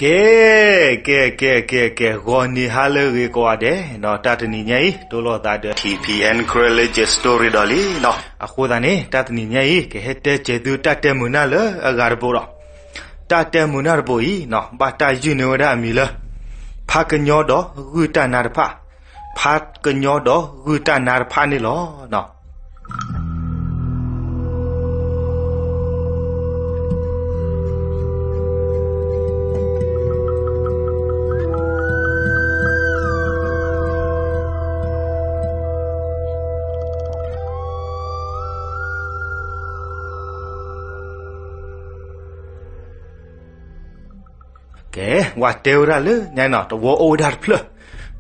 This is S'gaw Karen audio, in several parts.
ကဲ, ကဲ, ကဲ, ကဲ, ကဲ, ဂီၤနံၤဟါလၢအဂ့ၤကိးဂၤဒဲး, တၢ်တနံၤညါအံၤ တိၢ်လိာ်သးဒီး T P N Karen Legend Story ဒီးလံနီၤ. အဃိသတးန့ၣ် တၢ်တနံၤညါအံၤ ကဟဲတဲစဲးသုတၢ်တဲမုာ်နၢ်လၢအဂၤတဘိဒီး, တၢ်တဲမုာ်နၢ်တဘိအံၤနီၤ ဘၣ်တၢ်ယုၢ်န့ၢ်ဝဲဒၣ်အမံၤလၢ ဖးကညီဒီးဂုၢ်တၢ်နါတဖၣ်, ဖးကညီဒီးဂုၢ်တၢ်နါတဖၣ်န့ၣ်လီၤ. ကဲ, ဝဲတဲဝဲဒၣ်လၢညါနီၤ တဝီအိၣ်ဝဲဒၣ်တဖျၢၣ်,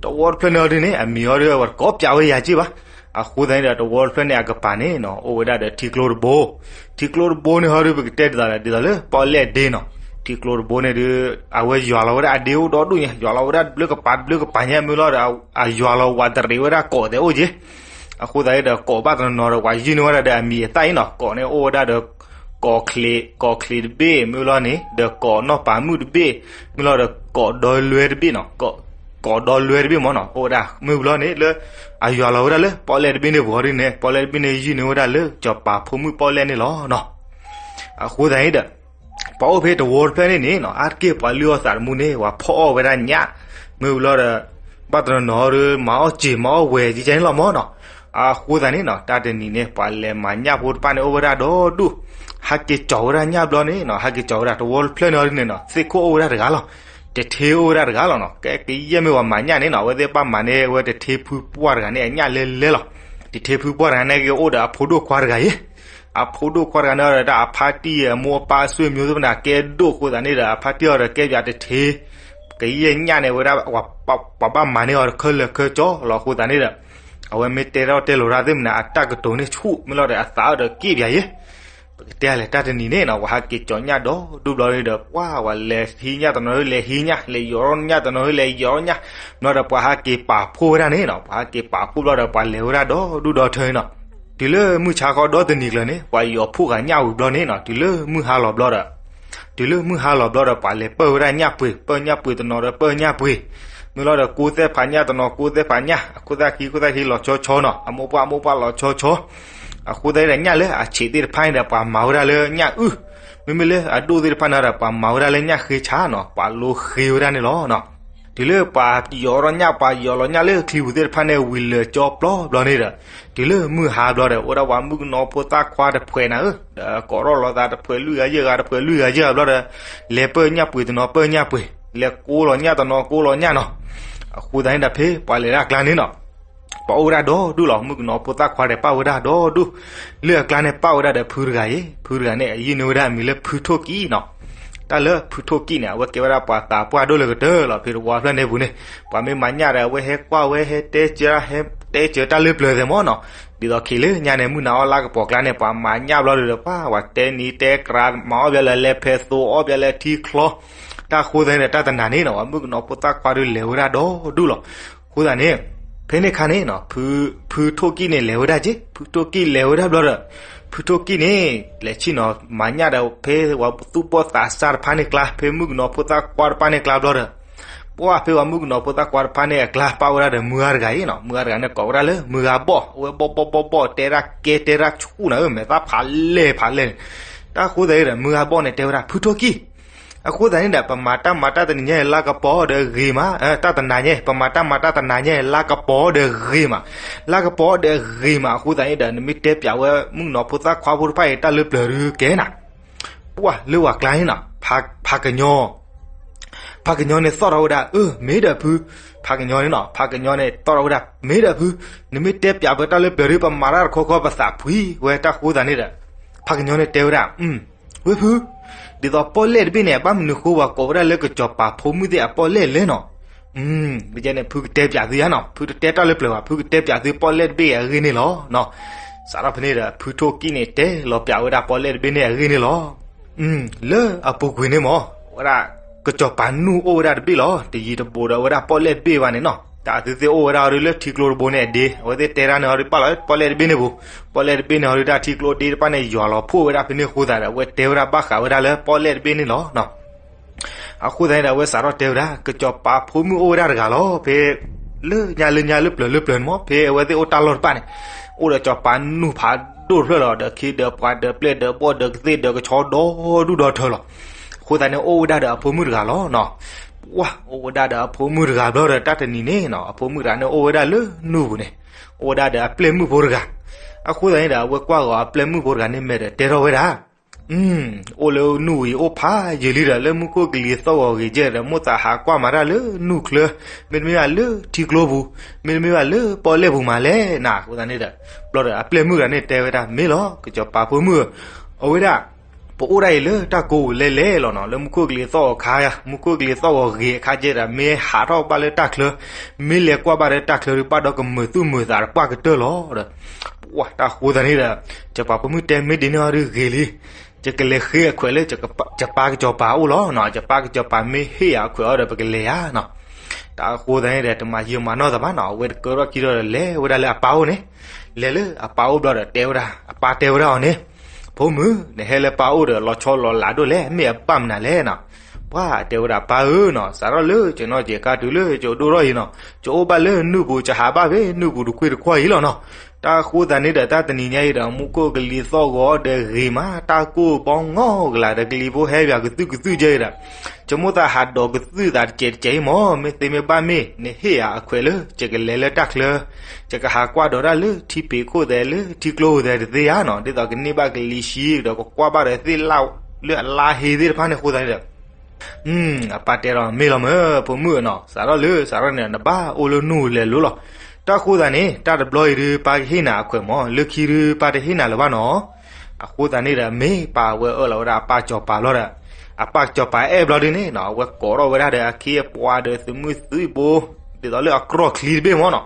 တဝီတဖျၢၣ်န့ၣ်အီၤဒ်န့ၣ် အမံၤအီၤဒ်အဝဲတကိးပၠးဝဲယၤက့ၢ်ဘၣ်. အဃိသတးန့ၣ်ဒီး တဝီတဖျၢၣ်န့ၣ်အကပၤန့ၣ်နီၤ အိၣ်ဝဲဒၣ်ဒီးထံကျိတဘိ, ထံကျိတဘိန့ၣ်ဟီဒ်ပကတဲဒ်သိးလဲၣ် ဒ်သိးလၢပီၣ်လဲၣ်ဒ့နီၤ, ထံကျိတဘိန့ၣ်ဒ် အဝဲယွၤလီၤဝဲဒၣ်အဒ့အိၣ်ဒီဒူၣ်ညါ, ယွၤလီၤဝဲဒၣ်တဘျုးကပၤတဘျုးကပၤညါ မ့ၢ်လီၤဒီး အယွၤလီၤဝးတရံးဝဲဒၣ်ကိးသဲးအိၣ်က့ၢ်. အဃိသတးန့ၣ်ဒီး ကိးဘၣ်တနီၤနီၤဒီး ပှၤယုၢ်န့ၢ်ဝဲဒၣ်ဒီးအမံၤအသၣ်အံၤနီၤ, ကိးန့ၣ်အိၣ်ဝဲဒၣ်ဒီး ကိးချံး, ကိးချံးတဘ့ၣ် မ့ၢ်လီၤန့ၣ် ဒီးကိးနီၢ်ပၤမုၣ်တဘ့ၣ်, မ့ၢ်လီၤဒီးကိးဒီလွဲတဘ့ၣ်နီၤ, ကိးဒီလွဲတဘ့ၣ်မ့ၢ်နီၤ အိၣ်ဝဲဒၣ် မ့ၢ်လီၤန့ၣ်လၢ အယွၤလီၤဝဲဒၣ်လၢပီၣ်လဲၣ်တဘ့ၣ်န့ၣ်ပူၤအီၤဒ်န့ၣ် ပီၣ်လဲၣ်တဘ့ၣ်န့ၣ် ယုၢ်န့ၢ်ဝဲဒၣ်လၢစီၤပၤဖိမုၣ်ပီၣ်လဲၣ်န့ၣ်လီၤနီၤ. အဃိသတးန့ၣ်ဒီး ပှၤအိၣ်ဖဲတဝီတဖျၢၣ်န့ၣ်န့ၣ်နီၤ အါတက့ၢ်ပှၤလုၢ်အီၣ်သးတမူန့ၣ် ပှၤဖီၣ်အီၣ်ဝဲဒၣ်ညၣ်, မ့ၢ်ဝံၤလီၤဒီး ဘၣ်တနီၤနီၤဒီး မၤအီၣ်စ့ၤမၤအီၣ်ဝဲၤကဲန့ၣ်လီၤမ့ၢ်နီၤ. အဃိသတးန့ၣ်နီၤ တၢ်တနံၤန့ၣ် ပှၤလဲၤမၤညၣ်ဖိတဖၣ်န့ၣ် အိၣ်ဝဲဒၣ်ဒီဒူၣ်, ဟးက့ၤကၠီၤဝဲဒၣ်ညၣ်ဘျီန့ၣ်နီၤ ဟးက့ၤကၠီၤဝဲဒၣ်တဝီတဖျၢၣ်န့ၣ်အီၤဒ်န့ၣ်နီၤ သ့ၣ်ခိၣ်အိၣ်ဝဲဒၣ်တဂၤလီၤ, တထ့အိၣ်ဝဲဒၣ်တဂၤလီၤနီၤ. ကဲ ကယဲၢ်မ့ၢ်ပှၤမၤညၣ်န့ၣ်နီၤ အဝဲသ့ၣ်ဘၣ်မၤန့ၢ်ဝဲတထ့ဖုပှၢ်တဂၤန့ၣ် အညၣ်လဲလဲလီၤ. တထ့ဖုပှၢ်တဂၤန့ၣ်က့ၤအိၣ်ဒီးအဖိဒိၣ်ခွါတဂၤအံၤ အဖိဒိၣ်ခွါတဂၤန့ၣ်ဒီး တၢ်အဖါတံၢ်အမိၢ်အပၢ်အဆွေမျိုးသ့ၣ်မနၤ ကဲဒိၣ်အဃိသတးန့ၣ်ဒီး အဖါတံၢ်အီၤဒီးကဲပၠးတထ့, ကယဲၢ်ညၣ်န့ၣ်ဝဲဒၣ် ပှၤဘၣ်မၤန့ၢ်အီၤတခၢၣ်လၢာ်ခၢၣ်ကၠီလီၤ. အဃိသတးန့ၣ်ဒီး အဝဲမ့ၢ်တဲထီၣ်တဲလိာ်တၢ်သ့ၣ်မနၤ အတၢ်ကတိၤန့ၣ်ဆူၣ် မ့ၢ်လီၤဒီးအသးအီၤဒီးက့ၣ်ပၠးယဲ ပကတဲလဲၣ် တၢ်တနံၤန့ၣ်နီၤ ပှၤဟးက့ၤကၠီၤညၣ်ဒီဒူၣ်ဘျီန့ၣ်ဒီး ပှၤ ပှၤလဲၤဟံးညၣ်တနီၤ လဲၤဟံးညၣ် လဲၤယီၤထီၣ်ညၣ်တနီၤ လဲၤယီၤထီၣ်ညၣ်, ဘျီဒီးပှၤဟးက့ၤပာ်ဖှိၣ်ဝဲဒၣ်န့ၣ်နီၤ ပှၤဟးက့ၤပာ်ဖှိၣ်ဘျီဒီး ပှၤလဲၤဝဲဒၣ်ဒီဒူၣ်ဒီထၢန့ၣ်နီၤ. တုၤလၢမုၢ်ဆါခီဒီတနံၤကျၢၤန့ၣ် ပှၤယီၤဖှိၣ်ဃာ်ညၣ်ဝံၤဘျီန့ၣ်နီၤ တုၤလၢမုၢ်ဟါလီၤဘျီဒီး တုၤလၢမုၢ်ဟါလီၤဘျီဒီး ပှၤလဲၤပၢၢ်ဝဲဒၣ်ညၣ်ပှ့ၤ, ပၢၢ်ညၣ်ပှ့ၤတနီၤဒီးပၢၢ်ညၣ်ပှ့ၤ, မ့ၢ်လီၤဒီး ကိးသဲၣ်ဖးညၣ်တနီၤ ကိးသဲၣ်ဖးညၣ်, အခိၣ်သၣ်ခံ ခိၣ်သၣ်ခံလီၤဆီဆီနီၤ, အမိၢ်ပှၢ် အမိၢ်ပှၢ်လီၤဆီဆီ, အဃိသတးဒီးညၣ်လၢအဆံးသ့ၣ်တဖၣ်န့ၣ်ဒီး ပှၤမၤဝဲဒၣ်လၢညၣ်အုၣ်, မ့မ့ၢ်လၢအဒိၣ်သ့ၣ်တဖၣ်န့ၣ်ဒီး ပှၤမၤဝဲဒၣ်လၢညၣ်ဃ့ဆါနီၤ, ပှၤလိဃ့ဝဲဒၣ်န့ၣ်လီၤ. တုၤလၢပှၤယီၤထီၣ်ညၣ် ပှၤယီၤလီၤညၣ်လၢချံပူၤသ့ၣ်တဖၣ်န့ၣ် ဝံၤလၢာ်ကၠီပျီဘျီန့ၣ်ဒီး တုၤလၢမုၢ်ဟါဘျီဒီး အိၣ်ဒၣ်ပှၤမုၣ်ကနီၤဖိသၣ်ခွါတဖှဲးနၤဧၢ, ဒီးကိးထီၣ်လီၤသးတဖှဲးလွံၢ်ဂၤယဲၢ်ဂၤ တဖှဲးလွံၢ်ဂၤယဲၢ်ဂၤဘျီဒီး လဲၤပၢၢ်ညၣ်ပှ့ၤတနီၤ ပၢၢ်ညၣ်ပှ့ၤ, လဲၤကိးလီၤညၣ်တနီၤ ကိးလီၤညၣ်နီၤ. အဃိသတးန့ၣ်ဒီး ဖဲပှၤလဲၤဒၣ်အကျါန့ၣ်နီၤ ပှၤအိၣ်ဝဲဒၣ်ဒီဒူၣ်လီၤ, မုၣ်ကနီၤဖိသၣ်ခွါဒီးပၣ်ဝဲဒၣ်ဒီဒူၣ်, လၢအကျါန့ၣ်ပၣ်ဝဲဒၣ်ဒီးဖုတဂၤအံၤ, ဖုတဂၤန့ၣ် အယုၢ်န့ၢ်ဝဲဒၣ်အမံၤလၢဖုထိၣ်ကံၣ်နီၤ. တၢ်လၢဖုထိၣ်ကံၣ်န့ၣ် အဝဲကဲဝဲဒၣ်ပှၤသးပှၢ်ဒိၣ်လၢကတၢၢ်လီၤ, ဖဲတဝီဖျၢၣ်န့ၣ်ပူၤန့ၣ် ပှၤမ့ၢ်မၤညၣ်ဒီး အဝဲဟဲကွၢ်ဝဲ ဟဲတဲစၢၤ ဟဲတဲစၢၤတၢ်လၢပျၢၤသဲးမ့ၢ်နီၤ. ဒ်သိးခဲလၢာ်ညါန့ၣ် မုၢ်နၤအီၣ်လါကပီၤကျါန့ၣ် ပှၤမၤညၣ်ဘျီဒီး ပှၤ ပှၤတဲနံၤတဲကရၤ မၤအီၣ်ဘၣ်လၢလဲၤဖဲသိအီၣ်ဘၣ်လၢထံချီ, တၢ်အဃိသတးန့ၣ်ဒီး တၢ်တနၤန့ၣ်နီၤ ပှၤမုၣ်ကနီၤဖိသၣ်ခွါဒီးလဲၤဝဲဒၣ်ဒီဒူၣ်လီၤ. အဃိသတးန့ၣ် ဖဲန့ၣ်အခါန့ၣ်နီၤ ဖု ဖုထိၣ်ကံၣ်န့ၣ်လဲၤဝဲဒၣ်က့ၤ, ဖုထိၣ်ကံၣ်လဲၤဝဲဒၣ်ဘျီဒီး ဖုထိၣ်ကံၣ်န့ၣ် လဲၤဆ့ၣ်နီၤမၤညၣ်ဒီး ဖဲပှၤသူၣ်ဘီၣ်သးစၢ်တဖၣ်န့ၣ်ကျါ ဖဲမုၣ်ကနီၤဖိသၣ်ခွါတဖၣ်န့ၣ်ကျါဘျီဒီး ပှၤဖဲပှၤမုၣ်ကနီၤဖိသၣ်ခွါတဖၣ်န့ၣ်အကျါ ပၣ်ဝဲဒၣ်ဒီးမုၢ်ဂၤတဂၤအံၤနီၤ, မုၢ်ဂၤတဂၤန့ၣ်ကိးဝဲဒၣ်လၢမုၢ်ဂၤဘီၣ်, အဝဲဘီၣ်ဘီၣ်ဘီၣ်ဘီၣ် တဲဒၣ်ကဲတဲဒၣ်ဆူၣ်နၤဧၢ, မဲာ်သၣ်ဖးလဲၢ်ဖးလဲၢ်န့ၣ်. တၢ်အဃိသတးဒီး မုၢ်ဂၤဘီၣ်န့ၣ်တဲဝဲဒၣ် ဖုထိၣ်ကံၣ် အဃိသတးန့ၣ်ဒီး ပမၤတၢ်မၤတၢ်တနံၤညါအံၤ လါကပီၤဒီးဂ့ၤမး, တၢ်တနၤညါ ပမၤတၢ်မၤတၢ်တနၤညါအံၤ လါကပီၤဒီးဂ့ၤမး, လါကပီၤဒီးဂ့ၤမး. အဃိသတးန့ၣ်ဒီး နမ့ၢ်တဲပၠးဝဲမုၣ်ကနီၤဖိသၣ်ခွါဖိတဖၣ်အံၤ တၢ်လၢပျၢၤဒုးကဲနၤ ပှၤလၢဝၤကျါန့ၣ်နီၤ ဖးကညီ, ဖးကညီန့ၣ်သီၣ်ထီၣ်ဝဲဒၣ် အၢ မ့ၢ်ဒီးဖု, ဖးကညီန့ၣ်နီၤ ဖးကညီန့ၣ်သီၣ်ထီၣ်ဝဲဒၣ် မ့ၢ်ဒီးဖု, နမ့ၢ်တဲပၠးပတၢ်လၢပျၢၤဒုး ပမၤတၢ်တခီခီ ပသးဖှံဝဲ. တၢ်အဃိသတးန့ၣ်ဒီး ဖးကညီန့ၣ်တဲဝဲဒၣ် ဝ့ၢ်ဖု, ဒ်သိးပီၣ်လဲၣ်တဘ့ၣ်န့ၣ် အဘၣ်မနုၤဃိ ပှၤကိးဝဲဒၣ်လၢကစီၤပၤဖိမုၣ်သ့ၣ်အပီၣ်လဲၣ်လဲၣ်နီၤ. ဘၣ်ဆၣ်န့ၣ် ဖုကတဲပၠးသုဧါနီၤ, ဖုတတဲတၢ်လၢပျၢၤဘၣ်, ဖုကတဲပၠးသုပီၣ်လဲၣ်တဘ့ၣ်အဂ့ၢ်န့ၣ်လီၤ. စးထီၣ်ဖဲန့ၣ်ဒီး ဖုထိၣ်ကံၣ်န့ၣ် တဲလီၤပၠးဝဲဒၣ်ပီၣ်လဲၣ်တဘ့ၣ်န့ၣ်အဂ့ၢ်န့ၣ်လီၤ. လၢအပူၤကွံာ်န့ၣ်မ့ၢ် ဝဲဒၣ် ကစီၤပၤနူၢ်အိၣ်ဝဲဒၣ်တဘ့ၣ်လီၤ, တယံၤတဘူးဒီးဝဲဒၣ်ပီၣ်လဲၣ်တဘ့ၣ်ဘၣ်န့ၣ်နီၤ. တၢ်သုသ့ၣ်အိၣ်ဝဲဒၣ်အီၤဒုးလၢထံကျိတဘိန့ၣ်အဒ့, အဝဲသ့ၣ်တဲတၢ်န့ၣ်အီၤဒုး ပၣ်လီၤပီၣ်လဲၣ်တဘ့ၣ်န့ၣ်ပူၤ, ပီၣ်လဲၣ်တဘ့ၣ်န့ၣ်အီၤဒုး တၢ်ထံကျိဒ့တဖၣ်န့ၣ် ယွၤလီၤဖှိၣ်ဝဲဒၣ်ဖဲန့ၣ်အဃိသတးဒီး အဝဲတဲဝဲဒၣ်ဘၣ်ဃးဝဲဒၣ်လၢပီၣ်လဲၣ်တဘ့ၣ်န့ၣ်လီၤ. အဃိသတးန့ၣ်ဒီး အဝဲစးထီၣ်တဲဝဲဒၣ် ကစီၤပၤဖိမုၣ်အိၣ်ဝဲဒၣ်တဂၤလီၤ. ဖဲလၢညါလၢညါလၢပျၢၤလၢပျၢၤန့ၣ်မ့ၢ် ဖဲအဝဲသ့ၣ်အိၣ်တၢ်လီၢ်တဖၣ်န့ၣ် အိၣ်ဒီးစီၤပၤနူၢ်ဖးဒိၣ်တဖျၢၣ်လီၤ. ဒီးခ့ဒီးပှၤဒီးပျဲၢ်ဒီးဘီၣ်ဒီးကသ့ၣ်ဒီးကဆီဒီဒူၣ်ဒီထၢလီၤ. အဃိသတးန့ၣ် အိၣ်ဝဲဒၣ်ဒီးအဖိမုၣ်တဂၤလီၤနီၤ. ပှၢ် အိၣ်ဝဲဒၣ်ဒီးအဖိမုၣ်တဂၤဘျီဒီး တၢ်တနံၤန့ၣ်နီၤ အဖိမုၣ်တဂၤန့ၣ်အိၣ်ဝဲဒၣ်လၢနူၢ်ပူၤန့ၣ် အိၣ်ဝဲဒၣ်ဒီးအပျဲၢ်မုၣ်ဖိတဂၤ. အဃိသတးန့ၣ်ဒီး အဝဲကွၢ်ဂီၤအပျဲၢ်မုၣ်ဖိတဂၤန့ၣ်မဲာ်ဒီးတဲထီၣ်ဝဲဒၣ် အိၣ်လၢနူၢ်ပူၤအံၤအိၣ်ဖးယံာ်လံဒီး လၢမူခိၣ်ကလံၤသီၣ်ဂီၤဂ့ၤကဲဒီး မိၣ်သးဟးကွၢ်မၤတၢ်လၢနူၢ်ချၢ, မ့တမ့ၢ်ဘၣ်လၢထံကျိပူၤ, မ့တမ့ၢ်ဘၣ်လၢပီၣ်လဲၣ်ပူၤမးလဲၣ်နၤ. အဃိသတးန့ၣ်ဒီး ဘျီဒီးအပျဲၢ်မုၣ်တဂၤန့ၣ်တဲဝဲဒၣ် မ့ၢ်လီၤ ကစီၤပၤဖိမုၣ်ဧၢ, အဝဲဒၣ် ပအိၣ်ဒၣ်အံၤလၢတၢ်ကိးပူၤလဲၣ်လဲၣ်လီၤနီၤ, လၢမူခိၣ်ကလံၤသီၣ်ဂီၤခါ, မူခိၣ်ကလံၤသီၣ်ဂီၤဂ့ၤအခါကဲဒီး မ့ၢ်ဟးထီၣ်ဘၣ်လၢတၢ်ချၢ, မ့ၢ်လဲၤကွၢ်ဘၣ်ဒီးတၢ်ချၢဒီး ဘၣ်ဒီးကမုာ်သူၣ်မုာ်သးဒီးပှၢ်ကတၢၢ်လီၤဒီး ပှၢ် တၢ်ဃိသတးန့ၣ်ဒီး စီၤပၤဖိမုၣ်တဲ မ့ၢ်ဒ်န့ၣ်ဟီဒုးဂ့ၤလံ, ယကလဲၤဃ့အခွဲးလၢ ယပၢ်ကစီၤပၤအအိၣ်လီၤနီၤ, ယပၢ်ကစီၤပၤမ့ၢ်ဟ့ၣ်ယၤအခွဲးအီၤဒီး ပကလဲၤယၤနီၤ. တၢ်ဃိသတးန့ၣ်ဒီး တမၤယံာ်မၤနီၢ်သးဘၣ်နီၤ, အဝဲတကၢထီၣ်ခံထီၣ်ဒီး လဲၤဝဲဒၣ်လၢအပၢ်အိၣ်န့ၣ်, လဲၤလၢအပၢ်အိၣ်ဘျီဒီး တဲဝဲဒၣ်, အပၢ်တဲဝဲဒၣ်အီၤန့ၣ်, ဖိမုၣ် နဟဲလၢပၢ်အိၣ်ဒီး လီၤဆီလီၤလးဒိၣ်လဲၣ်, မ့ၢ်အဘၣ်မနုၤလဲၣ်နီၤ. ပှၢ် တဲဝဲဒၣ် ပၢ်ဧၢနီၤ, စးထီၣ်လၢယနီၢ်က့ၤခါတုၤလၢယအိၣ်ဒိၣ်ထီၣ်အံၤနီၤ, ယအိၣ်ဘၣ်လၢနူၢ်ပူၤ ယဟးဘၣ်ဖဲနူၢ်ပူၤတကွ့ၢ်တခီၣ်အံၤလီၤနီၤ. တၢ်ဃိသတးန့ၣ်ဒီး တၢ်တနံၤညါအံၤဒီး မူခိၣ်ကလံၤသီၣ်ဂီၤဒီးဂ့ၤမး, တၢ်ကိၢ်ဘီငီၢ်ကလာ်ဒီး ကလံၤဖိဟဲပၠးကသုၣ်ကသုၣ်ကဲဒီး ယမိၣ်သးဟးဒိးကသုၣ်သးတစဲးတစဲးအံၤမၢ်, မ့ၢ်သ့မ့ၢ်ဘၣ်မ့ၢ် နဟ့ၣ်ယၤအခွဲးလၢ ယကလဲၤလၢတၢ်ချၢ, ယကဟးကွၢ်ဒီးတၢ်လၢထံဖံးခိၣ်သဲး လၢထံကျိပူၤသဲးတသ့ဧါနီၤ, ဒ်သိးကန့ၢ်ဘၣ်ကလံၤဆှံဒီး ကကွၢ်ဘၣ်ဒီးသ့ၣ်လၣ်လၢအလါဟ့သ့ၣ်တဖၣ်န့ၣ်. အဃိသတးန့ၣ်ဒီး အပၢ်တဲဒီး မ့ၢ်လီၤမၢ် ဖိမုၣ်နီၤ, စးထီၣ်လၢစးထီၣ်န့ၣ် နဘၣ်အိၣ်လၢနူၢ်ပူၤလဲၤလိၤလီၤ. တၢ်ဃိသတးန့ၣ် တၢ်တဘျီအံၤဒုး ပၢ်ကဟ့ၣ်နၤအခွဲးမၢ်, လၢခံဒုး ပၢ်တဟ့ၣ်နၤလၢၤဘၣ်နီၤ. အဃိသတးန့ၣ်ဒီး မ့ၢ်ပၢ်ဝဲအၢၣ်လီၤဝဲဒၣ်အပၢ်စီၤပၤဘျီဒီး အပၢ်စီၤပၤအဲၣ်ဘျီဒုန့ၣ်နီၤ, အဝဲကိးထီၣ်ဝဲဒၣ်ဒီး အခ့အပှၤဒီး သုးမုၢ်သံၣ်ဘိ ဒ်သိးလၢအကြီၢ်ချံတဘ့ၣ်မၢ်နီၤ.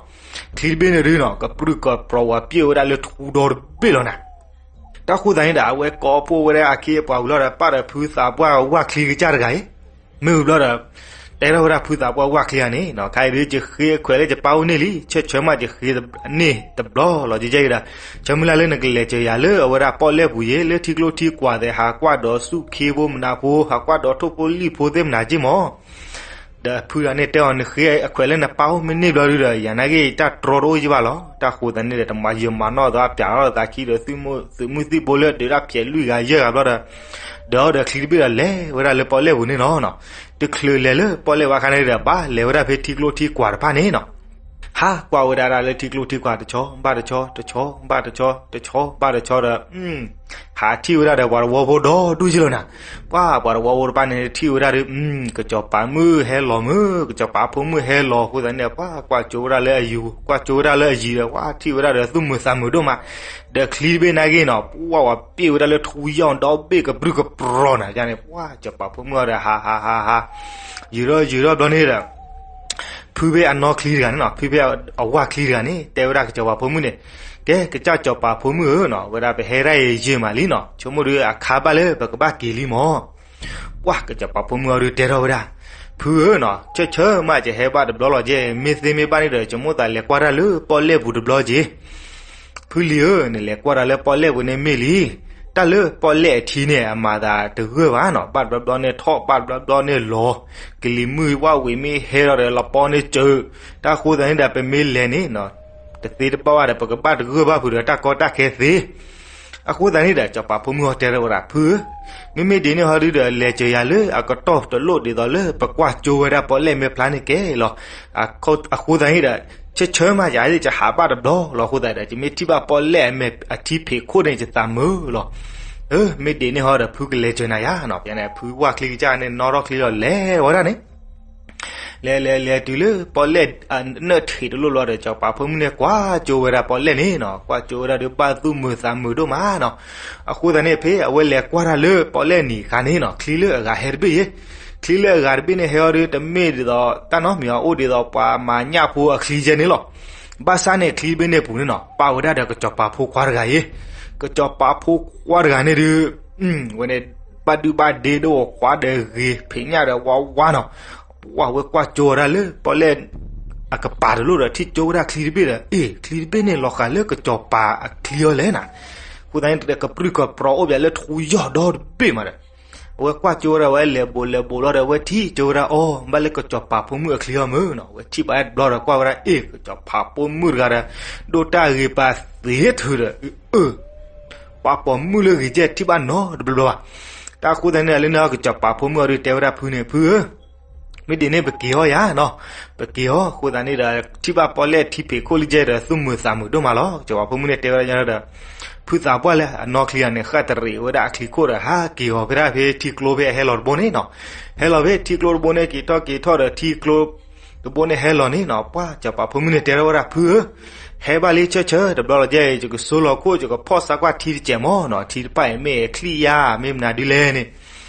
ချံတဘ့ၣ်န့ၣ်ဒုနီၤ ကပြုၢ်ကပြီၤဝဲပျဲၢ်ဝဲဒၣ်လၢထူဒီတဘ့ၣ်လီၤနၤ. တၢ်ဃိသတးန့ၣ်ဒီး အဝဲကိးဖှိၣ်ဝဲဒၣ်အခ့အပှၤဝံၤလီၤဒီး ပၣ်ဒီးဖုသးပှၢ်ဝၣ်ချံကစၢ်တဂၤအံၤ, မ့ၢ်ဝံၤဘျီဒီး တဲထီၣ်ဝဲဒၣ်ဖုသးပှၢ်ဝၣ်ချံဂၤန့ၣ်နီၤ, ခဲအံၤဒုးယဃ့အခွဲးလၢယပၢ်အိၣ်န့ၣ်လံ, ဆၢဆၢမးယဃ့န့ၢ်တဘျီလီၤ. ယဲယဲအံၤဒီး ဆၢမုၢ်လၢ်လၢနကလဲၤစၢၤယၤလၢအဝဲဒၣ်ပီၣ်လဲၣ်ပူၤယဲ, လၢထံကျိထံကွာ်သဲး ဟးကွၢ်ဒီးဆူၣ်ခ့ဖိမနၤဖိ, ဟးကွၢ်ဒီးထိၣ်ဖိလံၣ်ဖိသ့ၣ်မနၤက့မၢ်. ဒီးဖုဂၤန့ၣ်တဲအီၤ နဃ့အခွဲးလၢနပၢ်အိၣ်မ့ၢ်န့ၢ်ဘျီဒုဒီး ယၤနာ်က့ တၢ်တြီတအိၣ်ယဘၣ်လီၤ. တၢ်ဃိသတးန့ၣ်ဒီး တမၤယံာ်မၤနီၢ်သး ပၠးထီၣ်သးခံဒီး သုးမုၢ်သံၣ်ဘိလၢဒုးတၢ်ဖျဲးလွံၢ်ဂၤယဲၢ်ဂၤဘျီဒီး ဒီးအီၤဒီးချံတဘ့ၣ်ဒီး လဲၤဝဲဒၣ်လၢပီၣ်လဲၣ်ပူၤန့ၣ်လီၤ. တချုးလဲၤလၢပီၣ်လဲၣ်ဝဲအခါန့ၣ်ဒီး ဘၣ်လဲၤဝဲဒၣ်ဖဲထံကျိထံကွာ်တဖၣ်န့ၣ်နီၤ. ဟးကွၢ်ဝဲဒၣ်ဒၣ်လၢထံကျိထံကွာ် တဆီဘၣ်တဆီ တဆီဘၣ်တဆီ တဆီဘၣ်တဆီဒီး ဟးထံၣ်ဝဲဒၣ်ဒီးပှၤသဝီဖိဒီဒူၣ်ယ့လီၤနၤ. ပှၤ ပှၤသဝီဖိတဖၣ်န့ၣ် ထံၣ်ဝဲဒၣ်ဒီး ကစီၤပၤမုၣ်ဟဲလီၤမုၢ် ကစီၤပၤဖိမုၣ်ဟဲလီၤအဃိသတးန့ၣ် ပှၤကွၢ်ကၠိဝဲဒၣ်လၢအယံၤ ကွၢ်ကၠိဝဲဒၣ်လၢအယံၤဒီး ပှၤထံၣ်ဝဲဒၣ်ဒီးသူၣ်မုာ်သးမုာ်ဒိၣ်မး. ဒီးချံတဘ့ၣ်နာ်က့နီၤ ပှၤဝဲပျဲၢ်ဝဲဒၣ်လၢထူယီၢ်ဒီဘ့ၣ်ကပြုၢ်ကပြီၤနၤန့ၣ် ပှၤကစီၤပၤဖိမုၣ်အီၤဒီး ဟးဟးဟးဟး ယံာ်ထီၣ်ယံာ်ထီၣ်ဘျီန့ၣ်ဒီး ဖုဖဲအနီၢ်ချံတဂၤန့ၣ်နီၤ ဖုဖဲအဝၣ်ချံတဂၤန့ၣ် တဲဝဲဒၣ်ကစီၤပၤဖိမုၣ်န့ၣ် ကဲ ကစၢ်စီၤပၤဖိမုၣ်ဧၢနီၤ ဝဲဒၣ်ပဟဲဒၣ်အံၤယံာ်မးလံနီၤ ဆိကမိၣ်ဒီးအခါဘၣ်လၢပကဘၣ်က့ၤလံမၢ်. ပှၤကစီၤပၤဖိမုၣ်အီၤဒီးတဲထီၣ်ဝဲဒၣ် ဖုဧၢနီၤ ဆၢဆၢမး ယဟဲဘၣ်တဘျီလီၤကဲ မ့ၢ်သ့မ့ၢ်ဘၣ်န့ၣ်ဒီး ယမိၣ်သးလဲၤကွၢ်တၢ်လၢပီၣ်လဲၣ်ပူၤတဘျီက့ ဖုလံၤဧၢ နလဲၤကွၢ်တၢ်လၢပီၣ်လဲၣ်ပူၤန့ၣ်မ့ၢ်လံ. တၢ်လၢပီၣ်လဲၣ်အထံန့ၣ် အမၤသးတဂၢၢ်ဘၣ်နီၤ ဘၣ်တဘျီဘျီန့ၣ်ထီၣ် ဘၣ်တဘျီဘျီန့ၣ်လီၤ ကလံၤမုၢ်ဝၣ်ဝံၤမ့ၢ်ဟဲလီၤဒီး လီၤပီန့ၣ်စၢၤ တၢ်ဃိသတးန့ၣ်ဒီး ပမ့ၢ်လဲၤန့ၣ် တသ့တဘၣ်ဘၣ်ဒီး ပကဘၣ်တဂၢၢ်ဘၣ်ဖုးဒီးတၢ်ကီတၢ်ခဲသ့. အဃိသတးန့ၣ်ဒီး စီၤပၤဖိမုၣ်အီၤတဲထီၣ်ဝဲဒၣ် ဖုဧၢ မ့မ့ၢ်ဒ်န့ၣ်ဟီဒုဒီး လဲၤစၢၤယၤလၢအကတီၢ်တလိၣ်ဒ်သိးလၢပကွၢ်ကၠိဝဲဒၣ်ပီၣ်လဲၣ်မဲာ်ဖျါန့ၣ်ကဲလီၤ. အဃိသတးန့ၣ်ဒီး ဆၢဆၢမးယၤ ယဟးဘၣ်တဘျီလီၤ အဃိသတးဒီး ယမ့ၢ်ထံၣ်ဘၣ်ပီၣ်လဲၣ်အမဲာ်အထံဖံးခိၣ်န့ၣ် ယသးမုာ်လီၤ. မ့ၢ်ဒ်န့ၣ်ဟီဒီး ဖုကလဲၤစၢၤနၤယၤနီၤ ဖဲန့ၣ် ဖုဝၣ်ချံကစၢ်န့ၣ် နီၣ်ထီၣ်ချံလီၤ လဲၤဝဲဒၣ်န့ၣ် လဲၤလဲၤလဲၤတုၤလၢပီၣ်လဲၣ် အနၢၣ်ထံးတလိၣ်လီၤဒီး စီၤပၤဖိမုၣ်န့ၣ် ကွၢ်ကၠိဝဲဒၣ်ပီၣ်လဲၣ်န့ၣ်နီၤ ကွၢ်ကၠိဝဲဒၣ်ဒီး ဘၣ်သူၣ်မုာ်သးမုာ်ဒိၣ်မးနီၤ. အဃိသတးန့ၣ် ဖဲအဝဲလဲၤကွၢ်တၢ်လၢပီၣ်လဲၣ်နံၤအခါန့ၣ်နီၤ ချံလၢအဂၤဟဲတဘ့ၣ်ယဲ ချံလၢအဂၤတဘ့ၣ်န့ၣ် ဟဲအီၤဒီး တမ့ၢ်ဒ်သိးတၢ်နီတမံၤအီၤ အိၣ်ဒ်သိးပှၤမၤညၣ်ဖိအချံယဲန့ၣ်လီၤ. ဘၣ်ဆၣ်န့ၣ် ချံတဘ့ၣ်န့ၣ်ပူၤန့ၣ်နီၤ ပာ်ဝဲဒၣ်ဒီးကစီၤပၤဖိခွါတဂၤယဲ ကစီၤပၤဖိခွါတဂၤန့ၣ်ဒုး ဝဲန့ၣ် ဘၣ်ဒုဘၣ်ဒ့ဒိၣ်အခွါဒီးဂ့ၤ ဖံးညၣ်ဒီးဝါဝါနီၤ. ပှၢ် ဝဲကွၢ်ကၠိဝဲဒၣ်လၢပီၣ်လဲၣ် အကပၤတလိၣ်ဒီး ထံၣ်ကၠိဝဲဒၣ်ချံတဘ့ၣ်ဒီး အ့ၣ် ချံတဘ့ၣ်န့ၣ် လီၤဃာ်လၢကစီၤပၤအချံအီၤလဲၣ်နၤ. အဃိသတးန့ၣ် ကပြုၢ်ကပြီၤအိၣ်ပှၤလၢထူယီၢ်ဒီတဘ့ၣ်မးဒီး အဝဲကွၢ်ကၠိဝဲဒၣ်ဝဲလဲၤဘိးလဲၤဘိးလီၤဒီး အဝဲထံၣ်ကၠိဝဲဒၣ်အီၤ ဘၣ်လၢကစီၤပၤဖိမုၣ်အချံအီၤမုၢ်နီၤ. အဝဲထံၣ်ဘၣ်ဘျီဒီးကွၢ်ဝဲဒၣ် အ့ၣ် ကစီၤပၤဖိမုၣ်တဂၤဒီး ဒိၣ်တၢ်ဂ့ၤပာ်သ့ထုးဒီး အၢ ပှၤပိာ်မုၣ်လၢဂ့ၤကဲထံၣ်ဘၣ်နီတဘျီဘၣ်. တၢ်ဃိသတးန့ၣ် လၢန့ၣ်ကစီၤပၤဖိမုၣ်အီၤဒုးတဲဝဲဒၣ်ဖုန့ၣ် ဖုဧၢ မ့ၢ်ဒ်န့ၣ်ပက့ၤအီၤယၤနီၤ, ပက့ၤအီၤ. အဃိသတးန့ၣ်ဒီး ထံၣ်ဘၣ်ပီၣ်လဲၣ်ထံဖံးခိၣ်လံကဲဒီး သူၣ်မုာ်သးမုာ်ဒိၣ်မးလီၤ. ကစီၤပၤဖိမုၣ်န့ၣ်တဲဝဲဒၣ်ညါဒီး ဖုသးပှၢ်လၢအနီၢ်ချံဂၤန့ၣ် ဃၣ်တရံးဝဲဒၣ်အချံခိၣ်ဒီး ဟးက့ၤအီၤဖဲဒၣ်ဖဲထံကျိဖဲအဟဲလီၤတဘိန့ၣ်နီၤ. ဟဲလီၤဖဲထံကျိတဘိန့ၣ် က့ၤထီၣ်က့ၤထီၣ်ဒီးထံကျိတဘိန့ၣ်ဟဲလီၤန့ၣ်နီၤ. ပှၢ်ကစီၤပၤဖိမုၣ်န့ၣ်တဲထီၣ်ဝဲဒၣ် ဖုဧၢ ဟဲဘၣ်လံဆၢဆၢ တဘျီလီၤကဲအံၤ ယကဆိလီၤခိၣ် ယကဖီၣ်စါကွၢ်ထံတစဲးမၢ်နီၤ, ထံတဖၣ်အံၤမ့ၢ်အချံယါ မ့ၢ်မနုၤဒ်လဲၣ်န့ၣ်.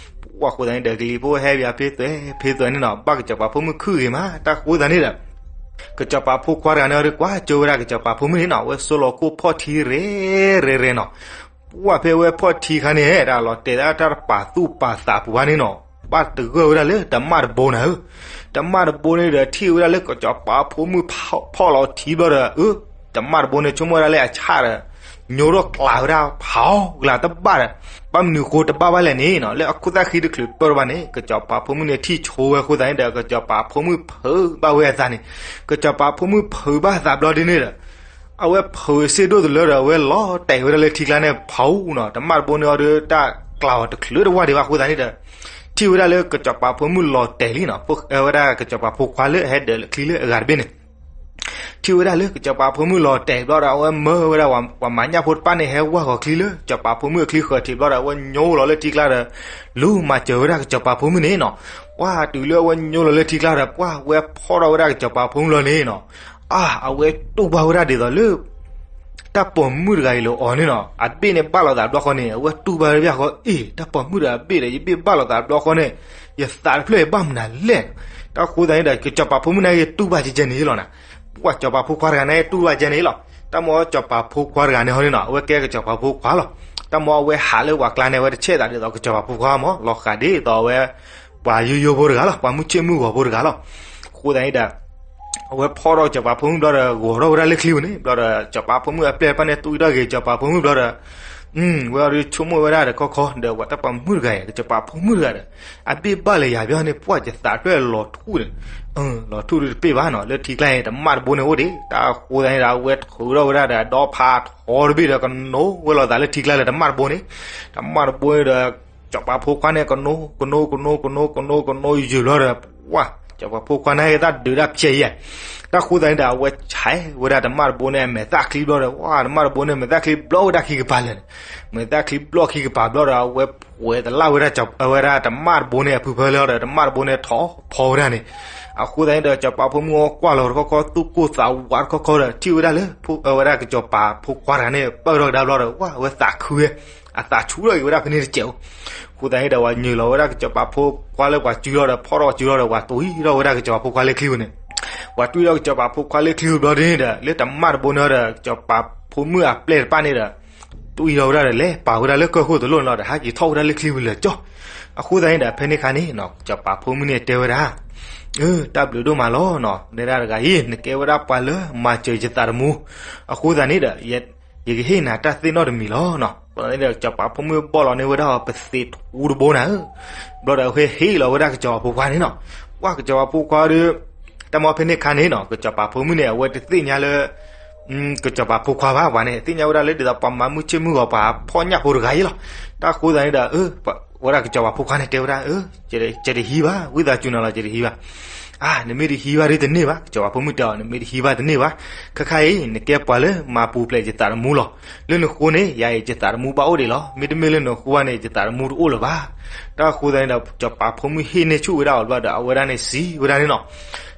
ပှၢ်ဃိသတးန့ၣ်ဒီး ကလံၤဖိဟဲဘၣ်ဖဲသွဲဖဲသွဲန့ၣ်နီၤ, ဘၣ်ကစီၤပၤဖိမုၣ်ခုၣ်ဂ့ၤမး. တၢ်ဃိသတးန့ၣ်ဒီး ကစီၤပၤဖိခွါတဂၤန့ၣ် အီၤဒုးကွၢ်ကၠိဝဲဒၣ်ကစီၤပၤဖိမုၣ်န့ၣ်နီၤ, အဝဲဆိလီၤခိၣ်ဖီၣ်ထံရဲၣ်ရဲၣ်ရဲၣ်နီၤ. ပှၢ်ဖဲအဝဲဖီၣ်ထံခါန့ၣ် တၢ်လီၤတဲာ်ဒၣ်တၢ်တပာ်သူၣ်ပာ်သးပူၤဘၣ်န့ၣ်နီၤ, ဘၣ်တဂၢၢ်ဝဲဒၣ်လၢတမၣ်တဘိန့ၣ်ဧၢ. တမၣ်တဘိန့ၣ်ဒီး ထံၣ်ဝဲဒၣ်လၢကစီၤပၤဖိမုၣ်ဖီၣ်လီၤထံဘျီဒီး အၢ တမၣ်တဘိန့ၣ် ဆိကမိၣ်ဝဲဒၣ်လၢအဆၣ်ဒီး ညိထီၣ်ကျးဝဲဒၣ်ဖးအီၣ်ကျးတဘၣ်ဒီး ဘၣ်မနုၤဃိတဘၣ်ဘၣ်လဲၣ်န့ၣ်နီၤ, လၢအခိၣ်သၣ်ဃံတချုးပၢၢ်ဘၣ်န့ၣ် ကစီၤပၤဖိမုၣ်န့ၣ်ထံၣ်ဆိဝဲအဃိသတးန့ၣ်ဒီး ကစီၤပၤဖိမုၣ်ဖုးဘၣ်ဝဲအသးန့ၣ်, ကစီၤပၤဖိမုၣ်ဖုးဘၣ်အသးဘျီဒ်န့ၣ်ဒီး အဝဲဖုးစ့ၢ်ဒိၣ်တလၢဒီး အဝဲလီၤတဲာ်ဝဲဒၣ်လၢထံကျါန့ၣ်ဖးအီၣ်နီၤ, တမၣ်တဘိန့ၣ်အီၤဒီး တၢ်ကျးအီၤတချုးတဝၢ်ဒံးဘၣ်အဃိသတးန့ၣ်ဒီး ထံၣ်ဝဲဒၣ်လၢကစီၤပၤဖိမုၣ်လီၤတဲာ်လံနီၤ, ဝဲဒၣ်ကစီၤပၤဖိခွါလၢအဟဲဒၢးလၢချံလၢအဂၤတဘ့ၣ်န့ၣ် ထံၣ်ဝဲဒၣ်လၢကစီၤပၤဖိမုၣ်လီၤတဲာ်ဘျီဒီး အဝဲမၢဝဲဒၣ်ပှၤမၤညၣ်ဖိတဖၣ်န့ၣ် ဟဲဝၢ်ဃီၤချံလၢကစီၤပၤဖိမုၣ်အချံဃၢၤထံးဘျီဒီး အဝဲညိလီၤလၢထံကျါဒီး လူၤမၤစၢၤဝဲဒၣ်ကစီၤပၤဖိမုၣ်န့ၣ်နီၤ. ပှၢ်တုၤလၢအဝဲညိလီၤလၢထံကျါဒီး ပှၢ်ဝဲဖီၣ်ထီၣ်ဝဲဒၣ်ကစီၤပၤဖိမုၣ်လီၤန့ၣ်နီၤ, အါ အဝဲတူၢ်ဘၣ်ဝဲဒၣ်ဒ်သိးလၢ တၢ်ပိာ်မုၣ်တဂၤအံၤလီၤအီၤန့ၣ်နီၤ, အဘ့ၣ်န့ၣ်ဘၣ်လိာ်သးဘျီဃီန့ၣ် အဝဲတူၢ်ဘၣ်ဝဲဒၣ်ဃီ အ့ၣ် တၢ်ပိာ်မုၣ်တဂၤအဘ့ၣ်ဒီး ယဘ့ၣ်ဘၣ်လိာ်သးဘျီဃီန့ၣ် ယသးတဖျၢၣ်အံၤဘၣ်မနုၤလဲၣ်. တၢ်ဃိသတးန့ၣ်ဒီး ကစီၤပၤဖိမုၣ်န့ၣ်က့ၤတူၢ်ဘၣ်ကဲကဲန့ၣ်လီၤနီၤ, ပှၢ်ကစီၤပၤဖိခွါတဂၤန့ၣ်တူၢ်ဘၣ်ကဲန့ၣ်လီၤ. တၢ်မ့ၢ်ကစီၤပၤဖိခွါတဂၤန့ၣ်ဟီန့ၣ်နီၤ အဝဲကဲကစီၤပၤဖိခွါလီၤ. တၢ်မ့ၢ်အဝဲဟးလၢပှၤကျါန့ၣ် အဝဲတဆဲးသးဒ်သိးကစီၤပၤဖိခွါမး လီၤဃးဒ်သိးအဝဲ ပှၤယိယိဖိတဂၤလီၤ, ပှၤမုၢ်ဆ့ၣ်မုၢ်ဂီၤဖိတဂၤလီၤ. အဃိသတးန့ၣ်ဒီး အဝဲဖီၣ်ထီၣ်ကစီၤပၤဖိမုၣ်ဘျီဒီး ဂီၤထီၣ်ဝဲဒၣ်လၢချံပူၤန့ၣ် ဘျီဒီး ကစီၤပၤဖိမုၣ်အပျဲၢ်တဖၣ်န့ၣ် တူၢ်အံၤထီၣ်က့ၤကစီၤပၤဖိမုၣ်ဘျီဒီး ဝဲအီၤဒုးဆိကမိၣ်ဝဲဒၣ်တခီခီ ဒီးပှၤတၢ်ပိာ်မုၣ်တဂၤအံၤ ကစီၤပၤဖိမုၣ်တဂၤဒီး အဘ့ၣ်ဘၣ်လၢယၤဘျီန့ၣ် ပှၢ်ယသးတဖျၢၣ်လီၤထူၣ်န့ၣ် လီၤထူၣ်ဒုးတပ့ၢ်ဘၣ်နီၤ, လၢထံကျါအံၤ တမၣ်တဘိန့ၣ်အိၣ်ဒံး. တၢ်ဃိသတးန့ၣ်ဒီး အဝဲထုးထီၣ်ဝဲဒၣ်ဒီးဒီဖးထီတဘ့ၣ်ဒီး ကနိဝဲလိာ်သးလၢထံကျါလၢတမၣ်တဘိန့ၣ်, တမၣ်တဘိန့ၣ်ဒီး ကစီၤပၤဖိခွါန့ၣ် ကနိ ကနိ ကနိ ကနိ ကနိ ကနိယုာ်ဘျီဒီး ပှၢ် ကစီၤပၤဖိခွါန့ၣ်ဟဲသၣ်ဒုးတၢ်ဖျဲးယဲၢ်. တၢ်ဃိသတးန့ၣ်ဒီး အဝဲဆဲးဝဲဒၣ်တမၣ်တဘိန့ၣ် အမဲာ်သၣ်ချံဘျီဒီး ပှၢ် တမၣ်တဘိန့ၣ် မဲာ်သၣ်ချံဘျီဝဲဒၣ်ခံကပၤလၢာ်န့ၣ်, မဲာ်သၣ်ချံဘျီခံကပၤဘျီဒီး အဝဲဖှဲးတလၣ်ဝဲဒၣ်ဝဲဒၣ်တမၣ်တဘိန့ၣ် အဖုဖၢလၢဒီး တမၣ်တဘိန့ၣ်ထီၣ်ဖီဝဲဒၣ်န့ၣ်. အဃိသတးန့ၣ်ဒီး ကစီၤပၤဖိမုၣ်အီၤကွၢ်လီၤတခီခီ သူၣ်ကိၢ်သးဝးတခီခီဒီး ထံၣ်ဝဲဒၣ်လၢ ဝဲဒၣ်ကစီၤပၤဖိခွါတဂၤန့ၣ် ပၢၢ်ထီၣ်ကဒါဘျီဒီး ပှၢ် အဝဲသးခုဝဲ အသးဆူၣ်ထီၣ်က့ၤဝဲဒၣ်ဖဲန့ၣ်တစဲးအိၣ်. အဃိသတးန့ၣ်ဒီး ပှၤညၢၤလီၤဝဲဒၣ်ကစီၤပၤဖိခွါလၢပှၤစုလီၤဒီး ဖီၣ်ထီၣ်ပှၤစုလီၤဒီး ပှၤတွံၢ်ထီၣ်ဝဲဒၣ်ကစီၤပၤဖိခွါလၢချံပူၤန့ၣ်, ပှၤတွံၢ်ထီၣ်ကစီၤပၤဖိခွါလၢချံပူၤဘျီဒ်န့ၣ်ဒီး လၢတမၣ်တဘိန့ၣ်ဒီး ကစီၤပၤဖိမုၣ်အပျဲၢ်တဖၣ်န့ၣ်ဒီး တွံၢ်ထီၣ်ဝဲဒၣ်ဒီး လဲၤပာ်ဝဲဒၣ်လၢကၢၢ်ခိၣ်တလိၣ်န့ၣ်လီၤဒီး ဟဲက့ၤထီၣ်ဝဲဒၣ်လၢချံပူၤလၢာ်ကၠီ. အဃိသတးန့ၣ်ဒီး ဖဲန့ၣ်အခါန့ၣ် ကစီၤပၤဖိမုၣ်န့ၣ်တဲဝဲဒၣ် အၢ တၢ်ဘျုးဒိၣ်မးလီၤနီၤ, နဲဒၣ်တဂၤအံၤ နကဲဝဲဒၣ်ပှၤလၢမၤစၢၤယသးတမူ, အဃိသတးန့ၣ်ဒီး ယကဟ့ၣ်နၤတၢ်သ့ၣ်နီၣ်တမံၤလီၤနီၤ. အဃိသတးန့ၣ်ဒီး ကစီၤပၤဖိမုၣ်ဘီၣ်လီၤန့ၢ်ဝဲဒၣ်အီၤပသံးထူတဘိနၤဧၢ, ဘျီဒီးအဝဲဟ့ၣ်လီၤဝဲဒၣ်ကစီၤပၤဖိခွါန့ၣ်နီၤ. ပှၢ်ကစီၤပၤဖိခွါဒီး တၢ်မ့ၢ်ဖဲန့ၣ်အခါန့ၣ်နီၤ ကစီၤပၤဖိမုၣ်န့ၣ် အဝဲတသ့ၣ်ညါလၢ ကစီၤပၤဖိခွါဘၣ်, ပှၤန့ၣ် သ့ၣ်ညါဝဲဒၣ်လၢဒ်သိးပှၤမၤမုၢ်ဆ့ၣ်မုၢ်ဂီၤ ပှၤဖီၣ်ညၣ်ဖိတဂၤအံၤလီၤ. တၢ်ဃိသတးန့ၣ်ဒီး ဝဲဒၣ်ကစီၤပၤဖိခွါန့ၣ်တဲဝဲဒၣ် အၢ ယတဟံးဘၣ်, ဝံသးစူၤနၤလီၤ ယတဟံးဘၣ်. အါ နမ့ၢ်တဟံးဘၣ်ဒ်တန့ၢ်ဘၣ်, ကစီၤပၤဖိမုၣ်တဲအီၤ နမ့ၢ်တဟံးဘၣ်တန့ၢ်ဘၣ်. ခဲခါအံၤ နကဲပှၤလၢမၤပူၤဖျဲးယသးတမူလီၤ. လၢနဃိန့ၣ် ယၤအံၤယသးတမူဘၣ်အိၣ်ဒံးလီၤ. မ့တမ့ၢ်လၢနဃိဘၣ်န့ၣ် ယသးတမူတအိၣ်လၢၤဘၣ်. တၢ်ဃိသတးန့ၣ်ဒီး ကစီၤပၤဖိမုၣ်ဟ့ၣ်န့ၢ်ဆူၣ်ဝဲဒၣ်အီၤဘျီဒီး အဝဲဒၣ်န့ၣ်စံးဝဲဒၣ်န့ၣ်နီၤ.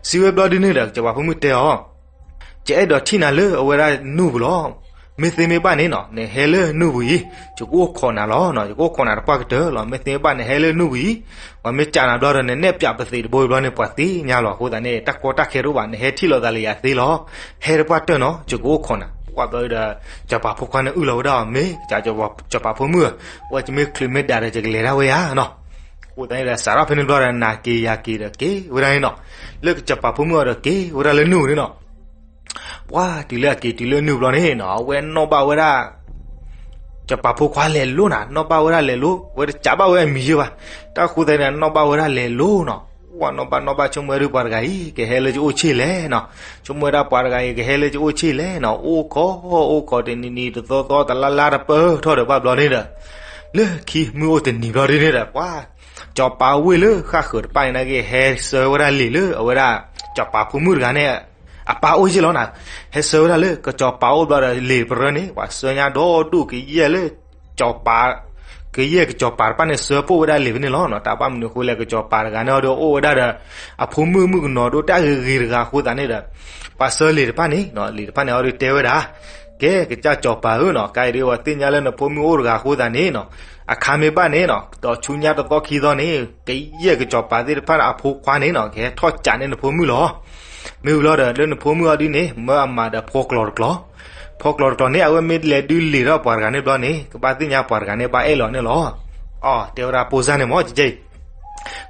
စံးဝဲဘျီဒ်န့ၣ်ဒီး ကစီၤပၤဖိမုၣ်တဲအီၤ ယအဲၣ်ဒိးထံၣ်နၤလၢအဝဲဒၣ်နူၢ်ပူၤလီၤ. မ့ၢ်သ့မ့ၢ်ဘၣ်န့ၣ်နီၤ နဟဲလၢနူၢ်ပူၤအံၤ ယကအိၣ်ခိးနၤလီၤ. ယကအိၣ်ခိးနၤတပှၢ်ကတၢၢ်လီၤ. မ့ၢ်သ့မ့ၢ်ဘၣ်နဟဲလၢနူၢ်ပူၤအံၤ ပှၤမ့ၢ်ကးနၤဘျီဒီး နနဲၣ်ပၠးပသံးတဘိအံၤဘျီန့ၣ် ပှၤသ့ၣ်ညါလီၤ. အဃိသတးန့ၣ် တၢ်ကီတၢ်ခဲတအိၣ်ဘၣ်, နဟဲထံၣ်လိာ်သးလၢယၤသ့လီၤ. ဟဲတပှၢ်တၢၢ်နီၤ ယကအိၣ်ခိးနၤ. ပှၢ်ဘျီဒီး ကစီၤပၤဖိခွါန့ၣ်အုၣ်လီၤဝဲဒၣ်အီၤ မ့ၢ်ကစၢ်ကစီၤပၤဖိမုၣ်ဧၢ, အဝဲကမ့ၢ်ချုးမ့ၢ်ဒၣ်ဒီး ယကလဲၤဒၣ်ဝဲယၤနီၤ. အဃိသတးန့ၣ်ဒီး စးထီၣ်ဖဲန့ၣ်ဘျီဒီး နၤက့ၤယၤက့ၤဒီးက့ၤဝဲဒၣ်န့ၣ်နီၤ. လၢကစီၤပၤဖိမုၣ်အီၤဒီးက့ၤဝဲဒၣ်လၢနူၢ်န့ၣ်နီၤ. ပှၢ်တုၤလၢအက့ၤတုၤလၢနူၢ်ဘျီန့ၣ်နီၤ အဝဲနီၣ်ဘၣ်ဝဲဒၣ် စီၤပၤဖိခွါလဲၤလိၤနၤ, နီၣ်ဘၣ်ဝဲဒၣ်လဲၤလိၤ, ဝဲတစံးဘၣ်ဝဲအမံၤယ့ၢ်ဘၣ်. တၢ်ဃိသတးန့ၣ် နီၣ်ဘၣ်ဝဲဒၣ်လဲၤလိၤနီၤ. ဝဲနီၣ်ဘၣ်နီၣ်ဘၣ် ဆိကမိၣ်ဝဲဒၣ်ပှၤတဂၤအံၤ ကဟဲလၢယအိၣ်ဆ့ၣ်လဲၣ်နီၤ. ဆိကမိၣ်ဝဲဒၣ်ပှၤတဂၤအံၤ ကဟဲလၢယအိၣ်ဆ့ၣ်လဲၣ်နီၤ. အိၣ်ခိး အိၣ်ခိးတနံၤနံၤ တသီသီ တလါလါ တပၢၢ်ထီၣ်ဒီး ဘၣ်ဘျီန့ၣ်ဒီး လၢခံမုၢ်အိၣ်တနံၤဘျီဒ်န့ၣ်ဒီး ပှၤ စီၤပၤဝ့ၢ်လၢဃၣ်ဃၢၤတဖၣ်န့ၣ် နာ်က့ ဟဲဆှၢဝဲဒၣ်လံာ်လၢအဝဲဒၣ် စီၤပၤဖိမုၣ်တဂၤန့ၣ် အပၢ်အိၣ်ယ့ၢ်လီၤနၤ. ဟဲဆှၢဝဲဒၣ်လၢကစီၤပၤအိၣ်ဘျီဒီး လံာ်တပရၢန့ၣ် ပှၤဆှၢညါဒီဒူၣ်ကယဲၢ်လၢ စီၤပၤ ကယဲၢ်ကစီၤပၤတဖၣ်န့ၣ် ဆှၢဖှိၣ်ဝဲဒၣ်လံာ်ဖဲန့ၣ်လီၤနီၤ. တၢ်ဘၣ်မနုၤအဃိလဲၣ်, ကစီၤပၤတဂၤန့ၣ်ဒီး အိၣ်ဝဲဒၣ်ဒီး အဖိမုၣ်မုၣ်ကနီၤဒိၣ်တၢ်ဂ့ၤဂ့ၤတဂၤအဃိသတးန့ၣ်ဒီး ပှၤဆှၢလံာ်တဖၣ်န့ၣ်နီၤ, လံာ်တဖၣ်န့ၣ်အီၤဒီးတဲဝဲဒၣ် ကဲ ကစၢ်စီၤပၤဧၢနီၤ, ခဲအံၤဒ်ပှၤသ့ၣ်ညါလၢနဖိမုၣ်အိၣ်တဂၤအဃိသတးန့ၣ်နီၤ, အခါမ့ၢ်ဘၣ်န့ၣ်နီၤ, ဒီးဆူညါတသီခံသီန့ၣ် ကယဲၢ်ကစီၤပၤသ့ၣ်တဖၣ်န့ၣ် အဖိခွါန့ၣ်နီၤ ကဟဲထီၣ်စးန့ၢ်နဖိမုၣ်လီၤ. မ့ၢ်ဝံၤလီၤဒီး လၢနဖိမုၣ်အီၤဒ်န့ၣ် မၢအမၤဒီးဖီကျိးတကျိး, ဖီကျိးတကျိးန့ၣ် အဝဲမ့ၢ်လဲၤဒုးလံာ်ထီၣ်ပှၤတဂၤန့ၣ်ဘျီန့ၣ် ကဘၣ်သ့ၣ်ညါပှၤတဂၤန့ၣ် ဘၣ်အဲၣ်လီၤန့ၣ်လီၤ. အီ တဲဝဲဒၣ်ပိစၢ်န့ၣ်မ့ၢ် ကကဲအံၤ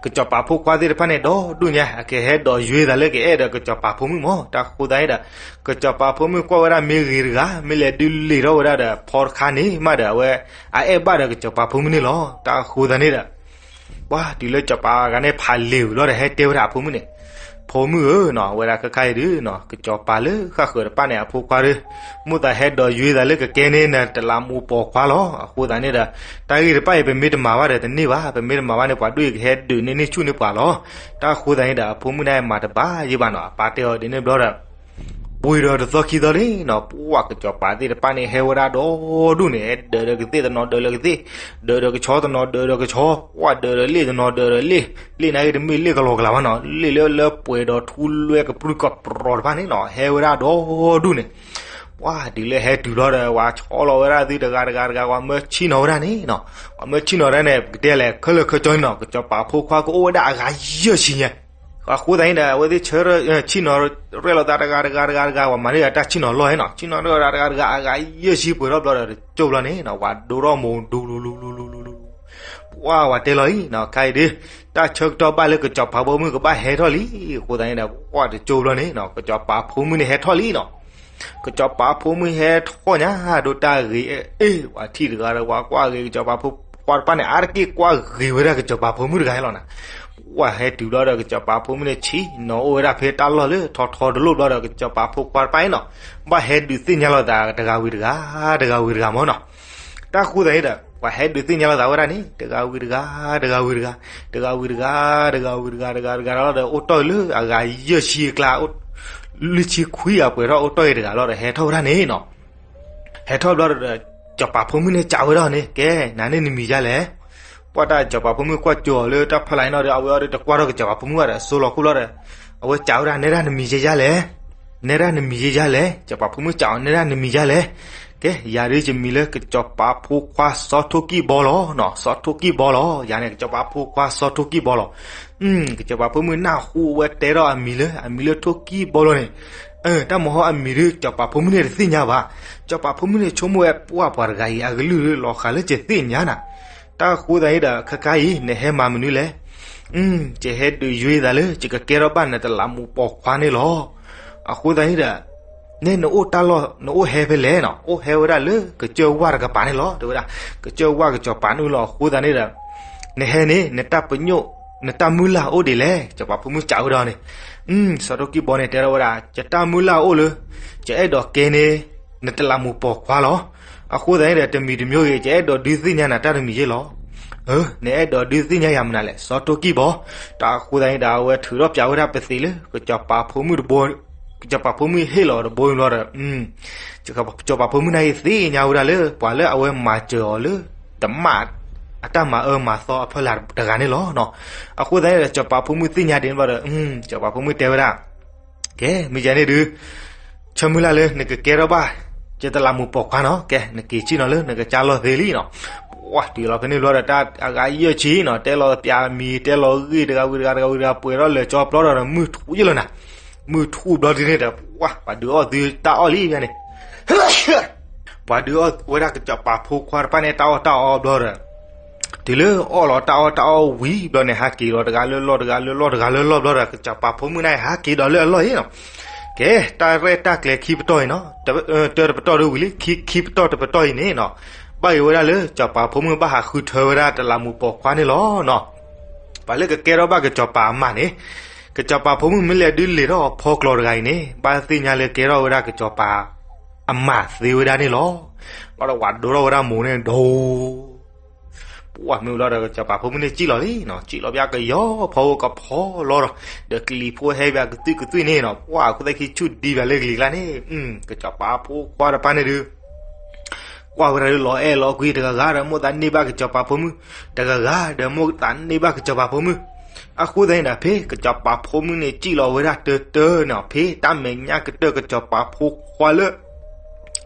ကစီၤပၤဖိခွါသ့ၣ်တဖၣ်န့ၣ် ဒီဒူၣ်ညါ အကဟဲဒိးယွ့သးလၢကအဲၣ်ဒီးကစီၤပၤဖိမုၣ်မ့ၢ် တၢ်ဃိသတးန့ၣ်ဒီး ကစီၤပၤဖိမုၣ်ကွၢ်ဝဲဒၣ်မ့ၢ်ဂ့ၤတဂၤ မ့ၢ်လဲၤဒုးလံာ်ထီၣ်ဝဲဒၣ်ဒီး ဖီတခါန့ၣ်မးဒီး အဝဲ အအဲၣ်ဘၣ်ဒီးကစီၤပၤဖိမုၣ်န့ၣ်လီၤ. တၢ်ဃိသတးန့ၣ်ဒီး ပှၤတုၤလၢစီၤပၤတဂၤန့ၣ် ဖးလံာ်ဝံၤလီၤဒီး ဟဲတဲဝဲဒၣ်အဖိမုၣ်န့ၣ်, ဖိမုၣ်ဧၢနီၤ, ဝဲဒၣ်ခဲခါအံၤဒုးနီၤ ကစီၤပၤလၢဃၣ်ဃၢၤတဖၣ်န့ၣ် အဖိခွါဒီး မိၣ်သးဟဲဒိးယွ့သးလၢကကဲန့ၢ် နတလးမူးပိာ်ခွါလီၤ. အဃိသတးန့ၣ်ဒီး တၢ်ဂ့ၢ်တဖၣ်အံၤ ပမ့ၢ်တမၤဘၣ်ဒီးတန့ၢ်ဘၣ်, ပမ့ၢ်တမၤဘၣ်န့ၣ် ပှၤဒိၣ်အံၤကဟဲဒုးန့ၢ်န့ၢ်ဆူၣ်န့ၢ်ပှၤလီၤ. တၢ်ဃိသတးန့ၣ်ဒီး အဖိမုၣ်န့ၣ်မၤတဘၣ်ယ့ၢ်ဘၣ်နီၤ, အပၢ်တဲအီၤဒ်န့ၣ်ဘျီဒီး ပှ့ၤဒီးတသီခံသီန့ၣ်နီၤ, ပှၤကစီၤပၤသ့ၣ်တဖၣ်န့ၣ် ဟဲဝဲဒၣ်ဒီဒူၣ်န့ၣ် ဒၢးဒီးကသ့ၣ်တနီၤဒၢးလၢကသ့ၣ်, ဒၢးဒီးကဆီတနီၤဒၢးဒီးကဆီ, ပှၤဒၢးဒီးလ့ၣ်တနီၤဒၢးဒီးလ့ၣ်, လ့ၣ်န့ၣ်က့တမ့ၢ်လ့ၣ်ကလီကလီဘၣ်နီၤ, လ့ၣ်လၢလၢပှဲၤဒီးထူလွဲကပြုၢ်ကပြီၤတဖၣ်န့ၣ်နီၤ ဟဲဝဲဒၣ်ဒီဒူၣ်န့ၣ် ပှၤတုၤလၢဟဲတုၤဘျီဒီး ပှၤဆီလီၤဝဲဒၣ်သုတဂၤတဂၤတဂၤ ပှၤမၢဆံၣ်နီၤဝဲဒၣ်န့ၣ်နီၤ, ပှၤမၢဆံၣ်နီၤဒၣ်န့ၣ် ပကတဲလဲၣ် ခဲလၢာ်ခဲဆ့န့ၣ်နီၤ ကစီၤပၤဖိခွါကအိၣ်ဝဲဒၣ်အဂၤယဲၢ်ဆံညါ အဃိသတးန့ၣ်ဒီး အဝဲသ့ၣ်ဆၢထၢၣ် ဆံၣ်နီၤရဲၣ်လီၤသးတဂၤတဂၤတဂၤတဂၤ ပှၤမၤန့ၢ်ဒီးတၢ်ဆံၣ်နီၤလီၢ်ဟဲနီၤ, ဆံၣ်နီၤရဲၣ်လီၤသးတဂၤတဂၤအဂၤယဲၢ်ဆံပှဲၤထီၣ်ဘျီဒီး တကၠိၢ်ဘျီန့ၣ်နီၤ ပှၤဒိထီၣ်မိၢ်ဒူလူလူလူလူလူလူ ပှၤ ပှၤတဲလီၤအံၤနီၤ ခဲအံၤဒုး တၢ်ဆၢကတီၢ်ဘၣ်လၢကစီၤပၤဖိမုၣ်ကဘၣ်ဟဲထီၣ်လံ, အဃိသတးန့ၣ်ဒီး ပှၤတကၠိၢ်ဘျီန့ၣ်နီၤ ကစီၤပၤဖိမုၣ်န့ၣ်ဟဲထီၣ်လံနီၤ ကစီၤပၤဖိမုၣ်ဟဲထီၣ်ညါ ဒိၣ်တၢ်ဂ့ၤအ့ၣ် ပှၤထံၣ်တဂၤဒီး ပှၤကွၢ်ဂ့ၤ ကစီၤပၤဖိခွါတဖၣ်န့ၣ် အါတက့ၢ်ကွၢ်ဂ့ၤဝဲဒၣ်ကစီၤပၤဖိမုၣ်တဂၤဟဲလီၤနၤ, ပှၤဟဲတုၤဘျီဒီး ကစီၤပၤဖိမုၣ်န့ၣ် ဆံၣ်နီၤအိၣ်ဝဲဒၣ်ဖဲတၢ်လီၢ်လၢထီထီတလိၣ်ဘျီဒီး ကစီၤပၤဖိခွါတဖၣ်အံၤနီၤ ဘၣ်ဟဲဒုးသ့ၣ်ညါလိာ်သးတဂၤဝံၤတဂၤ တဂၤဝံၤတဂၤမ့ၢ်နီၤ, တၢ်ဃိသတးန့ၣ်ဒီး ပှၤဟဲဒုးသ့ၣ်ညါလိာ်သးဝဲဒၣ်န့ၣ် တဂၤဝံၤတဂၤ တဂၤဝံၤတဂၤ တဂၤဝံၤတဂၤ တဂၤဝံၤတဂၤ တဂၤတဂၤလီၤဒီး အိၣ်တီၢ်အံၤလၢအဂၤယဲၢ်ဆံအကျါ လွံၢ်ဆံခွံအပှဲၤထီၣ် အိၣ်တီၢ်အံၤတဂၤလီၤဒီး ဟဲထီၣ်ဝဲဒၣ်န့ၣ်နီၤ ဟဲထီၣ်ဘျီဒီး စီၤပၤဖိမုၣ်န့ၣ်စံးဝဲဒၣ်န့ၣ် ကဲ နၤန့ၣ်နမံၤယါလဲၣ်, ပှၤတၢ်စီၤပၤဖိမုၣ်ကွၢ်ကၠိအီၤလၢတၢ်ဖီလာ်အံၤနီၤဒီး အဝဲအီၤဒီးတကွၢ်ထီၣ်ကစီၤပၤဖိမုၣ်ဘၣ်ဒီး အစိလီၤခိၣ်ဘျီဒီး အဝဲစံးဝဲဒၣ် နဲဒၣ်နမံၤယါလဲၣ်, နဲဒၣ်နမံၤယါလဲၣ်, စီၤပၤဖိမုၣ်စံးအီၤ နဲဒၣ်နမံၤယါလဲၣ်, ကဲ ယၤဒုးယမံၤလၢကစီၤပၤဖိခွါစီၤထိၣ်ကံၢ်ဘီလီၤနီၤ, စီၤထိၣ်ကံၢ်ဘီလီၤ, ယၤန့ၣ် ကစီၤပၤဖိခွါစီၤထိၣ်ကံၢ်ဘီလီၤ. ကစီၤပၤဖိမုၣ်နၢ်ဟူဝဲတဲထီၣ်အမံၤလၢ အမံၤလၢထိၣ်ကံၢ်ဘီလီၤန့ၣ် တၢ်မၤဟီအမံၤဒုး စီၤပၤဖိမုၣ်န့ၣ်တသ့ၣ်ညါဘၣ်. စီၤပၤဖိမုၣ်န့ၣ် ဆိကမိၣ်ဝဲပှၢ်ပှၤတဂၤအံၤ အကလုၢ်လီၤဃာ်လၢယသ့ၣ်ညါနၤ, တၢ်ဃိသတးန့ၣ်ဒီး ခဲခါအံၤ နဟဲမၤမနုၤလဲၣ်. ယဟဲဒုးယွ့သးလၢ ယကကဲထီၣ်ဘၣ်နတလးမူးပိာ်ခွါန့ၣ်လီၤ. အဃိသတးန့ၣ်ဒီး နဲနအိၣ်တၢ်လီၢ် နအိၣ်ဟဲဖဲလဲၣ်နီၤ, အိၣ်ဟဲဝဲဒၣ်လၢကစၢၢ်ဝၢ်တကပၤန့ၣ်လီၤ တဲဝဲဒၣ်, ကစၢၢ်ဝၢ်ကစီၤပၤန့ၣ်လီၤ. အဃိသတးန့ၣ်ဒီး နဟဲန့ၣ် နတၢ်ပညိၣ် နတၢ်မုၢ်လၢ်အိၣ်ဒ်လဲၣ်, စီၤပၤဖိမုၣ်စံးဝဲဒၣ်န့ၣ်, စီၤထိၣ်ကံၢ်ဘီန့ၣ် တဲထီၣ်ဝဲဒၣ် ယတၢ်မုၢ်လၢ်အိၣ်လၢ ယအဲၣ်ဒိးကဲန့ၢ် နတလးမူးပိာ်ခွါလီၤ. အဃိသတးန့ၣ်ဒီး တမံၤတမံၤဂ့ၤ ယအဲၣ်ဒိးဒုးသ့ၣ်ညါနၤတၢ်တမံၤယ့ၢ်လီၤ. နအဲၣ်ဒိးဒုးသ့ၣ်ညါယၤမနုၤလဲၣ် စီၤထိၣ်ကံၢ်ဘီ. တၢ်အဃိသတးန့ၣ်ဒီး အဝဲထုးထီၣ်ပၠးဝဲဒၣ်ပသံးလၢ ကစီၤပၤဖိမုၣ်တဘိ ကစီၤပၤဖိမုၣ်ဟ့ၣ်လီၤတဘိဘျီဒီး ကစီၤပၤဖိမုၣ်န့ၣ်အံၤသ့ၣ်ညါဝဲဒၣ်လၢ ပှၤလၢအဝဲမၤစၢၤအီၤလၢ တမၣ် အတၢ်မၤအၢမၤသီအဖီလာ်တဂၤန့ၣ်လီၤ. အဃိသတးန့ၣ်ဒီး စီၤပၤဖိမုၣ်သ့ၣ်ညါဒ်န့ၣ်ဘျီဒီး စီၤပၤဖိမုၣ်တဲဝဲဒၣ် ကဲ မ့ၢ်ယၤန့ၣ်ဒုး ဆၢမုၢ်လၢ်လၢနကကဲထီၣ်ဘၣ် ယတလးမူးပိာ်ခွါနီၤ, ကဲ နက့ၤဆ့ၣ်နီၤလၢနကစၢ်လီၢ်သ့လံနီၤ. ပှၤတုၤလီၤဖဲန့ၣ်ဘျီဒီး တၢ်အဂၤယဲၢ်ဆံနီၤ တဲလီၤပၠးမံၤ တဲလီၤဂ့ၢ်တဂၤဝံၤတဂၤ တဂၤဝံၤတဂၤ ပှဲၤထီၣ်လၢာ်ကၠီဘျီဒီး မုၢ်ထူၣ်ယဲၢ်လီၤနၤ. မုၢ်ထူၣ်ဘျီဒ်န့ၣ်ဒီး ပှၤ ပှၤဒုးအီၣ်သုတၢ်အီၣ်လံဖဲန့ၣ် ပှၤဒုးအီၣ်ဝဲဒၣ်ကစီၤပၤဖိခွါတဖၣ်န့ၣ် တၢ်အီၣ်တၢ်အီဘျီဒီး တုၤလၢအီၣ်လီၤတၢ်အီၣ်တၢ်အီဝံၤဘျီန့ၣ် ဟးက့ၤလီၤတဂၤလၢလီၢ် တဂၤလၢလီၢ် တဂၤလၢလီၢ်ဘျီဒီး ကစီၤပၤဖိမုၣ်န့ၣ် ဟးက့ၤဒီးလၢအလီၢ်အံၤနီၤ. ကဲ တၢ်ရဲၣ်တၢ်ကျဲၤခံပတီၢ်အံၤနီၤ တၢတပတီၢ်ဒုးဝံၤလံ ခံ ခံပတီၢ်တပတီၢ်အံၤန့ၣ်နီၤ ဘၣ်ယိၣ်ဝဲဒၣ်လၢ စီၤပၤဖိမုၣ်ဘၣ်ဟးဃုထၢဝဲဒၣ်တလးမူးပိာ်ခွါန့ၣ်လီၤနီၤ. ပှၤလၢကကဲထီၣ်ဘၣ်ကစီၤပၤအမါန့ၣ်, ကစီၤပၤဖိမုၣ်မ့ၢ်လဲၤဒုးလ့ၤထီၣ်အဖီကျီၤတဂၤအံၤန့ၣ် ဘၣ်သ့ၣ်ညါလၢကဲထီၣ်ဝဲဒၣ်ကစီၤပၤအမါသ့ဝဲဒၣ်န့ၣ်လီၤ. ဘၣ်ဒီးဝၤဒိထီၣ်ဝဲဒၣ်မိၢ်န့ၣ်ဒီး ပှၢ်မ့ၢ်လီၤဒီး ကစီၤပၤဖိမုၣ်န့ၣ်စံၣ်လီၤလံနီၤ, စံၣ်လီၤဘၣ်ကယီဖီဧိၤကဖီလီၤဒီး, ဒီးကလံၤဖိဟဲဘၣ်ကသွံၣ်ကသွံၣ်န့ၣ်နီၤ, ပှၢ်အခိၣ်သ့ၣ်ခံဆူၣ်ဒံးဘၣ်လၢကလံၤကျါန့ၣ်, ကစီၤပၤဖိခွါတဖၣ်န့ၣ်ဒုး ကွၢ်ဝဲဒၣ်လၢလီၤအဲၣ်လီၤကွံတဂၤဂၤဒီး မိၣ်သးန့ၢ်ဘၣ်ကစီၤပၤဖိမုၣ်, တဂၤဂၤဒီးမိၣ်သးန့ၢ်ဘၣ်ကစီၤပၤဖိမုၣ်. အဃိသတးန့ၣ်ဒီး ဖဲကစီၤပၤဖိမုၣ်န့ၣ်စံၣ်လီၤဝဲဒၣ်တၢတၢန့ၣ်, ဖဲတၢ်မဲာ်ညါကတၢၢ်ကစီၤပၤဖိခွါလၢ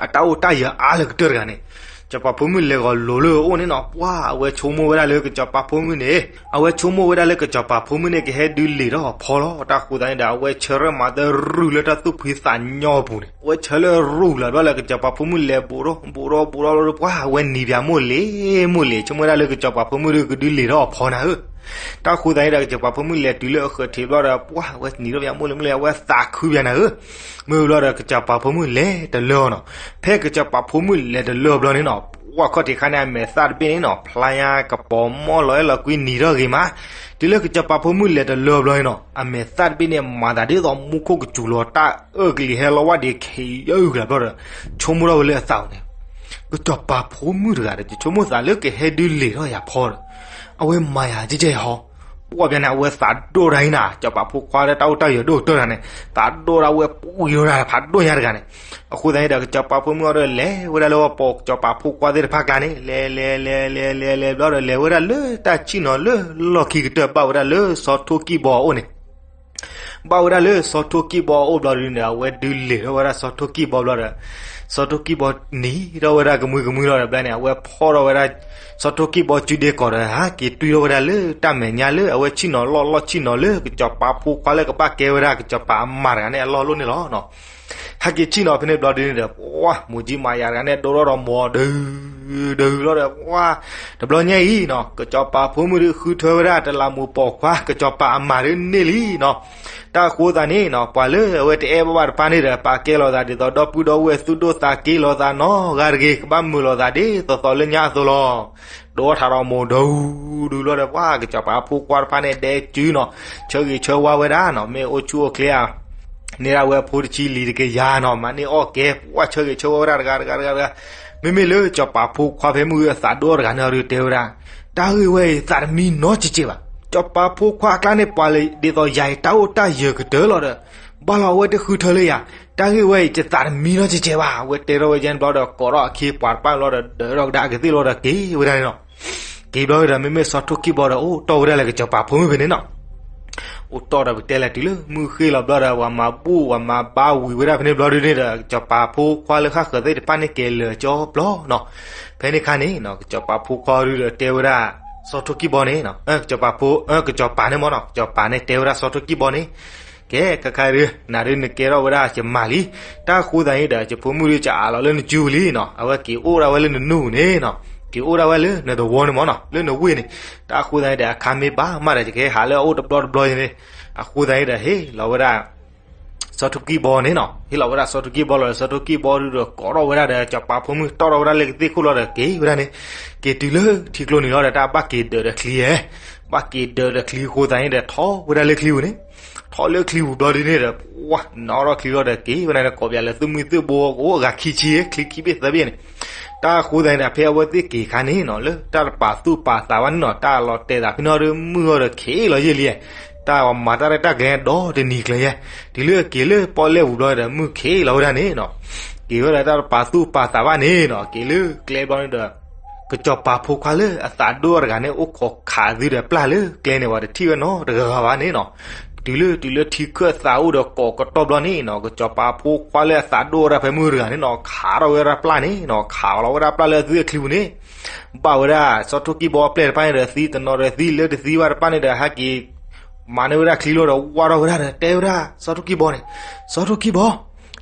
အတၢ်အိၣ်တၢ်ယၢၤအါလၢကတၢၢ်တဂၤန့ၣ်, စီၤပၤဖိမုၣ်လဲၤဂီၤလိၤလၢအအိၣ်န့ၣ်နီၤ, ပှၢ်အဝဲဆိကမိၣ်ဝဲဒၣ်လၢကစီၤပၤဖိမုၣ်န့ၣ်, အဝဲဆိကမိၣ်ဝဲဒၣ်လၢကစီၤပၤဖိမုၣ်န့ၣ် ကဟဲဒုးလ့ၤထီၣ်အဖီလီၤ. တၢ်အဃိသတးန့ၣ်ဒီး အဝဲဆၢထၢၣ်မၤတရူၢ်လၢတၢ်သူၣ်ဖှံသးညီအပူၤန့ၣ်, အဝဲဆၢလၢရူၢ်လီၤဘျီလၢကစီၤပၤဖိမုၣ်လဲၤဘူးထီၣ်ဘူးထီၣ်ဘူးထီၣ်လီၤဒီး ပှၢ်အဝဲနံၤပၠးမိၢ်လ့ၤမိၢ်လ့ၤ, ဆိကမိၣ်ဝဲဒၣ်လၢကစီၤပၤဖိမုၣ်ဒုးကဒုးလ့ၤထီၣ်အဖီနၤဧၢ. တၢ်အဃိသတးန့ၣ်ဒီး ကစီၤပၤဖိမုၣ်လဲၤတုၤလၢအဃၢၤထံးဘျီဒီး ပှၢ်အဝဲနံၤထီၣ်ပၠးမိၢ်လ့ၤမိၢ်လ့ၤ အဝဲသးခုပၠးနၤဧၢ. မ့ၢ်ဘျီဒီး ကစီၤပၤဖိမုၣ်လဲၤတလၢအီၤနီၤ. ဖဲကစီၤပၤဖိမုၣ်လဲၤတလၢအီၤဘျီန့ၣ်နီၤ, ပှၢ်ခီၣ်ထံးခါန့ၣ် အမဲာ်သၣ်တဘ့ၣ်န့ၣ်နီၤ, ဖျါညါကပီၤမီၢ်လီၤအဲၣ်လီၤကွံနံၤထီၣ်ဂ့ၤမး. တုၤလၢကစီၤပၤဖိမုၣ်လဲၤတလၢအီၤဘျီန့ၣ်နီၤ, အမဲာ်သၣ်တဘ့ၣ်န့ၣ် မၤသးဒ်သိးမူခိၣ်ကစူၤလီၤ တၢ်အၢၣ်ကလံၤဟဲလီၤဝဲဒၣ်ခံယုၢ်ကလးဘျီဒီး ဆိကမိၣ်ထီၣ်ဝဲလၢအသးန့ၣ်, ကစီၤပၤဖိမုၣ်တဂၤဒီး ယဆိကမိၣ်သးလၢကဟဲဒုးလ့ၤထီၣ်ယၤဖီဒီး အဝဲမၤယၤကဲကဲဟီ, ပှၢ်ပၠးန့ၣ် အဝဲသးဒိၣ်တၢ်အံၤနၤ, ကစီၤပၤဖိခွါလၢတၢ်အိၣ်တၢ်ယၢၤဒိၣ်ကတၢၢ်တဂၤန့ၣ် သးဒိၣ်ဒၣ်ဝဲပူၤယိၤတၢ်ဖးဒိၣ်ညါတဂၤန့ၣ်. အဃိသတးန့ၣ်ဒီး ကစီၤပၤဖိမုၣ်အီၤဒီးလဲၤဝဲဒၣ်လၢဝဲပိာ်ကစီၤပၤဖိခွါသ့ၣ်တဖၣ်ကျါန့ၣ် လဲၤလဲၤလဲၤလဲၤလဲၤလဲၤဘျီဒီး လဲၤဝဲဒၣ်လၢတၢ်ဆံၣ်နီၤလၢလီၢ်ခံကတၢၢ် ဘၣ်ဝဲဒၣ်လၢစီၤထိၣ်ကံၢ်ဘီအအိၣ်န့ၣ် ဘၣ်ဝဲဒၣ်လၢစီၤထိၣ်ကံၢ်ဘီအအိၣ်ဘျီဒုန့ၣ်ဒီး အဝဲဒုးလ့ၤထီၣ်ဝဲဒၣ်စီၤထိၣ်ကံၢ်ဘီဘျီဒီး စီၤထိၣ်ကံၢ်ဘီနံၤထီၣ်ဝဲဒၣ်ကမှံကမှံလီၤဒီးဘျီန့ၣ် အဝဲဖီၣ်ထီၣ်ဝဲဒၣ် စီၤထိၣ်ကံၢ်ဘီစုဒ့ကီးဒီး ဟဲက့ၤတွံၢ်ထီၣ်ဝဲဒၣ်လၢတၢ်မဲာ်ညါလၢအဝဲဆံၣ်နီၤလီၢ်လီၢ်ဆံၣ်နီၤလၢကစီၤပၤဖိခွါလၢကဘၣ်ကဲဝဲဒၣ်ကစီၤပၤအမါတဂၤန့ၣ် အလီၢ်လိၣ်န့ၣ်လီၤ. ဟဲက့ၤဆံၣ်နီၤဖဲန့ၣ်ဘျီဒုန့ၣ်ဒီး ပှၢ်မူးကၠံမၤယၤတဂၤန့ၣ် ဒိၣ်ထီၣ်ဒီးမိၢ်ဒုးဒုးလီၤဒီး ပှၢ်တဘျီညါအံၤနီၤ ကစီၤပၤဖိမုၣ်ဒုးဃုထၢဝဲဒၣ်တလးမူးပိာ်ခွါ ကစီၤပၤအမါဒုးန့ၢ်လံနီၤ. တၢ်အဃိသတးန့ၣ်နီၤ ပှၤလၢအဝဲတအဲၣ်ဘၣ်ဘၣ်တဖၣ်န့ၣ်ဒီး ပာ်ကဲလိာ်သးဒ်သိးဒီပုၢ်ဒီဝဲၢ် သူၣ်ဒိၣ်သးက့လိာ်သးနီတဂၤတဂ့ၤ, ကဘၣ်မုာ်လိာ်သးဒ်သိးသိးလၢညါအသိးလီၤ. ဒိၣ်ထီၣ်ထးဒီးမိၢ်ဒုးဒုးလီၤဒီး ပှၢ်ကစီၤပၤဖိခွါတဖၣ်န့ၣ် ဒဲးစုနီၤ ဆၢဂ့ၤဆၢဝါဝဲဒၣ်နီၤ မ့ၢ်အိၣ်ဆူၣ်အိၣ်ချ့ဧါ န့ၢ်ဒၣ်ဝဲဖိတဆံလံၤတကယၤနီၤ မၤန့ၢ်အီၣ်ကဲ ပှၢ်ဆၢဂ့ၤဆၢဝါဝဲဒၣ်တဂၤတဂၤတဂၤတဂၤ. မ့မ့ၢ်လၢစီၤပၤဖိခွါဖဲမုၢ်ဂ့ၤအသးဒိၣ်တဂၤန့ၣ်ဒီးတဲဝဲဒၣ် တၢ်ဂ့ၢ်ဝဲအံၤသးတမံနီတစဲးဘၣ်. စီၤပၤဖိခွါအကျါန့ၣ် ပှၤလၢဒ်သိးယၤအံၤ တၢ်အိၣ်တၢ်ယၢၤကတၢၢ်လီၤဒီး ဘၣ်လီၤအဝဲတဃုထၢလၢယၤ, တၢ်ဂ့ၢ်ဝဲအံၤ ယသးတမံနီတစဲးဘၣ်. အဝဲတဲထီၣ်ဝဲယဲန့ၣ်ဘျီဒီး ကိးထီၣ်အခ့အပှၤတဖၣ်ဘျီဒီး ဒၢးထီၣ်ကဒါကသ့ၣ်လီၤဒီးက့ၤဝဲဒၣ်န့ၣ်လီၤ. က့ၤဘျီဒီး မ့မ့ၢ်စီၤထိၣ်ကံၢ်ဘီဒီး အိၣ်တီၢ်ဝဲဒၣ်လၢကစီၤပၤဖိမုၣ်ဖဲန့ၣ်နီၤ အိၣ်တီၢ်ဒီးပတဲလဲၣ် တုၤလၢမုၢ်ဃ့ၢ်လီၤဘျီဒီး ပှၤမၤဘူၣ်ပှၤမၤဘါဝံၤဝဲဒၣ်ဖဲန့ၣ်ဘျီဒုန့ၣ်ဒီး ကစီၤပၤဖိခွါလၢဃၣ်ဃၢၤသ့ၣ်တဖၣ်န့ၣ် က့ၤလၢာ်ကၠီပျီနီၤ. ဖဲန့ၣ်ခါန့ၣ်နီၤ ကစီၤပၤဖိခွါဒုဒီးတဲဝဲဒၣ် စီၤထိၣ်ကံၢ်ဘီန့ၣ် ကစီၤပၤဖိ ကစီၤပၤန့ၣ်မ့ၢ်နီၤ ကစီၤပၤန့ၣ်တဲဝဲဒၣ်စီၤထိၣ်ကံၢ်ဘီန့ၣ် ကဲ ခဲခါဒု နၤဒုနကဲထီၣ်ဝဲဒၣ်ယမါလံ. တၢ်ဃိသတးန့ၣ်ဒီး ယဖိမုၣ်ဒု ကအးလီၤလၢနစုပူၤလံနီၤ အဝဲက့ၤအိၣ်ဒၣ်ဝဲလၢနနူၢ်န့ၣ်နီၤ က့ၤအိၣ်ဒၣ်ဝဲလၢနသဝီန့ၣ်မ့ၢ်နီၤ လၢနဝ့ၢ်န့ၣ်. တၢ်အဃိသတးန့ၣ်ဒီး အခါမ့ၢ်ဘၣ်မးဒီး ယကဟဲဟးလၢအအိၣ်တဘျီတဘျီန့ၣ်. အဃိသတးန့ၣ်ဒီး ဟ့ၣ်လီၤဝဲဒၣ် စီၤထိၣ်ကံၢ်ဘီန့ၣ်နီၤ ဟ့ၣ်လီၤဝဲဒၣ်စီၤထိၣ်ကံၢ်ဘီလီၤဒီး စီၤထိၣ်ကံၢ်ဘီဒုဒီး ကိးထီၣ်ဝဲဒၣ်ဒီး စီၤပၤဖိမုၣ်တီၢ်ထီၣ်ဝဲဒၣ်လၢကသ့ၣ်ခိၣ်လီၤဒီး က့ၤဝဲဒၣ်န့ၣ်. က့ၤတုၤလၢထံကျိနံၤလီၤဒီး တၢ်ဘၣ်က့ၤဒၢးဒီးချံဧါ ဘၣ်က့ၤဒၢးဒီးချံအဃိသတးန့ၣ်ဒီး ထီၣ်ဝဲဒၣ်လၢချံပူၤန့ၣ် ထီၣ်လၢချံပူၤဘျီဒုန့ၣ်ဒီး ပှၢ်နီၣ်ထီၣ်ချံလီၤဒီး က့ၤဝဲဒၣ်န့ၣ် ကိးပၠးလၢသူၣ်မံသးဘိအဂၤခံဆံ ချံခံဘ့ၣ်သၢဘ့ၣ်န့ၣ်. တၢ်အဃိသတးန့ၣ်ဒီး ဖဲအဝဲသ့ၣ်က့ၤခါန့ၣ်နီၤ လၢတၢ်တပာ်သူၣ်ပာ်သးဘၣ်န့ၣ်နီၤ တၢ်လီၤတဲာ်သးဖဲန့ၣ်ဒီး မုၢ်အီၤဒီး က့ၤလီၤယဲၢ်လံ. တၢ်မၤတၢ်ရဲၣ်တၢ်ကျဲၤဒီတနံၤကျၢၤယဲၢ် တုၤလၢအက့ၤလၢပီၣ်လဲၣ်ပူၤဘျီဒီး မုၢ်က့ၤလီၤဝဲဒၣ်န့ၣ်နီၤ. က့ၤဝဲဒၣ်တၢ်တပာ်သူၣ်ပာ်သးဘၣ်န့ၣ်နီၤ က့ၤလၢကျဲဘျီန့ၣ်ဒီး ကစီၤပၤဖိခွါလၢအသးဒိၣ်တဂၤန့ၣ် အိၣ်ခိးခးသုဒီးပျၢ်လၢကျဲန့ၣ် ပှၤတထံၣ်ဝဲနီတဂၤဂၤဘၣ်န့ၣ်နီၤ. တုၤလၢတုၤလၢထံခၢၣ်သးအိၣ်ဒီးကိးကတီၢ်ဘျီန့ၣ်နီၤ ကစီၤပၤဖိခွါလၢအသးဒိၣ်ဝဲဒၣ်ဖဲမုၢ်တဂၤန့ၣ်နီၤ ခးထီၣ်ဝဲဒၣ်ပျၢ်န့ၣ်နီၤ ခးလီၤဝဲဒၣ်ပျၢ်လၢအသွံၣ်အချံပူၤန့ၣ်. ဘၣ်ဝဲဒၣ်စီၤထိၣ်ကံၢ်ဘီအပျဲၢ်တဖၣ်န့ၣ်ဒီး သံတနီၤဒီးသံလၢတသံဘၣ်တဖၣ်န့ၣ်ဒီး ဟဲက့ၤ မၤန့ၢ်ဝဲဒၣ်ချံလီၤဒီး ဝါထီၣ်ဝဲဒၣ်ဒီး တဲဝဲဒၣ်စီၤထိၣ်ကံၢ်ဘီန့ၣ်, စီၤထိၣ်ကံၢ်ဘီ,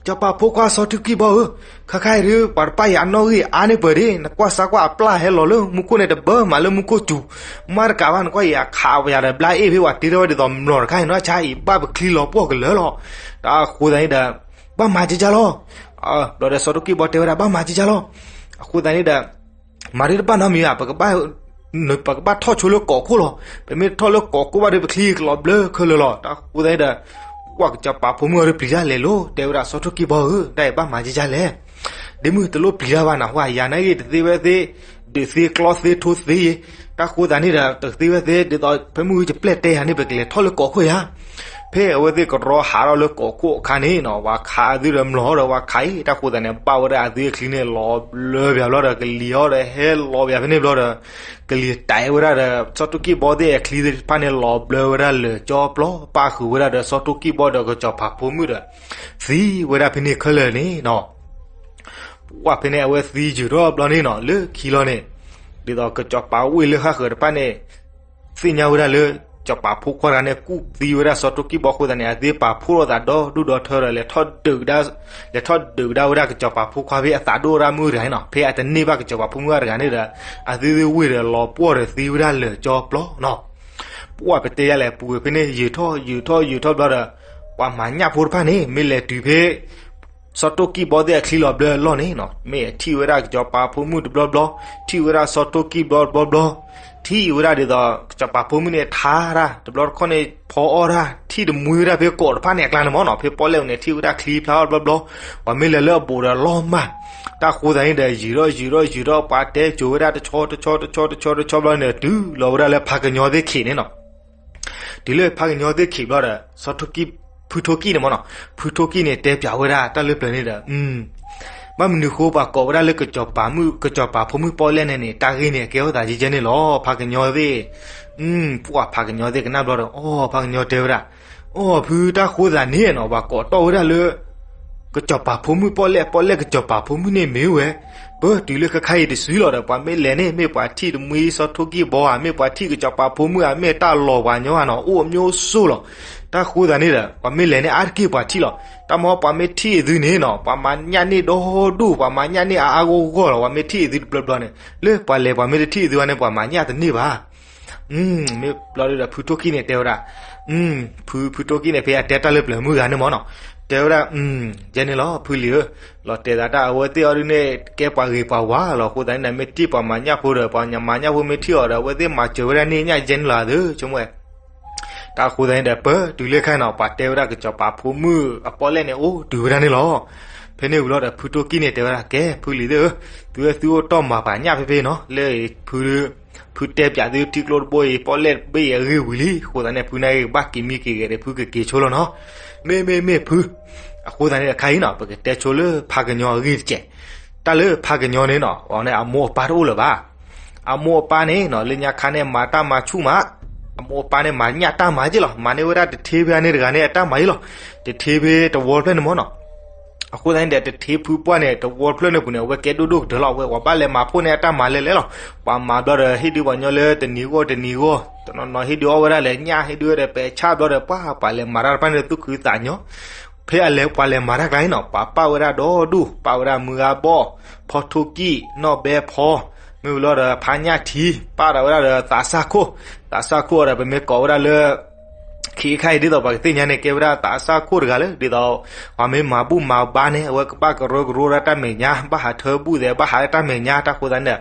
စီၤပၤဖိခွါစီၤထိၣ်ကံၢ်ဘီဧၢ, ခါခါအံၤဒုး ပှၤတပာ်ယၤအနီၣ်ဂံၢ်အါန့ၢ်ပၢၢ်ဒံး, နကွၢ်စၢ်ကွၢ်အပျၢ်ဟဲလီၤလၢမူခိၣ်န့ၣ်တဘၢမးလၢမူခိၣ်စူၤ, မ့ၢ်တကးဘၣ် နကွၢ်ယၤခးပယၤဒီးဘျါအ့ၣ်ဖဲပှၤတ့ထီၣ်ဝဲဒ်သိးမျိာ်တခါအံၤနီၤ ဆါအံၤဘၣ်ပချံလီၤပှီၢ်ကလၢာ်လီၤ. တၢ်အဃိသတးန့ၣ်ဒီး ဘၣ်မၤကကၢ်လီၤ. ဘျီဒီးစီၤထိၣ်ကံၢ်ဘီတဲဝဲဒၣ် ဘၣ်မၤကကၢ်လီၤ. အဃိသတးန့ၣ်ဒီး မၤဒ်တဘၣ်နီတမံၤဘၣ်, ပကဘၣ်ထီၣ်ဆိလၢကိးခိၣ်လီၤ. ပမ့ၢ်ထီၣ်လၢကိးခိၣ်ဘၣ်ဒီး ပချံကလီၤဘျၢခဲလၢာ်လီၤ. တၢ်ဃိသတးဒီး ပှၢ်ကစီၤပၤဖိမုၣ်အီၤဒီးပျံၤတၢ်လဲၤလီၤ, တဲဝဲဒၣ် စီၤထိၣ်ကံၢ်ဘီဧၢ, တၢ်အံၤဘၣ်မၤဒ်လဲၣ်. ဒ်မုၢ်တလိၣ်ပျံၤတၢ်ဘၣ်နၤ, ဟါယၤနာ်က့ တသ့ဝဲသ့, ဒုးသ့ကျီသ့ထိသ့, တၢ်ဃိသတးန့ၣ်ဒီး တသ့ဝဲသ့ ဒ်သိးဖဲမုၢ်ဂီၤတပျဲၢ်တဲယၤန့ၣ် ပကလဲၤထီၣ်လၢကိးခိၣ်ယၤ. ဖဲအဝဲသ့ၣ်ကရီဟးထီၣ်လၢကိးခိၣ်အခါန့ၣ်နီၤ, ပှၤခးအသုဒီးမျိာ်ဒီးပှၤခးအံၤ, တၢ်ဃိသတးန့ၣ် ဘၣ်ဝဲဒၣ်အသုအချံန့ၣ် လီၤဘျၢပၠးဘျီဒီး ကလံၤအီၤဒီးဟဲလီၤပၠးဖဲန့ၣ်ဘျီဒီး ကလံၤတဲဝဲဒၣ်ဒီး စီၤထိၣ်ကံၢ်ဘီသ့ၣ်အချံသ့ၣ်တဖၣ်န့ၣ် လီၤဘျၢဝဲဒၣ်လၢာ်ကၠီပျီ, ပၣ်ဃုာ်ဝဲဒၣ်ဒီး စီၤထိၣ်ကံၢ်ဘီဒီးကစီၤပၤဖိမုၣ်ဒီး သံဝဲဒၣ်ဖဲန့ၣ်ခဲလၢာ်န့ၣ်နီၤ. ပှၢ်ဖဲန့ၣ် အဝဲသံယုာ်ထီၣ်ဘျီန့ၣ်နီၤ, လၢခံလီၤန့ၣ် ဒ်သိးကစီၤပၤဝ့ၢ်လၢဃၣ်ဃၢၤတဖၣ်န့ၣ် သ့ၣ်ညါဝဲဒၣ်လၢ စီၤပၤဖိခွါတဂၤန့ၣ် ကူၣ်သံဝဲဒၣ်စီၤထိၣ်ကံၢ်ဘီအဃိသတးန့ၣ် အသ့ပာ်ဖှိၣ်ထီၣ်သးဒီဒူၣ်ဒီထၢဒီး လဲၤထီၣ်ဒုးကဒါ, လဲၤထီၣ်ဒုးကဒါဝဲဒၣ်ကစီၤပၤဖိခွါဖဲအသးဒိၣ်ဝဲဒၣ်မုၣ်တဂၤန့ၣ်နီၤ, ဖဲအတန့ၢ်ဘၣ်ကစီၤပၤဖိမုၣ်တဂၤန့ၣ်ဒီး အသုသ့ၣ်ဝ့ၢ်ဒီးလီၤပှီၢ်ဒီးသံဝဲဒၣ်လၢာ်ကၠီပျီနီၤ. ပှၢ်ပတဲယၤလဲၣ် ပူၤဖဲန့ၣ် ယုာ်ထီၣ်ယုာ်ထီၣ်ယုာ်ထီၣ်ဘျီဒီး ပှၤမၤညၣ်ဖိတဖၣ်န့ၣ် မ့ၢ်လဲၤတုၤဖဲ စီၤထိၣ်ကံၢ်ဘီသ့ၣ်အချံလီၤဘျၢအလီၢ်န့ၣ်နီၤ, မ့ၢ်ထံၣ်ဝဲဒၣ်ကစီၤပၤဖိမုၣ်တဘျီဘျီ, ထံၣ်ဝဲဒၣ်စီၤထိၣ်ကံၢ်ဘီတဘျီဘျီ, ထံၣ်ဝဲဒၣ်ဒ်သိး ကစီၤပၤဖိမုၣ်န့ၣ်ထါတၢ်, တဘျီတခီၣ်န့ၣ် ဖီအီၣ်တၢ်, ထံၣ်တမှံဝဲဒၣ်ဖဲကိးတဖၣ်န့ၣ်အကျါန့ၣ်မ့ၢ်နီၤ, ဖဲပီၣ်လဲၣ်ပူၤန့ၣ် ထံၣ်ဝဲဒၣ်ချံဖျါအီၣ်တဘျီဘျီ, ပှၤမ့ၢ်လဲၤလၢအဘူးဒီးလီၤမၢ်. တၢ်ဃိသတးန့ၣ်ဒီး ယုာ်ထီၣ်ယုာ်ထီၣ်ယုာ်ထီၣ် ပှၤတဲစိၤဝဲဒၣ်တဆီတဆီတဆီတဆီတဆီဘျီန့ၣ် တုၤလီၤဝဲဒၣ်လၢဖးကညီသ့ၣ်ခံးန့ၣ်နီၤ. တုၤလၢဖးကညီသ့ၣ်ခံးဘျီဒီး စီၤထိၣ်ကံၢ်, ဖုထိၣ်ကံၢ်န့ၣ်မ့ၢ်နီၤ, ဖုထိၣ်ကံၢ်န့ၣ် တဲပၠးဝဲဒၣ်တၢ်လၢပျၢၤန့ၣ်ဒီး ဘၣ်မနုၤဃိပှၤကိးဝဲဒၣ်လၢကစီၤပၤဖိမုၣ်ပီၣ်လဲၣ်န့ၣ်န့ၣ် တၢ်ဂ့ၢ်န့ၣ် အကဲထီၣ်သးကဲကဲန့ၣ်လီၤ. ဖးကညီသ့ၣ်, ပှၢ်ဖးကညီသ့ၣ်ကနၣ်ဘျီဒီး အိ ဖးကညီတဲဝဲဒၣ်, အိ ဖုတၢ်ဃိသတးန့ၣ်နီၤ ပှၤကိးတီၢ်ဝဲဒၣ်လၢ ကစီၤပၤဖိမုၣ်ပီၣ်လဲၣ်, ပီၣ်လဲၣ်ကစီၤပၤဖိမုၣ်န့ၣ်မ့ၢ်ဝဲ ပတုၤလၢခဲခါအံၤတစုလီၤဒီး ပှၤမ့ၢ်လဲၤန့ၣ် မ့ၢ်ပှၤထံၣ်တမှံစီၤထိၣ်ကံၢ်ဘီဧါ, မ့ၢ်ပှၤထံၣ်ကစီၤပၤဖိမုၣ်ဧါ, မ့ၢ်တၢ်လီၤပှၤညီဧါနီၤ, အိၣ်အမျိုးစိလီၤ. တၢ်ဃိသတးန့ၣ်ဒီး ပှၤမ့ၢ်လဲၤန့ၣ် အါတက့ၢ်ပှၤထံၣ်လီၤ. တၢ်မ့ၢ်ပှၤမ့ၢ်ထံၣ်အသုန့ၣ်နီၤ ပှၤမၤညၣ်န့ၢ်ဒီဒူၣ်, ပှၤမၤညၣ်န့ၢ်အါအါဂီၢ်ဂီၢ်လီၤ. ပှၤမ့ၢ်ထံၣ်အသုတဘျီဘျီန့ၣ် လၢပှၤလဲၤပှၤမ့ၢ်တထံၣ်အသုဘၣ်န့ၣ် ပှၤမၤညၣ်တန့ၢ်ဘၣ်. မ့ၢ်ဘျီဒီးဖုထိၣ်ကံၢ်န့ၣ်တဲဝဲဒၣ်, ဖု, ဖုထိၣ်ကံၢ်န့ၣ် ဖဲအတဲတၢ်လၢပျၢၤမုၢ်ဂၤန့ၣ်မ့ၢ်နီၤ, တဲဝဲဒၣ်, ယဲန့ၣ်လီၤ ဖုလံၤဧၢ, လီၤတဲာ်သးတၢ်အဝဲသ့ၣ်အီၤဒုန့ၣ် ကဲပှၤဂ့ၤပှၤဝါလီၤ. အဃိသတးန့ၣ် မ့ၢ်ထံၣ်ပှၤမၤညၣ်ဖိဒီး ပှၤမၤညၣ်ဖိမ့ၢ်ထံၣ်အီၤဒီး အဝဲသ့ၣ်မၤစၢၤဝဲဒၣ်န့ၢ်ညၣ်ယဲန့ၣ်လီၤသု, ဆိကမိၣ်ဝဲ တၢ်အဃိသတးန့ၣ်ဒီး ပတုၤလၢခဲအံၤနီၤ ပှၤတဲဝဲဒၣ်ကစီၤပၤဖိမုၣ်အပီၣ်လဲၣ်န့ၣ် အိၣ်တုၤဝဲဒၣ်န့ၣ်လီၤ. ဖဲန့ၣ်ဝံၤလီၤဒီး ဖုထိၣ်ကံၢ်န့ၣ်တဲဝဲဒၣ် ကဲ ဖုလံၤသ့ၣ်ဧၢ, သုဝဲသုအိၣ်တီၢ်မၤပှၤညၣ်ဖဲဖဲနီၤ, လၢဖု, ဖုတဲပၠးသုထံကျိတဘိအံၤ ပီၣ်လဲၣ်တဘ့ၣ်အံၤအဂ့ၢ်ဝံၤလံ. အဃိသတးန့ၣ် ဖုန့ၣ်ကဘၣ်က့ၤမံက့ၤဂဲၤဒီး ဖုကက့ၤဆိလီၤနီၤ. မ့ၢ်မ့ၢ်မ့ၢ်ဖု, အဃိသတးန့ၣ်ဒီး ခဲအံၤနီၤ ပကတဲဆိလၢဖးကညီအဂ့ၢ်တက့ၢ်. တၢ်လၢဖးကညီန့ၣ်နီၤ အဝဲန့ၣ်အမိၢ်အပၢ်တအိၣ်လၢၤဘၣ်. အမိၢ်အပၢ်န့ၣ်နီၤ လၢညါခါန့ၣ် မၤတၢ်မၤဆူၣ်မး, အမိၢ်အပၢ်န့ၣ် မၤညၣ်တၢ်မၤက့လီၤ. မၤန့ၢ်ဝဲဒၣ်တထ့ဖဲန့ၣ်တဂၤန့ၣ် အတၢ်မၤအံၤလီၤ. တထ့ဖဲတဝီဖျၢၣ်န့ၣ်မ့ၢ်နီၤ. အဃိသတးန့ၣ်ဒီး တထ့ဖုပှၢ်န့ၣ် တဝီဖျၢၣ်န့ၣ်ပူၤန့ၣ် အဝဲကဲဒိၣ်ဒိၣ်ကတၢၢ်လီၤ. အဝဲပှၤဘၣ်လဲၤမၤဖှိၣ်န့ၢ်အတၢ်မၤလဲၤလဲၤလီၤ. ပှၤမၤဘျီဒီး ဟ့ၣ်ဒုးပှၤညီလၢတနံၤဂီၢ်တနံၤဂီၢ်, တနီၤနီၤဟ့ၣ်ဒုးအီၣ်ဝဲဒၣ်လဲၤညၣ်, ဟ့ၣ်ဒုးဝဲဒီးပဲာ်ဆၣ်ဘျီဒီး ပှၤပှၤလဲၤမၤတၢ်တဖၣ်န့ၣ် သူၣ်ခုသးညီ ဖဲအလဲၤပှၤလဲၤမၤတၢ်ကျါန့ၣ်နီၤ ပှၤပာ်ဝဲဒၣ်ဒီဒူၣ်, ပာ်ဝဲဒၣ်မုၢ်ဂၤဘီၣ်, ဖီထိၣ်ကံၢ်, နီၢ်ဘဲဖီ, မ့ၢ်ဝံၤလီၤဒီးဖးညၣ်ထံ, ပာ်ဒီးဝဲဒၣ်ဒီးသးစၢ်ခိၣ်, သးစၢ်ခိၣ်ဒီး ပမ့ၢ်ကိးဝဲဒၣ်လၢ ခံခါအံၤဒ်သိးပှၤကသ့ၣ်ညါန့ၣ် ကဲဝဲဒၣ်သးစၢ်ခိၣ်တဂၤလၢ ဒ်သိး ပှၤမ့ၢ်မၤဘူၣ်မၤဘါန့ၣ် အဝဲကဘၣ်ကရၢကရိဒၣ်တၢ်မဲာ်ညါ, ဘၣ်ဟးထၢဘူၣ်သဲး ဘၣ်ဟးလၢတၢ်မဲာ်ညါ, တၢ်ဃိသတးန့ၣ်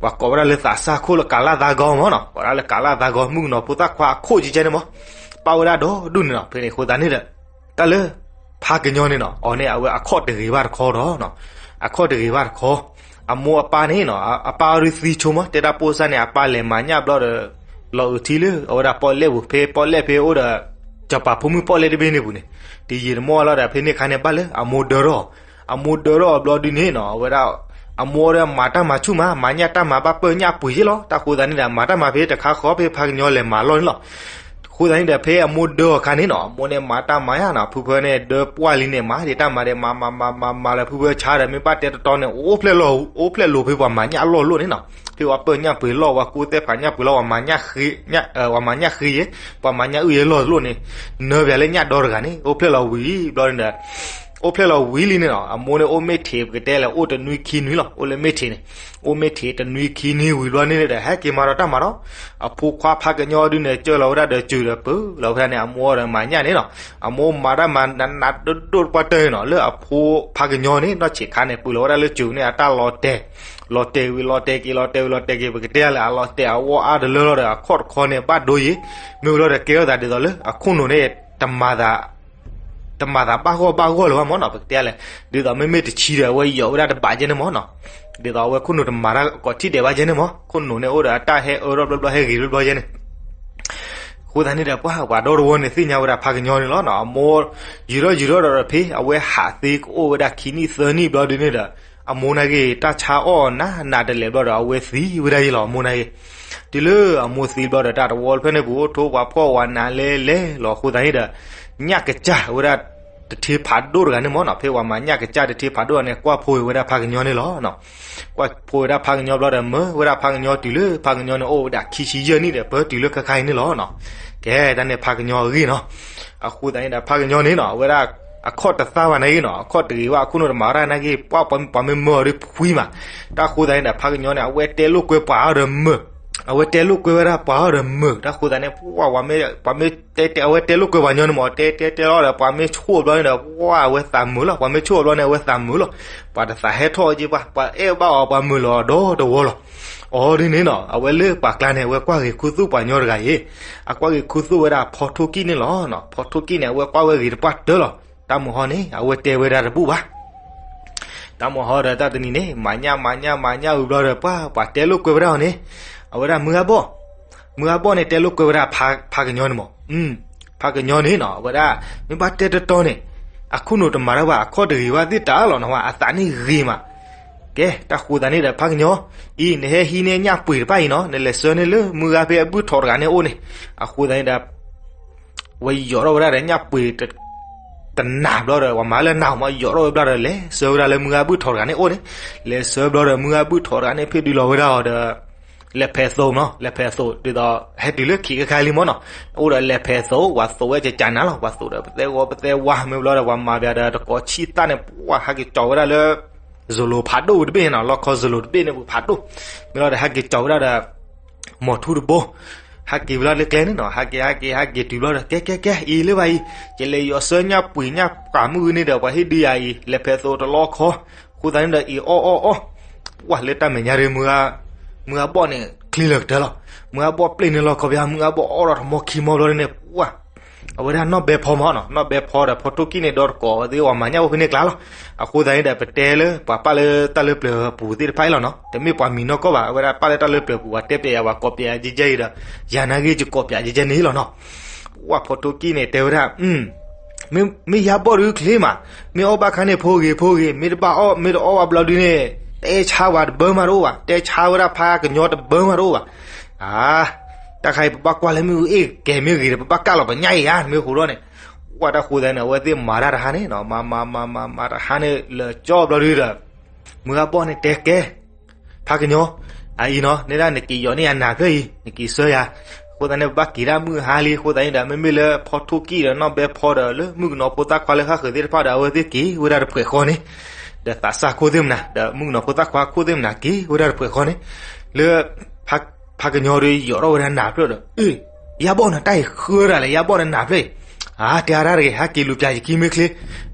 ပှၤကိးဝဲဒၣ်လၢသးစၢ်ခိၣ်လၢကၤလၢ်သးဂီၤမ့ၢ်နီၤ, ကိးဝဲဒၣ်လၢကၤလၢ်သးဂီၤ မုၣ်ကနီၤဖိသၣ်ခွါအခိၣ်ကဲကဲန့ၣ်မ့ၢ်, ပာ်ဝဲဒၣ်ဒီဒူၣ်န့ၣ်နီၤ, ဖဲန့ၣ်အဃိသတးန့ၣ်ဒီး တၢ်လၢ ဖးကညီန့ၣ်နီၤ အီၤန့ၣ် အဝဲအခီၣ်တဂ့ၤဘၣ်တခီဒီး, အခီၣ်တဂ့ၤဘၣ်တခီ, အမိၢ်အပၢ်န့ၣ်နီၤ အပၢ်အီၤဒုးသံဆိမ့ၢ် တဲဒၣ်ပိၢ်စၢ်န့ၣ် အပၢ်လဲၤမၤညၣ်ဘျီဒီး လီၤအုးထံလၢအဝဲဒၣ်ပီၣ်လဲၣ်ပူၤ ဖဲပီၣ်လဲၣ်ဖဲအိၣ်ဒီး စီၤပၤဖိမုၣ်ပီၣ်လဲၣ်တဘ့ၣ်န့ၣ်ပူၤန့ၣ်, တယံာ်တမီၢ်လီၤဒီးဖဲန့ၣ်ခါန့ၣ်ဘၣ်လၢအမိၢ်ဒၢထီၣ်, အမိၢ်ဒၢထီၣ်အဘျီဒုန့ၣ်နီၤ အဝဲဒၣ် အမိၢ်ဒီးမၤတၢ်မၤဆူၣ်မး မၤညၣ်တၢ်မၤဘၣ်ပၢၢ်ညၣ်ပှ့ၤယ့ၣ်လီၤ, တၢ်ဃိသတးန့ၣ်ဒီး မၤတၢ်မၤဖဲတခါဃီဖဲဖးကညီလဲၤမၤလီၢ်န့ၣ်လီၤ. အဃိသတးန့ၣ်ဒီး ဖဲအမိၢ်ဒၢအခါန့ၣ်နီၤ အမိၢ်န့ၣ်မၤတၢ်မၤယါနီၤ ဖုဖၢန့ၣ် ဒၢပှၢ်လံန့ၣ် မၤဒံးတၢ်မၤဒီး မၤမၤမၤမၤမၤလၢဖုဖၢဆါဒီး မ့ၢ်ဘၣ်တဲတတီန့ၣ် အိၣ်ဖျဲၣ်လီၤ အိၣ်ဖျဲၣ်လိၤဖဲပှၤမၤညၣ်အလီၢ်လိၣ်န့ၣ်နီၤ, ဖဲပှၤပၢၢ်ညၣ်ပှ့ၤလီၢ် ပှၤကူသဲဖးညၣ်ပှ့ၤလီၢ် ပှၤမၤညၣ်ဃ့ယဲ ပှၤမၤညၣ်အုၣ်ယဲလီၢ်လိၣ်န့ၣ်, နၢဘၣ်လၢညၣ်ဒီတဂၤန့ၣ် အိၣ်ဖျဲၣ်လီၤဝံၤဘျီန့ၣ်ဒီး အိၣ်ဖျဲၣ်လီၤဝံၤလံန့ၣ်နီၤ, အမိၢ်န့ၣ်အိၣ်မ့ၢ်ထံး ပကတဲလဲၣ် အိၣ်တနွံခံနွံလီၤ, အိၣ်လၢမ့ၢ်ထံးန့ၣ်, အိၣ်မ့ၢ်ထံးတနွံခံနွံဝံၤဘျီန့ၣ်ဒီး ဟဲက့ၤမၤဒီးတၢ်မၤဒီး, အဖိခွါဖးကညီဒုန့ၣ် ကၢလီၤဝဲဒၣ်ဒီးစူၤဒီးပၢလီၤဝဲဒၣ်န့ၣ် အမိၢ်ဒီးမၤညၣ်န့ၣ်နီၤ, အမိၢ်မၤတၢ်မၤနးနးဒိၣ်ဒိၣ်တပှၢ်တၢၢ်န့ၣ်နီၤ, လၢအဖိဖးကညီန့ၣ် နီၢ်ဆံးခါန့ၣ် ပၢလီၤဝဲဒၣ်လၢစူၤန့ၣ် အတၢ်လီၤတဲာ်, လီၤတဲာ်ဝံၤလီၤတဲာ်က့ၤ လီၤတဲာ်ဝံၤလီၤတဲာ်က့ၤ ပကတဲလဲၣ် အလီၤတဲာ်အဝီအါတလၢလီၤဒီး အခီၣ်တခီန့ၣ် ဘၣ်ဒိယံၤ, မ့ၢ်ဝံၤလီၤဒီးကဲထီၣ်သးဒ်သိးလၢ အခိၣ်နူာ်န့ၣ် တမၤသး တမၤသးဘၣ်ဂီၢ်ဘၣ်ဂီၢ်လၢၤဘၣ်မၢ်နီၤ, ပကတဲလဲၣ်, ဒ်သိးမ့မ့ၢ်တဆံဒီး အဝဲယီၤဝဲဒၣ်တဘးကဲန့ၣ်မၢ်နီၤ, ဒ်သိးအဝဲခိၣ်နူာ်တမၤတၢ်ကိးထံၣ်ဒဲးဘၣ်ကဲန့ၣ်မၢ်, ခိၣ်နူာ်န့ၣ်အိၣ်ဒီးအတၢ်ဟဲအၢထီၣ်ဘျီဘျီ ဟဲဂ့ၤဘျီဘျီကဲန့ၣ်, အဃိသတးန့ၣ်ဒီး ပှၤပှၤဒီတဝီန့ၣ် သ့ၣ်ညါဝဲဒၣ်ဖးကညီန့ၣ်လီၤနီၤ, အမိၢ် ယံာ်ထီၣ်ယံာ်ထီၣ်ဒီးဖဲ အဝဲဟးသ့ကအိၣ်ဝဲဒၣ်ခံနံၣ်သၢနံၣ်ဘျီဒုန့ၣ်ဒီး အမိၢ်နာ်က့ၤ တၢ်ဆါအီၣ်နးနးတလဲာ်ဘျီဒီး အဝဲသံဝဲဒၣ်ယံၤလီၤ အမိၢ်နာ်က့ၤ, တုၤလၢအမိၢ်သံဘျီဒီး တၢ်တဝီတဖျၢၣ်န့ၣ် ပူၤအိၣ်ထိၣ်ပှၤဖှီၣ်ဝဲနၤလဲလဲလီၤ အဃိသတးန့ၣ်ဒီး ညၣ်ကစၢ်ဝဲဒၣ် တထ့ဖးဒိၣ်တဂၤန့ၣ်မၢ်နီၤ, ဖဲပှၤမၤညၣ်ကစၢ်တထ့ဖးဒိၣ်န့ၣ် ကွၢ်ဖိဝဲဒၣ်ဖးကညီန့ၣ်လီၤ, ကွၢ်ဖိဝဲဒၣ်ဖးကညီဘျီဒီး မၢဝဲဒၣ်ဖးကညီတုၤလၢဖးကညီန့ၣ် အိၣ်ဝဲဒၣ်ခံဆံယဲၢ်နံၣ်ဒီး ပၢတုၤလၢခဲခါအံၤန့ၣ်လီၤ, ကဲတၢ်န့ၣ်ဖးကညီအဂ့ၢ်နီၤ, အဃိသတးန့ၣ်ဒီး ဖးကညီန့ၣ်နီၤ အဝဲဒၣ် အခီၣ်တသၣ်ဘၣ်နာ်က့ၤနီၤ, အခီၣ်တဂ့ၤဘၣ် အခိၣ်နူာ်တမၤဝဲဒၣ်နာ်က့ၤ ပှၤမ့ၢ်မၢအီၤဒီးဖှံမး, တၢ်ဃိသတးန့ၣ်ဒီး ဖးကညီန့ၣ် အဝဲတဲလိာ်ကွဲပှၤအီၤဒီးမၢ, အဝဲတဲလိာ်ကွဲဝဲဒၣ်ပှၤအီၤဒီးမၢ, တၢ်ဃိသတးန့ၣ် ပှၤမ့ၢ်တဲ အဝဲတဲလိာ်ကွဲပှၤညီန့ၣ်မၢ် တဲတဲတဲလီၤဒီး ပှၤမ့ၢ်ဆိၣ်ဘျီန့ၣ်ဒီး ပှၤအဝဲသးမုာ်လီၤ, ပှၤမ့ၢ်ဆိၣ်အီၤဘျီန့ၣ် အဝဲသးမုာ်လီၤ, ပှၤတသးဟဲထီၣ်က့ၤပှၤ ပှၤအဲၣ်ဘၣ်အီၤ ပှၤမုာ်လီၤဒီတဝီလီၤ, အီၤဒ်န့ၣ်နီၤ အဝဲလၢပှၤကျါန့ၣ် အဝဲကွၢ်ဂ့ၤခူသူၣ်ပှၤညီတဂၤအံၤ, အကွၢ်ဂ့ၤခူသူၣ်ဝဲဒၣ်ဖီထိၣ်ကံၣ်န့ၣ်လီၤ, ဖီထိၣ်ကံၣ်န့ၣ် အဝဲကွၢ်ဝဲဂ့ၤတပှၢ်တၢၢ်လီၤ, တၢ်မုၢ်ဟီန့ၣ် အဝဲတဲဝဲဒၣ်တဘူၣ်ဘၣ် တၢ်မုၢ်ဟီဒီးတၢ်တနံၤန့ၣ် မၤညၣ်မၤညၣ်မၤညၣ်ဝံၤဘျီဒီး ပှၤပှၤတဲလိာ်ကွဲဝဲဒၣ်အီၤန့ၣ်, အဝဲဒၣ်မုၢ်ဂၤဘီၣ်, မုၢ်ဂၤဘီၣ်န့ၣ် တဲလိာ်ကွဲဝဲဒၣ်ဖးကညီန့ၣ်မၢ်, ဖးကညီန့ၣ်နီၤ အဝဲဒၣ် မ့ၢ်ဘၣ်တဲတတီန့ၣ် အခိၣ်နူာ်တမၤတၢ်ဘၣ် အခီၣ်တဂ့ၤဘၣ်သ့ၣ်တၢ်လီၤနီၤ အသးန့ၣ်ဂ့ၤမး, ကဲ တၢ်ဃိသတးန့ၣ်ဒီး ဖးကညီ အံၤ နဟဲဟံးန့ၢ်ညၣ်ပှ့ၤတဖၣ်အံၤနီၤ နလဲၤဆှၢန့ၢ်လၢမုၢ်ဂၤဖဲအဘုၣ်ထီးတဂၤန့ၣ်အအိၣ်န့ၣ်, အဃိသတးန့ၣ်ဒီး ဝဲယီၤထီၣ်ဝဲဒၣ်ဒီးညၣ်ပှ့ၤ တနၤဘျီဒီး ပှၤမၤလၢနၤမး ယီၤထီၣ်ဝဲဘျီဒီး လဲၤဆှၢဝဲဒၣ်လၢမုၢ်ဂၤဘုၣ်ထီးတဂၤန့ၣ်အိၣ်န့ၣ်, လဲၤဆှၢဘျီဒီး မုၢ်ဂၤဘုၣ်ထီးတဂၤန့ၣ် ဖ့ၣ်ဒုးလီၤဝဲဒၣ်အီၤဒီး လဲၤဖဲးသိးနီၤ လဲၤဖဲးသိး ဒ်သိး ဟဲတုၤလၢခံခါလံမၢ်နီၤ, အိၣ်ဒီးလဲၤဖဲးသိး ပှၤသိးဝဲကကနၤလီၤ ပှၤသိးဒီးပသဲဂီၤပသဲဝါ မ့ၢ်ဘျီဒီး ပှၤမၤဘၣ်ဒီးတကိးဆံၣ်သၣ်န့ၣ် ပှၤဟဲက့ၤကၠီၤဝဲဒၣ်လၢ စလိၤဖးဒိၣ်တဘ့ၣ်နီၤ လီခီစလိၤတဘ့ၣ်န့ၣ် ပှၤဖးဒိၣ်, မ့ၢ်လီၤဒီးဟဲက့ၤကၠီၤဝဲဒၣ်ဒီး မိာ်ထူတဘိ ဟဲက့ၤဝဲလၢကျဲန့ၣ်နီၤ ဟဲက့ၤ ဟဲက့ၤ ဟဲက့ၤတုၤဘျီဒီး ကဲ ကဲ ကဲ အံၤလၢဘၣ်အံၤ ယလဲၤယီၤဆှၢညၣ်ပှ့ၤညၣ်ပှၤမုၢ်ဂၤန့ၣ်ဒီး ပှၤဟ့ၣ်ဒုးယၤအံၤ လဲၤဖဲးသိးတလီခီ, အဃိသတးန့ၣ်ဒီး အံၤအီၣ်အီၣ်အီၣ်, ပှၤလၢတၢ်မဲာ်ညါဒီး မုၢ်ဂၤဘီၣ်န့ၣ် ချ့လၢာ်ကတၢၢ်လီၤ, မုၢ်ဂၤဘီၣ်ပျဲၢ်န့ၢ်လီခီပယါ မုၢ်ဂၤဘီၣ်အီၣ်ဒီးတမီခံမီဘျီန့ၣ် ပှၤ အဝဲဒၣ်နီၢ်ဘဲဖီမးနီၤ နီၢ်ဘဲဖီဒီးဖီထိၣ်ကံၣ်န့ၣ် ဒီးတကိးသ့ၣ်ပှၤမၤညၣ်အိၣ်ဖဲန့ၣ်ကျါလီၤ, အဃိသတးန့ၣ်ဒီး ပတဲလၢပှၤပာ်လၢတၢ်လၢပျၢၤပူၤသ့ၣ်တဖၣ်အံၤလီၤနီၤ တမ့ၢ်ပှၤမံၤနီၢ်ကီၢ်ဘၣ် အဝဲဒၣ်ပာ်လၢတၢ်လၢပျၢၤပူၤ ပှၤတဲပျးယၤ ပှၤကိးပျးယၤကဲကဲအံၤဒီး ယၤနာ်က့ၤယကိးပျးယဲကဲန့ၣ်လီၤနီၤ, ပှၤဖီထိၣ်ကံၣ်န့ၣ် တဲဝဲဒၣ် မ့ၢ်ယါဘီၣ်ဒုချ့မး, မ့ၢ်အီၣ်ဘၣ်ခါန့ၣ်ဖိဂ့ၤဖိဂ့ၤ မ့ၢ်တဘၣ်အီၣ် မ့ၢ်တအီၣ်ဘၣ်ဘျီဒုန့ၣ် တဲဆါဝဲတဘၢမးတအိၣ်ဘၣ် တဲဆါဝဲဒၣ်ဖးကညီတဘၢမးတအိၣ်ဘၣ်, အါ တၢ်ခါအံၤပဘၣ်ကွၢ်လၢမ့ၣ်အူအ့ၣ်ကဲမ့ၢ်ဂ့ၤဒီး ပဘၣ်ကၢ်လီၤပညၣ်အံၤဧါ မ့ၢ်ဃိဒီးန့ၣ်, ပှၤတၢ်ဃိသတးန့ၣ် အဝဲသ့ၣ်မၤတၢ်တဟါန့ၣ်နီၤ မၤမၤမၤမၤမၤတဟါန့ၣ် လၢာ်ကၠီဘျီဒုဒီး မုၢ်ဂၤဘီၣ်န့ၣ်တဲကဲ ဖးကညီ အအံၤနီၤ နဲဒၣ်နက့ၤယီၤန့ၢ်ယၤနၤဖျၢၣ်အံၤ နက့ၤဆှၢယၤ, အဃိသတးန့ၣ် ပဘၣ်က့ၤဒၣ်မုၢ်ဟါလံ အဃိသတးန့ၣ်ဒီး မ့မ့ၢ်လၢဖီထိၣ်ကံၣ်ဒီးနီၢ်ဘဲဖီဒီးလၢမုၣ်ကနီၤဖိသၣ်ခွါလၢဃၣ်ဃၢၤသ့ၣ်တဖၣ်ဒီး အဝဲသ့ၣ်က့ၤဝဲဒၣ်တဖှဲးဃီန့ၣ်, ဒီးသးစၢ်ခိၣ်သ့ၣ်မနၤ ဒီးမုၣ်ကနီၤဖိသၣ်ခွါခိၣ်သ့ၣ်မနၤက့ၤဝဲဒၣ်တဖှဲးဃီန့ၣ်, လၢ ဖးကညီဒီးယီၤထီၣ်ဝဲဒၣ်နၤဖျၢၣ်ဒီး အ့ၣ် ယါဘီၣ်နတၢ်အံၤဃၢတၢ်လဲၣ် ယါဘီၣ်နနၤဖျၢၣ်အံၤ, အါ တဲအါတၢ်တဂ့ၤ ဟဲက့ၤလူၤပျးယခံမ့ၢ်ချ့,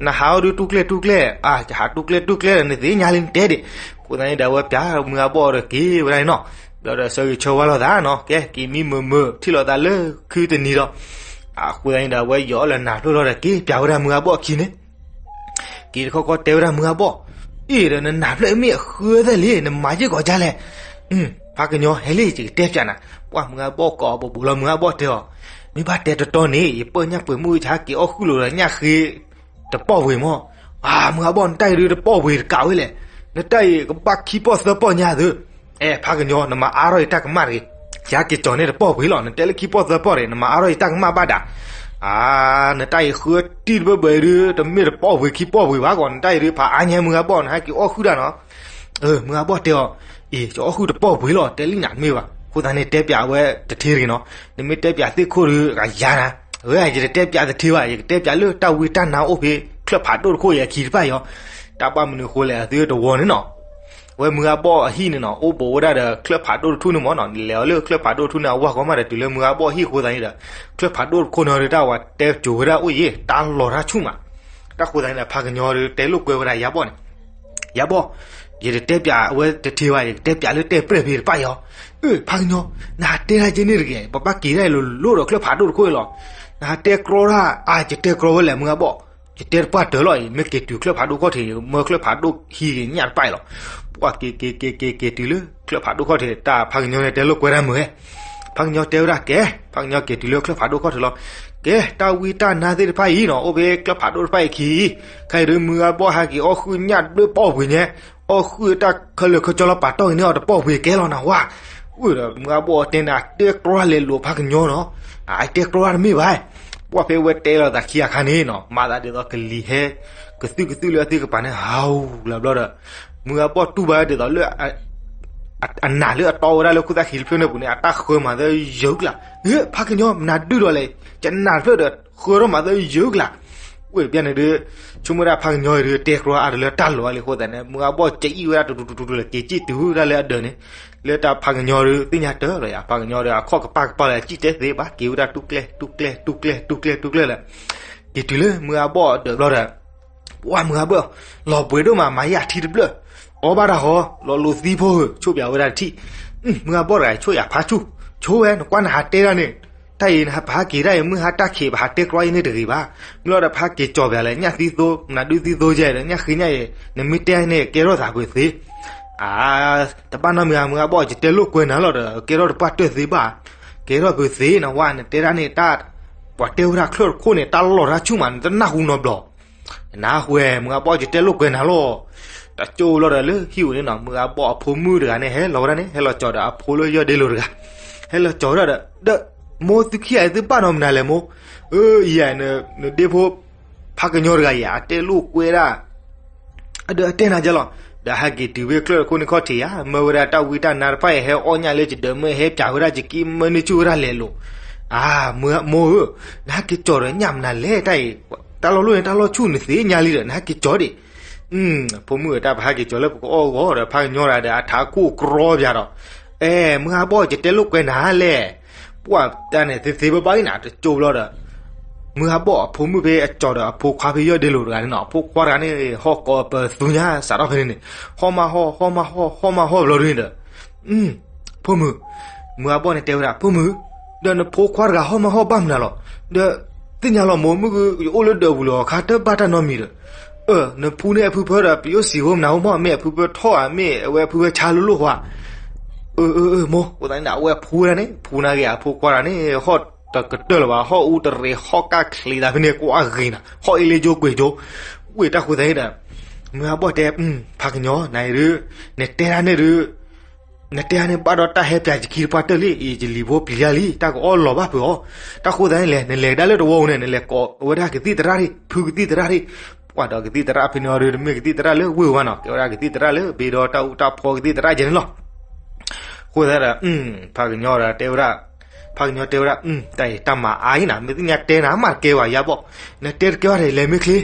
နဟးအီၣ်ဒုတူၢ်ကျဲၢ်တူၢ်ကျဲၢ် အါ ယဟးတူၢ်ကျဲၢ်တူၢ်ကျဲၢ်ဒီး နသ့ၣ်ညါလံနတဲဒံး, အဃိသတးန့ၣ်ဒီး အဝဲပျးမုၢ်ဂၤဘီၣ်ဒီးက့ၤဝဲဒၣ်န့ၣ်နီၤ, ဘျီဒီးဆၢဂ့ၤဆၢဝါလိာ်သးနီၤ ကဲ က့ၤမံမုာ်မုာ်ထံၣ်လိာ်သးလၢခုတနံၤဒီး, အဃိသတးန့ၣ်ဒီး အဝဲယီၤလၢနၤဖျၢၣ်လီၤဒီး က့ၤပျးဝဲဒၣ်မုၢ်ဂၤဘီၣ်အခံန့ၣ် က့ၤတခီခီတဲဝဲဒၣ်မုၢ်ဂၤဘီၣ်, အ့ၣ်ဒီးနနၤဖျၢၣ်မ့ၢ်အဃၢသၢၣ်လံ နမၤယ့ၢ်ကီးဒ်လဲၣ်, ဖးကညီဟဲလံ ယကတဲပျးနၤ, ပှၤမုၢ်ဂၤဘီၣ်ကိးအီၤဘိးဘိးလီၤ မုၢ်ဂၤဘီၣ်တဲအီၤ, မ့ၢ်ဘၣ်တဲတတီန့ၣ် ယပၢၢ်ညၣ်ပှ့ၤမုၣ်အုၣ်ဆါက့ၤအီၣ်ဃုာ်လိာ်ဒီးညၣ်ဃ့ တပီၢ်ဝ့ၤမး, အါ မုၢ်ဂၤဘီၣ်နတၢ်အံၤဒုးတပီၢ်ဝ့ၤတကးဝဲလဲၣ်, နတၢ်အံၤကဘၣ်ခံပီၢ်သၢပီၢ်ညါသု အဲ ဖးကညီ နမၤအါထီၣ်ယတၢ်ကမၣ်တဂ့ၤ, ယဟဲက့ၤကီၤန့ၢ်တပီၢ်ဝ့ၤလီၤ နတဲလၢခံပီၢ်သၢပီၢ်တဂ့ၤ နမၤအါထီၣ်ယတၢ်ကမၣ်ဘၣ်ဒၣ်, အါ နတၢ်အံၤဃုတံၢ်တဘၢဘၢအံၤဒုး တမ့ၢ်တပီၢ်ဝ့ၤခံပီၢ်ဝ့ၤဘၣ်ကီး နတၢ်အံၤဒုးဖးအါညါမုၢ်ဂၤဘီၣ် နဟဲက့ၤအီၣ်ဃုာ်တၢ်နီၤ, မုၢ်ဂၤဘီၣ်တဲအီၤ, အံၤ ယအီၣ်ဃုာ်တပီၢ်ဝ့ၤလီၤ တဲလံနၤတမ့ၢ်ဘၣ်, အဃိသတးန့ၣ်တဲပျးဝဲတထ့တဂ့ၤနီၤ, နမ့ၢ်တဲပျးသ့ၣ်ခိၣ်ဒုး ဂၤယၤနၤ, အဝဲယတတဲပျးတထ့ဘၣ် ယကတဲပျးလၢတၢ်ဝံတၢ်နါအိၣ်ဖဲ ချၢၣ်ဖးဒိၣ်တခိၣ်အံၤအခံတဖၣ်အံၤအီၤ, တၢ်ဘၣ်မနုၤဃိလဲၣ်အသုတဝီန့ၣ်နီၤ. အဝဲမုၢ်ဂၤဘီၣ်အဟံၣ်န့ၣ်နီၤ အိၣ်ဘူးဝဲဒၣ်ဒီးချၢၣ်ဖးဒိၣ်တထူၣ်န့ၣ်မ့ၢ်နီၤ, လဲၤအီၤလၢချၢၣ်ဖးဒိၣ်တထူၣ်န့ၣ် အဝၢ်ဃီမးဒီးတုၤလၢမုၢ်ဂၤဘီၣ်ဟံၣ်အဃိသတးန့ၣ်ဒီး ချၢၣ်ဖးဒိၣ်တခိၣ်န့ၣ်ဒီး တၢ်ဝဲတဲစိၤဝဲဒၣ်အိၣ်ယဲ တၢ်လီၤတၢ်ဆူၣ်မး. တၢ်ဃိသတးန့ၣ်ဒီး ဖးကညီဒီးတဲလိာ်ကွဲဝဲဒၣ်ယၤဘီၣ်န့ၣ်, ယၤဘီၣ်, ယတတဲပၠးအဝဲတထံၣ်ဘၣ်, ယကတဲပၠးလၢတဲပြဲၢ်ဖဲတဖၣ်အံၤအီၤ. အၢ ဖးကညီ, နဟးတဲတၢ်က့န့ၣ်တဂ့ၤ, ပဘၣ်က့ၤတၢ်အံၤလိၤလိၤဒီးချၢၣ်ဖးဒိၣ်တခိၣ်အံၤလီၤ. နဟးတဲကြီတၢ်အါ, ယတဲကြီဝဲလဲၣ် မုၢ်ဂၤဘီၣ်, ယတဲတပှၢ်တၢၢ်လီၤအံၤ, မ့ၢ်က့ၤတုၤချၢၣ်ဖးဒိၣ်ခီၣ်ထံး မၢချၢၣ်ဖးဒိၣ်ဟံးက့ၤညၣ်တဖၣ်အံၤလီၤ. ပှၤက့ၤက့ၤက့ၤက့ၤက့ၤတုၤလၢချၢၣ်ဖးဒိၣ်ခီၣ်ထံး တၢ်ဖးကညီန့ၣ်တဲလိာ်ကွဲတၢ်မုာ်ဝဲ. ဖးကညီတဲဝဲဒၣ်ကဲ, ဖးကညီက့ၤတုၤလၢချၢၣ်ဖးဒိၣ်ခီၣ်ထံးလီၤ. ကဲ, တၢ်ဝံတၢ်နါသ့ၣ်တဖၣ်အံၤနီၤ အိၣ်ဖဲချၢၣ်ဖးဒိၣ်တဖၣ်အံၤအခံ, ခဲအံၤဒုးမုၢ်ဂၤဘီၣ်ဟဲက့ၤအီၣ်ဃုာ်ညၣ်တဘျုးပီၣ်ပှ့ၤညါ, အီၣ်ဃုာ်တၢ်ခဲလၢာ်ခဲဆ့လီၤ ပာ်တီၢ်က့ၤန့ၢ်အီၤတပီၣ်ပှ့ၤကဲလီၤနၤဝါ. အၢ ဒီးမုၢ်ဂၤဘီၣ်တဲန့ၣ် အတဲကြီလဲၤလိာ်ဖးကညီနီၤ, အတဲကြီတၢ်တမ့ၢ်ဘၣ်. ပှၢ်ဖဲဝဲတဲလိာ်သးခံအခါန့ၣ်နီၤ မၤသးဒ်သိးကလံၤဟဲ ကသုၣ်ကသုၣ်လၢအသ့ၣ်ကပၤန့ၣ် ဟးလီၤဘျီဒီး မုၢ်ဂၤဘီၣ်တူၢ်ဘၣ်ဒ်သိးလၢ အနၢ်လၢအတီဝဲဒၣ်လၢခိၣ်သၣ်ခံတဖျၢၣ်န့ၣ်ပူၤန့ၣ် အတၢ်ဃၢမၤသၢယုာ်ကလာ်, ဖးကညီ မနုၤဒုၣ်ဒီးလဲၣ်, ယနၢ်တဖျၢၣ်ဒီးဃၢထီၣ်မၤသၢယုာ်ကလာ်. ဝဲတဘျီန့ၣ်ဒီး ဆိကမိၣ်ဒၣ်ဖးကညီအံၤဒီး တဲကြီအါတလၢတၢ်လီၤလံအဃိသတးန့ၣ် မုၢ်ဂၤဘီၣ်ကအံၣ်ဝဲဒၣ်တူတူတူတူလၢ က့ၤစံၣ်တုၤဝဲဒၣ်လၢအဒၢးန့ၣ်, လၢတၢ်ဖးကညီဒီးသ့ၣ်ညါတၢၢ်လီၤယၤ, ဖးကညီဒီးအခီၣ်ကပၢ်ကပၢ်လၢအစံၣ်တဲသ့ဘၣ် က့ၤဝဲဒၣ်တူၢ်ကျဲ တူၢ်ကျဲ တူၢ်ကျဲ တူၢ်ကျဲ တူၢ်ကျဲလၢ က့ၤတုၤလၢမုၢ်ဂၤဘီၣ်အဒၢးဘျီဒီး ပှၢ်မုၢ်ဂၤဘီၣ် လီၤဘှံးဒိၣ်မး မၤယၤထံတဘျၢၣ်, အီၣ်ဘၣ်တၢ်ဃီ လီၤလိာ်သံဖိဧၢ, ဆိၣ်ပၠးဝဲဒၣ်တထံၣ်, မုၢ်ဂၤဘီၣ်တဂၤ ဆိၣ်ယၤဖးဆူၣ်, ဆိၣ်ဝဲ နကွၢ်နဟးတဲဒၣ်န့ၣ်, တၢ်အံၤပဟးက့ၤတၢ်အံၤ မုၢ်ဟါတၢ်ခံး ပဟးတဲကြီအံၤန့ၣ်တဂ့ၤဘၣ်, မ့ၢ်လီၤဒီးပဟးက့ၤကၠီၤပၠးလဲၣ် ညၣ်သံသိ မနုၤဒုၣ်သံသိယဲဒီး ညၣ်ဃ့ညၣ်အံၤ နမ့ၢ်တဲန့ၣ် ကဲထီၣ်သးပှဲၤသ့ အါ, တဘၣ်နီတမံၤဧါ မုၢ်ဂၤဘီၣ် ယတဲလိာ်ကွဲနၤလီၤဒီး ကဲထီၣ်တပှၢ်တၢၢ်သ့ဘၣ်, ကဲထီၣ်ပှဲၤသ့နဝဲ နတဲဒၣ်န့ၣ်တၢ်, ပှၤတဲဝဲဒၣ်ချၢၣ်တခိၣ်န့ၣ် တၢ်လီၤတၢ်ဆူၣ်မး နတနၢ်ဟူနီတဘျီ, နဟဲဃုာ် မုၢ်ဂၤဘီၣ် ယတဲလိာ်ကွဲနၤလီၤ. တကၠိလီၤဒီးလၢဟံၣ်ပူၤန့ၣ်နီၤ မုၢ်ဂၤဘီၣ်အဖိမုၣ်တဂၤန့ၣ် ဟဲလီၤဝဲဒၣ်န့ၣ် ဟဲလီၤကၠီၤဒီးအဖိလၢယီၢ်ဒ့လိၤတဂၤ, ဟဲလီၤကၠီၤဝဲဒၣ်ဒီး, ဒီး, မိၢ်သုခံဂၤအံၤသုဘၣ်နီတမံၤဧါလဲၣ်မိၢ်, အၢ အံၤဧါ နဒ့ဖိ ဖးကညီတဂၤအံၤ အတဲလိာ်ကွဲဒၣ် အဒီးအတဲနၤကဲလီၤ, ဒီးဟဲက့ၤတုၤဖဲချၢၣ်တခိၣ်န့ၣ်ခီၣ်ထံးဧါ, မၢဝဲဒၣ်တၢ်ဝံတၢ်နါတဖၣ်အံၤ ဟဲအီၣ်ညၣ်လၢယဒၢးမၢ ဟဲပၠးဝဲဒၣ်ယက့မၢန့ၢ်ဆူၣ်ဝဲဒၣ်လဲၤလိာ်, အါ, မိၢ်ဧၢ, နဟဲက့ၤကၠီၤဒီးညၣ်မနုၤလဲၣ်တၢ်အံၤ, တၢ်လီၢ်လီၢ်န့ၣ် တၢ်လီၢ်ဆူၣ်န့ၣ်သ့ညါလံဒီး နဟဲက့ၤကၠီၤဒံး, ဖိမုၣ်တၢ်ပဟဲက့ၤကၠီၤလၢပကအီၣ်ဂီၤဒီး ဖးကညီတဂၤဒီးအထးခိၣ်ကြီပၠးဒီး, အဲ မုၢ်ဂၤဘီၣ် ယတဲလိာ်ကွဲနၤလဲၣ် ပှၢ်တၢ်န့ၣ်သ့သ့ဘၣ်ဘၣ်အံၤနၤ တကၠိဘျီဒီး, မုၢ်ဂၤဘီၣ်အဖိမုၣ်ဖဲအကၠီၤဒီးအဖိခွါဖဲယီၢ်ဒ့လိၤတဂၤန့ၣ်နီၤ အဖိခွါတဂၤန့ၣ် ဟီၣ်ကိးပသူညါစးထီၣ်ဖဲန့ၣ်န့ၣ်, ဟီၣ်မးဟီၣ် ဟီၣ်မးဟီၣ် ဟီၣ်မးဟီၣ်ဘျီဒ်န့ၣ်ဒီး, ဖိမုၣ်, မုၢ်ဂၤဘီၣ်န့ၣ်တဲဝဲဒၣ် ဖိမုၣ်, ဒီးနဖိခွါတဂၤဟီၣ်မးဟီၣ်ဘၣ်မနုၤလီၤ, ဒီး, သ့ၣ်ညါလီၤမိၢ် မုၢ်ဂုၢ်ယအိၣ်လၢဒၢးပူၤလီၤ ခါတဘၣ်တၢ်နီတမံၤဒီး အၢ နဖူန့ၢ်အဖုဖၢဒီး ပယိၣ်စံးဝဲမနုၤအိၣ်မး မ့ၢ်အဖုဖၢထီၣ်ဧါ မ့ၢ်အဝဲအဖုဖၢဆါလိၤလိၤဃီဧါ, အၢ အၢ အၢ မိၢ် အဃိသတးန့ၣ်ဒီး အဝဲဖူဝဲဒၣ်န့ၣ် ဖူနၤဂ့ၤအဖိခွါတဂၤန့ၣ် ဟီၣ်တကတၢၢ်လၢၤဘၣ် ဟီၣ်အူတရံးဟီၣ်ကၢ်ချံးသးဖဲန့ၣ် ကွၢ်ဂ့ၤနၤ ဟီၣ်အ့လ့ကၠိကွံာ်ကၠိ, ဝံၤတၢ်ဃိသတးန့ၣ်ဒီး, မုၢ်ဂၤဘီၣ်တဲ, ဖးကညီ နၤအံၤဒုး, နတဲဒၣ်န့ၣ်ဒုး နတဲဒၣ်န့ၣ်ဘၣ်ဒီးတၢ်ဟဲပၠးယခံတပှၢ်တၢၢ်လံ အံၤယလံၤဖိပျံၤတၢ်လံ တၢ်ကအီၣ်လီၤဘၣ်ဖုးအီၤ, တၢ်ဃိသတးန့ၣ်လဲၣ် နလဲၤကဒါလၢတဝီပူၤန့ၣ် နလဲၤကိးဝဲဒၣ်ကသံၣ်သရၣ်ဒံး ဖုကသံၣ်သရၣ်ဒံး, ပှၤဒီးကသံၣ်သရၣ်ဖဲန့ၣ်အီၤဒုး တမ့ၢ်ကသံၣ်သရၣ်လၢဝ့ၢ်ဝဲနီၤ ကဲဝဲဒၣ်ကသံၣ်သရၣ်လၢ ဘ့ဒီတၢ်အူတၢ်ဖီကသံၣ်သရၣ်ယဲန့ၣ်လီၤ. အဃိသတးဒီး, ဖးကညီဒီးတဲဝဲဒၣ်, ဖးကညီတဲဝဲဒၣ်, တၢ်အံၤတၢ်မၤအါအံၤနၤ မ့ၢ်သ့ၣ်ညါတဲနၤမးတကဲဘၣ်ယါဘီၣ်, နတဲတကဲဘၣ်ဒီး လဲၤမ့ၢ်ချ့,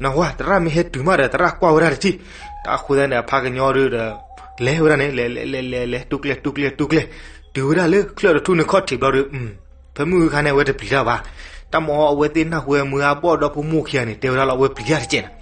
နဝၤ သရၣ်မ့ၢ်ဟဲတုၤမးဒီး သရၣ်ကွၢ်ဝဲဒၣ်တထံၣ်, တၢ်အဃိသတးန့ၣ် ဖးကညီဒုးဒီး, လဲၤဝဲဒၣ်န့ၣ် လဲၤလဲၤလဲၤလဲၤလဲၤ တူၢ်ကျဲတူၢ်ကျဲတူၢ်ကျဲ, တုၤဝဲဒၣ်လၢချၢၣ်တထူၣ်န့ၣ်ခီၣ်ထံးဘျီဒီး ဖဲမုၢ်ခါန့ၣ် အဝဲတပျံၤတၢ်ဘၣ်. တၢ်မၤအီၤအဝဲသ့ၣ်နၢ်ဟူဝဲမုၢ်ဂၤဘီၣ်ဒီဖိမိၢ်ခံဂၤန့ၣ် တဲဝဲဒၣ်လီၤ အဝဲပျံၤတၢ်တကဲးန့ၣ်,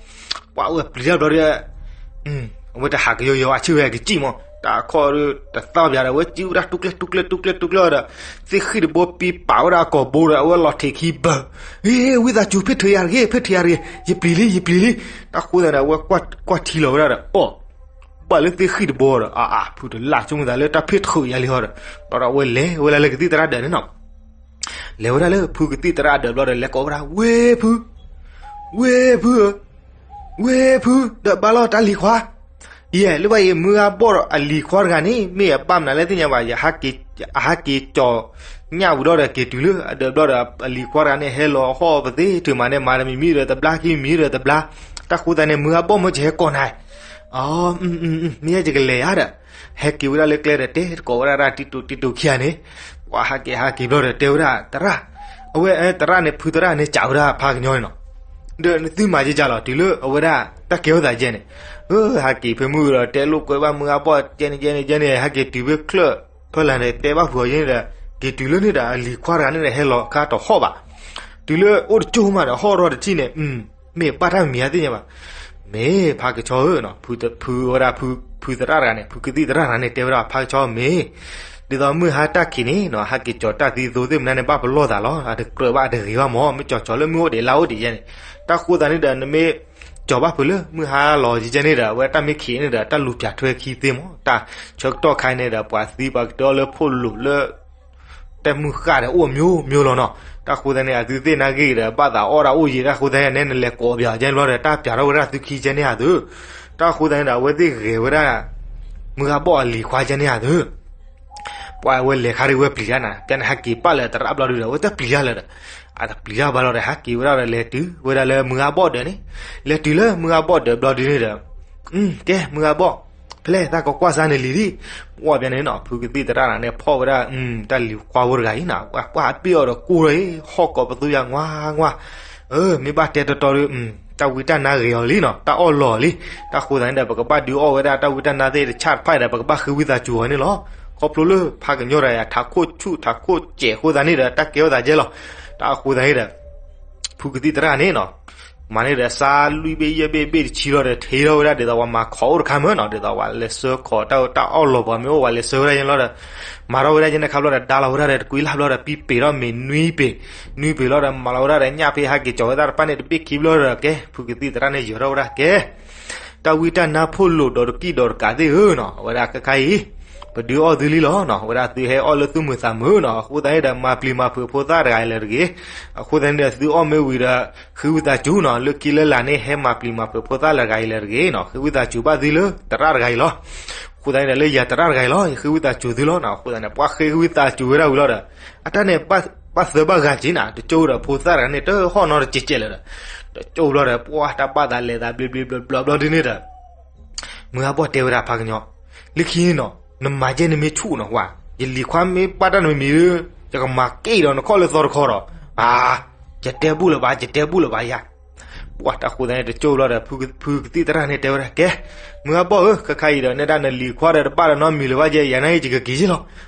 ပှၤအဝဲပျံၤတၢ်ဘျီဒီး, အဝဲတဟးကယီယီအဆၢဝဲကစံၣ်မး တၢ်ခီၣ်ဒီးတသီပၠးဒီး အဝဲစံၣ်ဝဲဒၣ်တူၢ်ကျဲတူၢ်ကျဲတူၢ်ကျဲတူၢ်ကျဲဒီး, သ့ၣ်ဃံၣ်တဘိပံပာ်ဝဲဒၣ်အကိာ်ဘိဒီး အဝဲလီၤထံးခံဘၢ, ဟ့ ဝံသးစူၤ ဖ့ၣ်ထၢယၤတဂ့ၤ ဖ့ၣ်ထၢယၤတဂ့ၤ ယပျံၤလံ ယပျံၤလံ. တၢ်ဃိသတးန့ၣ် အဝဲကွၢ်ထံလီၤဝဲဒၣ်ဒီး အိၣ် ဘၣ်လၢသ့ၣ်ဃံၣ်တဘိဒီး အါအါ ဖုတလၢ်ဆိကမိၣ်သးလၢတၢ်ဖ့ၣ်ထၢယၤလံဟီဒီး, ဘျီဒီးအဝဲလဲၤဝဲလၢကသံၣ်သရၣ်ဒၢးန့ၣ်နီၤ, လဲၤဝဲဒၣ်လၢဖုကသံၣ်သရၣ်ဒၢးဘျီဒီး လဲၤကိးဝဲဒၣ် ဝ့ၢ်ဖု, ဝ့ၢ်ဖုဧၢ, ဝ့ၢ်ဖု ဒီးဘၣ်လီၤတၢ်လံၤခွါ, ယဲ လၢဘၣ်အံၤ မုၢ်ဂၤဘီၣ်ဒီးအလံၤခွါတဂၤန့ၣ် မ့ၢ်အဘၣ်မနုၤလဲၣ်သ့ၣ်ညါဘၣ် ယဟးက့ၤကၠီၤညၣ်ဝံၤဒီးဒီးက့ၤတုၤလၢအဒၢးဘျီဒီး အလံၤခွါတဂၤန့ၣ် ဟဲလီၤဟီၣ်ပသ့ထုးမးန့ၣ် မၤတမံၤမံၤဒီးတဘျါ ခံမံၤဒီးတဘျါ, တၢ်ဃိသတးန့ၣ် မုၢ်ဂၤဘီၣ်မၢယဟဲကိးနၤ အီ မ့ၢ်ယဲယကလဲၤဧါဒီး, ဟဲက့ၤဝဲဒၣ်လၢကျဲဒီး တဲတကိးဝဲဒၣ်တၢ်တံတူးတံတူးခံဂၤန့ၣ်, ပှၤဟးက့ၤဟးက့ၤဘျီဒီးတဲဝဲဒၣ် သရၣ်, အဝဲသရၣ်န့ၣ် ဖုသရၣ်န့ၣ် စံးဝဲဒၣ်ဖးကညီန့ၣ်နီၤ, ဒီးနသုမၤကဲကလီၤ တုၤလၢအဝဲဒၣ်တၢ်ကဲထီၣ်သးယဲန့ၣ်, ဟဲက့ၤဖဲမုၢ်ဒီး တဲလိာ်ကွဲဘၣ်မုၢ်ဂၤဘီၣ် ကဲန့ၣ်ကဲန့ၣ်ကဲန့ၣ် ဟဲက့ၤတုၤဖဲချၢၣ်ဖီလာ်န့ၣ် တဲဘၣ်ဖုးအီၤယဲန့ၣ်ဒီး က့ၤတုၤလၢန့ၣ်ဒီး အလံၤခွါတဂၤန့ၣ်ဒီး ဟဲလီၤခါတီၤဟီၣ်ဘၣ်. တုၤလၢအိၣ်တကၠိၢ်မးဒီး ဟီၣ်ရီၣ်တထံၣ်န့ၣ် မ့ၢ်ဘၣ်တၢ်မံၤအသ့ၣ်ညါဘၣ်. မ့ၢ်ဖးကဆီဧၢနီၤ, ဖုဝဲဒၣ် ဖုသရၣ်တဂၤန့ၣ် ဖုကသံၣ်သရၣ်တဂၤန့ၣ် တဲဝဲဒၣ်ဖးကဆီမ့ၢ် ဒ်သိးမုၢ်ဟါတၢ်ခံးန့ၣ်နီၤ ဟဲက့ၤကၠီၤတၢ်သံသိသ့ၣ်မနုၤန့ၣ် ဘၣ်ပလီၢ်သးလီၤ. အတကြၢးဘၣ်အတဂ့ၤဘၣ်မၢ်, မ့ၢ်ကၠီၤကၠီၤလၢမုၢ်အိၣ်ဒံးလါအိၣ်ဒံးယဲန့ၣ်, တၢ်ဃိသတးန့ၣ်ဒီး နမ့ၢ်ကၠီၤဘၣ်ဖုးလၢမုၢ်ဟါလီၤယဲန့ၣ်ဒီး အဝဲတၢ်မ့ၢ်ခံးန့ၣ်ဒီး တၢ်လူၤပၠးထွဲခံသ့မၢ်, တၢ်ဆၢကတီၢ်ခါန့ၣ်ဒီး ပှၤသံပှၤကတၢၢ်လၢဖိလိာ်လၢ တၢ်မုၢ်ဃၢ်ဒီးအိၣ်မျိုးမျိုးလီၤနီၤ. တၢ်ဃိသတးန့ၣ် အသုသ့ၣ်နာ်ဂ့ၢ်ဒီး ဘၣ်သးအီၣ်ဒၣ်အိၣ်ယံၤ တၢ်ဃိသတးန့ၣ် နလဲၤကိးပယီၤကဲန့ၣ်ဘျီဒီး တၢ်ပၠးထီၣ်ဝဲဒၣ်သုခံကဲန့ၣ်ဧါသု. တၢ်ဃိသတးန့ၣ်ဒီး အဝဲသ့ၣ်ဂဲၤဝဲဒၣ် မုၢ်ဂၤဘီၣ်အလံၤခွါကဲန့ၣ်ဧါသု. ပှၤအဝဲလဲၤခါဒ်ဝဲပျံၤတၢ်နၤ ပျဲန့ၣ် ဟဲက့ၤပာ်လၢသရၣ်ဘျီဒုဒီး အဝဲတပျံၤတၢ်လၢၤဒီး အတပျံၤတၢ်ဘၣ်လီၤဒီး ဟဲက့ၤဝဲဒၣ်ဒီး လဲၤတုၤဝဲဒၣ်လၢမုၢ်ဂၤဘီၣ်ဒၢးန့ၣ်, လဲၤတုၤလၢမုၢ်ဂၤဘီၣ်ဒၢးဘျီဒုန့ၣ်ဒီး ကဲ မုၢ်ဂၤဘီၣ်, ဖဲလဲၣ်သးကကွၢ်စါန့ၣ်လံၤလံ, ပှၢ်ပျဲန့ၣ်နီၤ ဖုကသံၣ်သရၣ်န့ၣ် ဖီၣ်ဝဲဒၣ် တၢ်လံၤခွါဖိတဂၤအံၤနီၤ ပှၢ်ပ့ၢ်အီၤဒီးကိၢ်ထီၣ်အံၤ ဟီၣ်ကိးပသူယၤငွၢ်ငွၢ်, မ့ၢ်ဘၣ်တဲတီတီဒီး တၢ်ဝံတၢ်နါဂ့ၤအီၤလံနီၤ တၢ်အီၣ်လီၤအီၤလံ. တၢ်ဃိသတးန့ၣ်ဒီး ပကဘၣ်ဒုးအီၣ်ဝဲဒၣ်တၢ်ဝံတၢ်နါသ့ၣ်တဆၣ်တဖၣ်ဒီး ပကဘၣ်ဃ့ဝံသးစူၤအီၤန့ၣ်လီၤ. ခီဖျိလၢဖးကညီၤတဂၤအံၤ ထးခိၣ်ဆူၣ်ထးခိၣ်စဲးအဃိသတးန့ၣ်ဒီး တၢ်ကဲထီၣ်သးကဲလီၤ. တၢ်အဃိသတးန့ၣ်ဒီး ဖုကသံၣ်သရၣ်န့ၣ်နီၤ မၤန့ၢ်ဒီးစါလွံၢ်ဘ့ၣ်ယဲၢ်ဘ့ၣ်ဘ့ၣ်တဆံလီၤဒီး ထံထီၣ်ဝဲဒၣ်ဒ်သိးပှၤမၤခိးအိၣ်တခါမၢ်နီၤ ဒ်သိးပှၤလဲၤဆှၢခိးတၢ်အီၣ်လီၤပှၤမ့ၢ်အိၣ်ပှၤလဲၤဆှၢဝဲဒၣ်ယဲလီၤဒီး မၤထီၣ်ဝဲဒၣ်ယဲန့ၣ်ခါဘျီဒီး ဒါလီၤဝဲဒၣ်ဒီးတကွံလၢ်ဘျီဒီး ပံပ့ၤထီၣ်မ့ၤနွံပ့ၤ, နွံပ့ၤလီၤဒီး မၤလီၤဝဲဒၣ်ဒီးညၣ်ဖဲဟဲက့ၤကၠီၤဝဲသၣ်တဖၣ်န့ၣ် တဘ့ၣ်ခံဘျီဒီးကဲ ဖုကသံၣ်သရၣ်န့ၣ် ယၢၤထီၣ်ဝဲဒၣ်ကဲ တၢ်ဝံတၢ်နါဖိလိာ်ဒီးတကံၢ်ဒီးတကးသ့ၣ်ဧၢနီၤ အဝဲဒၣ်ခဲခါအံၤ ပဒုးအီၣ်သုလံလီၤနီၤ အဝဲဒၣ်သုဟဲအီၣ်လၢသုမုာ်သးမုာ်နီၤ အဃိသတးန့ၣ်ဒီး မၤပျံၤမၤဖုးဖိသၣ်တဂၤအံၤလၢၤတဂ့ၤ. အဃိသတးန့ၣ်ဒီး သုအီၣ်မ့ၢ်ဝံၤဒီး ဃ့ဝံသးစူၤနီၤ လၢခံလၢလာ်န့ၣ် ဟဲမၤပျံၤမၤဖုးဖိသၣ်လၢတဂၤအံၤလၢၤတဂ့ၤနီၤ ဃ့ဝံသးစူၤဘၣ်သုလၢသရၣ်တဂၤအံၤလီၤ. အဃိသတးန့ၣ်ဒီး လၢယၤသရၣ်တဂၤအံၤလီၤ ယဃ့ဝံသးစူၤသုလီၤနီၤ အဃိသတးန့ၣ် ပှၤဃ့ဝံသးစူၤဝဲဒၣ်ဝံၤလီၤဒီး အတၢ်န့ၣ် ဘၣ်သၢဘၣ်ဂၤက့ၤနၤ တကၠိဒီးဖိသၣ်တဂၤန့ၣ် တဟီၣ်နီတစဲးစဲးလၢၤဒီး တကၠိဘျီဒီး ပှၤတၢ်ဘၣ်သးလဲၤသးဘျ့ဘျ့ဘျီဘျီဘျီဒ်န့ၣ်ဒီး မုၢ်ဂၤဘီၣ်တဲဝဲဒၣ်ဖးကညီ လၢခံန့ၣ်နီၤ နမၤကဲနမ့ၢ်ဆူၣ်နီၤဝဲ ယလံၤခွါမ့ၢ်ဘၣ်တၢ်နမံၤမံၤဒီး ယကမၤကဲအံၤဒီးနခီၣ်လၢသီတခီဒီး အါ ယတဲဘူၣ်လၢၤဘၣ် ယတဲဘူၣ်လၢၤဘၣ်ယၤ. ပှၤတၢ်ဃိသတးန့ၣ် တကၠိဘျီဒီး ဖုကသံၣ်သရၣ်န့ၣ်တဲဝဲဒၣ် ကဲ မုၢ်ဂၤဘီၣ်ဧၢ ခဲခါအံၤဒီး နဲဒၣ်နလံၤခွါဒီးတဘၣ်ဒီးနီတမံၤလၢၤဘၣ်ယဲ ယၤနာ်က့ ယကက့ၤယ့ၢ်လီၤ.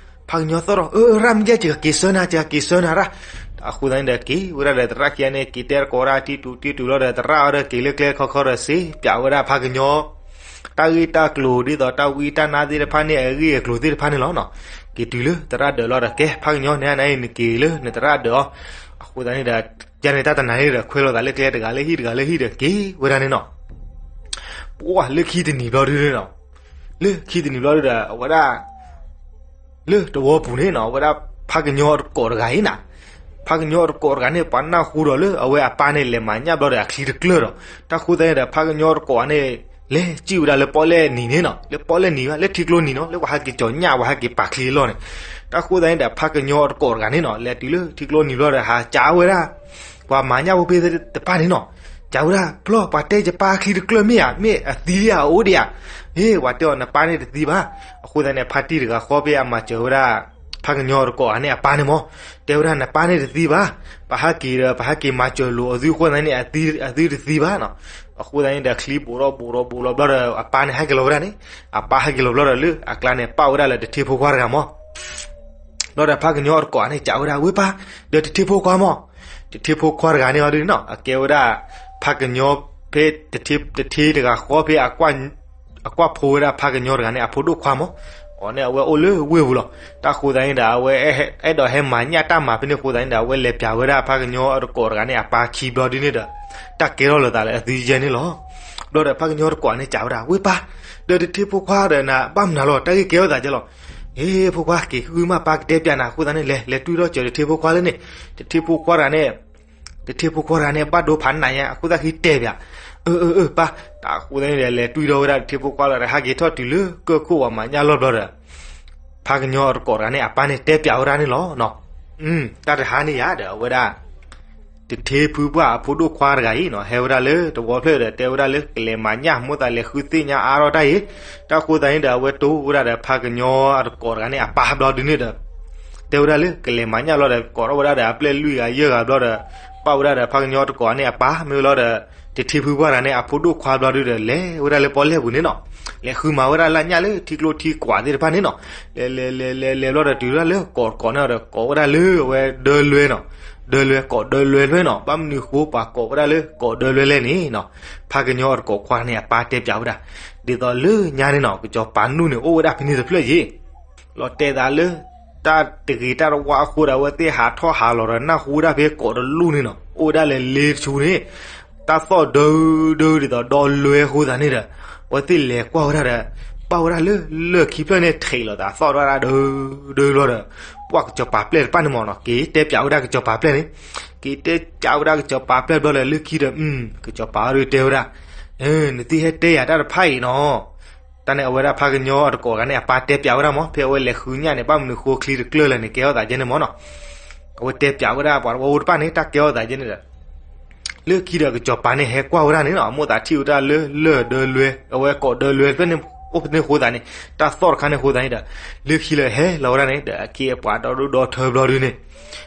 ဖးကညီသီၣ်ထီၣ် အၢ ရၣ်မ့ၢ်ယဲ ယကက့ၤဆှၢနၤ ယကက့ၤဆှၢနၤရၣ်. တၢ်ဃိသတးန့ၣ်ဒီး က့ၤဝဲဒၣ်ဒီးသရၣ်ခံဂၤန့ၣ် က့ၤတဲတကိးဝဲဒၣ် တံတူးတံတူးလီၤဒီး သရၣ်အီၤဒီးက့ၤလၢကျဲခီခီဒီးစ့ ပၠးဝဲဒၣ်ဖးကညီ တၢ်ဂ့ၢ်တၢ်ကျိၤဒ်သိးတၢ်ဝံတၢ်နါသ့ၣ်တဖၣ်န့ၣ် အဂ့ၢ်အကျိၤသ့ၣ်တဖၣ်န့ၣ်လီၤနီၤ. က့ၤတုၤလၢသရၣ်ဒၢးလီၤဒီး ကဲ ဖးကညီန့ၣ် နအံၤနက့ၤလၢနသရၣ်ဒၢးအီၤ. အဃိသတးန့ၣ်ဒီး ကန့ၣ်တၢ်တနၤန့ၣ်ဒီး ခွဲးလိာ်သးလၢကျဲတဂၤလၢဟံၣ်တဂၤလၢဟံၣ်ဒီးက့ၤဝဲဒၣ်န့ၣ်နီၤ. ပှၤလၢခံတနံၤဘျီဒုန့ၣ်နီၤ လၢခံတနံၤဘျီဒုဒီး အဝဲဒၣ် လၢတဝီပူၤန့ၣ်နီၤ အဝဲဒၣ်ဖးကညီတကိးတဂၤအံၤနၤ ဖးကညီတကိးတဂၤန့ၣ် ပှၤနၢ်ဟူဒီးလၢအဝဲအပၢ်န့ၣ် လဲၤမၤညၣ်ဘျီဒီးအချံတကျၢၢ်ဒီး တၢ်ဃိသတးန့ၣ်ဒီး ဖးကညီတကိးန့ၣ် လဲၤစံၣ်ဝဲဒၣ်လၢပီၣ်လဲၣ်နံၤန့ၣ်နီၤ လၢပီၣ်လဲၣ်နံၤဘၣ် လၢထံကျိနံၤနီၤ လၢပှၤဟဲက့ၤကၠီၤညၣ် ပှၤဟဲက့ၤပာ်ချံအလီၢ်န့ၣ် တၢ်ဃိသတးန့ၣ်ဒီး ဖးကညီတကိးတဂၤန့ၣ်နီၤ လဲၤတုၤလၢထံကျိနံၤဘျီဒီး ဟးကးဝဲဒၣ် ပှၤမၤညၣ်ဖိဖဲတဖၣ်န့ၣ်နီၤ ကးဝဲဒၣ် ဖျီၣ် ပှၤတဲယပၢ်ချံတကျၢၢ်မ့ၢ်ဧါ မ့ၢ်အသံဧါ အအိၣ်ဒံးဧါ. ဟ့ၣ် ပှၤတဲအီၤ နပၢ်န့ၣ်တသံဘၣ်. အဃိသတးန့ၣ် ဖါတံၢ်တဂၤဃီဖဲအမၤစၢၤဝဲဒၣ် ဖးကညီတကိးအန့ၣ်အပၢ်န့ၣ်မၢ် တဲဝဲဒၣ် နပၢ်န့ၣ်တသံဘၣ်. ပဟဲက့ၤဒီး ပဟဲက့ၤမၤစၢၤလိာ်အသုအဃိသတးန့ၣ် အသုတသံဘၣ်နီၤ. အဃိသတးန့ၣ်ဒီး ချံဘူးထီၣ်ဘူးထီၣ်ဘူးထီၣ်ဘျီဒီး အပၢ်န့ၣ်ဟဲက့ၤလီၤဝဲဒၣ်န့ၣ် အပၢ်ဟဲက့ၤလီၤဘျီဒီး လၢအကျါန့ၣ် ပာ်ဝဲဒၣ်လၢတထ့ဖိခွါတဂၤမၢ် ဘျီဒီးဖးကညီတကိးန့ၣ် ကးဝဲဒၣ် ဝ့ၢ်ပၢ် ဒီးတထ့ဖိခွါမၢ်. တထ့ဖိခွါတဂၤန့ၣ်အီၤဒ်န့ၣ်နီၤ အကဲဝဲဒၣ် ဖးကညီဖဲ တထ့တဂၤဃီဖဲ အကွၢ်ဖိဝဲဒၣ်ဖးကညီတဂၤန့ၣ် အဖိဒိၣ်ခွါမၢ်. အီၤန့ၣ် အဝဲအိၣ်လၢဝ့ၢ်ပူၤလီၤ. တၢ်ဃိသတးန့ၣ်ဒီး အဝဲအဲၣ်ဒိးဟဲမၤညၣ်တၢ်မၤဖဲန့ၣ်အဃိသတးန့ၣ်ဒီး အဝဲလဲၤပၠးဝဲဒၣ်ဖးကညီတကိးတဂၤန့ၣ် အပၢ်ခံဘျီဒ်န့ၣ်ဒီး တၢ်ကဲထီၣ်လိာ်သးလၢအသုယဲၢ်န့ၣ်လီၤ. ဘျီဒီးဖးကညီတကိးန့ၣ် ကးဝဲဒၣ် ဝ့ၢ်ပၢ် ဒီးတထ့ဖိခွါဒီးနၤ ဘၣ်မနုၤလီၤ တၢ်ဂ့ၢ်ကဲထီၣ်သးကဲလီၤ. ဟ့ၣ် ဖိခွါ က့ၤဃုမး ပၢ်ကတဲပၠးနၤအဃိသတးန့ၣ် လဲၤ လဲၤတွံၢ်ထီၣ်စၢၤတထ့ဖိခွါလၢန့ၣ် တထ့ဖိခွါတဂၤန့ၣ် တထ့ဖိခွါတဂၤန့ၣ် ဘၣ်ဒိဖးနးညါ အဃိသတးဃံတဲပၠး. အၢ အၢ အၢ ပၢ်. တၢ်အဃိသတးန့ၣ်ဒီး လဲၤတွံၢ်ထီၣ်ဝဲဒၣ်တထ့ဖိခွါလီၤဒီး ဟဲက့ၤထီၣ်တုၤလၢကၢၢ်ခိၣ်ဝဲမၤညၣ်လီၢ်ဘျီဒီး ဖးကညီတကိးတဂၤန့ၣ် အပၢ်န့ၣ်တဲပၠးဝဲဒၣ်န့ၣ်လီၤ. တၢ်တဟါန့ၣ်ယၤဒီး အဝဲဒၣ် တထ့ဖုပှၢ်အဖိဒိၣ်ခွါတဂၤအံၤနီၤ ဟဲဝဲဒၣ်လၢတဝီဖျၢၣ်ဒီး တဲဝဲဒၣ်လၢကလဲၤမၤညၣ် မိၣ်သးလဲၤဃုသ့ၣ်ညါအါထီၣ်တၢ်အံၤ. တၢ်အဃိသတးန့ၣ်ဒီး အဝဲတိၢ်ဝဲဒၣ်ဒီးဖးကညီအတကိးတဂၤန့ၣ် အပၢ်ဘျီဒ်န့ၣ်ဒီး တဲဝဲဒၣ်လၢကလဲၤမၤညၣ်လီၤဒီး ကိးထီၣ်ဝဲဒၣ်ဒီးအပျဲၢ်လွံၢ်ဂၤယဲၢ်ဂၤဘျီဒီး ပၣ်ဝဲဒၣ်ဒီးဖးကညီတကိးန့ၣ်အပၢ် မ့ၢ်ဝဲလီၤဒီး တထံဖုပှၢ်တဂၤန့ၣ် အဖိဒိၣ်ခွါဘျီဒုဒီး လဲၤဝဲဒၣ်လၢပီၣ်လဲၣ်ပူၤန့ၣ်နီၤ, လဲၤဃုမၤဝဲဒၣ်လၢညၣ်လၢထံကျိထံကွာ်သ့ၣ်တဖၣ်န့ၣ်နီၤ, လဲၤလဲၤလဲၤလဲၤလဲၤဘျီဒီး တုၤဝဲဒၣ်လၢကိးတကိးန့ၣ်ဒီး ကိးဝဲဒၣ်လၢအဝဲဒၢလွဲနီၤ, ဒၢလွဲ ကိးဒၢလွဲဖျၢၣ်နီၤ, ဘၣ်မနုၤဃိပှၤကိးဝဲဒၣ်လၢကိးဒၢလွဲလဲၣ်န့ၣ်နီၤ, ဖးကညီအတကိးခွါန့ၣ်အပၢ်တဲပၠးဝဲဒၣ်, ဒ်သိးလၢညါန့ၣ်နီၤ ကစီၤပၤနူၢ်န့ၣ်အိၣ်ဝဲဒၣ်ဖဲန့ၣ်တဖျၢၣ်ယ့ၢ် လီၤတဲာ်သးလၢ တၢ်တဂ့ၤတၢ်တဝါအဃိဒီး အဝဲသ့ၣ်ဟးထီၣ်ဟးလီၤဒီးနၢ်ဟူဝဲဒၣ်ဖဲကိးတလူၢ်န့ၣ်နီၤ, အိၣ်ဝဲဒၣ်လၢလ့တဆူန့ၣ်, တၢ်သီၣ်ဒၢဒၢဒ်သိးဒီလွဲအဃိသတးန့ၣ်ဒီး အဝဲသ့ၣ်လဲၤကွၢ်ဝဲဒၣ်ဒီး ပၣ်ဝဲဒၣ်လၢလၢၢ်ခံဖျၢၣ်န့ၣ် ထံးလီၤသးသီၣ်ဝဲဒၣ်ဒၢဒၢဘျီဒီး ပှၢ်ကစီၤပၤပျဲၢ်တဖၣ်န့ၣ်မ့ၢ်နီၤ က့ၤတဲပၠးဝဲဒၣ်ကစီၤပၤပျဲၢ်န့ၣ်, က့ၤတဲပၠးဝဲဒၣ်ကစီၤပၤပျဲၢ်ဘျီဒီး လၢခံဒီး ကစီၤပၤအီၤဒုတဲဝဲဒၣ် နသုဟဲတဲယၤတၢ်တဖၣ်အံၤနီၤ, တၢ်န့ၣ်အဝဲဒၣ်ဖးကညီအတကိးတဂၤန့ၣ် အပၢ်တဲပၠးဝဲဒၣ်မ့ၢ် ဖဲအဝဲလဲၤဃုညၣ်န့ၣ် ဘၣ်မနုၤဃိချံတကျၢၢ်လဲၣ်န့ၣ် ကဲထီၣ်သးယဲန့ၣ်မ့ၢ်နီၤ, အဝဲတဲပၠးဝဲဒၣ်ပှၤတဝၢအိၣ်တဖၣ်န့ၣ် တၢ်ကဲထီၣ်သးယဲန့ၣ်ဒီး လၢခံဒီးကစီၤပၤန့ၣ်ဟဲကွၢ်ဝဲဒၣ်န့ၣ်နီၤ အမိၣ်သးထံၣ်ဝဲဒၣ်လၢလၢၢ်ဒၢလွဲ အဝဲကိးဒၢလွဲဖျၢၣ်န့ၣ် အိၣ်ဖဲန့ၣ်အဃိသတးန့ၣ် တၢ်သီၣ်တခါန့ၣ်အဃိသတးန့ၣ်ဒီး လၢခံလၢဟဲလီၤဝဲဒၣ်န့ၣ်ဒီး အခ့အပှၤဒီဒူၣ်ဒီထၢဘျီဒုန့ၣ်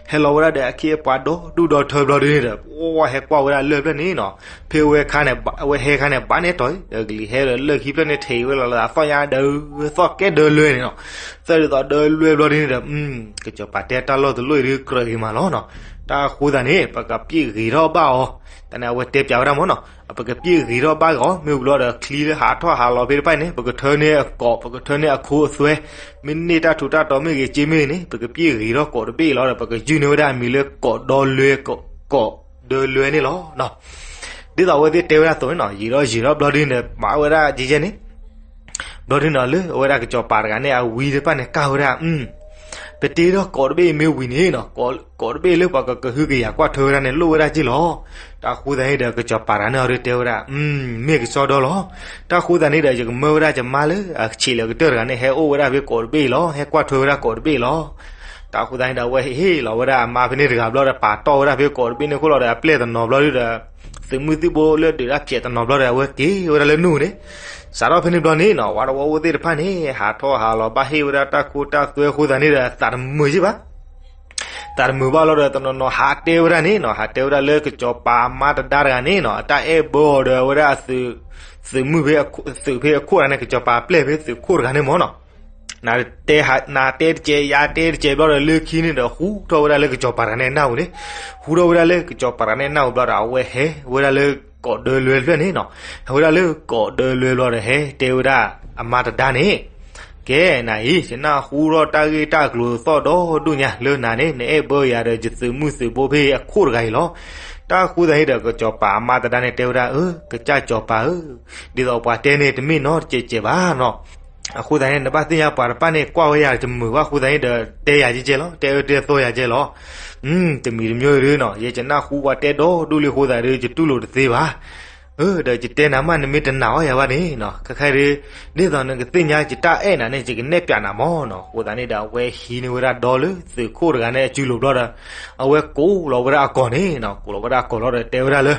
ဟဲလီၤဝဲဒၣ်ဒီးအခ့အပှၤဒီဒူၣ်ဒီထၢဘျီဒုန့ၣ်ဒီး ပှၤဟဲကွၢ်ဝဲဒၣ်လၢၢ်ဖျၢၣ်န့ၣ်နီၤ, ဖဲအဝဲခါန့ၣ် အဝဲဟဲခါန့ၣ် ဘၣ်န့ၣ်တီၤ ဒီးကလံၤဟဲဒီးလၢၢ်ခံဖျၢၣ်န့ၣ် ထံးဝဲလီၤလၢအသီၣ်ညါဒီး သီၣ်ကဲဒၢလွဲန့ၣ်နီၤ, သၢဒ်သိးဒၢလွဲဘျီဒုန့ၣ်ဒီး ကစီၤပၤတဲတၢ်လီၢ်တလိၣ်အံၤဒုးကြၢးဂ့ၤမးလီၤနီၤ, တၢ်အဃိသတးန့ၣ် ပကပျ့ၢ်ဂ့ၤထီၣ်ဘၣ်အီၤ, တၢ်န့ၣ်အဝဲတဲပၠးဝဲဒၣ်မ့ၢ်နီၤ, ပကပျ့ၢ်ဂ့ၤထီၣ်ဘၣ်ဂ့ၤအီၤ မ့ၢ်ဝံၤလီၤဒီးချံလၢဟးထီၣ်ဟးလီၤဖဲတဖၣ်န့ၣ် ပကထၢန့ၢ်အကိး ပကထၢန့ၢ်အခိအသွဲ, မ့ၢ်န့ၢ်တၢ်ထူးတၢ်တီၤမ့ၢ်ဂ့ၤ က့မ့ၢ်ဂ့ၤန့ၣ် ပကပျ့ၢ်ဂ့ၤထီၣ်ကိးတဘ့ၣ်လီၤဒီး ပကယုၢ်န့ၢ်ဝဲဒၣ်အမံၤလၢကိးဒီလွဲ ကိးဒၢလွဲန့ၣ်လီၤ. ဒ်သိးအဝဲသ့ၣ်တဲဝဲဒၣ်အသိးန့ၣ်နီၤ ယံာ်ဒီးယံာ်ဒီးဘျီဒုန့ၣ် မၤဝဲဒၣ်ယဲယဲန့ၣ် ဘျီဒုန့ၣ်လၢအဝဲဒၣ်ကစီၤပၤတဂၤန့ၣ် အဝံတဖၣ်န့ၣ် ကၢ်ဝဲဒၣ် ပတ့ထီၣ်ကိးတဘ့ၣ်အံၤမ့ၢ်ဝံၤန့ၣ်နီၤ ကိးတဘ့ၣ်လၢပှၤကကဟုကယာ်ကွၢ်ထွဲဝဲဒၣ်န့ၣ် လိၣ်ဝဲဒၣ်က့ၢ်လီၤ. တၢ်အဃိသတးန့ၣ်ဒီး ကစီၤပၤတဂၤန့ၣ် အီၤဒုးတဲဝဲဒၣ် မ့ၢ်ကစီဒီလီၤ. တၢ်အဃိသတးန့ၣ်ဒီး ယကမၢဝဲဒၣ်ယမါလၢအဆံးလၢအကတၢၢ်တဂၤန့ၣ် ဟဲအိၣ်ဝဲဒၣ်ဖဲကိးတဘ့ၣ်အံၤလီၤ. ဟဲကွၢ်ထွဲဝဲဒၣ်ကိးတဘ့ၣ်အံၤလီၤ. တၢ်အဃိသတးန့ၣ်ဒီး အဝဲဟ့ၣ်လီၤဝဲဒၣ်အမါဖဲန့ၣ်တဂၤဘျီဒီး ပာ်တီၢ်ဝဲဒၣ်ဖဲကိးတဘ့ၣ်န့ၣ်အဃိလီၤဒီး အပျဲၢ်တနီၤဘျီဒုဒီး သုးမုၢ်သံၣ်ဘိလၢဒုးတၢ်ဖျဲးတနီၤဘျီဒီး အဝဲက့ၤဝဲဒၣ်လၢနူၢ်န့ၣ် စးထီၣ်ဖဲန့ၣ်ဘျီန့ၣ်နီၤ ပှၤတဝၢအိၣ်သ့ၣ်တဖၣ်န့ၣ် ဟးထီၣ်ဟးလီၤဘၣ်ဟ့ၣ်ဝဲဒၣ်တၢ်ခိတၢ်သွဲအဃိသတးန့ၣ်ဒီး သးတမုာ်ယ့ၢ်ဘၣ်. သးတမုာ်ဘၣ်လီၤဒီး တနီၤနီၤဟးတဲဝဲဒၣ်န့ၣ်နီၤ ဟးတဲဝဲဒၣ်လၢကစီၤပၤအမါတဒါတဂၤန့ၣ်နီၤ အတၢ်အဲၣ်ဘၢအီၤဒီးအဝဲဒၣ်အသုး သုးမုၢ်ဖဲအခိၣ် သုးဖဲအခိၣ်တဂၤန့ၣ် ကစီၤပၤပျဲၢ်ဖဲသုးခိၣ်တဂၤန့ၣ်မ့ၢ်နီၤ နတဲတကဲး ယတဲတကဲးဘျီဒီး လၢခံန့ၣ်ဒီး ဟူထီၣ်ဝဲဒၣ်လၢကစီၤပၤတဂၤန့ၣ်အနၢ်ပူၤန့ၣ်, ဟူထီၣ်ဝဲဒၣ်လၢကစီၤပၤတဂၤန့ၣ်အနၢ်ပူၤဘျီဒီး အဝဲဟဲဝဲဒၣ်လၢကိးဒၢလွဲတဖျၢၣ်န့ၣ်နီၤ, ဟဲဝဲဒၣ်လၢကိးဒၢလွဲဘျီဒီး ဟဲတဲဝဲဒၣ်အမါတဒါန့ၣ်, ကဲနၤအံၤ ယနၢ်ဟူထီၣ်တၢ်ဂ့ၢ်တၢ်အကျိၤသီၣ်ဒီဒူၣ်ညါလၢနၤန့ၣ် နအဲၣ်ဘၢယၤဒီးယသုးမုၢ်သုးဘိဖဲအခိၣ်တဂၤအံၤလီၤ. တၢ်အဃိသတးန့ၣ်ဒီး ကစီၤပၤအမါတဒါန့ၣ်တဲဝဲဒၣ်, အၢ ကစၢ်စီၤပၤဧၢ, ဒ်သိးပှၤတဲန့ၣ် တမ့ၢ်နီတစဲးစဲးဘၣ်နီၤ အဃိသတးန့ၣ် နဘၣ်သ့ၣ်ညါပှၤတဖၣ်န့ၣ် ကွၢ်ဝဲယၤ ယမုာ်ဘၣ်အဃိသတးန့ၣ်ဒီး တဲယၤကဲကဲလီၤ, တဲအၢတဲသီယၤကဲလီၤ. တမံၤတမံၤဒုနီၤ ယဲယနၢ်ဟူပှၤတဲဒီဒူၣ်လံအဃိသတးဒီး ယတူၢ်လိာ်တသ့ဘၣ်. အၢ ဒီးယတဲနၤမးနမ့ၢ်တနာ်အီၤယၤဘၣ်န့ၣ်နီၤ ခဲခါဒု ဒ်သိးနကသ့ၣ်ညါယတၢ်အဲၣ်နၤန့ၣ် ယကနဲၣ်ပၠးနၤမးနီၤ. အဃိသတးန့ၣ်ဒီး အဝဲဟံးန့ၢ်ဝဲဒၣ်ဒီလၢသုးခိၣ်တဂၤန့ၣ်အစုလိၤဘျီဒီး အဝဲကိးလီၤဝဲဒၣ်အကိာ်န့ၣ်နီၤ ကိးလီၤဝဲဒၣ်အကိာ်လီၤဒီးတဲဝဲဒၣ်လၢ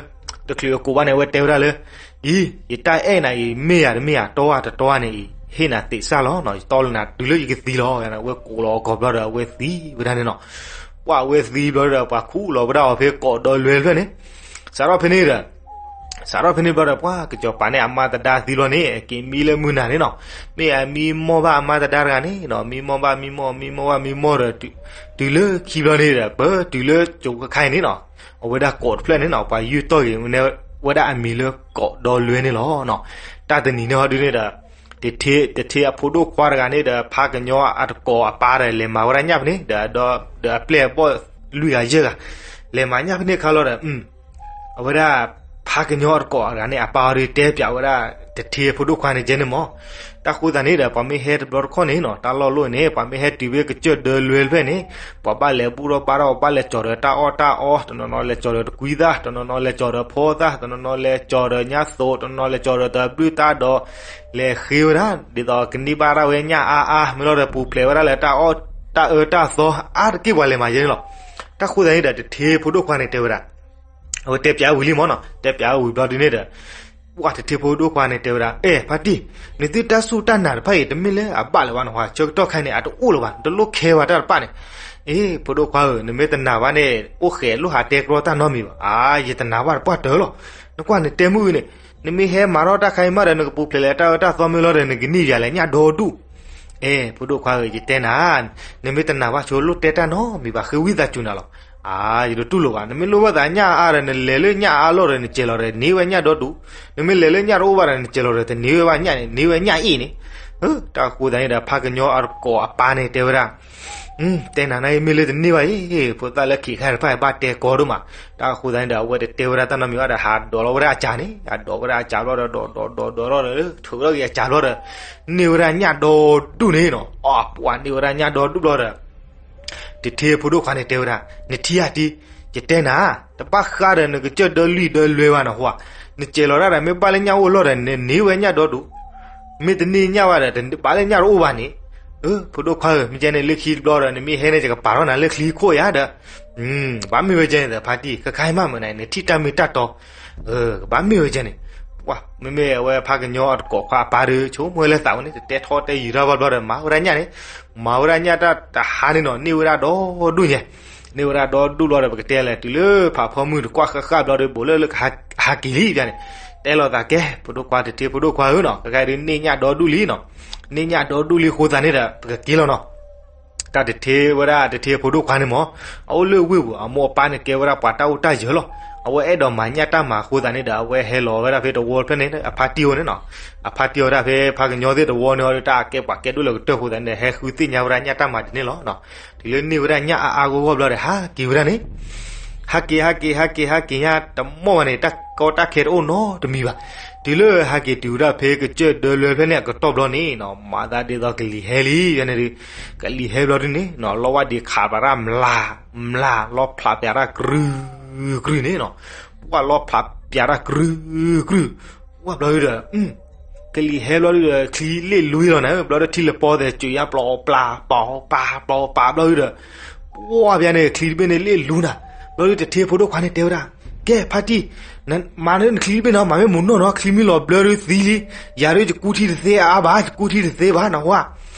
တချုးအကိးဘၣ်န့ၣ် အဝဲတဲဝဲဒၣ်လၢ အံၤ ယတၢ်အဲၣ်နၤအံၤ မ့ၢ်ယၤတမ့ၢ်ယၤ တီဝဲတတီဝဲန့ၣ်အံၤ ဟ့ၣ်နၤသ့းစၢ်လီၤနီၤ ယတီလၢနၤတုၤလၢယကသံလီၤ. အဝဲကိးလီၤအကိာ်ဘျီဒီး အဝဲသံဝဲဒၣ်န့ၣ်နီၤ. ပှၤအဝဲသံဘျီဒီး ပှၤခူၣ်လီၤဝဲဒၣ်အီၤဖဲကိးဒီလွဲတဖျၢၣ်န့ၣ် စးထီၣ်ဖဲန့ၣ်ဒီး စးထီၣ်ဖဲန့ၣ်ဘျီဒီး ပှၤကစီၤပၤန့ၣ်အမါတဒါသံလီၤန့ၣ် က့ၤမံလၢမုၢ်နၤန့ၣ်နီၤ မ့ၢ်အမံမီၢ်ဘၣ်အမါတဒါတဂၤန့ၣ်နီၤ မံမီၢ်ဘၣ်မံမီၢ် မံမီၢ်ဘၣ်မံမီၢ်ဒီး တုၤလၢခံဘျီန့ၣ်ဒီး ပတုၤလၢကၠိခါအံၤန့ၣ်နီၤ အဝဲဒၣ်ကိးတဖျၢၣ်န့ၣ်နီၤ ပှၤယုၢ်တီၢ်က့ၤန့ၢ်ဝဲဒၣ်အမံၤလၢကိးဒီလွဲန့ၣ်လီၤ. တၢ်တနံၤန့ၣ်ဟီဒုန့ၣ်ဒီး တထ့ တထ့အဖိဒိၣ်ခွါတဂၤန့ၣ်ဒီး ဖးကညီအတကိးအပၢ်ဒီး လဲၤမၤဝဲဒၣ်ညၣ်ဖဲန့ၣ် ဒီးအဒီးအပျဲၢ်အဘီၣ်လွံၢ်ဂၤယဲၢ်ဂၤ လဲၤမၤညၣ်ဖဲန့ၣ်ခါလီၤဒီး အဝဲဒၣ် ဖးကညီအတကိးတဂၤန့ၣ် အပၢ်အီၤဒုးတဲပၠးဝဲဒၣ် တထ့အဖိဒိၣ်ခွါန့ၣ်ကဲန့ၣ်မး တၢ်ဃိသတးန့ၣ်ဒီး ပှၤမ့ၢ်ဟဲတဘျီတခီၣ်န့ၣ်နီၤ တၢ်လီၢ်လိၣ်န့ၣ် ပှၤမ့ၢ်ဟဲတုၤဖဲကစၢၢ်ဒၢလွဲတဖျၢၣ်န့ၣ် ပှၤဘၣ်လဲၤဘူၣ်ထီၣ်ဘါထီၣ် ဘၣ်လဲၤကၠီၤဒီးတၢ်အီၣ်တၢ်အီ တနီၤနီၤလဲၤကၠီၤဒီးတကွံသၣ် တနီၤနီၤလဲၤကၠီၤဒီးဖီသၣ် တနီၤနီၤလဲၤကၠီၤဒီးညၣ်သိး တနီၤနီၤလဲၤကၠီၤဒီးတဘျုးတၢ်ဒီး လဲၤဃ့ဝဲဒၣ် ဒ်သိးကန့ၢ်ဘၣ်ဒၣ်ဝဲညၣ်အါအါ မ့ၢ်လီၤဒီးပူၤဖျဲးဝဲဒၣ်လၢတၢ်အီၣ်တၢ်အၢတၢ်သီ အါတက့ၢ်ပှၤလဲၤမၤယဲန့ၣ်လီၤ. တၢ်ဃိသတးန့ၣ်ဒီး တထ့ဖိဒိၣ်ခွါန့ၣ်တဲဝဲဒၣ် အဝဲတဲပၠးဝံၤလံမးနီၤ တဲပၠးဝံၤဘျီဒုန့ၣ်ဒီး ပှၤတထ့ဖိဒိၣ်ခွါန့ၣ်တဲဝဲဒၣ် အဲၣ် ဖါတံၢ် နသုတၢ်စူၢ်တၢ်နာ်တဖၣ်အံၤ တမ့ၢ်လၢအဘၣ်လၢၤဘၣ်နီၤ ဆၢကတီၢ်ခဲအံၤန့ၣ် အတအိၣ်လၢၤဘၣ် နတလိၣ်ခဲဘၣ်တၢ်တဖၣ်န့ၣ် အ့ ဖိဒိၣ်ခွါဧၢ, နမ့ၢ်တနာ်ဘၣ်န့ၣ် အိၣ်ဃဲးလိၣ်ဟးတဲကြီတၢ်နီတမံၤဘၣ်. အါ ယတနာ်ဘၣ်တပှၢ်တၢၢ်လီၤ. နကွၢ်နတဲမုၢ်အုန့ၣ်, နမ့ၢ်ဟဲမၤထီၣ်တၢ်ခါအံၤမးဒီး နကပူၤဖျဲးလၢတၢ်အၢတၢ်သီမ့ၢ်လီၤဒီး နကန့ၢ်ယၤလဲၣ်ညၣ်ဒီဒူၣ်. အ့ ဖိဒိၣ်ခွါဧၢ, ယတဲနၤ, နမ့ၢ်တနာ်ဘၣ်ဆိလိၣ်တဲတၢ်နီတမံၤဘၣ်, ဃ့ဝံသးစူၤနၤလီၤ. အါ ယတတူၢ်လိာ်ဘၣ်, နမ့ၢ်လိၣ်ဘၣ်သးညၣ်အါဒီး နလဲၤလၢညၣ်အါလီၢ်ဒီး နစဲးလီၤဒီး န့ၢ်ဝဲညၣ်ဒီဒူၣ်, နမ့ၢ်လဲၤလၢညၣ်တအိၣ်ဘၣ်ဒီး နစဲးလီၤဒီး တန့ၢ်ဝဲဘၣ်ညၣ်န့ၣ်, န့ၢ်ဝဲညၣ်အ့ၣ်န့ၣ်. တၢ်အဃိသတးန့ၣ်ဒီး ဖးကညီအတကိးအပၢ်န့ၣ်တဲဝဲဒၣ်, တဲနၤန့ၣ် မ့ၢ်လၢတန့ၢ်ဘၣ်အံၤ, ဖိသၣ်လၢခံးခါတဖၣ်ဘၣ်တဲကီဒိၣ်မး. တၢ်အဃိသတးန့ၣ်ဒီး အဝဲတတဲဝဲဒၣ်တၢ်နီတမံၤဘၣ်ဒီး ဟးဒိးလီၤဝဲဒၣ်အစးန့ၣ်, ဟးဒိးဝဲဒၣ်အစးဘျီဒီး ဒိးဒိးဒိးဒိးထီၣ်ဒီး ထုးထီၣ်က့ၤအစးဘျီဒီး န့ၢ်ဝဲဒၣ်ညၣ်ဒီဒူၣ်န့ၣ်နီၤ. အပှၤန့ၢ်ဝဲဒၣ်ညၣ်ဒီဒူၣ်ဘျီဒီး တထ့ဖိဒိၣ်ခွါန့ၣ်တဲဝဲဒၣ်, နထံၣ်ဧါတံ, ယတဲနၤ, တဘၣ်ဃးဒီးနကစၢၢ်ဒၢလွံၢ်ဒၢလွဲဘၣ်နဟူဧါ. နစဲးလီၤတၢ်ဒီး မ့ၢ်ဘၣ်လၢညၣ်အိၣ်လီၢ်ဒီး နန့ၢ်ဝဲညၣ်ဒီဒူၣ်, မ့ၢ်တန့ၢ်ညၣ်ဘၣ်ဒီး တဘၣ်လၢညၣ်တအိၣ်ဘၣ်န့ၣ်. ဖိဒိၣ်ခွါဧၢ, မ့ၢ်ကဲန့ၣ် လၢခံတဘျီဒီး နမ့ၢ်ဟဲန့ၣ် ယကပာ်ထီၣ်နၤလၢချံခိၣ်ယၤဒီး ကဘၣ်မ့ၢ်ဝဲကဲန့ၣ်ဒီး ဖါတံၢ် ခဲခါအံၤမးမုၢ်နၤ နထံၣ်တၢ်မ့ၢ်တၢ်တီ, ကဘၣ်မ့ၢ်ဝဲကဲန့ၣ်. ပှၤ မ့မ့ၢ်အဝဲဖးကညီအတကိးခွါအပၢ်ဒီး ဆိကမိၣ်ဝဲလၢသးဝဲန့ၣ် တတဲထီတဲယံၤတၢ်ဘၣ်ဘျီဒီး မၤဝဲဒၣ်ညၣ်န့ၣ်, မၤဝဲဒၣ်ညၣ်တၢ်တဟါန့ၣ်နီၤ, န့ၢ်ဝဲဒၣ်ဒီဒူၣ်ညါ, န့ၢ်ဝဲဒၣ်ဒီဒူၣ်ဘျီဒီး ပကတဲလဲၣ် တုၤလၢဖးဖီမုၢ်တကွၢ်ဃၣ်ဃၣ်ဘျီဒီး ဘူးလၢလၢကဟးက့ၤလံန့ၣ်, တဲလိာ်သးကဲ ဖိဒိၣ်ခွါ တထ့ဖိဒိၣ်ခွါဧၢနီၤ, ခဲခါအံၤဒုးန့ၢ်ညၣ်ဒီဒူၣ်လံနီၤ, န့ၢ်ညၣ်ဒီဒူၣ်လံအဃိသတးန့ၣ်ဒီး ပကက့ၤလီၤနီၤ. တၢ်တထ့ဝဲဒၣ်တထ့ဖိဒိၣ်ခွါန့ၣ်မ့ၢ် အအိၣ်လၢဝ့ၢ်ပူၤ, အမိၢ်အပၢ်န့ၣ်ကဲဝဲဒၣ်ပှၤတၢ်အိၣ်တၢ်ယၢၤလီၤ. အဝဲအဲၣ်ဒိးမၤညၣ်တၢ်မၤအဃိသတးန့ၣ်ဒီး အဝဲဟဲလီၤဝဲဒၣ်ဖဲတဝီတဖျၢၣ်န့ၣ် အဖါတံၢ်အအိၣ်န့ၣ်နီၤ. အဖါတံၢ်အဝဲဒၣ်ဖဲဖးကညီသ့ၣ်တဝီန့ၣ်ဒီး တၢ်ကဲပှၤကဲဒိၣ်လၢကတၢၢ်အဃိသတးန့ၣ်ဒီး ဟဲဃုသ့ၣ်ညါဝဲဒၣ်ညၣ်တၢ်မၤဒ်န့ၣ်လီၤ. တုၤလၢန့ၢ်ဝဲဒၣ်ညၣ်အါအါဂီၢ်ဂီၢ်ဘျီဒီး ဟးက့ၤဝဲဒၣ်န့ၣ်, ဟးက့ၤ ဟးက့ၤ ဟးက့ၤ ဟးက့ၤညၣ်တမီၢ်ဘၣ်န့ၣ် တၢ်ကီတၢ်ခဲတအိၣ်နီတမံၤဘၣ်. တုၤလၢဟးက့ၤတုၤဝဲဒၣ်ဖဲကစၢၢ်ဒၢလွဲဖျၢၣ်န့ၣ်အကတီၢ်ဘျီန့ၣ်နီၤ, မၤသးဒ်သိးကလံၤဟဲလံ, ယန့ၣ်ဒုး ကလံၤဟဲဘျီဒုန့ၣ်နီၤ, လီဝၣ်ဒံးခးပာ်တၢ်မျၢ်, မျၢ်, လီဖျးပၠးတၢ်ကြုာ်ကြုာ်န့ၣ်နီၤ, ပှၢ်လီဖျးပၠးတၢ်ကြုာ်ကြုာ်, ပှၢ်ဘျီဒုဒီး ကလံၤဟဲဘျီဒုဒီး ချံလ့ၣ်လူလီၤနၤ, ဘျီဒီးထံလပီသဲးစူၤယါ ပျီပျါ ပျီပျါ ပျီပျါဘျီဒုဒီး ပှၢ်ပၠးန့ၣ် ချံတဘ့ၣ်န့ၣ်လ့ၣ်လူနၤ. ဘျီဒုတထ့ဖိဒိၣ်ခွါန့ၣ်တဲဝဲဒၣ်, ကဲဖါတံၢ်, မၤနချံတဘ့ၣ်နီၤ, မၤမ့ၢ်မုာ်နီၢ်နီၤ, ချံမ့ၢ်လီၤဘျၢဒုသံလံ, ယၤဒုယကူထံတသ့အါဘၣ်, ယကူထံတသ့ဘၣ်နီၤဝဲ.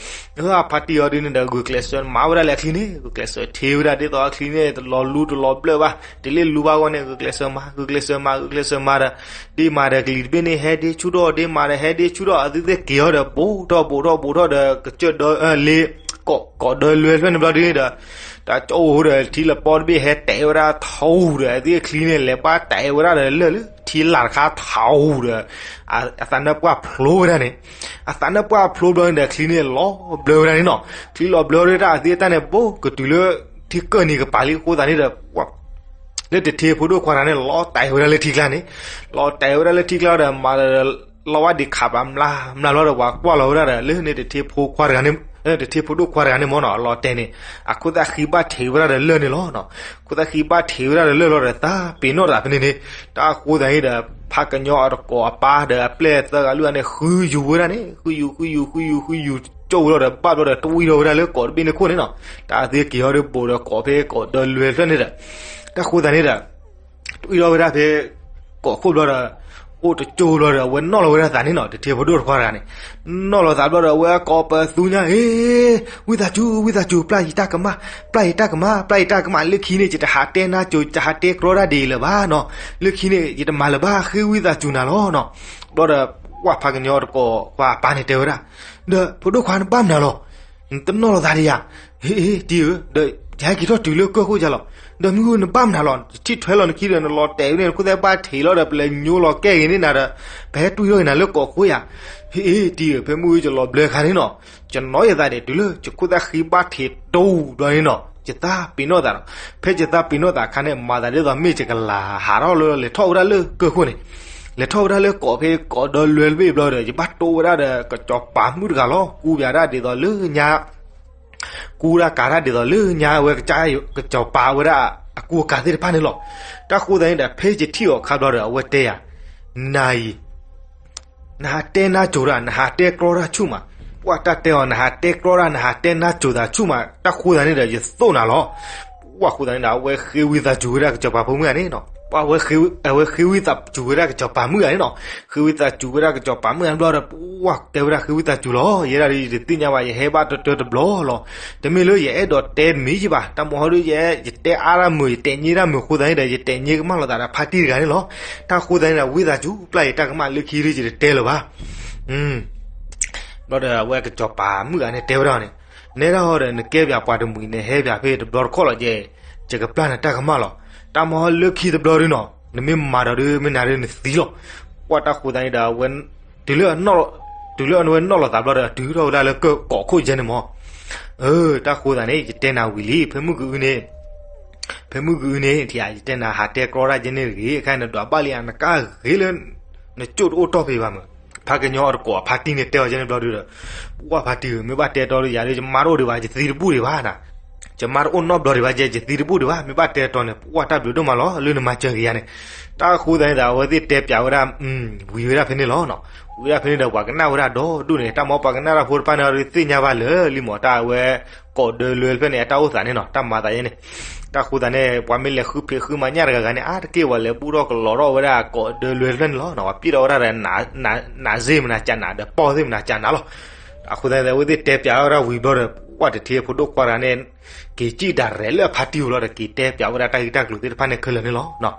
အဖါတံၢ်အီၤဒုန့ၣ်ဒီး ဂုာ်ကျဲးစၢးမၤဝဲဒၣ်လၢအချံန့ၣ်, ဂုာ်ကျဲးစၢးထ့ဝဲဒၣ်ဒ်သိးအချံန့ၣ် တလီၤလူတလီၤဘျၢဘၣ်, တလ့ၣ်လူဘၣ်အဂီၢ်န့ၣ် ဂုာ်ကျဲးစၢးမၤ ဂုာ်ကျဲးစၢးမၤ ဂုာ်ကျဲးစၢးမၤဒီး ဒ့မၤဒီးကလံၤတဘ့ၣ်န့ၣ် ဟဲဒ့ဆူၣ်ထီၣ် ဒ့မၤဒီးဟဲဒ့ဆူၣ်ထီၣ် အသုသ့ၣ်က့ၤအီၤဒီး ဘူးထီၣ်ဘူးထီၣ်ဘူးထီၣ်ဒီး ကစၢၢ်ဒၢလ့ ကိးဒၢလွဲဖျၢၣ်န့ၣ်ဘျီဒုန့ၣ်ဒီး တၢ်ကၠီအိၣ်ဒီး ထံလပီတဘ့ၣ်ဟဲတဲာ်ဝဲဒၣ်ထီအူဒီး အသုချံန့ၣ် လဲၤဘၣ်တဲာ်ဝဲဒၣ်ဒီးလၢၢ်လၢ ထံလာ်တခါထီအူဒီး အသးနၢၣ်ပှၢ်ဖျိဝဲဒၣ်န့ၣ်, အသးနၢၣ်ပှၢ်ဖျိဘျီန့ၣ်ဒီး ချံန့ၣ်လီၤဘျၢဝဲဒၣ်န့ၣ်နီၤ. ချံလီၤဘျၢဝဲဒၣ်အသုတၢ်န့ၣ် ဘူးကတုၤလၢ ထံကၢၢ်နံၤကပၤလံအဃိသတးန့ၣ်ဒီး လၢတထ့ဖိဒိၣ်ခွါတဂၤန့ၣ် လီၤတဲာ်ဝဲဒၣ်လၢထံကျါန့ၣ်, လီၤတဲာ်ဝဲဒၣ်လၢထံကျါဒီး မၤဒီး လီဝၣ်ဒံးခးပာ်မျၢ်မျၢ်ဘျီဒီး ပှၤကွၢ်လီၤဝဲဒၣ်ဒီး လၢန့ၣ်တထ့ဖိခွါတဂၤန့ၣ်, တထ့ဖိဒိၣ်ခွါတဂၤန့ၣ်မ့ၢ်နီၤ အလီၤတဲာ်န့ၣ် အခိၣ်သၣ်ဃံဘၣ်ထံးဝဲဒၣ်ဒီးလၢၢ်န့ၣ်လီၤ. ခိၣ်သၣ်ဃံဘၣ်ထံးဝဲဒၣ်ဒီးလၢၢ်လီၤဒီး သးပ့ၤနီၣ်တၢ်ဖဲန့ၣ်န့ၣ်, တၢ်အဃိသတးန့ၣ်ဒီး ဖးကညီအတကိးအပၢ်ဒီးအပျဲၢ်သၢဂၤလွံၢ်ဂၤန့ၣ် ဃုယူၤဝဲဒၣ်န့ၣ်, ဃုယူၤ ဃုယူၤ ဃုယူၤ ဃုယူၤ ကၠိဝဲလီၤဒီး ဘၣ်ဘျီဒီး တဝံၣ်ထီၣ်ဝဲဒၣ်လၢကိးတဘ့ၣ်န့ၣ်ခိၣ်န့ၣ်နီၤ. တၢ်အသုက့ၤဟီဒီး ဘူးဒီးကိးဖဲကိးဒၢလွဲဖျၢၣ်န့ၣ်ဒီး တၢ်ဃိသတးန့ၣ်ဒီး တဝံၣ်ထီၣ်ဝဲဒၣ်ဖဲ ကိးခိၣ်ဘျီဒီး အိၣ်တကၠိဘျီဒီး အဝဲနီၣ်လီၤဝဲဒၣ်သးန့ၣ်နီၤ, တထ့ဖိဒိၣ်တခွါတဂၤန့ၣ် နီၣ်လီၤသးဘျီဒီး အဝဲကိးပသူညါ အ့ ဝံသးစူၤ ဝံသးစူၤ ပျၢ်ယတၢ်ကမၣ်, ပျၢ်ယတၢ်ကမၣ်, ပျၢ်ယတၢ်ကမၣ်, လၢခံန့ၣ် ယတဟးတဲနါစိၤ ယတဟးတဲကြီတၢ်ဒ်အံၤလၢၤဘၣ်နီၤ, လၢခံန့ၣ် ယတမၤလၢၤဘၣ် ဃ့ဝံသးစူၤနၤလီၤနီၤ. ဘျီဒီး ဝၢ်ဖးကညီတကိးခွါအပၢ်န့ၣ်တဲဝဲဒၣ်, ဒီးဖိဒိၣ်ခွါနဘၣ်မနုၤလီၤ နတနီၣ်လီၤသးဒံးယၤ, ဟ့ၣ် တံၤဧၢ, ဒီးယဟဲက့ၤထီၣ်တုၤလၢကၢၢ်ခိၣ်ယၤလီၤ, ဒီးမုၢ်နဘၣ်မနုၤလီၤ ထံၣ်ထွဲလီၤနခံဒီး နလီၤတဲာ်ဝဲန့ၣ် နခိၣ်သၣ်ဘၣ်ထံးလီၤဒီး ပလဲၤညိလီၤကဲက့ၤန့ၢ်နၤဒီး ပဟဲတွံၢ်ထီၣ်က့ၤနၤလၢကိးခိၣ်ယၤ, ဟ့ၣ် တံၤဧၢ, ဖဲမုၢ်ယလီၤဘျၢခါန့ၣ်နီၤ, ယနီၣ်ယသးဒံးတုၤလၢ ယခိၣ်သၣ်ဃံဘၣ်ထံးတူၢ်ဘျီန့ၣ်နီၤ, ယသးပ့ၤနီၣ်သးဒီး ဖဲယသးပ့ၤနီၣ်သးအခါန့ၣ် မၤသးဒ်သိးမ့ၢ်ယကလၤဟးထီၣ်လၢလဲၤထီၣ်ဝဲဒၣ်လၢကၢၢ်ခိၣ်န့ၣ်, လဲၤထီၣ်ဝဲဒၣ်လၢကိးဖဲကိးဒၢလွဲတဘ့ၣ်ဘျီဒီး ယဘၣ်တိဝဲဒၣ်ဒီး ကစီၤပၤမုၣ်တဂၤလီၤ, ကူပၠးတၢ်ဒ်သိးလၢညါ ကူတၢ်ကၤတၢ်ဒ်သိးလၢညါ အဝဲကစၢ် ကစီၤပၤဝဲဒၣ်အကူအကၤသ့ၣ်တဖၣ်န့ၣ်လီၤ. တၢ်ဃိသတးန့ၣ်ဒီး ဖဲယထံၣ်အီၤအခါဘျီဒီး အဝဲတဲယၤ, နၤအံၤ နဟးတဲနါစိၤတၢ် နဟးတဲကြီတၢ်ဆူၣ်မး, ပှၢ်တၢ်တဲအီၤ နဟးတဲကြီတၢ် နဟးတဲနါစိၤသးဆူၣ်မး, တၢ်ဃိသတးန့ၣ်ဒီး ယသိၣ်နၤလီၤ. ပှၢ်ဃိသတးန့ၣ်ဒီး အဝဲဃ့ဝံသးစူၤဝဲဒၣ်ကစီၤပၤဖိမုၣ်ဂၤန့ၣ်နီၤ ပှၢ်ဝဲ, အဝဲဃ့ဝံသးစူၤဝဲဒၣ်ကစီၤပၤမုၣ်ဂၤန့ၣ်နီၤ, ဃ့ဝံသးစူၤဝဲဒၣ်ကစီၤပၤမုၣ်ဂၤဘျီဒီး ပှၢ်တဲဝဲဒၣ်ဃ့ဝံသးစူၤလီၤ, ယဲဒၣ်ဒီးယတသ့ၣ်ညါဘၣ်, ယဟဲဘၣ်တၢတၢတဘျီလီၤ, တမ့ၢ်လၢယအဲၣ်ဒိးတဲတမံၤယဘၣ်, တၢ်မဟီဒုးယဲ, ယတဲအါတၢ်မုာ် ယတဲညံတၢ်မုာ်အဃိသတးန့ၣ်ဒီး ယတဲညံကမၣ်လိာ်သးဒီးဖါတံၢ်တဂၤန့ၣ်လီၤ, တၢ်အဃိသတးန့ၣ်ဒီး ဝံသးစူၤပျၢ်ယတၢ်ကမၣ်လၢခံဒီးယတတဲလၢၤဘၣ် ဘျီဒီးအဝဲကစီၤပၤမုၣ်ဂၤန့ၣ်တဲဝဲဒၣ်န့ၣ်, နဲဒၣ်ဟီဒီး နကဲပၠးပှၤတမှံၤန့ၣ် ဟဲပၠးဖဲတဘျီတခီၣ်လီၤ, ယကပျၢ်နတၢ်ကမၣ်လီၤ, တၢ်မဟီလၢခံတဘျီဒုးနီၤ နမ့ၢ်မၤဒီးဒုး မ့ၢ်နၤဒုးနသံလီၤ, ပှၢ်တၢ်ဃိသတးန့ၣ်ဒီး တုၤလၢအဝဲနီၣ်လိာ်သးဘျီဒီး တုၤထီၣ်ဝဲဒၣ်လၢကီၢ်ခိၣ်ယဲန့ၣ်မး, တၢ်ဃိသတးန့ၣ် ယတဲနၤဝံၤလံ ဖဲမုၢ်ကအုန့ၣ် ဖဲမုၢ်ကအုန့ၣ် ယတဲနၤဟးတဲကြီတၢ်ယဲန့ၣ်တဂ့ၤ, အခါနဒွးဘၣ်လံဧါ နကါဂ့ၤလၢ နကၠိၣ်တအိၣ်တီၢ်ဖဲဘၣ်မး, ဖါကညီတကိးအဖါတံၢ်န့ၣ်တဲအီၤယဲန့ၣ်ဘျီဒုးဒီး, ပှၢ်ဖါတံၢ်ဧၢ မ့ၢ်ဘၣ်တဲတီဒီးယၤဒီး ယမါတအိၣ်ဒံးဘၣ် ယသံတဘူၣ်ဒံးဘၣ်နၤ, ယမါတအိၣ်နီတဘျီဒံးဘၣ် ယဲ ယသံတဘူၣ်ဒံးဘၣ် မ့ၢ်ဘၣ်တဲတီန့ၣ် ပှၢ်တၢ်ဘျုးဒိၣ်မးလီၤ လၢနမၤစၢၤက့ၤယၤန့ၣ်, တၢ်အဃိသတးန့ၣ်ဒီး အဝဲသ့ၣ်တဲပၠးဝဲဒၣ် ဝံၤဝဲဒၣ်ဖဲန့ၣ်လီၤ, ဝံၤဝဲဒၣ်ဖဲန့ၣ်ဒီး ပှၤကနၣ်ဝဲဒၣ်ဒီဒူၣ်န့ၣ် တၢ်မ့ၢ်ပှၤကနၣ်တၢ်ဖိတဖၣ်န့ၣ် သ့ၣ်ညါဘၣ်လၢာ်လံမး တၢ်အဝဲ ကိးဒၢလွဲတဖျၢၣ်န့ၣ် အတၢ်အိၣ်သးန့ၣ်နီၤ တၢ်မၤသးယဲန့ၣ်, တၢ်ဃိသတးန့ၣ် ပှၤမ့ၢ်လဲၤဃုဖံးဃုမၤညၣ်တဂၤဂၤန့ၣ် အါတက့ၢ်ဝဲလဲၤဘူၣ်ထီၣ်ကလီၤထီၣ်ဝဲဒၣ်ကိးဒၢလွဲတဖျၢၣ်န့ၣ်လီၤ, ပှၤပျံၢ်ထီၣ်ဝဲဒၣ်ဒီး နးစ့ၢ်မနၤကနးဒီး ပီၢ်သ့ၣ်မနၤကနးလီၤ, အဃိသတးန့ၣ် အဝဲသ့ၣ်တဲပၠးဝဲဒၣ်ဝံၤဘျီဒီး ပှၢ်တထံဖိဒိၣ်ခွါတဂၤန့ၣ် က့ၤစံၣ်ဒၣ်ရဲၣ်လၢအဖါတံၢ်အအိၣ်လီၤဒီး က့ၤတဲပၠးဝဲဒၣ်တၢ်ဂ့ၢ်တၢ်ကျိၤသ့ၣ်တဖၣ်န့ၣ်ခဲလၢာ်န့ၣ်လီၤ,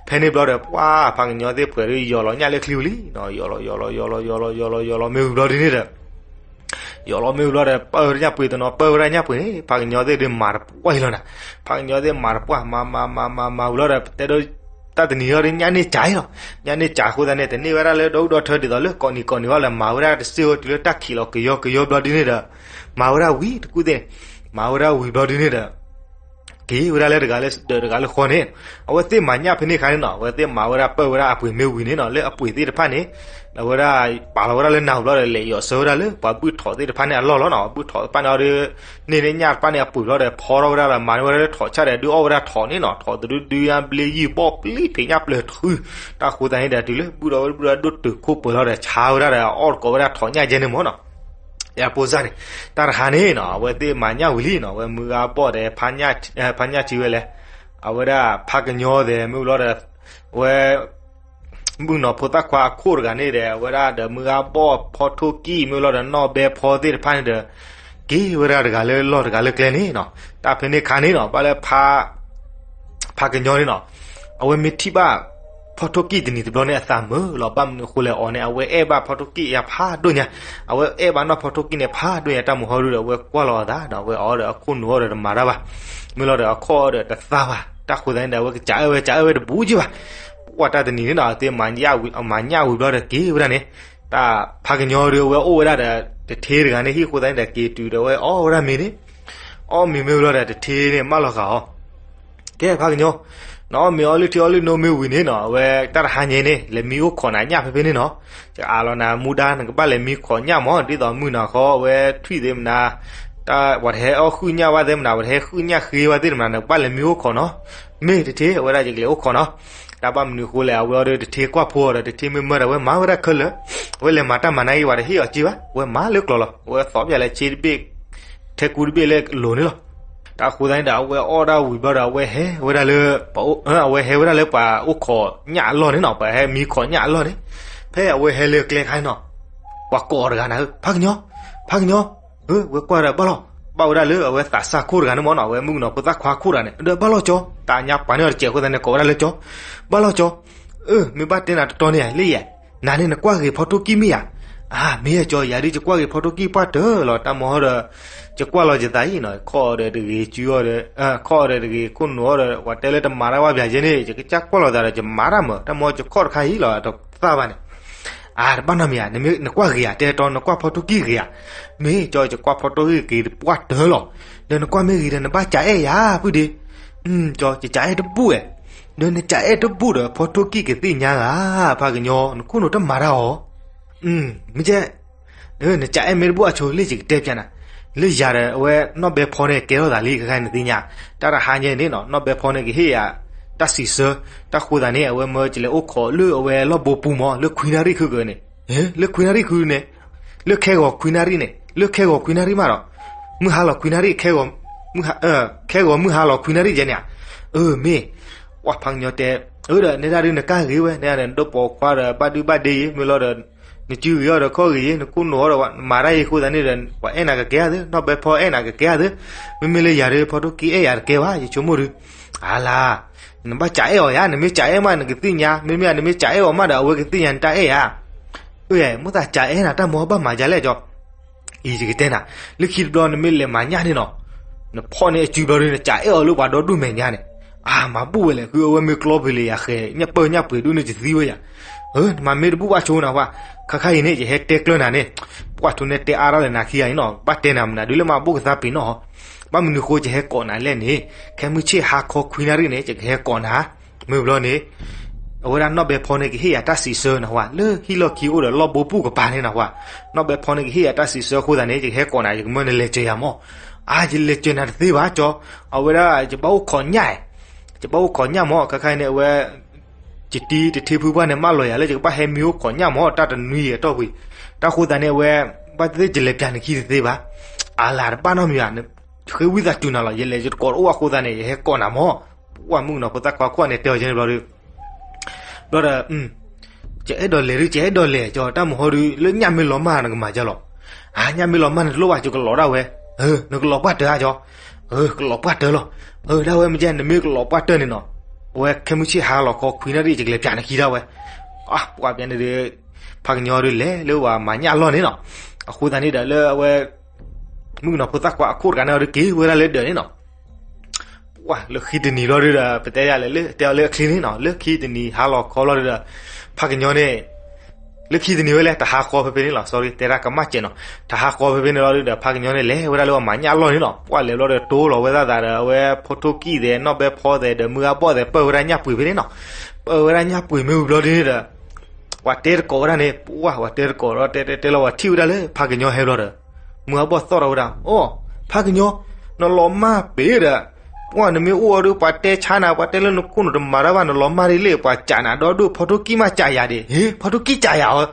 ဖဲန့ၣ်ဘျီဒီး ပှၢ်ဖါကညီသ့ၣ်ပှဲၤဒီး ယီၤလီၤညၣ်လၢချံဝံၤလံ, ယီၤလီၤ ယီၤလီၤ ယီၤလီၤ ယီၤလီၤ ယီၤလီၤ ယီၤလီၤမ့ၢ်ဝံၤဘျီဒ်န့ၣ်ဒီး ယီၤလီၤမ့ၢ်ဝံၤဘျီဒီး ပၢၢ်ဝဲတၢ်ညၣ်ပှ့ၤတနီၤ ပၢၢ်ဝဲဒၣ်ညၣ်ပှ့ၤန့ၣ် ဖါကညီသ့ၣ်ဒီးမၤတပှၢ်အံၤလီၤနၤ, ဖါကညီသ့ၣ်မၤတပှၢ် မၤ မၤ မၤ မၤ မၤဝံၤလီၤဒီး တဲဒီး တၢ်တနံၤလီၤဒီး ညၣ်န့ၢ်ကၠးအံၤလီၤ, ညၣ်န့ၢ်ကၠးအဃိသတးန့ၣ် တန့ၢ်ဝဲဒၣ်လၢဒီဒူၣ်ဒီထၢဒ်သိးလၢ ကိးနံၤကိးနံၤဘၣ်လၢ မၤဝဲဒၣ်တစ့ၢ်ဝဲတုၤလၢတၢ်ခံးလီၤကယီကယီဘျီဒ်န့ၣ်ဒီး မၤဝဲဒၣ်ဝံၤတကူၣ်သ့ၣ်န့ၣ်, မၤဝဲဒၣ်ဝံၤဘျီဒ်န့ၣ်ဒီး က့ၤဝဲဒၣ်လၢတဂၤလၢဒီးတဂၤလၢဃီန့ၣ်, အဝဲသ့ၣ်မၤညၣ်ဖဲန့ၣ်အခါန့ၣ်နီၤ အဝဲသ့ၣ်မၤဝဲဒၣ်ပၢၢ်ဝဲဒၣ်အပှ့ၤမ့ၢ်ဝံၤန့ၣ်နီၤ လၢအပှ့ၤသ့ၣ်တဖၣ်န့ၣ် အဝဲဒၣ်ပာ်လီၤဝဲဒၣ်လၢနၢ်ဟူဘျီဒီး လဲၤယီၤဆၢဝဲဒၣ်လၢပှၤဘုၣ်ထီၣ်သ့ၣ်တဖၣ်န့ၣ်အလီၢ်လီၤနီၤ, ဘုၣ်ထီၣ်တဖၣ်န့ၣ်အီၤဒီး န့ၢ်န့ၢ်ညၣ်တဖၣ်န့ၣ်အပှ့ၤဘျီဒီး ဖီထီၣ်ဝဲဒၣ်ဒီး မၤန့ၢ်ဝဲဒၣ်လၢထီၣ်ဆၣ်ဒီး ဒုးအီၣ်ဝဲဒၣ်ထီၣ်န့ၣ်နီၤ, ထီၣ်တဒုဒုညါဘျ့ယုၢ်ဘီၣ်ပျံၤဖံးညၣ်ပျၢၤထု, တၢ်ဃိသတးန့ၣ်ဒီး တုၤလၢဘုၣ်ဒီးဝဲဒၣ်ဒိၣ်တုာ်ခိၣ်ပၢၤလီၤဒီး ဆါဝဲဒၣ်ဒီး အီၣ်တကိးဝဲဒၣ်ထီၣ်ညၣ်ယဲန့ၣ်မ့ၢ်နီၤ ယဖိစၢ်န့ၣ်, တၢ်တဟါန့ၣ်နီၤ အဝဲသ့ၣ်မၤညၣ်ဝံၤလံနီၤ အဝဲမုၢ်ဂၤဘီၣ်ဒီး ဖါညၣ်ထံဝဲလဲၣ်, အဝဲဒၣ်ဖါကညီသ့ၣ်မ့ၢ်ဘျီဒီး အဝဲ မုၣ်ကနီၤဖိသၣ်ခွါအခိၣ်တဂၤန့ၣ်ဒီး အဝဲဒၣ်ဒီးမုၢ်ဂၤဘီၣ်ဖီထိၣ်ကံၢ်မ့ၢ်ဘျီဒီး နီၢ်ဘဲဖီသ့ၣ်တဖၣ်န့ၣ်ဒီး က့ၤဝဲဒၣ်တဂၤလၢလီၢ်တဂၤလၢကျဲန့ၣ်နီၤ, တၢ်ဖဲန့ၣ်ခါန့ၣ်နီၤ ဘၣ်လၢ ဖါကညီန့ၣ်နီၤ, အဝဲမ့ၢ်ထံၣ်ဘၣ် ဖီထိၣ်ကံၢ်တနံၤတဘျီန့ၣ် အသးမုာ်လီၤ, ဘၣ်မနုၤအဃိလဲၣ်အီၤန့ၣ် အဝဲအဲၣ်ဘၣ်ဖီထိၣ်ကံၢ်ယါဖးဒိၣ်ညါ, အဝဲအဲၣ်ဘၣ်နီၢ်ဖီထိၣ်ကံၢ်န့ၣ်ဖးဒိၣ်ညါ တၢ်မုာ်ဟီဒုဒီး အဝဲကွၢ်လီၤအသးဒီး အဝဲအီၤဒီးအခိၣ်နူာ်အီၤဒီးတမၤတၢ်ဘၣ်, မ့ၢ်လီၤဒီးအခီၣ်အီၤဒီးတသါဘၣ်, တၢ်ဃိသတးန့ၣ်ဒီး အဝဲကစးအၢဝဲကစးအၢဝဲတဘူးက့ဘၣ်, ပှၢ်တၢ်တနံၤန့ၣ်နီၤ အဝဲသ့ၣ်မၤညၣ်ဝံၤဘျီဒီးက့ၤဝဲဒၣ်န့ၣ်, တၢ်ဖါကညီဒီး အဝဲအိၣ်ဝဲဒၣ်ဒီး တထ့တဂၤန့ၣ် ဟံၣ်ဃိသတးန့ၣ်ဒီး က့ၤတုၤဒီး အဝဲအီၣ်ဝဲဒၣ်မ့ၤန့ၣ်, အီၣ်မ့ၤမ့ၢ်ဝံၤလီၤဒီး တထ့န့ၣ် မၢလီၤဃာ်အီၤ, ကဲဖါကညီ, နအီၣ်မ့ၤအီလုၢ်ထံအီလုၢ်နိမ့ၢ်ဝံၤန့ၣ်နီၤ အဝဲတၢ်တဟါညါန့ၣ် လဲၤမံအိၣ်ခိးနၤညၣ်ဖဲဖဲန့ၣ်နီၤ, ယအးလီၤနၤမူဒါ နကဘၣ်လဲၤမံခိးညၣ်မး ဒ်သိးမုၢ်နၤဃီ အဝဲထွံၣ်သ့ၣ်မနၤ တၢ်ပှၤတဟဲအီၣ်ဃုာ်ညၣ်ဘၣ်သ့ၣ်မနၤ ပှၤတဟဲဃုာ်ညၣ်ဃ့ဘၣ်သ့ၣ်မနၤ နကဘၣ်လဲၤမံအိၣ်ခိးနီၤ, မ့ၢ်တထ့ အဝဲဒၣ်ယကလဲၤအိၣ်ခိးနီၤ, တၢ်ဘၣ်မနုၤအဃိလဲၣ် အဝဲအီၤဒီးတထ့ကွၢ်ဖိအီၤဒီး တထ့မ့ၢ်မၢဒီး အဝဲမၤဝဲဒၣ်ခဲလၢာ်, အဝဲလဲၤမၤတၢ်မၤနါအံၤ ပှၤတဟ့ၣ်အီၤက့ဘၣ် အဝဲမၤလၢကျိၤလီၤ အဝဲသီၣ်ပယၤလဲၤဆ့တဘ့ၣ် ထဲကူတဘ့ၣ်လၢအလိၤန့ၣ်လီၤ. တၢ်အဃိသတးန့ၣ်ဒီး အဝဲအီၣ်ဒၣ်ဝံၤဘျီဒီး အဝဲဟဲဝဲဒၣ်လၢ အဝဲဟဲဝဲဒၣ်လၢပှၤအိၣ်ခိးညၣ်အလီၢ်န့ၣ်နီၤ, ပှၤဟဲမံခိးညၣ်အလီၢ်န့ၣ်, ဖဲအဝဲဟဲလၢကျဲခါန့ၣ်နီၤ, ပှၤကိးအီၤတဂၤနၤဧၢ, ဖါကညီ, ဖါကညီ, ဝဲကွၢ်ဒီးဘၣ်လီၤ, ဘၣ်ဝဲဒၣ်လၢအဝဲသးစၢ်ခိၣ်တဂၤန့ၣ်မ့ၢ်နီၤ, အဝဲမုၣ်ကနီၤဖိသၣ်ခွါခိၣ်တဂၤန့ၣ် ဒီးဘၣ်လီၤကၠီ, တၢ်ညါပှၤန့ၢ်အီၤတစဲးအဃိသတးန့ၣ် ကိးဝဲဒၣ်လၢကၠီ, ဘၣ်လီၤကၠီ, အၢ မ့ၢ်ဘၣ်တဲနၤတတီန့ၣ်ဧါ လၢယဲ နၤန့ၣ်နကွၢ်ဂ့ၤဖီထိၣ်ကံၢ်မ့ၢ်ဧါ, အၢ မ့ၢ်ကၠီ ယၤဒုးယကွၢ်ဂ့ၤဖီထိၣ်ကံၢ်ပှၢ်တၢၢ်လီၤ, တၢ်မဟီဒီး ယကွၢ်လီၤယသးအံၤနီၤ, ခီၣ်အီၤဒီးတဂ့ၤစုအီၤဒီး ခီၣ်အီၤဒီးတဂ့ၤခိၣ်နူာ်အီၤဒီး ပှၤတဲလၢတမၤတၢ်ဘၣ်ပၠးယဲန့ၣ် ယကစၢ်ကွၢ်လီၤသးဒီး ယမၤတၢ်မၢ်, တၢ်မဟီယခီၣ်တခါအံၤလီၤ တသၣ်ဘၣ်န့ၣ်, အၢ တဘၣ်နီတမံၤဧါ, နကွၢ်ဂ့ၤဧါ, တဲတီနကွၢ်ဖီထိၣ်ကံၢ်ဂ့ၤဧါ, မ့ၢ်ကၠီ ယကွၢ်ဖီထိၣ်ကံၢ်ဂ့ၤပှၢ်တၢၢ်လီၤ, ဒီးနကွၢ်မ့ၢ်ဂ့ၤဒီး နဘၣ်ကးအဲၣ်ယၤ ပုၢ်ဒ့, ကၠီ ယကးအဲၣ်တဘူၣ်ဝဲ, ဒီးနကးအဲၣ်တဘူၣ်ဒီး ဖီထိၣ်ကံၢ်ကသ့ၣ်ညါဧါ, ဖါကညီ နခိၣ်နူာ်တမၤတၢ်အီၤ, မ့ၢ်ကဲ နကးအဲၣ်မ့ၢ်တဘူၣ်အဆိ လၢယကတဲပၠးနၤ, လၢယၤဒီးအဝဲနီၢ်ဘဲဖီန့ၣ် ကဲထီၣ်သးလံ ခဲခါန့ၣ်သ့ၣ်ညါ, တၢ်တဟါညါန့ၣ်နီၤ နီၢ်ဘဲဖီန့ၣ်ကဟ့ၣ်ယၤ တၢ်စံးဆၢ, တၢ်ဃိသးန့ၣ် အဝဲမၢယလဲၤအိၣ်ခိးလၢအဝဲလီၢ်ဘိပူၤမၢ် လၢခွံနၣ်ရံၣ်ခုကန့ၣ်, လၢခွံနၣ်ရံၣ်ခုန့ၣ်, လၢခဲဂီၤခွံနၣ်ရံၣ်န့ၣ် လၢခဲဂီၤခွံနၣ်ရံၣ်မးဒီး, မုၢ်ဟါလီၤခွံနၣ်ရံၣ်, ခဲဂီၤမုၢ်ဟါလီၤခွံနၣ်ရံၣ်ယဲန့ၣ်ဧါ, အၢ မ့ၢ်, ပှၢ်ဖါကညီတဲ အၢဒီး နဲဒၣ်ဒုးနကၢ်ဂ့ၤဝဲ နဲဒၣ်ဒီး နဒိၣ်ပိာ်ခွါဒီး ဘၣ်ဒုဘၣ်ဒ့ယံၤ မ့ၢ်လီၤဒီး နစုဂ့ၤအီၤဒီးခီၣ်ဂ့ၤယံၤ နကိၣ်နိာ်အီၤဒီး မၤတၢ်ယံၤအဃိသတးန့ၣ်ဒီး ပှၤအဲၣ်နၤကကဲဧါသ့ နီၢ်ဘဲဖီအဲၣ်နၤကကဲဧါသ့ မ့မ့ၢ်လၢယၤဒီး ဖီထိၣ်ကံအဲၣ်ယၤတကဲဘၣ် ယဆိကမိၣ်ဒုး အါလါ နဘၣ်စးအဲၣ်အီၤယၤ နမ့ၢ်စးအဲၣ်မး နကသ့ၣ်ညါ မ့မ့ၢ်နမ့ၢ်စးအဲၣ်အီၤမးဒီး အဝဲကသ့ၣ်ညါနတၢ်အဲၣ်ဧါ အၢ မ့ၢ်သးစးအဲၣ်နၤတၢ်မၤဘၣ်မၤယၤလဲၣ်ကၠီ အံၤယကတဲနၤ လၢခံတဘျီနမ့ၢ်လဲၤမၤညၣ်န့ၣ်နီၤ နဖီၣ်န့ၢ်အစုဘျီဒီး နစးအဲၣ်အီၤလၢပှၤဒီဒူၣ်မဲာ်ညါန့ၣ် အါ မၤဘူၣ်ဝဲလဲၣ် ဃုအဝဲမ့ၢ်ကျီပူၤလၢယၤဃဲၤ ညၣ်ပၢၢ်ညၣ်ပှ့ၤဒူၣ်န့ၣ် ယသံဝဲယၤ နမၤမ့ၢ်တဘူၣ်ဘၣ်ဆိနၤဝဲ ခါခါအံၤန့ၣ် ယဟဲတဲကျၢၤနၤန့ၣ် ပှၤထူန့ၣ်တဲအါထီၣ်လၢနၤခံဂၤအံၤနီၤ ဘၣ်တဲနၤမနုၤဒုးလၢမၤဘူၣ်ကသးပ့ၤနီၣ် ဘၣ်မနုၤဃိယဟဲကိးနၤလဲၣ်န့ၣ် ခဲမုၢ်ဆ့ၣ်ဟါခီခွံနၣ်ရံၣ်န့ၣ် ယကဟဲကိးနၤ မ့ၢ်ဘျီန့ၣ် အဝဲဒၣ်နီၢ်ဘဲဖီန့ၣ် ကဟ့ၣ်ယၤတၢ်စံးဆၢနဟူဧါ လၢဟံၣ်လီၢ်ခံအိၣ်ဒီးလီၢ်ဘိပူၤကပၤန့ၣ်နဟူဧါ နီၢ်ဘဲဖီန့ၣ် ကဟ့ၣ်ယၤတၢ်စံးဆၢအဃိသတးန့ၣ် ယကဟဲကိးနၤ ယကမၢနလဲၤစၢၤယၤမၢ် အါ ယလဲၤစၢၤနၤတသ့ဘၣ်ကၠီ အဝဲဒၣ် ယဘၣ်အိၣ်ခိးညၣ် ယဘၣ်အိၣ်ခိးညၣ်မၢ် ခါခါအံၤန့ၣ် အဝဲ ယတံၤတထ့ဖုပှၢ်န့ၣ် မၢလီၤယၤလၢယကဘၣ်ဟဲမံအိၣ်ခိးညၣ်မၢ် တၢ်တနွံအတီၢ်ပူၤ တၢ်ဃိသတးန့ၣ် အဝဲ ဘၣ်သ့ၣ်သ့ၣ်ယလဲၤပျးနခံတသ့ဘၣ် အါလါတဘၣ်နီတမံၤဘၣ် ဃ့ဝံသးစူၤနၤလီၤ ယလဲၤယတကိးတအိၣ်အဃိသတးန့ၣ် ယဟဲကိးနၤမၢ် ပှၢ်မုၣ်ကနီၤဖိသၣ်ခွါခိၣ်န့ၣ် တဲအီၤယဲန့ၣ်ဘျီဒီး ဘျီဒီး ကအဲၣ်ဒိးလဲၤဒုး ကအဲၣ်ဒိးလဲၤကၠီ တၢ်မဟီဒုး လၢညၣ်မ့ၢ်လီၤမၢ်နကမၤယါလီၤ အါ ညၣ်မ့ၢ်လီၤမၢ်နတလိၣ်ဘၣ် ယကလီၤဒၣ်ဝဲ နကလီၤပှၢ်တၢၢ်ဧါကၠီ ကလီၤပှၢ်တၢၢ်လီၤ ဒၣ်ဝဲမ့ၢ်ကဲ နမ့ၢ်ကလီၤပှၢ်တၢၢ်န့ၣ်နီၤ အဝဲခဲမုၢ်ဆ့ၣ်ဟါလီၤခီခွံနၣ်ရံၣ် ယကလဲၤပျးနခံဒၣ်ဝဲ အါ ပှၢ်ပျးန့ၣ်ဒီး ဖးကညီဒုးလဲၤလၢဝဲမၤညၣ်အလီၢ်န့ၣ်နီၤ အဃိသတးန့ၣ်ဒီးလၢအဝဲ မုၣ်ကနီၤဖိသၣ်ခွါအခိၣ်တဂၤန့ၣ်အီၤဒုးက့ၤဝဲဒၣ်လၢဒၢးန့ၣ်နီၤ ပှၢ်လၢခံတနံၤဘျီဒုးဒီး ပတဲယၤလဲၣ်လၢ တဲအီၤလၢအချံန့ၣ်နီၤ လၢခံတနံၤဟါလီၤခီလီၤဒုးဒီး ဖးကညီန့ၣ် လၢခံတနံၤဝဲလဲၣ် တဟါဃီဖဲဖဲန့ၣ်လီၤ sorry တဲဒၣ်ကမၣ်စဲးနီၤ တဟါဃီဖဲဖဲန့ၣ်လီၤဒုးဒီး ဖးကညီန့ၣ်လဲၤဝဲဒၣ်လၢအမၤညၣ်အလီၢ်န့ၣ်နီၤ ပှၢ်လဲၤဘျီဒီးတိလီၤဝဲသၣ်သးဒီး အဝဲဖိထိၣ်ကံၢ်သဲး နီၢ်ဘဲဖီသဲး ဒီးမုၢ်အါဘီၣ်သဲး ပၢၢ်ဝဲဒၣ်ညၣ်ပှ့ၤဖဲန့ၣ်နီၤ ပၢၢ်ဝဲဒၣ်ညၣ်ပှ့ၤမ့ၢ်ဝံၤဘျီဒုးန့ၣ်ဒီး ပှၤတဲတကိးဝဲဒၣ်န့ၣ် ပှၢ် ပှၤတဲတကိးဒီး တဲတဲတဲလီၤ ပှၤထံၣ်ဝဲဒၣ်လၢဖးကညီဟဲဘျီဒီး မုၢ်အါဘီၣ်သီၣ်ထီၣ်ဝဲဒၣ် အိ ဖးကညီ နလီၤမၢ်ပ့ၤဒီး ပှၢ်နမ့ၢ်အိၣ်အီၤဒီး ပှၤတဲဆါနၤ ပှၤတဲလၢနခိၣ်နတမၤတၢ်ဘၣ် နလီၤမၢ်ဒ်လဲၣ် ပှၤစးနၤဒီဒူၣ် ဖီထိၣ်ကံၢ်မးစးယၤဒံး ဟ့ ဖီထိၣ်ကံၢ်စးယၤအီၤ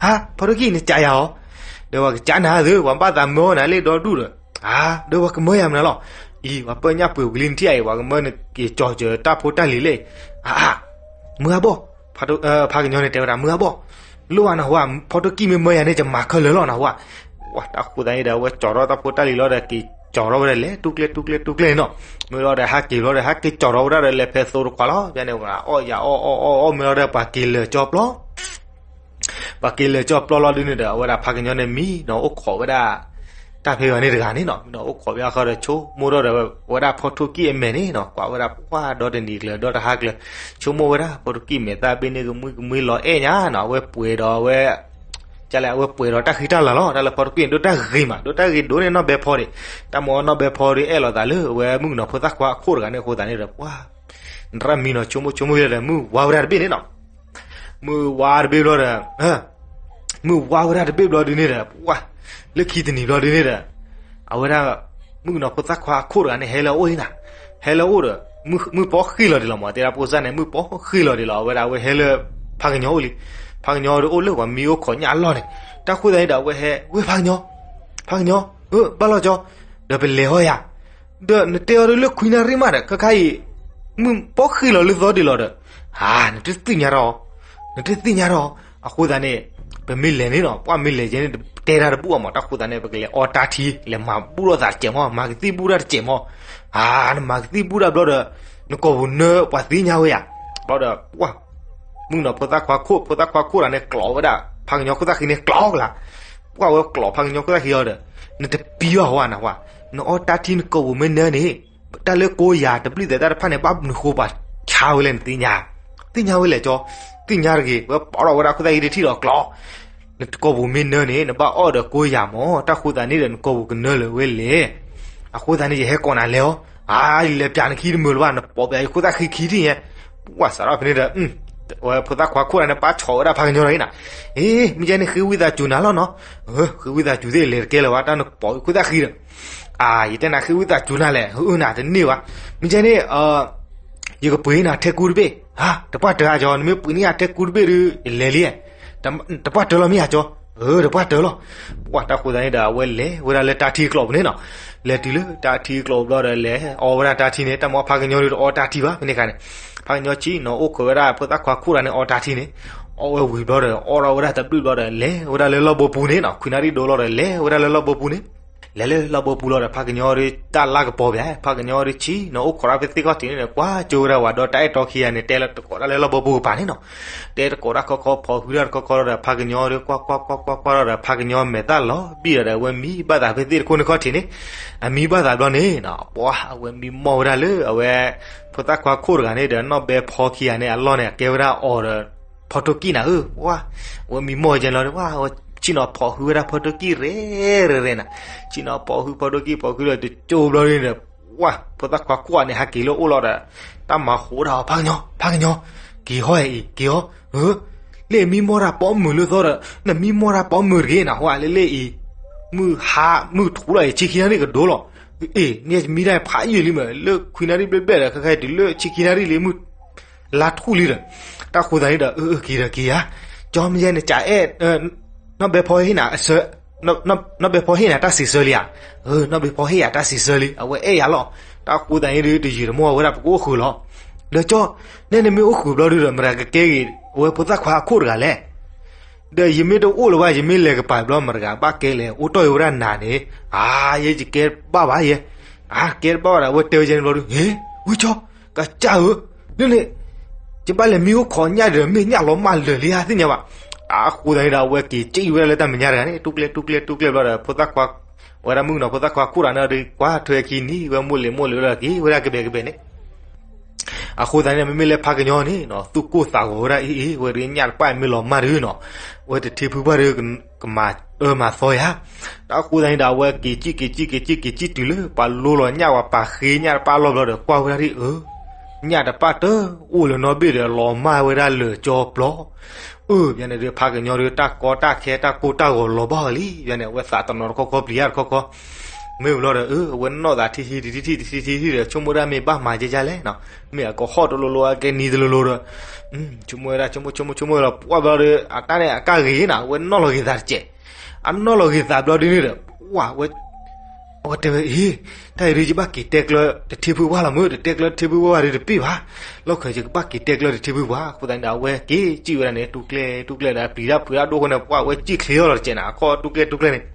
ဟါ ဖီထိၣ်ကံၢ်နစးယၤအီၤ ဒီးပှၤကစးနၤသ့ ပှၤဘၣ်သးမၢအီၤနၤလၢဒီဒူၣ်ဒီး အါ ဒီးပှၤကမၢယၤမနုၤလီၤ အံၤ ပှၤပၢၢ်ညၣ်ပှ့ၤဝံၤလံနထံၣ်အံၤ ပှၤကမၢနက့ၤကၠီၤစၢၤတၢ်ဖိတၢ်လံၤလၢ အါ မုၢ်အါဘီၣ် ဖးကညီန့ၣ်တဲဝဲဒၣ် မုၢ်အါဘီၣ် လိၣ်ဘၣ်နဟူဧါ ဖီထိၣ်ကံၢ်မ့ၢ်မၢယၤန့ၣ် ယမၤခဲလၢာ်လီၤနဟူဧါ ဝဲတၢ်ဃိသတးန့ၣ်ဒီး အဝဲကၠီၤထီၣ်တၢ်ဖိတၢ်လံၤလီၤဒီး က့ၤကၠီၤထီၣ်ဝဲဒၣ်လဲၤ တူၢ်ကျဲတူၢ်ကျဲတူၢ်ကျဲန့ၣ်နီၤ မ့ၢ်လီၤဒီး ဟးက့ၤလီၤဒီး ဟးက့ၤကၠီၤထီၣ်ဝဲဒၣ်ဒီး လဲၤဖဲသိတခွးလီၤ ဖဲန့ၣ် အီၣ်ယၤအီၣ်အီၣ်အီၣ်အီၣ်မ့ၢ်လီၤဒီး ပှၤက့ၤလၢာ်ကၠီပျီ ပှၤက့ၤလၢာ်ကၠီပျီလီၤဒုးန့ၣ်ဒီး အဝဲဒၣ်ဖးကညီန့ၣ်မံနီၤ အိၣ်ခိးဝဲဒၣ် တၢ်ဖဲအံၤန့ၣ်တဂၤန့ၣ်နီၤ မ့ၢ်ဒီးအိၣ်ခိးဖဲအခါဒီး ဆိကမိၣ်ထီၣ်ဒီး ဝဲဒၣ်ဖီထိၣ်ကံၢ်အမဲာ်န့ၣ်နီၤ ကွၢ်ဝဲဒၣ်ပှၢ်ဒီတနံၤကျၢၤ ဒီတဟါကျၢၤ ဆိကမိၣ်ဝဲဒၣ် ဖီထိၣ်ကံၢ်မဲာ်သၣ်ဘ့ၣ်န့ၣ် ကမှံကမှံလီၤအဲၣ်ညါနီၤ အဝဲပှဲၤဒီးအဝဲ ကလဲၣ် အဝဲပှဲၤဒီးတၢ်ဃံတၢ်လၤလီၤ တၢ်လၢဖီထိၣ်ကံၢ်န့ၣ် ဒိးတၢ်ဂ့ၤမး ဒိးတၢ်ဂ့ၤဒိၣ်န့ၢ်နီၢ်ဘဲဖီဒံး တၢ်မ့ၢ်နီၢ်ဘဲဖီဒုးအဲၣ်လိာ်သးလၢ အဝဲမုၣ်ကနီၤဖိသၣ်ခွါအခိၣ်တဂၤန့ၣ်အဃိသတးန့ၣ်ဒီး ပှၢ် နရၣ်မံနီၤ ဆိကမိၣ်ဆိကမိၣ်လီၤဒီး မုၢ်ဝါဝဲဒၣ်တဘ့ၣ်န့ၣ်နီၤ မုၢ်ဝါတဘ့ၣ်ဘျီဒီး မုၢ်ဝါဝဲဒၣ်တဘ့ၣ်ဘျီဒုးန့ၣ်ဒီး ပှၢ် လၢခံတနံၤဘျီဒုးန့ၣ်ဒီး အဝဲဒၣ် မုၣ်ကနီၤဖိသၣ်ခွါအခိၣ်တဂၤန့ၣ် ဟဲလၢအအိၣ်လံနၤ ဟဲလၢအအိၣ်ဒီး မုၢ်ပီၣ်ဃ့ၢ်လီၤဒံးလီၤမး တဲဒၣ်ဖိစၢ်န့ၣ် မုၢ်ပီၣ်ဃ့ၢ်လီၤဒံးလီၤ အဝဲဒၣ် အဝဲဟဲလၢ ဖးကညီအိၣ်လံ ဖးကညီဒီးအိၣ်လၢပှၤမံအိၣ်ခိးညၣ်အလီၢ်န့ၣ် တၢ်ဃိသတးန့ၣ်ဒီး အဝဲဟဲ ဝဲဖးကညီ ဖးကညီ ဘၣ်လီၤကၠီ ဒီးပလဲၤဟီယၤ ဒီးနတဲအီၤဒုးလၢခွံနၣ်ရံၣ်မးဒီး ခဲခါအံၤ မုၢ်ပီၣ်ဃ့ၢ်လီၤလၢသီဒံးလီၤဒီး ဧါ နတသ့ၣ်ညါထီၣ် နတသ့ၣ်ညါထီၣ် အဃိသတးန့ၣ် ပမ့ၢ်လဲၤန့ၣ်နီၤ ပှၢ်မ့ၢ်လဲၤကဲန့ၣ် တဲတၢ်တဘူၣ်အါမး တၢ်ဃိသတးန့ၣ် ပကလဲၤအီတၢ်ထံ လဲၤမၤဘူၣ်ထီၣ်သးတစဲးမး မၤကသံၣ်ဘူၣ်တၢ်တစဲးမး ဧါ နမၤကသံၣ်ဘူၣ်တၢ်ဘျီဒီး နကိာ်ပူၤနၢပှၤသ့ၣ်ညါဝဲယၤ ဘျီဒီး ပှၢ် မုၣ်ကနီၤဖိသၣ်ခွါခိၣ် ဖိသၣ်ခွါခိၣ်တဂၤန့ၣ် ကျိးဝဲဒၣ် ဖးကညီခိၣ်သၣ်ဃံန့ၣ် ကျိးကလါ ပှၢ်ဝဲကျိးဖးကညီခိၣ်သၣ်ဃံအီၤဒီး နတပံဘၣ်ဟီဧါနဟူဧါ နအီတၢ်ထံနကိာ်ပူၤမ့ၢ်နၢန့ၣ် တၢ်လၢကိးယၤတဘျုးသဲးတၢ်တဖၣ်န့ၣ် ဘၣ်မနုၤဃိပှၤဆါဝဲလဲၣ်နသ့ၣ်ညါ သ့ၣ်ညါဝဲလဲၣ်ကၠီ သ့ၣ်ညါတဂ့ၤ ဝဲပိာ်ထီၣ်ဝဲဒၣ်ခိၣ်သၣ်ဃံတထံၣ်ဒီးကျိး နကိာ်ပူၤမ့ၢ်နၢန့ၣ် နဘၣ်အီၣ်ဒီးကိးယၤမး တၢ်ဃိသတးန့ၣ်ဒီး နကိာ်ပူၤကနၢလၢၤဝဲလဲၣ် အဃိသတးန့ၣ် ယဟဲကိးနၤလဲၤအီၤ အါ ယလဲၤပျးနခံတမုာ်လၢၤဘၣ် နပိာ်ပျးယခိၣ်သၣ်ဃံခံထံၣ်ညါ ပှၢ်စးထီၣ်ဖဲန့ၣ်ဒီး ဝဲဖိသၣ်ခွါခိၣ်တဂၤန့ၣ် ပၢ်ဆီၣ်ဝဲဒၣ်ဖးကညီလီၤအံၤနၤ အ့ မ့ၢ်ကဲန့ၣ်ဃ့ဝံသးစူၤနၤလီၤနီၤ ဃ့ဝံသးစူၤသ့ၣ်လဲၤတကဲလၢၤဘၣ် တၢ်နပိာ်ခိၣ်သၣ်ဃံဒီး အါ ယတဲနၤဃ့ဝံသးစူၤနၤလဲၣ် အၢနၤတန့ၢ်ဘၣ် မ့ၢ်ကဲန့ၣ် ယကပှ့ၤနၤထဲကူတဘ့ၣ် ဟါ တပှၢ်တၢၢ်ဧါကၠီ နမ့ၢ်ပှ့ၤန့ၢ်ယၤထဲကူတဘ့ၣ်ဒီး ယလဲၤလံ တပှၢ်တၢၢ်လီၤမ့ၢ်ဧါကၠီ အၢ ဒီးပှၢ်တၢၢ်လီၤ. ပှၢ်တၢ်ဃိသတးန့ၣ်ဒီး အဝဲလဲၤဝဲဒၣ်လၢတၢ်ထံကျိးပူၤန့ၣ်နီၤ. လဲၤတုၤလၢတၢ်ထံကျိးဘျီဒီး လဲၤအီဝဲဒၣ်တၢ်ထံန့ၣ် တၢ်မၤဖးကညီဒုးတအီတၢ်ထံဘၣ် ဖဲန့ၣ်အခါန့ၣ်, ဖးကညီဆံးနီၤ အိၣ်ခိးဝဲဒၣ်ဖိသၣ်ခွါခိၣ်တဂၤန့ၣ် အီတၢ်ထံန့ၣ်, အီဝဲဝံၤဘျီဒီး အီထီၣ်ဝဲဒၣ်တဘျုးဘျီဒီး လဲၤဝဲဒၣ်လၢလီၢ်ဘိပူၤန့ၣ်နီၤ. ခွံနၣ်ရံၣ်ဒိလီၤဒီး လဲၤဝဲဒၣ်လၢလီၢ်ဘိပူၤန့ၣ်, လဲၤလၢလီၢ်ဘိပူၤလီၤဒီး ဖးကညီဒုးတၢ်လၢကပီၤဘၣ် ဖးကညီဒုးဆံးနီၤ အိၣ်ခိးတၢ်ဖဲသ့ၣ်ခီၣ်ထံးန့ၣ်ဒီး ကွၢ်ကၠိဝဲဒၣ်ဝဲဒီး တၢ်အဲၣ်တီခံဂၤန့ၣ် တဲလၢတကိးဒၣ်လၢလီၢ်ဘိပူၤကပၤန့ၣ်နီၤ. တဲတကိးတၢ်ခီခီ ဖီၣ်ဟုတၢ်တခီခီလီၤဒီး ဖးကညီဒုး ကွၢ်ကွၢ်ကွၢ်ကွၢ်ကွၢ်လီၤဒီး ဖးကညီမဲာ်သၣ်လီၤဘံၣ်ဒီး အဝဲမံဘၣ်သးဖဲသ့ၣ်တခိၣ်န့ၣ်ခီၣ်ထံးန့ၣ်, အမံဘၣ်သးဘျီန့ၣ်နီၤ ပှၢ် အဝဲမံမီၢ်ဝဲဒၣ်လၢအဝဲ ဖိသၣ်ခွါခိၣ်တဂၤန့ၣ်ဒီး နီၢ်ဘဲဖီခံဂၤန့ၣ် အလီၢ်န့ၣ် အကဲဝဲဒၣ်အီၤဒီး ဖီထိၣ်ကံၣ်နၤဧၢ, ပှၢ် အဝဲမံမီၢ်ကဲလီၤဒီး ပှၢ် အဝဲဆံးနီၤ ဖီၣ်ဟုဝဲဒၣ်ဖီထိၣ်ကံၣ်ရဲၣ်ရဲၣ်နၤ, ဆံးနီၤ ဖီၣ်ဟုဖီထိၣ်ကံၣ် ဖီၣ်ဟုဒီးတကၠိဘျီန့ၣ်ဒီး ပှၢ် ဖိသၣ်ခွါခိၣ်ဂၤန့ၣ် ဟးက့ၤလၢအအိၣ်လီၤဒီး တၢ်မၤဃိးဒၣ်အီၤ ဖးကညီ ဖးကညီ က့ၤဟီၣ်အံၤ က့ၤဟီၣ်, လၢမံမီၢ်တၢ်ပိာ်မုၣ်လၢသီဒီး နမံမီၢ်တၢ်ပိာ်မုၣ်တဂ့ၤနၤ ဟိလၢလၢအံၤ မုၢ်ဟါ မုၢ်ထူလီၤအံၤ ဆံခံနၣ်ရံၣ်ကဒိလီၤ, အ့ မ့ၢ်မံတၢ်ဖးယံာ်လံမး လၢခွံနၣ်ရံၣ်ဘျဲၣ်ဘျဲၣ်ဒီး ခဲခဲတုၤလၢဆံခံနၣ်ရံၣ်လံ မုၢ် လါထူၣ်လံဒီး, တၢ်ဃိသတးန့ၣ်ဒီး အၢ က့ၤဒီးက့ၤယၤ, ကၠီမ့ၢ်ယဲန့ၣ် ကအဲၣ် နီၢ်ဘဲဖီဟ့ၣ်နၤ နီၢ်ဘဲဖီဟ့ၣ်နၤတၢ်စံးဆၢလံဧါ, နီၢ်ဘဲဖီဟ့ၣ်ယၤတၢ်စံးဆၢလံ အဝဲအဲၣ်ယၤလီၤ, တၢ်ဃိသတးန့ၣ်ဒီး တယံာ်တမီၢ်ဝဲဒၣ် ပကအိၣ်ဃုာ်လီၤ, ဒီးကၠီ နဲနမ့ၢ်အိၣ်ဃုာ်ဘျီဒုးဒီး မတၤကကဲဂ့ၤ အဝဲဖိသၣ်ခွါအခိၣ်တဂၤလဲၣ် ဒီးယမ့ၢ်တအိၣ်လၢၤဘၣ် ယမ့ၢ်လဲၤကပၤဘျီ မတၤတဂၤဘၣ်ကဲလဲၣ် အိၣ်တီၢ်ယဝဲဒၣ်နၤန့ၣ်, အါ ယဲယကဲဘၣ်ဘၣ်ယဲ, အါ ကဲတဘၣ်ဘၣ်ဒီး အဝဲတဲဝဲယဲန့ၣ်ဘျီဒုး ဟ့ ဝံကၠီ ကစၢ်ဧၢ, န့ၣ်န့ၣ် ယဘၣ်လဲၤမံအိၣ်ခိးညၣ်ဒီး မ့ၢ်ညၣ်လီၤမၢ်လၢာ်လံဧါ သ့ၣ်ညါဘၣ်, တၢ်ဃိသတးန့ၣ်ဒီး အဝဲက့ၤစံးဝဲဒၣ်လၢတၢ်မဲာ်ညါတဂၤန့ၣ် တူၢ်ကျဲတူၢ်ကျဲတူၢ်ကျဲဘျီဒီး ဖိသၣ်ခွါ ဝဲဒၣ်မုၣ်ကနီၤဖိသၣ်ခွါခိၣ်တဂၤန့ၣ်ဒီး ကွၢ်ထွဲခံနံၤ ဝဲမိၢ်လံၤမိၢ်လံၤဝဲဒီးက့ၤဝဲဒၣ်ကဘဲးကဘဲးန့ၣ် အဃိသတးန့ၣ် မ့မ့ၢ်လၢဖးကညီန့ၣ်နီၤ သူၣ်ကိၢ်သးဂီၤဝဲဒၣ်အံၤအံၤ ဝဲဒၣ်ညၣ်တပၣ်မ့ၢ်လီၤမၢ်ဒုးနီၤ ဝဲတထံဖုဘၣ်ဒီး ကမၤအၢမၤသီယၤ, တၢ်ဃိသတးန့ၣ်ဒီး အဝဲက့ၤစံၣ်က့ၤစံၣ်က့ၤစံၣ်က့ၤစံၣ်တုၤလၢ ပှၤလိလီၤညၣ်ဝဲ ပှၤဃ့ညၣ်တပၣ်လီၢ်ဘျီဒီး ကွၢ်ဝဲဒၣ်ဒ်အၢ ညၣ်တပၣ်တအိၣ်လၢၤနီတဘ့ၣ်ဒီး လီၤမၢ်ဝဲဒၣ်လၢာ်ကၠီပျီ အၢ ဘၣ်န့ၣ်ဒီး ဖးကညီဒီး တၢ်ကီတၢ်ခဲတၢ်ကိၢ်တၢ်ဂီၤလီၤဘၣ်လံ ဘၣ်န့ၣ် အဝဲသးတနီၤတခီခီပျံၤယါတခီခီ မ့ၢ်ဘျီဒီး အၢ အဝဲနီၢ်သးထံထံတထံထံတထံထံထံဒီး ဆိကမိၣ်ဒၣ်မ့ၢ်ဘၣ်မၤကဲကဲလဲၣ်နီၤ မ့ၢ်အကဟီၣ်တလိၤလိၤ အကဲနံၤတလိၤလိၤဒီး ဆိကမိၣ်ဝဲဒၣ် ဆိကမိၣ်ဆိကမိၣ်ဆိကမိၣ်လီၤ ပှၢ်ဘျီဒီး အတၢ်န့ၣ်အကၢ်ဂ့ၤနီၤ အဝဲနီၣ်လီၤဂ့ၤသးတစဲး အနီၣ်လီၤဂ့ၤသးဘျီဒ်န့ၣ်ဒီး ပှၢ်ဝဲ အဝဲတဲဝဲ အ့ တၢ်အံၤဒုး ယဘၣ်က့ၤတဲကျၢၤတထံဖုပှၢ်လီၤမ့ၢ် တတဲကျၢၤတထံဖုပှၢ်ဘၣ်ဒီးတပ့ၢ်ဘၣ်, လီၢ်ခံ ယကဘၣ်က့ၤတဲကျၢၤတထံဖုပှၢ် အဃိသတးန့ၣ်ဒီး အဝဲက့ၤစံၣ်ဝဲဒၣ်န့ၣ် တူၢ်ကျဲ တူၢ်ကျဲဒီး ပျံၤတၢ်ဖုးတၢ်ဒိၣ်အဃိန့ၣ် ပှၢ်ဝဲစံၣ်ချ့အီၤလီၤတစဲးန့ၣ် အခီၣ်တူၢ်ကျဲတူၢ်ကျဲန့ၣ်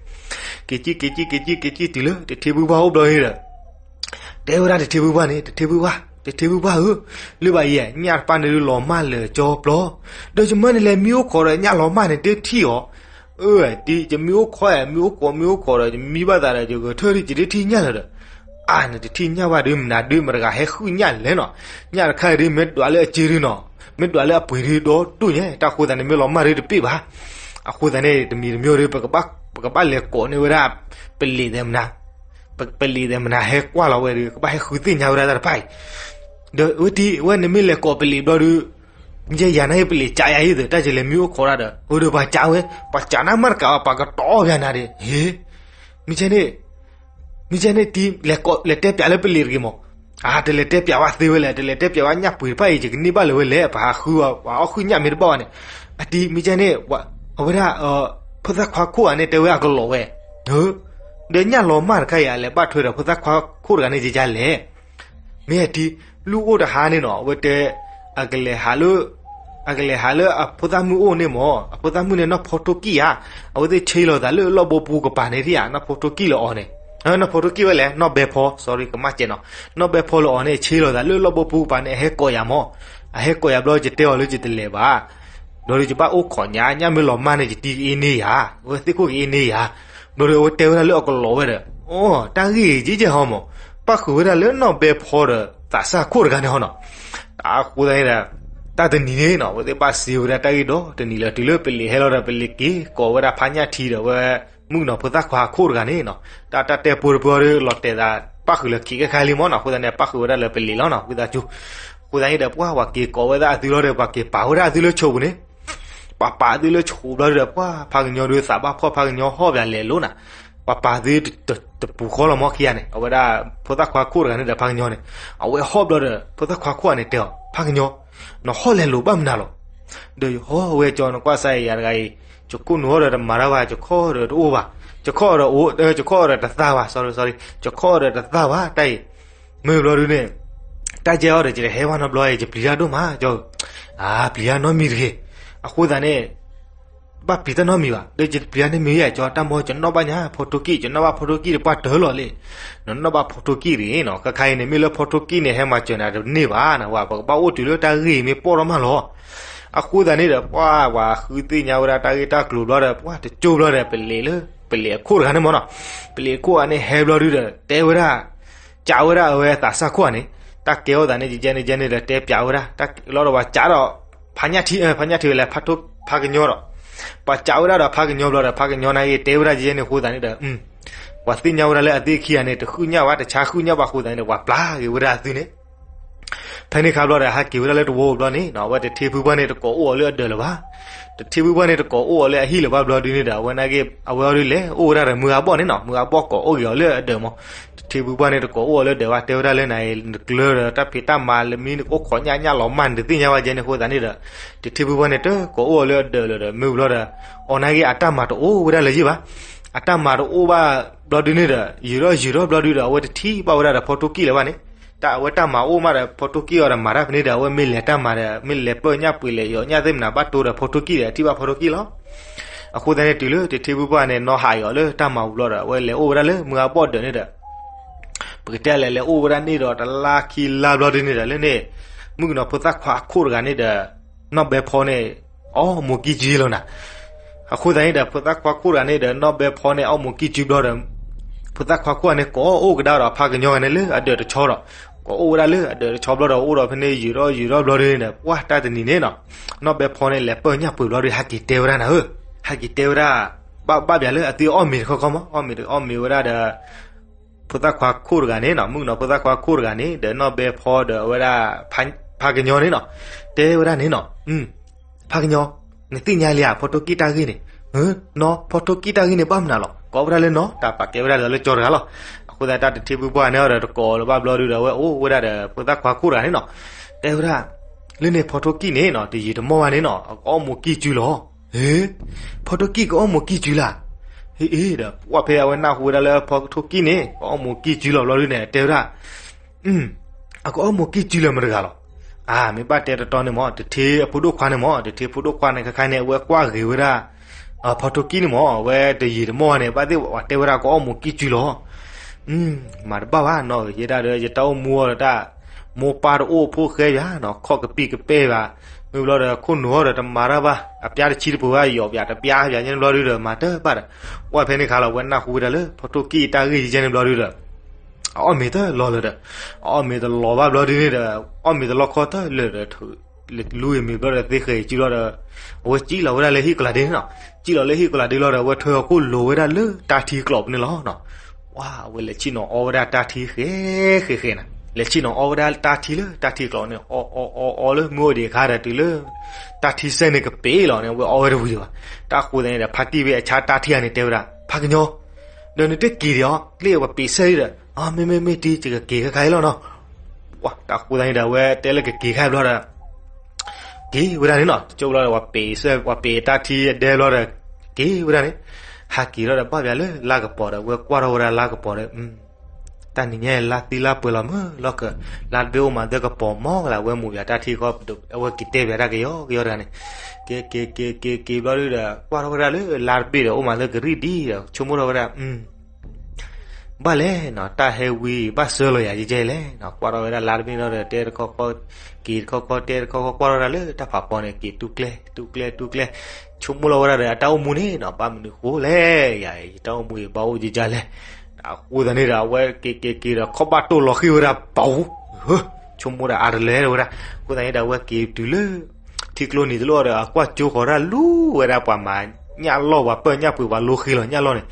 က့ၤစံၣ်က့ၤစံၣ်က့ၤစံၣ်က့ၤစံၣ်တုၤလၢ တထံဖုပှၢ်အိၣ်ဘျီန့ၣ်ဒီး တဲဝဲဒၣ်တထံဖုပှၢ်န့ၣ် တထံဖုပှၢ် တထံဖုပှၢ်ဧၢ, လၢဘၣ်ယဲ ညၣ်တပၣ်န့ၣ်ဒုးလီၤမၢ်လၢာ်ကၠီပျီ, ဒီးယမၢန့ၣ်လဲၤမံအိၣ်ခိးဒီးညၣ်လီၤမၢ်န့ၣ်တထံၣ်အီၤ, အၢ တံၤ ယမံအိၣ်ခိး မံအိၣ်ခိး မံအိၣ်ခိးဒီး ယမံဘၣ်သးဒီး ယဂဲၤထၢၣ်ဒုး ယတထံၣ်ညၣ်လၢၤဒီး, အါ နတထံၣ်ညၣ်ဘၣ်ဒုး မနုၤဒုး မတၤတဂၤဟဲဃုညၣ်လဲၣ်နီၤ, ညၣ်တခါအံၤဒုး မ့ၢ်ဒွးလၢအစ့ဒုးနီၤ, မ့ၢ်ဒွးလၢအပှ့ၤဒုးဒီးဒိၣ်ညါ, တၢ်ဃိသတးန့ၣ် မ့ၢ်လီၤမၢ်ဒုးတပ့ၢ်ဘၣ်, အဃိသတးန့ၣ် တမံၤတမံၤဒီး ပကဘၣ်လဲၤကိးန့ၢ်ဝဲဒၣ် ပလံးသဲးမနုၤ ပလံးသဲးမနုၤဟဲကွၢ်လီၤဝဲဒီး ကဘၣ်ဟဲဃုသ့ၣ်ညါဝဲဒၣ်တၢ်တဖၣ်အံၤ, ဒီးဝဲတံၤ ဝဲနမ့ၢ်လဲၤကိးပလံးဘျီဒုး, မ့ၢ်ယဲယၤန့ၣ် ပလံးကးယၤအံၤသ့ၣ် တၢ်ယလဲၤမံအိၣ်ခိးတၢ်ဒီး အၢ ဒီးပှၤကးဝဲ, ပှၤကးနၤမၤတကးဘၣ် ပှၤကတီၢ်ပျးနၤဒံး, ဟ့ မ့ၢ်န့ၣ် မ့ၢ်န့ၣ်တံၤ လဲၤတဲပျးလၢပလံးတဂ့ၤမး, အါ တလဲၤတဲပျးဘၣ်သ့ဝဲလဲၣ်, တလဲၤတဲပျးဘၣ်ညၣ်ပှ့ၤတဖၣ်အံၤ ယကန့ၢ်ဘၣ်လၢၤဝဲလဲၣ်, ပှၤဟးဃု ပှၤအီၣ်ဃုညၣ်မ့ၢ်တဘၣ်ဘၣ်န့ၣ်, အတံၤ မ့ၢ်န့ၣ် အဝဲဒၣ် ဖိသၣ်ခွါခိၣ်ဂၤန့ၣ် တဲဝဲအကလီးဝဲ, ဒီးညၣ်လီၤမၢ်တခါအံၤ အလဲၤဘၣ်ထွဲဒီးဖိသၣ်ခွါခိၣ်တဂၤန့ၣ် ယကလဲၣ် မ့ၢ်အတံၤ လုၢ်အိၣ်တဟါန့ၣ်နီၤ အဝဲတဲ အကလဲၤဟးလၢ အကလဲၤဟးလၢအဖိသၣ်မုၣ်အိၣ်န့ၣ်မး, အဖိသၣ်မုၣ်န့ၣ် နီၢ်ဖီထိၣ်ကံၣ်ဧါ, အဝဲသ့ၣ်ဆ့လီၤသးလၢလီၢ်ဘိပူၤကပၤန့ၣ်ဧါ, နီၢ်ဖီထိၣ်ကံၣ်လၢအီၤန့ၣ်, နီၢ်ဖီထိၣ်ကံၣ်ဝဲလဲၣ်, နီၢ်ဘဲဖီ sorry ကမၣ်စဲးနီၤ, နီၢ်ဘဲဖီလၢအီၤန့ၣ် ဆ့လီၤသးလၢလီၢ်ဘိပူၤကပၤန့ၣ် အဟဲကိးယၤမး, အဟဲကိးယၤဘျီ ယတဲအီၤလၢယတလဲၤဘၣ် ဘျီဒီးယဘၣ်အိၣ်ခိးညၣ်, ညၣ်မ့ၢ်လီၤမၢ်န့ၣ် ယတံၤကအ့န့ၢ်ယၤ, အဝဲသ့ၣ်ခိၣ်ကအ့န့ၢ်ယၤ, ဘျီဒီးအဝဲတဲဝဲဒၣ်လၢအကလီးဝဲဒီး, အိ တၢ်ဂ့ၢ်ယံာ်ယဲၢ်ဟီမး, ပၣ်ဃုာ်ဝဲဒၣ်လၢနီၢ်ဘဲဖီဒီးသးစၢ်ခိၣ်တဂၤန့ၣ်ဟီနီၤ, အဃိသတးန့ၣ်ဒီး, တၢ်တနံၤန့ၣ်နီၤ အဝဲသ့ၣ်ဘၣ်စံးဝဲဒၣ်တၢ်ဂ့ၢ်ဒီးတနံၤလၢတုၤလၢပလံးဟဲလီၤဒီး ပလံးက့ၤကိးဝဲဒၣ်ဖးညၣ်ထံဒီးဝဲ မုၣ်ကနီၤဖိသၣ်ခွါခိၣ်တဂၤန့ၣ်နီၤ, တၢ်တၢ်တဲပူတပူဒီးလီၤတဲာ်သး ပၣ်ဃုာ်လၢခံကခါလံမးနီၤ, အဃိသတးန့ၣ် ပၣ်ဃုာ်ဝဲဒၣ်လၢပလံးလီၤနီၤ, ဝံသးစူၤ, အဃိသတးန့ၣ်ဒီး ပှၢ်ပှၤက့ၤကိးဝဲဒၣ်အသုလီၤဒီး ပှၤက့ၤပာ်ဝဲဒၣ်အသုလၢဆိပူၤန့ၣ် ပှၤပာ်သုလၢဆိဘျီဒီး ပှၢ်ဖးကညီဒီးသးဘၣ်ဖှီၣ်ဖးကညီဟီၣ်ဘၣ်လဲၤလိၤနၤ, ပှၤပာ်သုတပူၤဃီလီၤမးခံဂၤန့ၣ် အဝဲဒၣ်ဖိသၣ်ခွါခိၣ်တဂၤန့ၣ်ဒီးဖးကညီန့ၣ်, အဝဲဟီၣ်ဘျီဒီး ဖိသၣ်ခွါခိၣ်ဂၤန့ၣ်တဲအီၤ ဖးကညီ, နဟီၣ်လဲၤလိၤဘၣ်မနုၤလီၤ ဒီးယဟီၣ်ဝဲကၠီ နကွၢ်စးအံၤ ယၤတဂၤအံၤ, ယခိၣ်နူာ်အီၣ်ဒီးတမၤတၢ်ဘၣ်, ယခီၣ်အီၣ်ဒီးတအိၣ်ဘၣ်, ယခီၣ်အီၣ်ဒီးအိၣ်, ယခီၣ်အီၣ်ဒီးတသၣ်ဘၣ်, sorry sorry, ယခီၣ်အီၣ်ဒီးတသၣ်ဘၣ် တၢ်အံၤ, မ့ၢ်ဘျီဒုန့ၣ်, တၢ်ကဲအီၣ်ဒီး ယတဟဲဘၣ်နီတဘျီအံၤ ယပျံၤတၢ်ဒိၣ်မးကၠီ, အါ ပျံၤတၢ်နီတမံၤတဂ့ၤ, အဃိသတးန့ၣ် ဘၣ်ပျံၤတၢ်နီတမံၤဘၣ်, ဒီးယတပျံၤတၢ်နီတမံၤယဲ ကၠီ တၢ်မ့ၢ် ယနီၣ်ဘၣ်ညါ ဖီထိၣ်ကံၣ်, ယနီၣ်ဘၣ်ဖီထိၣ်ကံၣ်ဒီးပှၢ်တၢၢ်လီၤလံ, နနီၣ်ဘၣ်ဖီထိၣ်ကံၣ်တဂ့ၤနီၤ, ခဲခါအံၤန့ၣ် မ့ၢ်လၢဖီထိၣ်ကံၣ်န့ၣ် ဟဲမၤစၢၤနၤတန့ၢ်ဘၣ်နၤ, ဝဲပကဘၣ်အိၣ်တုၤလၢတၢ်ဂ့ၢ်မ့ၢ်ပိာ်ထီၣ်မးလီၤ. အဃိသတးန့ၣ်ဒီး ပှၢ်ပှၤဃုသ့ၣ်ညါဝဲဒၣ်တၢ်ဂ့ၢ်တၢ်ကျိၤဘျီဒီး ပှၢ်တကၠိဘျီဒီး ပလံၤလၢ ပလံၤအခိၣ်တဂၤန့ၣ်မ့ၢ်နီၤ, ပလံၤအခိၣ်ဂၤန့ၣ်ဟဲဘျီဒုဒီး တဲဝဲဒၣ် ကးဝဲဒၣ်အဝဲသးစၢ်ခိၣ်ဂၤန့ၣ်, တၢ်ကဲအီၣ်သးန့ၣ် ယကဲန့ၣ်ကဲန့ၣ်ဒီး တဲပၠးဝဲဒၣ်, တၢ်လီၤဒီးပှၤကးဒီး ဖါညၣ်ထံ, ဖါညၣ်ထံဝဲလဲၣ်, ဖါကညီဒီး, ပှၤကးဝဲဒၣ်ဒီးဖါကညီဘျီဒီး ဖါကညီနာ်က့ တဲဝဲဒၣ်ယဲန့ၣ်အဃိသတးန့ၣ်ဒီး ပှၤသ့ၣ်ညါဝဲဒၣ်လၢအသ့ၣ်ခံဂၤန့ၣ် တဃုညၣ်ဘၣ် တဆါဃုညၣ်ဘၣ်အဃိသတးန့ၣ်ဒီး ပှၤပျၢ်က့ၤဝဲဒၣ်အသုန့ၣ် ဖဲန့ၣ်ခါဘျီဒီး ဟဲက့ၤဝဲဒၣ်လၢတဝီဘျီန့ၣ်နီၤ, အဝဲတထံဖုပှၢ်န့ၣ် တကိးအိၣ်အီၤလၢအဒၢးလၢၤဘၣ်, တထံဖုပှၢ်န့ၣ် တကိးအိၣ်အီၤလၢအဟံၣ်လၢၤဘၣ်ဘျီဒုန့ၣ်ဒီး အဝဲနာ်က့ အဝဲအီၤဒုလဲၤအိၣ်ဝဲဒၣ်ဒီးမုၢ်အဘီၣ်န့ၣ်နီၤ, မုၢ်အဘီၣ်ကိးအိၣ်က့ၤအီၤလၢအဒၢးမး, တထံဖုပှၢ်န့ၣ် တကိးအိၣ်အီၤလၢဒၢးဘၣ်, တဲဝဲဒၣ်လၢနၤအံၤ နကျၢၤဒီးတၢ်ဖံးတၢ်မၤလၢမံၤ နကအိၣ်ခိးညၣ်ညၣ်လီၤမၢ် နတသ့ၣ်ညါဘၣ်ယဲန့ၣ်အဃိသတးန့ၣ်ဒီး တထံဖုပှၢ်န့ၣ် တကိးအိၣ်အီၤလၢအဒၢးလၢၤဒီး မ့ၢ်ဘျီဒီး အီၤနာ်က့ အတၢ်မၤတအိၣ်ဝဲဒၣ်လၢၤယံၣ်ဘၣ်, အတၢ်မၤတအိၣ်ဘၣ်ဘျီဒုန့ၣ်ဒီး ယံာ်ထီၣ်ယံာ်ထီၣ်ဘျီဒုဒီး အဝဲတထံၣ်ဘၣ်ဝဲဒၣ်ဒီးဖီထိၣ်ကံၣ်လၢၤဘၣ်န့ၣ်, တၢ်အဝဲတၢ်မၤအိၣ်မးဒီး ဖီထိၣ်ကံၣ်အီၤဒီးမၤတၢ်ဖဲန့ၣ်ဒီး အဝဲမ့ၢ်လဲၤတၢ်မၤဒီး မ့ၢ်လဲၤပၢၢ်ညၣ်ပှ့ၤ လဲၤယီၤညၣ်သ့ၣ်မနၤဘၣ်တိၤဒီးဖီထိၣ်ကံၣ်ဒီး အထံၣ်ဘၣ်ဖီထိၣ်ကံၣ်လီၤ. အဃိသတးန့ၣ် တုၤလၢတထံဖုပှၢ်န့ၣ် နီၢ်ဟးအီၤလၢတၢ်မၤပူၤဘျီဒီး အဝဲလဲၤအိၣ်ဝဲဒၣ်လၢမုၢ်အဘီၣ်ဒၢးန့ၣ်ဒီး ပကတဲလဲၤ လဲၤအိၣ်ဝဲဒၣ်န့ၣ်ဒီး တလါခံလါဘျီဒုန့ၣ်ဒီး လၢန့ၣ် မုၣ်ကနီၤဖိသၣ်ခွါအခိၣ်တဂၤန့ၣ်ဒီး နီၢ်ဘဲဖီန့ၣ် အီၣ်မိၢ်ကံၢ်ကၠုလီၤနၤ. အဃိသတးန့ၣ်ဒီး ဖိသၣ်ခွါခိၣ်တဂၤန့ၣ်ဒီး နီၢ်ဘဲဖီန့ၣ် အီၣ်မိၢ်ကံၢ်ကၠုဘျီဒီး ဖိသၣ်ခွါခိၣ်တဂၤန့ၣ် ကိးအိၣ်ကဒါဒီးဖါကညီဂၤန့ၣ်လၢအဒၢးတဆီဒီး ကိးအိၣ်ဝဲဒၣ်လၢအဒၢးတဆီဘျီဒီး အိၣ်ဒီးဖဲန့ၣ် ယံာ်ထီၣ်ယံာ်ထီၣ်ဘျီဒုန့ၣ်ဒီး ပှၢ်တၢ်တနံၤန့ၣ်နီၤ နီၢ်ဘဲဖီန့ၣ် လဲၤပၢၢ်ညၣ်ပှ့ၤဘျီဒု ဟဲက့ၤတဲဝဲဒၣ်နၤဧၢ, ဟဲက့ၤတဲဝဲဒၣ် ဘၣ်ဘၣ်ဘၣ်လၢအသ့အီၣ်မ့ၤတခီခီမး အီၣ်မ့ၤတအီၣ်မ့ၤဝဲဒၣ်ဒီး ဖိသၣ်ခွါခိၣ်တဂၤန့ၣ်နီၤ မုၣ်ကနီၤဖိသၣ်ခွါခိၣ်တဂၤန့ၣ် ဒီးနီၢ်ဘဲဖီဒီးအဝဲဒၣ် ဖါကညီန့ၣ်နီၤ တဲဝဲဒၣ်န့ၣ်နီၤ ဖါကညီ နသ့ၣ်ညါလံဧါ ဖီထိၣ်ကံၣ်တၢ်ဂ့ၢ်န့ၣ်, နီၤ ဖီထိၣ်ကံၣ်တၢ်ဂ့ၢ်န့ၣ် ဘၣ်မနုၤလီၤ ကိးဝဲဒၣ်လၢနီၤ တၢ်ပာ်ကဲဝဲဒၣ်ဒီးလၢကၠီတဂၤလီၤ. အဃိသတးတၢ်တထံဖုပှၢ်န့ၣ်ဒီးတကိးလၢၤဘၣ်ဘျီဒုဒီး အဝဲအိၣ်ဝဲဒၣ်ဒီး ဖိသၣ်ခွါခိၣ်တဂၤန့ၣ်နီၤ တဲဝဲဒၣ် လၢန့ၣ်ဖီထိၣ်ကံၣ်န့ၣ်နီၤ တယံာ်တမီၢ်ဘၣ်န့ၣ်နီၤ အကအီၣ်မိၢ်ကံၢ်ကၠုလီၤ. ဟ့ ဖီထိၣ်ကံၣ်ကအီၣ်မိၢ်ကံၢ်ကၠုလၢ်. ဟ့ ဒီးပှၢ်ဖဲအဝဲနၢ်ဟူဝဲဒၣ်လၢဖီထိၣ်ကံၣ်န့ၣ် ကအီၣ်မိၢ်ကံၢ်ကၠုလီၤဘျီဒုန့ၣ် တဲဝဲဒၣ် အကအီၣ်မိၢ်ကံၢ်ကၠုလၢၤမတၤတဂၤလီၤ. အါ မ့ၢ်ဘၣ်တဲတတီန့ၣ်မး တထံအဖိဒိၣ်ခွါန့ၣ်မး တထံဖိဒိၣ်ခွါန့ၣ် ခဲခါန့ၣ် အဝဲကွၢ်ဂ့ၤဝဲဒၣ် ဖီထိၣ်ကံၣ်န့ၣ်မး အဝဲတယံာ်တမီၢ်ဘၣ်န့ၣ် အဝဲတဲဝဲဒၣ်ကအီၣ်မိၢ်ကံၢ်ကၠုလီၤ. မၤတဘၣ်ဘၣ်နီၤ ယဲဒၣ်ဒီး ယတၢ်အိၣ်မူအီၤဒီးတၢ် မိၢ်ပၢ်တအိၣ်ဖိဃဲယၤနီၤ ခီၣ်ကပံာ်ကပဲဘၣ် မ့ၢ်ဘျီဒီး ခိၣ်နူာ်အီၤဒီးတမၤတၢ်ဘၣ် အပျါတဆံတပူၤဘၣ် ယီၤပျါတပျါပျါညါန့ၣ်ဘျီဒုဒီး မၤတဘၣ်ဒီး ပှၢ်ဖဲန့ၣ်ခါလီၤ အဝဲနၢ်ဟူဝဲဒၣ်လၢ ဖီထိၣ်ကံၣ်တၢ်ဂ့ၢ်ယဲန့ၣ်ဘျီဒုဒီး အအီၣ်မ့ၤတလီၤလၢၤဒီး အအီၣ်မ့ၤတလီၤဘၣ်ဘျီဒုန့ၣ်ဒီး အီၣ်မ့ၤတလီၢ်ခီတလၢာ်ဒီး လူအံၤမ့ၤဘျီဒီးသ့ဃဲၤကံလီၤဒီး အဝဲကံလီၤဝဲဒၣ်လၢဟံၣ်ကလၤဒ့န့ၣ်နီၤ ကံလီၤလၢဟံၣ်ကလၤဒ့လီၤဒီး အဝဲထွဲအီၤကိၣ်လိၤဝဲဒၣ်လၢတၢ်ထံကျိးပူၤန့ၣ်လီၤနီၤ ဝါ အဝဲလဲၤဆ့ၣ်နီၤအီဝဲဒၣ်တၢ်ထံဃဲဃဲဃဲနၤ လဲၤဆ့ၣ်နီၤအီဝဲဒၣ်တၢ်ထံလၢတၢ်ထံကျိးန့ၣ် အီအီအီအီလၢမုၢ်အိၣ်ဒံးအခါဒီးတုၤလၢ တၢ်ထံစဲန့ၣ်ကပ့ၤလီၤန့ၣ် အဝဲအီဝဲတဝံၤဒံးဘၣ် တၢ်ဃိသတးန့ၣ်ဒီး ဖါတံၢ်ဝဲအဆါတၢ်ထံဂၤန့ၣ်တဲဝဲဒၣ် ဖါကညီ ဒီးနတက့ၤဒံးအီၤ လၢပှၤပ့ၤစဲဒံးဒီး မ့မ့ၢ်မ့ၢ်တံၢ် ယကက့ၤခဲခါအံၤလီၤနီၤ ပှၢ်တၢ်ဃိသတးန့ၣ်ဒီး အဝဲတဲလၢကက့ၤခါအံၤဘျီဒီး က့ၤဝဲဒၣ်န့ၣ်နီၤ တကၠိဘျီဒီး ပှၤပ့ၤစဲ ပှၤပ့ၤတၢ်ထံအဒဲဘျီဒီး က့ၤဝဲဒၣ်န့ၣ် ဟးက့ၤထီၣ်ဒီးဘၣ်ပၠးလၢလါကပီၤဒီး အဝဲကွၢ်ထီၣ်ဝဲဒၣ်လါကပီၤဒီး တၢ်နံၤညါအံၤလါသံလါပှဲၤလီၤမုၢ်လီၤကၢၤ လါတဘ့ၣ်အိၣ်မးသၢကပီၤမီၢ်လၢ အဝဲမူးပၠးတၢ်ထံဃီ အဝဲက့ၤတဲပၠးတၢ်ကယီကယီတဂၤန့ၣ် က့ၤက့ၤက့ၤက့ၤက့ၤဘျီဒုဒီး ကွၢ်ထီၣ်ဝဲဒၣ်လၢလါတဘ့ၣ်ဒီး အိၣ်မးသၢကရံၣ်ဒံးဒီး ဆိကမိၣ်ထီၣ်ဝဲဒၣ် ဘၣ်လဲၣ်နီၤ တၢ်ဟဲဝံၤ ဘၣ်စၢလီၤယၤယဲလဲၣ်နီၤ ကွၢ်ထီၣ်ဝဲဒၣ်လါတဘ့ၣ်ဒီး တဲတခီခီ က့ၤတခီခီ တဲတခီခီ ကွၢ်ထီၣ်ဝဲဒၣ်လၢတၢ်ဖးဖီန့ၣ် က့ၤတူၢ်ကျဲ တူၢ်ကျဲ တူၢ်ကျဲ ဆိကမိၣ်လီၤဝဲဒၣ်ဒီး အတၢ်အိၣ်မူန့ၣ်နီၤ ဘၣ်မနုၤဃိလဲၣ် ယၤ ယတၢ်အိၣ်မူအံၤ ဘၣ်အိၣ်ယကလဲၣ် အဃိသတးန့ၣ်ဒီး အဝဲက့ၤက့ၤက့ၤဒီး ခီၣ်ဘၣ်တိၢ်လီၤဃံၤဝဲဒၣ်ပူၤ ဆိကမိၣ်ဒၣ်အါတလၢဝဲဒၣ် အဃိသတးန့ၣ်ဒီး အဝဲက့ၤတုၤလၢ ထံကျိနံၤတလိၣ်ဒီး အကွၢ်ကၠိဃီၤဒၣ်လူၤဝဲဒၣ်ပှၤမၤညၣ်လီၢ် ပှၤပၢၢ်ညၣ်ပှ့ၤ ပှၤလိဃ့လီၤညၣ်လီၢ်န့ၣ်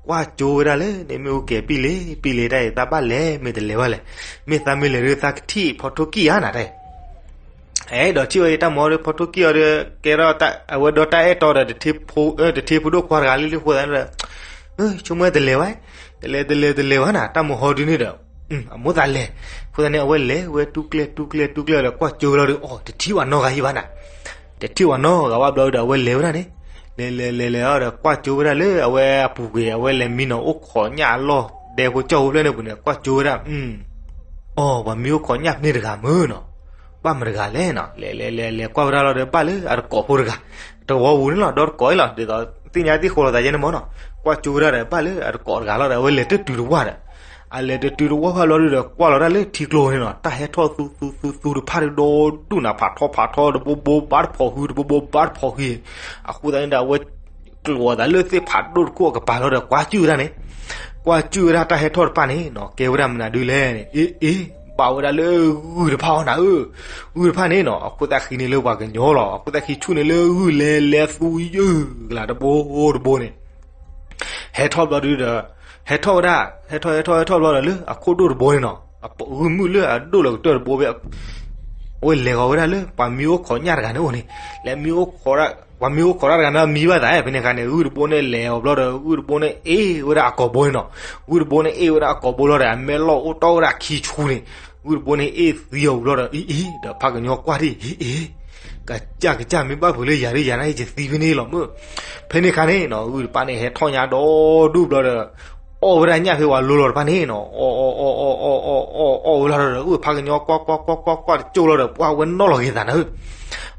ကွၢ်ကၠိဝဲဒၣ်လၢန့ၣ် မ့ၣ်အူကဲၤပံၣ်လ့ၤပံၣ်လ့ၤတၢ်အံၤ သးဘၣ်လဲၤမ့ၢ်တလဲၤဘၣ်လဲၣ် မ့ၢ်သးမ့ၢ်လဲၤဒုးသးကထံၣ်ဖီထိၣ်ကံၣ်ဧါနၤတၢ်အံၤ အဲၣ်ဒိးထံၣ်ဝဲတၢ်မၤဒီးဖီထိၣ်ကံၣ်အီၤဒီး ကဲထီၣ်အဝဲဒီးတၢ်အဲၣ်တီဒီး တထံဖိဒိၣ်ခွါတဂၤလံလံဃိသတးဒီး ဆိကမိၣ်တလဲၤဘၣ် တလဲၤတလဲၤတလဲၤဘၣ်နၤ တၢ်မၤဟီဒုန့ၣ်ဒီး အမိၢ်သးလဲၤ အဃိသတးန့ၣ် အဝဲလဲၤဝဲတူၢ်ကျဲတူၢ်ကျဲတူၢ်ကျဲဒီး ကွၢ်ကၠိလီၤဒီး အိၣ် တထံၣ်ဘၣ်နီတဂၤဟံၣ်ဘၣ်နၤ တထံၣ်ဝဲနီတဂၤဘၣ်ဘျီဒီး အဝဲလဲၤဝဲဒၣ်န့ၣ်, လဲၤလဲၤလဲၤလဲၤအီၤဒီး ကွၢ်ကၠိဝဲဒၣ်လၢအဝဲအပူၤကွံာ် အဝဲလဲၤမံနီၤအိၣ်ခိးညၣ်အလီၢ်ဒဲဖိကၠီၣ်ဖိဖျၢၣ်န့ၣ်ပူၤန့ၣ် ကွၢ်ကၠိဝဲဒၣ်, အီ ပှၤမံအိၣ်ခိးညၣ်ဖဲန့ၣ်တဂၤမုၢ်နီၤ, ဘၣ်မတၤတဂၤလဲၣ်နီၤ, လဲၤလဲၤလဲၤလဲၤကွၢ်ဝဲဒၣ်လီၤဒီး ဘၣ်လၢအတကိးဖိတဂၤ, တဝီပူၤန့ၣ်လီၤ ဒီတကိးအံၤလီၤ ဒ်သိးသ့ၣ်ညါသ့ၣ်ဃိလီၤသးယဲန့ၣ်မ့ၢ်နီၤ, ကွၢ်ကၠိဝဲဒၣ်ဒီး ဘၣ်လၢအတကိးတဂၤလီၤဒီး အဝဲလဲၤတတုၤတဝၢ်ဒီး အလဲၤတတုၤတဝၢ်ဘၣ်ဘျီဒုဒီး ကွၢ်လီၤဒၣ်လၢထံကျိန့ၣ်နီၤ တၢ်ဟဲထီၣ်သူသူသူသူတဖၣ်ဒုဒီဒူၣ်နၤ ဖးထီဖးထီ တဘိဘိဘၣ်တဖီၣ်ဃု တဘိဘိဘၣ်တဖီၣ်ဃု, အဃိသတးန့ၣ်ဒီး အဝဲကျိးအသးလၢသ့ၣ်ဖးဒိၣ်တခိၣ်အကပၤလီၤဒီး ကွၢ်ကၠုၣ်ဝဲဒၣ်န့ၣ်, ကွၢ်ကၠုၣ်ဝဲဒၣ်တၢ်ဟဲထီၣ်တဖၣ်န့ၣ်နီၤ ကဲဝဲဒၣ်မနုၤဒုလဲၣ်န့ၣ်, အ့ အ့ ဘၣ်ဝဲဒၣ်လၢဂုၢ်တဖၣ်အီၤနၤဧၢ, ဂုၢ်တဖၣ်န့ၣ်နီၤ အခိၣ်သၣ်ဃံန့ၣ်လၢပှၤကညီလီၤ အခိၣ်သၣ်ဃံဆူၣ်န့ၣ်လၢဂုၢ်လဲၤလဲၤသူယုၢ်ကလၤတဘိတဘိန့ၣ် ဟဲထီၣ်ဘျီဒုဒီး ဟဲထီၣ်ဝဲဒၣ် ဟဲထီၣ်ဟဲထီၣ်ဟဲထီၣ်ဘျီဒီးလၢအခိၣ်ဒိၣ်တဘိန့ၣ်နီၤ, ဂုၢ်မုၢ်လၢအဒိၣ်လီၤကတၢၢ်တဘိဖဲ အဝဲလဲၤဃီၤဝဲဒၣ်လၢ ပှၤမံအိၣ်ခိးညၣ်တဂၤန့ၣ်အိၣ်န့ၣ်, လဲၤမံအိၣ်ခိး ပှၤမံအိၣ်ခိးတၢ်တဂၤန့ၣ်မံဘၣ်သး ဖဲန့ၣ်အခါန့ၣ် ဂုၢ်တဘိန့ၣ်လဲၤအီၤဘျီဒီး ဂုၢ်တဘိန့ၣ်အ့ၣ်ဝဲဒၣ်အကိာ်ဘိန့ၣ်နီၤ, ဂုၢ်တဘိန့ၣ်အ့ၣ်ဝဲဒၣ်အကိာ်ဘိလီၤဒီး အမဲာ်လီၢ်အိၣ်တီၢ်ဝဲဒၣ်ခံဆူန့ၣ်, ဂုၢ်တဘိန့ၣ်အ့ၣ်သံအီၤဘျီဒီး အ့ၣ်အ့ၣ် ဒီးဖးကညီကွၢ်ထံၣ် အ့ၣ်အ့ၣ် ကစၢ်ကစၢ်မ့ၢ်ဘၣ်ဖုးလၢယၤဒ်ယၤန့ၣ် ယသံဖဲန့ၣ်လီၤမုၢ်, ဖဲန့ၣ်အခါန့ၣ်နီၤ ဂုၢ်တဖၣ်န့ၣ်ဟဲထီၣ်ညါဒီဒူၣ်ဘျီဒီး အီၣ်ဝဲဒၣ်ညၣ်ဖဲဝဲလိၤလီၤတဖၣ်န့ၣ်နီၤ, အီၣ်အီၣ်အီၣ်အီၣ်အီၣ်အီၣ်အီၣ်အီၣ်ဝဲလီၤဒီး ဂုၢ်ဖးကညီကွၢ်ကွၢ်ကွၢ်ကွၢ်ကွၢ်တကၠိၢ်လီၤဒီး ပှၢ်ဝဲနီၣ်လီၤက့ၤသးနၤဧၢ,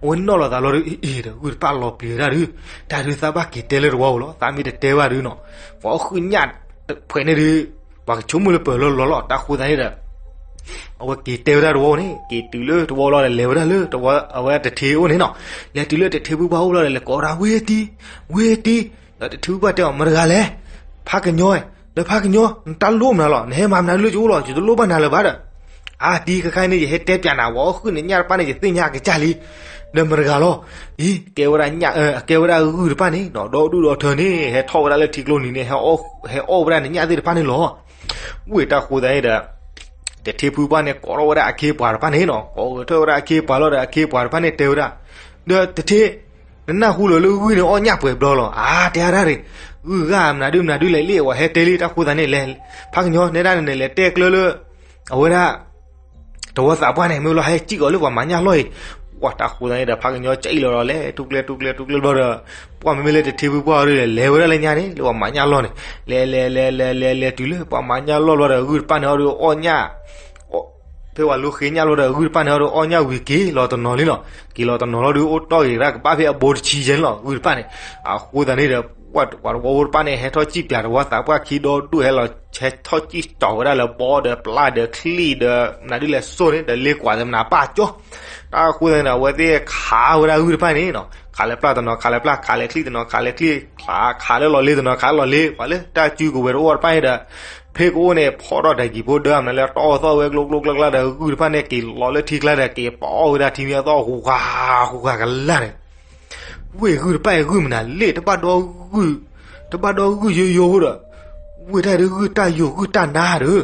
အဝဲနီၣ်လီၤသးလီၤဒီး အ့ၣ်အ့ၣ်ဒီး ဂုၢ်တဖၣ်လီၤပျံၤဝဲဒၣ်ဒု, တၢ်ဒုးသးဘၣ်က့ၤတဲလၢတဝီဧိၤလီၤ သးမ့ၢ်တတဲဘၣ်ဒုနီၤ, ပှၤအီၣ်ဃုာ်ညၣ်တဖှဲးန့ၣ်ဒု ပှၤကဆိကမိၣ်လၢပၢၤလီၤလီၤလီၤ တၢ်ဃိသတးန့ၣ်ဒီး အဝဲက့ၤတဲဝဲဒၣ်တဝီန့ၣ် က့ၤတုၤလၢတဝီလီၤဒီး လဲၤဝဲဒၣ်လၢတဝီ အဝဲတထ့အိၣ်န့ၣ်နီၤ, လဲၤတုၤလၢတထ့ဖုပှၢ်အိၣ်လီၤဒီး လဲၤကိးဝဲဒၣ် ဝ့ၢ်တံၢ် ဝ့ၢ်တံၢ်, ဒီးတထ့ဖုပှၢ်တဲအီၤ မတၤတဂၤလဲၣ်, ဖးကညီ, ဒီးဖးကညီ နတၢ်လိၣ်မနုၤလီၤ နဟဲမၤမနုၤလၢယအိၣ်လီၤ ယတလိၣ်ဘၣ်နၤလၢၤဘၣ်ဒီး, အါတံၢ် ခဲခါအံၤန့ၣ် ယဟဲတဲပၠးနၤ ပှၤအီၣ်ဃုာ်န့ၣ်ညၣ်တဖၣ်န့ၣ် ယသ့ၣ်ညါအကစၢ်လံ, ဒီးမတၤတဂၤလီၤ, အံၤ ကဲဝဲဒၣ်ညၣ် ကဲဝဲဒၣ်ဂုၢ်တဖၣ်န့ၣ်နီၤ ဒီဒူၣ်ဒီထၢန့ၣ် ဟဲထီၣ်ဝဲဒၣ်လၢထံကျိနံၤန့ၣ် ဟဲအီၣ်ဝဲဒၣ်န့ၣ်ညၣ်သ့ၣ်တဖၣ်န့ၣ်လီၤ, ဝ့ၢ်တၢ်ဃိသတးန့ၣ်ဒီး တထ့ဖုပှၢ်န့ၣ် ကိးထီၣ်ဝဲဒၣ်အခ့အပှၤတဖၣ်န့ၣ်နီၤ ကိးဂဲၤထၢၣ်ဝဲဒၣ်အခ့အပှၤလီၤဒီး အခ့အပှၤတဖၣ်န့ၣ်တဲဝဲဒၣ်, ဒီးတထ့ နနၢ်ဟူလၢၤလၢဂုၢ်န့ၣ်အီၣ်ညၣ်ပှဲၤဘျီလီၤ အါတဲအါတၢ်ရ့ၣ်, ဂုၢ်ဂၤမနုၤဒုမနုၤဒုလဲၣ်လံ အဝဲဟဲတဲလံ တၢ်ဃိသတးန့ၣ်လဲၣ်, ဖးကညီ နဲဒၣ်န့ၣ်န့ၣ် လဲၤတဲကျၢၤလၢ အဝဲဒၣ် တဝီသးပှၢ်န့ၣ် မ့ၢ်လီၤဟဲစံၣ်ကီးလၢပှၤမၤညၣ်လီၢ်အံၤ, ပှၤတၢ်ဃိသတးန့ၣ်ဒီး ဖးကညီကအံၣ်လီၤဒီးလဲၤ ထူကျဲထူကျဲထူကျဲဘျီဒီး ပှၢ်မ့မ့ၢ်လၢတထ့ဖုပှၢ်အီၤဒုလဲၣ် လဲၤဝဲဒၣ်လၢညါန့ၣ် လၢပှၤမၤညၣ်လီၢ်န့ၣ်, လဲၤလဲၤလဲၤလဲၤလဲၤလဲၤတုၤလၢပှၤမၤညၣ်လီၢ်ဘျီဒီး ဂုၢ်တဖၣ်န့ၣ်အီၤဒုအီၣ်ညၣ် ဖဲပှၤလူဃ့ညၣ်လီၤဒီး ဂုၢ်တဖၣ်န့ၣ်အီၤဒုအီၣ်ညၣ်ဝံၤက့ၤလီၤတနီၤလံနီၤ, က့ၤလီၤတနီၤလီၤဒု အိၣ်တီၢ်ဂ့ၤဒၣ်ကဘၣ်ဖဲအဘိတဆံယဲန့ၣ်လီၤ ဂုၢ်တဖၣ်န့ၣ်, အဃိသတးန့ၣ်ဒီး ပှၤတဝီဖိတဖၣ်န့ၣ် ဟဲထီၣ်စံၣ်ပၠးတဝီသးပှၢ်ခံဒီဒူၣ်ဟဲလီၤ ဟဲထီၣ်စံၣ်ကီးဝဲဒၣ်လၢဘီဒီးပျၢ်ဒီးချံၣ်ဒီး မနုၤဒုလဲၣ်စိၢ်န့ၣ် ဒီးလ့ကွၢ်ဒီးမနုၤပၢ်ကၠီ, တၢ်ဃိသတးန့ၣ်ဒီး အဝဲသ့ၣ်ခးဝဲဒၣ်ဂုၢ်တဖၣ်န့ၣ်နီၤ, ခးလၢပျၢ်တနီၤ ခးလၢပျၢ် ခးလၢချံၣ်တနီၤ ခးလၢချံၣ် ခးလၢလီၤလ့တနီၤ ခးလၢလီၤလ့ ပှၤလၢတၢ်စုကဝဲၤတအိၣ်တဖၣ်န့ၣ်ဒီး ဖဲကအိၣ်န့ၣ် ဖီထီၣ်တၢ်ကံၤဖိဒၢမနုၤလၢ တီၢ်သီၣ်ဝဲကျိကျိကျါကျါဒီး ဂုၢ်တဖၣ်န့ၣ် က့ၤလီၤလၢထံကျါဒီး က့ၤပီၣ်ဝဲဒၣ်ထံမ့ၢ်အသီၣ် ဃူဃာ ဃူဃာကလၢ်န့ၣ်, ဝ့ၢ်ဂုၢ်တဖၣ်အံၤဂုၢ်မနုၤလဲၣ် တဘၣ်ဒီးဂုၢ် တဘၣ်ဒီးဂုၢ်ယိယိဒီး ဝ့ၢ်တၢ်ဒုးဂုၢ်တၢ်ယိာ်ဂုၢ်တၢ်နါဒီး,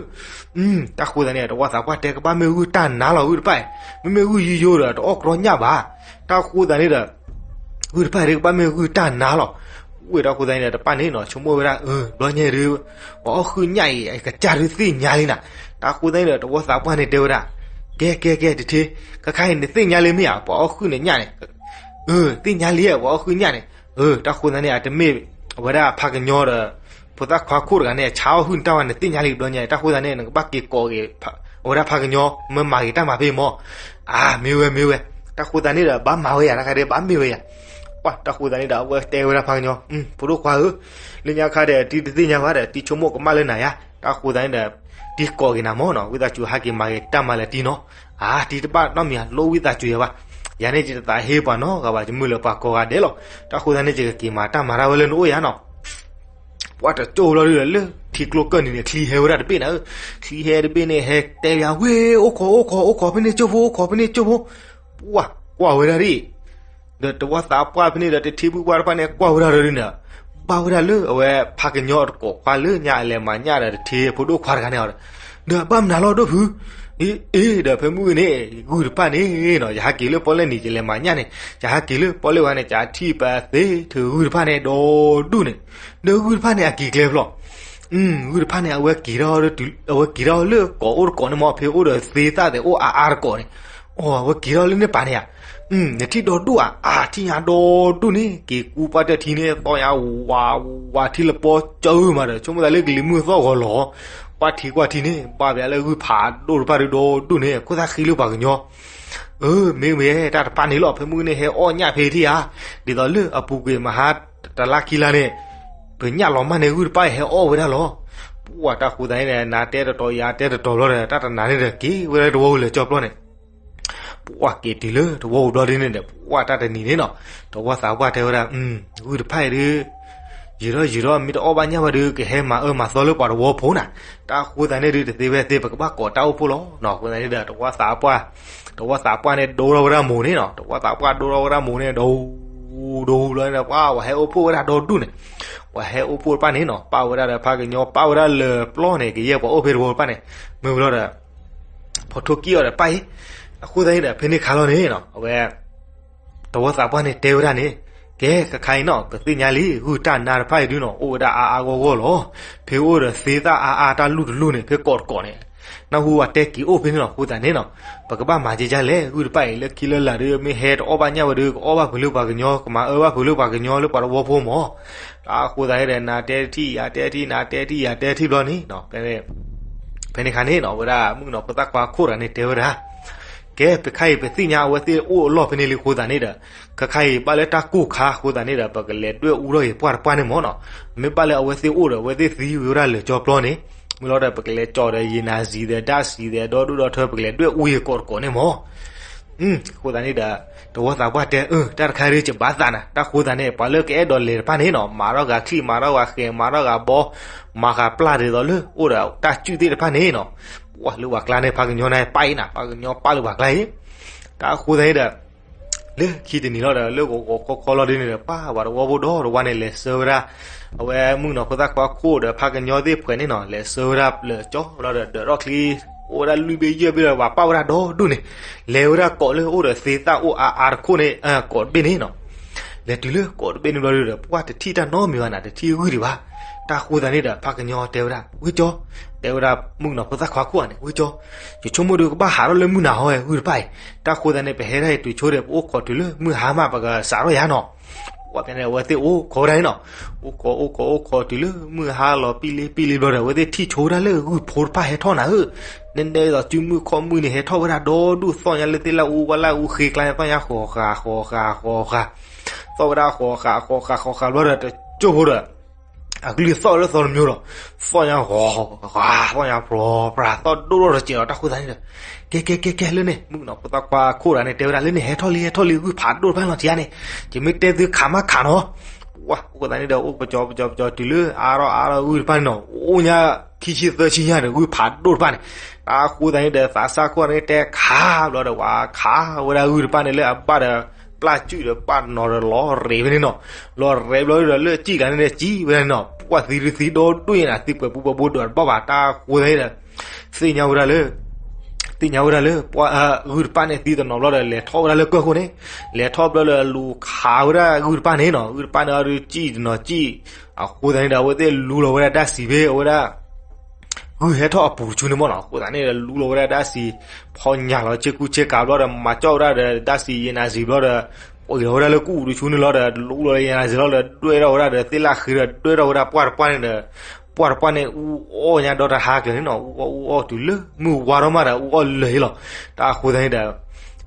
တၢ်ဃိသတးန့ၣ် တဝီသးပှၢ်တဲကဘၣ်မ့ၢ်ဂုၢ်တၢ်နါလီၤ ဂုၢ်တဖၣ်အံၤ, မ့မ့ၢ်ဂုၢ်ယိယိဒီး တအီၣ်ကြီညၣ်ဘၣ်, တၢ်ဃိသတးန့ၣ်ဒီး ဂုၢ်တဖၣ်အံၤဒုးကဘၣ်မ့ၢ်ဂုၢ်တၢ်နါလီၤ, ဝ့ၢ်တၢ်ဃိသတးန့ၣ်ဒီး တဖၣ်န့ၣ်နီၤ ဆိကမိၣ်ဝဲဒၣ် အၢ ဘျီညါဒုး ပှၤအီၣ်ဃုာ်ညၣ်အံၤ အကစၢ်ဒုးသ့ၣ်ညါလံနၤ, တၢ်ဃိသတးန့ၣ်ဒီး တဝီသးပှၢ်န့ၣ်တဲဝဲဒၣ်, ကဲကဲကဲ တထ့ ခဲခါအံၤနသ့ၣ်ညါလံမ့ၢ်ဧါ ပှၤအီၣ်ဃုာ်နညၣ်န့ၣ် အၢ သ့ၣ်ညါလံ ပှၤအီၣ်ဃုာ်ညၣ်န့ၣ်, အၢ တၢ်ဃိသတးန့ၣ် အတမ့ၢ်ဝဲဒၣ်ဖးကညီဒီး ဖိသၣ်ခွါခိၣ်တဂၤန့ၣ် ဆါအီၣ်ဟုၣ်နတၢ်ဝဲ နသ့ၣ်ညါလံဘျီညါ တၢ်ဃိသတးန့ၣ် နကဘၣ်က့ၤကိးက့ၤ အဝဲဒၣ်ဖးကညီ မ့ၢ်မၤက့ၤတၢ်မၤဖဲမီၢ်, အါ မ့ၢ်ဝဲမ့ၢ်ဝဲ, တၢ်ဃိသတးန့ၣ်ဒီး ဘၣ်မၤဝဲယၤ တၢ်ခါဒဲး ဘၣ်မ့ၢ်ဝဲယၤ, ပှၤတၢ်ဃိသတးန့ၣ်ဒီး အဝဲတဲဝဲဒၣ်ဖးကညီ ဖိဒိၣ်ခွါဧၢ, လၢညါခါဒီး တံၤတသ့ၣ်ညါဘၣ်ဒီး တံၤဆိကမိၣ်ကမၣ်လၢနၤယါ, တၢ်ဃိသတးန့ၣ်ဒီး တံၤကိးက့ၤနၤမီၢ်နီၤ ဝံသးစူၤဟးက့ၤမၤက့ၤတၢ်မၤလၢတံၤနီၤ, အါ တံၤတဘၣ်နီတမံၤ လိၣ်ဝံသးစူၤယၤဘၣ်, ယၤန့ၣ်ယတသးဟ့ပှၤနီတဂၤဘၣ် ယမုၢ်လၢပှၤကိးဂၤဒဲးလီၤ, တၢ်ဃိသတးန့ၣ် ယကက့ၤမၤတၢ်မၤတၢ်ဝဲလၢနအိၣ်ယၤနီၤ ပှၤတကၠိၢ်လီၤဒုဒီး လၢထံကျိကၢၢ်နံၤန့ၣ် ချံဟဲဝဲဒၣ်တဘ့ၣ်နၤဧၢ, ချံဟဲတဘ့ၣ်န့ၣ် ဟဲတဲယၤဝဲ အိၣ်ခိး အိၣ်ခိး အိၣ်ခိးဖဲန့ၣ်ကၠိၢ်ဖိ အိၣ်ခိးဖဲန့ၣ်ကၠိၢ်ဖိ, ပှၤကွၢ်ဝဲဒၣ်ဒ်အံၤ, ဒီးတဝီသးပှၢ်ဖဲန့ၣ်ဒီး တထ့ဖုပှၢ်တဖၣ်န့ၣ် ကွၢ်ဝဲဒၣ်ဒီးဒ်န့ၣ်, ဘၣ်ဝဲဒၣ်လၢအဝဲဖးကညီတကိးခွါလၢညါအလဲၤမၤညၣ်ဒီးတထ့ဖိဒိၣ်ခွါတဂၤန့ၣ်အီၤဒီး, ဒီးဘၣ်မနုၤလီၤဒိၣ်ဖု, အ့ အ့ ဒီးဖဲမုၢ်ဂ့ၤန့ၣ် ဂုၢ်တဖၣ်န့ၣ်နီၤ ယဟးက့ၤလၢပီၣ်လဲၣ်နံၤ ယလဲၤမၤညၣ်န့ၣ် ယဟးက့ၤလၢပီၣ်လဲၣ်ဝါန့ၣ် ယထံၣ်ပသ့ထုးဂုၢ်တဖၣ်န့ၣ်ဒီဒူၣ်န့ၣ်, ဒီးဂုၢ်တဖၣ်န့ၣ် အက့ၤကျဲဖျီၣ် ဂုၢ်တဖၣ်န့ၣ် အဝဲက့ၤထီၣ် အဝဲက့ၤထီၣ်လၢကိးအိၣ်တကိးန့ၣ်မ့ၢ် ဖဲအိၣ်ဒီးသ့သၣ်သဲးအိၣ်အါအါတကိးန့ၣ်, အဝဲက့ၤထီၣ်လၢန့ၣ်ပၤန့ၣ်ဧါ, နထံၣ်ဒီဒူၣ်ဧါ, အါ ထံၣ်ညါဒီဒူၣ်န့ၣ် က့ၤကူပှၢ်တၢၢ်ထံန့ၣ် သီၣ်ညါဝးဝး ထံလပီကၢမးဒီး ဆိကမိၣ်သးလၢကလံၤမုၢ်သီၣ်ဂီၤလီၤ, ကွၢ်ထံကွၢ်ထံန့ၣ် ဘၣ်ပျးလၢဂုၢ်ဖးဒိၣ်တဖၣ်ဒီဒူၣ်န့ၣ် ခိၣ်သၣ်ဃံလၢပှၤကညီ အၢ မ့ၢ်မ့ၢ်တၢ်တဖၣ်န့ၣ်လီၤ, ဖဲမုၢ်န့ၣ်ဟဲအီၣ်ညၣ်ဖဲထံၣ်ဧါ, ဒ်သိးလၢအပူၤကွံာ်မဟါတလါခံလါန့ၣ် ပညၣ်လီၤမၢ်န့ၣ် ဂုၢ်တဖၣ်အံၤဟဲအီၣ်ဝဲဒၣ်လီၤ. ပှၢ်တၢ်ဃိသးန့ၣ်ဒီး နၤတဲတတီၤယၤတဲတတီၤဘျီဒီး တၢ်တနၤန့ၣ်ဒီးက့ၤဝဲဒၣ်တဝီပူၤလၢာ်ကၠီပျီန့ၣ် ပှၢ်က့ၤတုၤလၢတဝီပူၤဘျီဒ်န့ၣ်ဒီး ပှၢ်တၢ်တနံၤန့ၣ်နီၤ, တဝီသးပှၢ်တဲဝဲဒၣ်, ဂုၢ်တဖၣ်အံၤဒုး ယံာ်ထီၣ်ယံာ်ထီၣ် မ့ၢ်တအီၣ်ဘၣ်ညၣ်ဘၣ်ဒီး ကဟဲမၤအၢမၤသီလၢပှၤတဝီဖိနၤ, တၢ်ဃိသးန့ၣ်ဒုး တသ့ဝဲသ့ ပကဘၣ်ကိးတၢ်အိၣ်ဖှိၣ်လီၤနီၤ. အဃိသတးန့ၣ်ဒီး တဝီသးပှၢ်, တဝီသးပှၢ်န့ၣ်ဒိထီၣ်ဝဲဒၣ်မိၢ်န့ၣ်နီၤ, တဝီသးပှၢ်ဒိထီၣ်ဝဲဒၣ်မိၢ်န့ၣ် ဒိဒိလီၤန့ၣ် ပှၢ်ဝဲဟဲအိၣ်ဖှိၣ်ဝဲဒၣ်ဒီဒူၣ်န့ၣ်, ပှၤဟဲအိၣ်ဖှိၣ်တဖၣ်န့ၣ်နီၤ ပာ်ဝဲဒၣ်ဒီးဖးကညီ ပာ်ဝဲဒၣ်လၢာ်ပျီန့ၣ် ကယဲၢ်ပှၤအိၣ်ဖဲတဝီတဖၣ်န့ၣ်, မ့ၢ်ဝံၤလီၤဒီး ဖိထိၣ်ကံၣ်အီၤဒီးတဖၣ်အံၤ, အဃိသတးန့ၣ်ဒီး ဖဲန့ၣ်ခါလီၤန့ၣ်နီၤ အဝဲ တဝီသးပှၢ်န့ၣ်တဲဝဲဒၣ်န့ၣ်, ကဲ ခဲခါအံၤနီၤ ပသ့ၣ်ညါလံ ဂုၢ်တၢ်နါတဖၣ်အံၤဒုးနီၤ အိၣ်ဝဲဒၣ်အါအါဂီၢ်ဂီၢ်လီၤ. ဖဲအိၣ်ဒီးသ့သၣ်အါအါတၢ်လူၢ်တလူၢ်န့ၣ် ဖဲကိးတကိးန့ၣ်, နၢ်ဟူဝဲတဲက့ၤအိၣ်ဖဲန့ၣ်လီၤ. အဃိသတးန့ၣ်နီၤ ပကဘၣ်မၤကဲကဲလဲၣ် ဂုၢ်တဖၣ်အံၤ လၢခံလၢလာ်ဒီး မ့ၢ်ဟဲတအီၣ်ဘၣ်ညၣ်ဝဲဒီး ကအီၣ်ဘၣ်ဖုးလၢပှၤကညီ ကမၤအၢဘၣ်ဖုးလၢပှၤကညီလၢပှၤတဝီဖိမၢ်. အဃိသတးန့ၣ်ဒီး နၤတဲထံၣ်ယၤတဲထံၣ် နၤတဲထံၣ်ယၤတဲထံၣ်ဘျီန့ၣ်နီၤ ဖဲန့ၣ်ခါန့ၣ်နီၤ ဝဲဒၣ်မုၣ်ကနီၤဖိသၣ်ခွါခိၣ်တဂၤန့ၣ်တဲဝဲဒၣ် ကဲ ပခါအံၤ ပသ့ၣ်ညါအဝဲသ့ၣ်အိၣ်အလီၢ်ဖဲန့ၣ်လံအဃိသတးန့ၣ်ဒီး ခဲခါအံၤ ဘၣ်လၢတၢ်ကိၢ်ခါအဃိသတးန့ၣ်ဒီး ပကလဲၤဒွဲၣ်အူထီၣ်က့ၤပှၢ်တပှၢ်န့ၣ်မၢ်နီၤ. မ့ၢ်ဘၣ်လၢအဝဲသ့ၣ်အိၣ်ဒီး အဝဲသ့ၣ်သံဝံၤဝဲဒၣ်လၢာ်ကၠီပျီန့ၣ် မ့ၢ်လီၤဒီး ပကလဲၤကၠီဒီး ယံာ်နၤစံၤဒီး ဒၣ်စံၤဒီး ဒီဒူၣ်ဒီထၢ ပကလဲၤဒွဲၣ်အူက့ၤကိးတကိးန့ၣ်မၢ်. အဃိသတးန့ၣ်ဒီး တဝီသးပှၢ်တဲ အၢ တၢ်တခါအံၤဒုး ယဘၣ်သးနၤ တၢ်ဃိသတးန့ၣ် ပှၤလၢကအဲၣ်ဒိးလဲၤတဖၣ်န့ၣ်နီၤ မၤထီၣ်ဂၤချံၣ် မၤထီၣ်ဂၤဃဲၤ မၤထီၣ်ဂၤဘီ မၤဃာ်ပျၢ်ဒ်သိးလၢ အိၣ်ဒီးတၢ်စုၣ်သ့ၣ်တဖၣ်န့ၣ်နီၤ. ပှၢ်လၢပှၤကျါန့ၣ် ဖးကညီန့ၣ် ပၢ်အံၤနၤ ဖးကညီပၢ်လၢပှၤကျါအံၤ တၢ်ဃိသတးန့ၣ်ဒီး လၢခံတနံၤလီၤဒီး လၢဂီၤဂီၤခီခီလီၤဒ်န့ၣ်ဒီး ပှၢ်ပှၤတဝီဖိဒီတဝီန့ၣ် လဲၤဆှၢဝဲဒၣ် အဝဲမုၣ်ကနီၤဖိသၣ်ခွါခိၣ်ဒီးဖးကညီသ့ၣ်ဖှဲးန့ၣ်နီၤ လဲၤဆှၢဝဲဒၣ်လၢာ်ကၠီလီၤဒီး ဒၢးထီၣ်ချံ အိၣ်ဝဲဒၣ်လွံၢ်ဘ့ၣ်ယဲၢ်ဘ့ၣ်ဒီး ပှၤပာ်ဝဲဒၣ်ဒီဒူၣ်န့ၣ် လဲၤဝဲဒၣ်ကိးလၢအိၣ်ဒီးသ့သၣ်အိၣ်အါအါတခိၣ်န့ၣ် ကိးတဘ့ၣ်န့ၣ်နီၤ. လဲၤတုၤလၢကိးတဘ့ၣ်န့ၣ်ဘျီဒီး ပှၢ်တထံၣ်တၢ်နီတမံၤဘၣ်နၤ တထံၣ်ဂုၢ်ဒံးဘၣ်. တၢ်ဃိသတးန့ၣ်ဒီး ဖးကညီတဲဝဲဒၣ် ဝ့ၢ်ကၠီ တဲဝဲဒၣ်မုၣ်ကနီၤဖိသၣ်ခွါခိၣ်ဧါန့ၣ် ဝ့ၢ်ကၠီ ယဆိကမိၣ်ဒီး ကဘၣ်ဟးထီၣ်လၢမုၢ်နၤဟီဝဲ ဂုၢ်တဖၣ်အံၤ. တၢ်ဃိသတးန့ၣ် ပဟဲဒၣ်အံၤတုၤဆိဒီး ပအိၣ်ခိးတုၤလၢမုၢ်ဟါမး ပကစးထီၣ်ယၤနီၤ. ဝဲဖဲန့ၣ် အဝဲသ့ၣ်အိၣ်ခိးဝဲဒၣ်န့ၣ်နီၤ. အိၣ်ခိးအိၣ်ခိးအိၣ်ခိးတုၤလၢမုၢ်ဟါလီၤပံၣ်လံပံၣ်လံဘျီဒီး အဝဲသ့ၣ်ထံၣ်ဆိဝဲဒၣ်လၢဂုၢ်ဖိတဖၣ်ဟဲထီၣ်နၤဧၢ. နဲနဲဒ်သိးစုမုၢ်ခီၣ်မုၢ်န့ၣ် ဟဲထီၣ်ဝဲဒၣ်ဒီဒူၣ် သီၣ်ညါလၢသ့ၣ်လၢအူဝဲလၢအူဃ့ကျါန့ၣ် သီၣ်ညါဃီၤဃာ်ဃီၤဃာ်ဃီၤဃာ် သီၣ်ဝဲဒၣ်ဃီၤဃာ်ဃီၤဃာ်ဃီၤဃာ်ဘျီဒီး တကၠိၢ်ဖိဒီး အကလုၢ်သီၣ်လၢသီတမျိုးဒီး သီၣ်ညါဂီၤဂီၤ သီၣ်ညါပြီၤပြီၤ သီၣ်ဒိၣ်ထီၣ်တစဲးဒီး တၢ်ဃိသတးန့ၣ်ဒီး ကဲကဲကဲကဲလၢန့ၣ် မုၣ်ကနီၤဖိသၣ်ခွါခိၣ်တဂၤန့ၣ် တဲဝဲဒၣ်လၢန့ၣ် ဟဲထီၣ်လံ ဟဲထီၣ်လံ ဂုၢ်ဖးဒိၣ်တဖၣ်လီၤတံၢ်ဧါန့ၣ် ယမ့ၢ်တဲသုခးမးခးနီၤ. ပှၢ် အဃိသတးန့ၣ်ဒီး အိၣ်ပကၠီပကၠီပကၠီတုၤလၢအါထီၣ်အါထီၣ်ဂုၢ်တဖၣ်န့ၣ်နီၤ အိၣ်ညါခံဆံသၢဆံညါဒီး ဂုၢ်ဖးဒိၣ်တဖၣ်န့ၣ် တၢ်ဃိသတးန့ၣ်ဒီး သးစၢ်ခိၣ်န့ၣ်တဲခးဘျီဒီး ပှၤခးဝဲဒၣ်ဂုၢ်တဖၣ်န့ၣ်လၢအဘၣ်ဒီး ပျၢ်စုၣ်ဒီးပၢ်နီၤဒီးလီၤရ့းဖဲန့ၣ်နီၤ. လီၤရ့းဘျီဒီး လၢကံၣ်ကျါန့ၣ်ဒီး ကံၣ်ဝဲဒၣ်န့ၣ်နီၤ. ပှၢ်သံဒုးသံဒီဒူၣ်ညါနၤ သံပှဲၤပူၤပှဲၤဘိဒီးတဘၣ်ဘၣ် တၢ်ဃိသတးန့ၣ်ဒီး သ့ၣ်ညါဝဲဒၣ်လၢ သ့ၣ်ညါဝဲဒၣ်လၢ ပှၢ် ဂုၢ်တဖၣ်န့ၣ်သံတနီၤဘျီဒီး လဲၤထီၣ်ဝဲဒၣ်လၢကၢၢ်ခိၣ်န့ၣ် လဲၤထီၣ်ဘျီဒီးလူၤခးဝဲဒၣ်ဂုၢ်တဖၣ်န့ၣ်နီၤ. ဂုၢ်တဖၣ်န့ၣ်အီၤဒုးကံၣ်တနီၤကံၣ် အဃိသတးန့ၣ်ဒီး အဝဲသ့ၣ်လူလီၤဝဲဒၣ်တၢ်စံးဖဲအဝဲဒၣ် ဂုၢ်ဟဲထီၣ်အပူၤတဆူန့ၣ်မ့ၢ်နီၤ. အဃိသတးန့ၣ်ဒီး လူလီၤဝဲဒၣ်တၢ်စံး ဖီညၣ်လီၤဆ့ကူဆ့ကၤဘျီဒီး မၤကၠီၣ်ဝဲဒၣ်ဒီးတၢ်စံးယံာ်နၤစံးဘျီဒီး ပှ့ၤလီၤဝဲဒၣ်လၢကူၣ်အူတဆူန့ၣ်လီၤဒီး လူလီၤယံာ်နၤစံးလီၤဒီး ဒွဲၣ်ထီၣ်ဝဲဒၣ်ဒီးသ့ၣ်လၢဃ့ဒီး ဒွဲၣ်ထီၣ်ဝဲဒၣ်ပှၢ်တပှၢ်န့ၣ်ဒီး ပှၢ်တပှၢ်န့ၣ် အူအီၣ်ညါဒီတဟါကျၢၤန့ၣ်နီၤ. အူအီၣ်အူအီၣ်တုၤလၢမုၢ်ဝါထီၣ်မးဒီး အူအီၣ်လၢာ်ဟ့လီၤ. တၢ်အဃိသတးန့ၣ်ဒီး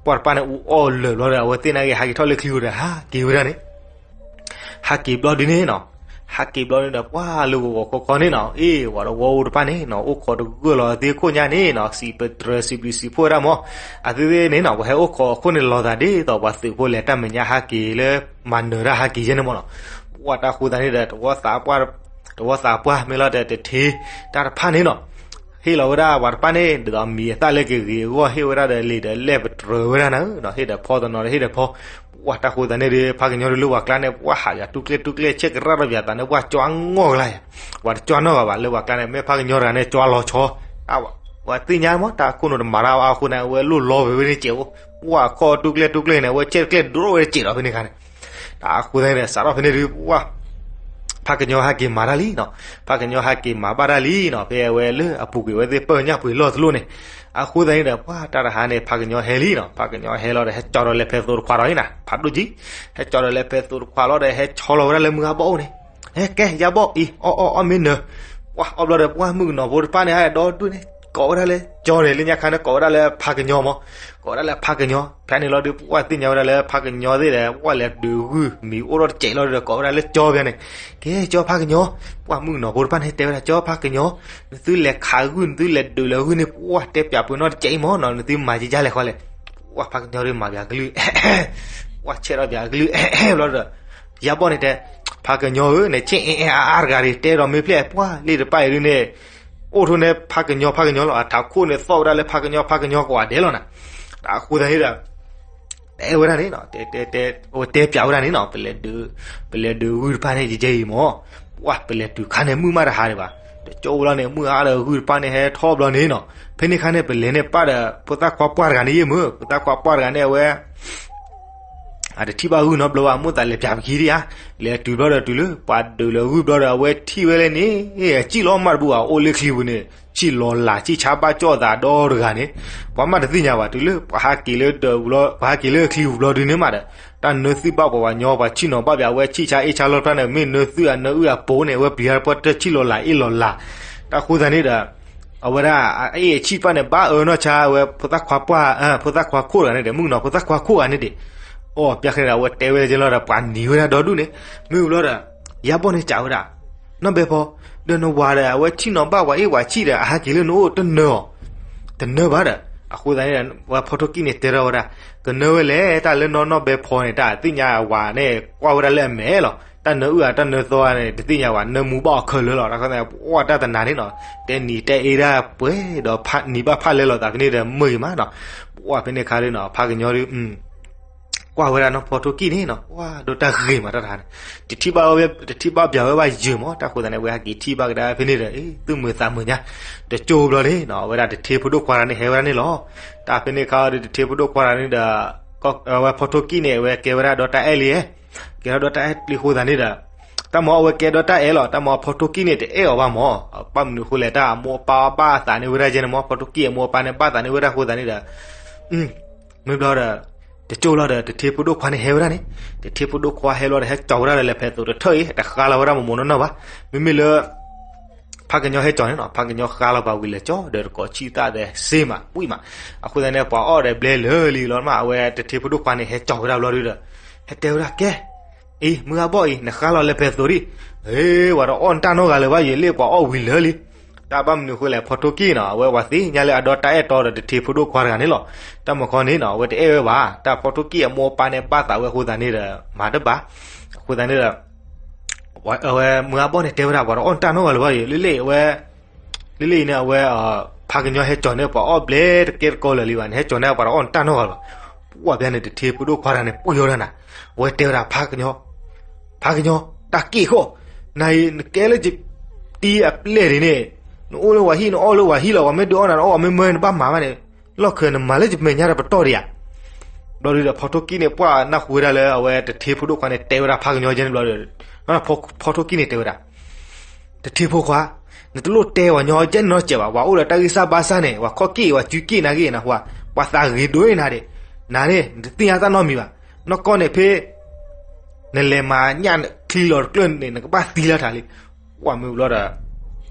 ပှၢ်တပှၢ်န့ၣ် အူအီၣ်လၢာ်ဘျီဒီး အဝဲသ့ၣ်နာ်က့ၤ ဟးက့ၤထီၣ်လၢချံဃိဒီး ဟးက့ၤဝဲဒၣ်န့ၣ် ဟးက့ၤဘျီဒ်န့ၣ်နီၤ. ဟးက့ၤဘျီန့ၣ်ဒီး ပှၢ်လၢဂီၤဂီၤခီခီန့ၣ်နီၤ အ့ၣ် ပှၤတဝီအိၣ်တဖၣ်န့ၣ်နီၤ အိၣ်ခိးတဂၢၢ်လီၤသ့ခိၣ်ညါန့ၣ်နီၤ စံးပတြၢၤစံးဘျုးစံးဖှိၣ်ဝဲဒၣ်မး. အသ့ၣ်သ့ၣ်န့ၣ်နီၤ ပှၤဟဲအိၣ်ခိးအခိၣ်န့ၣ်လီၤသးဒ်သိးပှၤသုးဖိလဲၤတၢ်မဲာ်ညါဟးက့ၤလၢ မၤနၢၤတၢ်ဟးက့ၤယဲန့ၣ်မ့ၢ်နီၤ. ပှၢ်တၢ်ဃိသတးန့ၣ်ဒီး တဝီသးပှၢ် တဝီသးပှၢ်မ့ၢ်လီၤဒီးတထ့ တၢ်တဖၣ်န့ၣ်နီၤ ဟ့ၣ်လီၤဝဲဒၣ်ပှၤတဖၣ်န့ၣ် ဒ်သိးမံၤအသၣ်လၢကဂ့ၤအဂီၢ် ဟ့ၣ်ဝဲဒၣ်ဒီးလံာ်ဒီးလဲၢ်ပတြၢၤဝဲဒၣ်န့ၣ်နီၤ ဟ့ၣ်ဒီးဖီတနီၤဒီးဟ့ၣ်ဒီးဖီ ပှၢ်တၢ်ဃိသတးန့ၣ်ဒီး ဖးကညီဒုးလၢပှၤကျါန့ၣ် ပှၢ်ဟးယၤတူၢ်ကျဲၣ်တူၢ်ကျဲၣ် ဆဲးကရၣ်ထီၣ်ပယၤသးန့ၣ် ပှၢ်ကၠီနီၢ်ကလါယၤ ပှၤတကၠီနီၢ်ဂၤဘၣ် လၢပှၤကျါန့ၣ် မ့ၢ်ဖးကညီတဂၤန့ၣ် ကၠီလီၤဆီ ပှၤသ့ၣ်ညါမး တၢ်ခိၣ်နူာ်တမၤတၢ်အဃိန့ၣ် အဝဲလိၣ်လီဝဲဖဲန့ၣ်စဲးအိၣ် ပှၢ်ခီၣ်တူၢ်ကျဲၣ်တူၢ်ကျဲၣ်န့ၣ် အဝဲဆဲးတကျဲၣ်ဒိၣ်ဝဲတစဲးဒီးဖဲန့ၣ်ခါန့ၣ် တၢ်ဃိသတးန့ၣ်ဒီး စးထီၣ်ဖဲန့ၣ်ဒီး ပှၢ် ဖးကညီဟဲက့ၤမၤတၢ်လံနီၤ, ဖးကညီဟဲက့ၤမၤဘၣ်တၢ်လံနီၤ, ဖဲအဝဲလၢအပူၤကွံာ်ဝဲသ့ၣ်ပၢၢ်ညၣ်ပှ့ၤလီၢ်သလိၣ်န့ၣ်, အဃိသတးန့ၣ်ဒီး ပှၢ်တၢ်တဟါန့ၣ် ဖးကညီဟဲလံနီၤ, ဖးကညီဟဲလီၤဒီး ဟဲကၠီဒီးလဲၤဖဲသိးတခွးဒီးန့ၣ်နီၤ, ဖးဒိၣ်ကံ, ဟဲကၠီဒီးလဲၤဖဲသိးတခွးလီၤဒီး ဟဲဆီလီၤဝဲဒၣ်လၢမုၢ်အါဘီၣ်အိၣ်န့ၣ်, ဟဲကဲယါဘီၣ်အံၤ အီၣ်အီၣ်အီၣ်မ့ၢ်နၢၤ, ပှၢ်အီၣ်ဘျီဒီး ပှၢ်မုၣ်ကနီၤဖိတဖၣ်န့ၣ် ဟဲဒီဒူၣ်န့ၣ် ကိးဝဲဒၣ်လၢကၠီန့ၣ်, လၢညါခါန့ၣ် ကိးဝဲဒၣ်လၢဖးကညီမး, ကိးဝဲဒၣ်လၢဖးကညီ, ဖဲန့ၣ်လီၤဒီး ပှၢ်သ့ၣ်ညါဝဲဒၣ်လၢဖးကညီသ့ၣ်ဒီး ပှၢ်လဲၤဒုးဂုၢ်မံၤအိၣ်ထီၣ်တစဲးလီၤဒီး ကိးဝဲဒၣ်လၢကၠီဖဲန့ၣ်, ကဲကၠီဖးကညီ, ပှၢ်မုၣ်ကနီၤဖိတဖၣ်န့ၣ် တဲဝဲဒၣ် ကၠီဖးကညီ, နသုလဲၤခးဂုၢ် နသုလဲၤဒုးလၢဂုၢ်န့ၣ် ပှၢ်တဲပၠးပှ့ၤနီၣ်တစဲးအံၤမးနီၤ, နသုမၤကကလဲၣ်ဃီလဲၣ်, ပှၢ်ဖးကညီဒီးမၤပၠးကလုၢ် ပှၢ်ဆဲးထီၣ်ပၠးကလုၢ် ဘျီဒီး ယါဘီၣ်န့ၣ်တဲ, ဖးကညီဧၢ, နဆ့ၣ်အ့ၣ်အ့ၣ်အါအါတဂၤဒီး တဲဒီးမ့ၢ်ဖျဲၣ်ပှၢ်လံတပၣ်အံၤဒုန့ၣ်, အိၣ်ထိၣ်န့ၣ် ဖးကညီဖးကညီလီၤ, အထးခိၣ်န့ၣ်သီၣ်ဝဲဒၣ်လၢဖးကညီဖးကညီကိးဂၤဒဲးလီၤနၤ, အဃိသတးန့ၣ်ဒီး တဲဝဲဒၣ်န့ၣ်နီၤ, တဲပၠးဝဲဒၣ်န့ၣ်နီၤ, ပလဲၤဒုးဂုၢ်တဖၣ်န့ၣ်ယဲအံၤမး, ပှၢ်ပလဲၤတုၤခါန့ၣ် မုၢ်မးတဟါဒံးဘၣ်, တကၠိလီၤန့ၣ် မုၢ်အါဒီးဂုၢ်တဖၣ်န့ၣ်ဟဲထီၣ်ဘျီန့ၣ်နီၤ, ဖဲန့ၣ်ခါန့ၣ် ပလဲၤန့ၣ်ပၣ်ဒီး ဖိသၣ်ခွါပှၢ်တဂၤန့ၣ်ယဲမ့ၢ်, ဖိသၣ်ခွါပှၢ်တဂၤန့ၣ် အဝဲ အတထံၣ်ဘၣ်ဂုၢ်နီတဘျီဘၣ်, မိၣ်သးလဲၤပၠးပခံဒံးဧါ, လဲၤတုၤဘျီဒီးတုၤလၢ ပှၤဒုးလၢဂုၢ်ဘျီဒီး အဝဲထံၣ်ဝဲလဲၣ်န့ၣ်, စံၣ်လီၤမၢ်တဘူၣ်ဘၣ်, အိၣ်လၢချံပူၤန့ၣ် ဆံၣ်လီၤလး ဆံၣ်ဆါဘၣ်ကၠီၣ်သးဒီတဂၤန့ၣ်, ပှၤမးတသ့ၣ်ညါဘၣ်, တုၤလၢပှၤဟးက့ၤလၢဒၢးပူၤလီၤ, ပှၤဟးက့ၤလၢချံပူၤဘျီဒုန့ၣ်မးဒီး တၢ်နၢသုၣ်ဘၣ်ပှၤပှၤညီ ပှၤဆံၣ်နီၤဘၣ်ပၠး အဝဲဆံၣ်ဆါအ့ၣ်ဆါလီၢ်တဖၣ်န့ၣ် မ့ၢ်နၢသုၣ်အနၢအုၣ်အပူၤန့ၣ် အဝဲပျံၤတၢ်ပှၢ်တၢၢ်ဆံၣ်လီၤလးအ့ၣ်လီၤလး, တၢ်ဃိသတးန့ၣ်ဒီး အဝဲဒၣ် အအ့ၣ်အဆံၣ်တဖၣ်န့ၣ် ဘၣ်အၢနီၢ်ဆါ အဝဲဖိသၣ်ခွါပှၢ် ဖိသၣ်ခွါခိၣ်တဂၤန့ၣ်ဒီး မုၣ်ကနီၤဖိသၣ်ခွါခိၣ်တဂၤန့ၣ်ဒီး, အီၣ်ပျၢ်ခဲန့ၣ်ဒီး အဝဲတဲဝဲဒ်လဲၣ်ဒီး ပှၤနံၤဝဲဒၣ်ဒီဒူၣ်န့ၣ်, မ့ၢ်ဘျီဒီး ယါဘီၣ်န့ၣ်စံးဝဲဒၣ်, နီၢ်ဘဲဖီ, ဒီးနဝၤဒီး အဝဲဆံၣ်နီၤဘၣ်ပှၤအ့ၣ်ပှၤဆံၣ်ဒီး အဟးက့ၤလၢနအိၣ်တနၢၤအီၤ, တနၢၤဘၣ်ဒီး, အဃိသတးန့ၣ်ဒီး ဝဲဖီထိၣ်ကံၣ်န့ၣ်တဲထီၣ်ဝဲဒၣ်, ကနၢၤဝဲလဲၣ် တၢ်လၢနီၢ်နီၢ်ဘဲဖီန့ၣ် တၢ်သ့ၣ်ညါဝၤန့ၣ် ကွၢ်ဝဲဒၣ်လၢအမဲာ်လီၤ, တၢ်နၢအုၣ်အတၢ်နၢသီန့ၣ် တသ့ၣ်ညါဝၤ နၢမူဘၣ်အီၤခဲလၢာ်လီၤ, တၢ်ဃိသတးန့ၣ် ပှၢ်တၢ်တနၤန့ၣ်နီၤ, တဲနံၤတဲအ့ၣ်ဒၣ်ပှဲၤဒီး နံၤဘၣ်ဖးလဲလီၤသးဖဲန့ၣ်ဒီး မုာ်ဂ့ၤမးနီၤ, ပှၢ်ဖဲန့ၣ်ခါဒီးနီၤ ဖးကညီဒီး ကွၢ်ဝဲဒၣ်နီၢ်ဖီထိၣ်ကံၣ်န့ၣ်နီၤ, ပှၢ်ဒီးတၢ်ဂ့ၤမးတၢ်တဟါန့ၣ်, တထံၣ်ဘၣ်ဝဲ တထံၣ်ဘၣ်ပၠးဝဲဘၣ်ယၢၤမး, တၢ်ဃိသတးန့ၣ် ဝဲဟဲက့ၤထံၣ်ဘၣ်ကဒါဖဲန့ၣ်ဒီး သူၣ်မုာ်သးမုာ်ညါ, တကၠိဘျီန့ၣ်နီၤ အဝဲဒၣ်တထ့ဖိဒိၣ်ခွါတဂၤန့ၣ် ဟဲဝဲဒၣ်န့ၣ်လီၤ, တၢ်ဖဲန့ၣ်ခါဒီး တထ့ဖိဒိၣ်ခွါတဂၤန့ၣ်ဒီး ဝဲဖီထိၣ်ကံၣ်န့ၣ် အဝဲကဲဝဲဒၣ်ဒီတၢ်အဲၣ်လံ, ကဲထီၣ်ဒီတၢ်အဲၣ်လံအဃိသတးန့ၣ်ဒီး တၢ်မၤအီၣ်ဝဲကဲဒီတၢ်အဲၣ်လီၤ, တၢ်မၤအီၣ်ဖီထိၣ်ကံၣ်န့ၣ် တအဲၣ်အီၤဘၣ်မး, ဘၣ်မနုၤအဃိလဲၣ် တၢ်အမိၢ်အပၢ်ဘၣ်သးန့ၢ်ဝဲဒၣ်ကဲန့ၣ်မး, ဖီထိၣ်ကံၣ်အမိၢ်အပၢ်န့ၣ် ဘၣ်သးန့ၢ်ဝဲဒၣ်အဃိသတးန့ၣ်ဒီး မ့ၢ်ဘျီဒီး တကၠိလီၤဒီး တထ့ဖိဒိၣ်ခွါန့ၣ်ဟဲဝဲဒၣ်န့ၣ်, တထ့ဖိဒိၣ်ခွါဟဲလီၤဒီး ဟဲကၠီဝဲဒၣ်ဒီး လဲၤဖဲသိးတထၢၣ်အံၤ တဃါလီၤဝဲဒၣ်မ့ၢ်မ့ၢ်နီၢ်နီၢ်ဘၣ်, မ့မ့ၢ်လၢ ဖးကညီဟဲကၠီန့ၣ်နီၤ, ဖးကညီဃါလီၤပှၤဝံၤလၢာ်ကၠီဒီးတကိးဆံၣ်သၣ်ဒီးစ့မး ဝံၣ်မး, အဃိသတးန့ၣ် ပှၤအီၣ်ဒီးဘျဲလၢာ်လံလီၤမး, အဝဲတထ့ဖိဒိၣ်ခွါန့ၣ် ဟဲကၠီဝဲဒၣ်ဘျီဒုဒီး ဟဲတဲဝဲဒၣ်ကဲ အံၤ မုၢ်ဂၤဘီၣ်အံၤ နဃါလီၤလဲၤဖဲသိးဒံး, ဟ့ ပှၤတအီၣ်နတၢ်နီတဂၤလၢၤဘၣ်, ယလ့ၣ်ပှၤအီၣ်ဝံၤလၢာ်လံ, တၢ်ဘၣ်မနုၤအဃိလဲၣ် ဖီထိၣ်ကံၣ်နီၤ, အဝဲပှၤသ့ၣ်ညါလၢအဒီတၢ်အဲၣ်တီဒီးတထ့ဖိဒိၣ်ခွါတဂၤန့ၣ်လီၤ, တၢ်မၤခီန့ၣ်နီၤ အဝဲတအဲၣ်ဝဲဘၣ်, တၢ်ဖီထိၣ်ကံၣ်အမိၢ်အပၢ်န့ၣ် ဘၣ်သးဝဲအဃိသတးန့ၣ်ဒီး မၤတဘၣ်, အဃိသတးန့ၣ်ဒီး အဝဲမုၢ်ဂၤဘီၣ်န့ၣ်တဲဝဲဒၣ် ပှၤတအီၣ်နတၢ်နီတဂၤလၢၤဘၣ်, လ့ၣ်လ့ၣ်အဝဲ လ့ၣ်လ့ၣ်အံၤန့ၣ် အဝဲ ဖးကညီဟဲကၠီန့ၣ် ပှၤအီၣ်ဘျဲတကဲတကီလၢာ်လံဘၣ်န့ၣ် ဟဲကၠီန့ၣ် ပှၤတအီၣ်နတၢ်နီတဂၤလၢၤဘၣ်, ပှၢ်ဖဲန့ၣ် တထ့ဖိဒိၣ်ခွါတဂၤန့ၣ် ပှ့ၤဝဲဒၣ်နၤ, အဝဲတဲဝဲဒၣ် ဖးကညီ ဖးကညီ တၢ်က့ၣ်ဃီ, နၤအံၤ နကဲလၢယတံၤအပျဲၢ်ဒံးန့ၣ်, နအိၣ်လၢပှၤဟံၣ် နအီၣ်လၢပှၤဟံၣ်လီၤ, ပှၤမ့ၢ်ဒုးအီၣ်နၤ နအီၣ်, ပှၤမ့ၢ်မၢနၤ နဘၣ်မၤဘၣ်န့ၣ်, လီၢ်ခံနမၤလၢယမဲာ်ညါဒီးပတီၢ်ဒံးဧါ, ဘျီဒုဒီး ဖီထိၣ်ကံၣ်န့ၣ် ပှၢ်နၢ်ဟူဝဲဒၣ်လၢအဝဲတထ့ဖိဒိၣ်ခွါန့ၣ် တဲဝဲဒၣ်ဖးကညီကဲန့ၣ်ဘျီဒီး ဖီထိၣ်ကံၣ်န့ၣ်တဲဝဲဒၣ် တထ့ဖိခွါ, နတလိၣ်တဲပှၤညီကဲန့ၣ်နီတစဲးဘၣ်, ပှၤအိၣ်ဒီးတၢ်ဂံၢ်စၢ်ဘါစၢ်န့ၣ် ပှၤခီၣ်က့ၣ် ပှၤစုက့ၣ်နၤဂ့ၤနၤ, ပှၤသးဂ့ၤဒိၣ်နၤဒံး, နၤန့ၣ် နတသ့ၣ်ညါတၢ်နီတမံၤဘၣ်, နီၢ်ကီၢ်န့ၣ်ဖဲ နလဲၤမၤညၣ်ချံလီၤတကျၢၢ်န့ၣ် နကဘၣ်သံလၢထးလံ, ပှၢ်မ့ၢ်ဘျီဒီး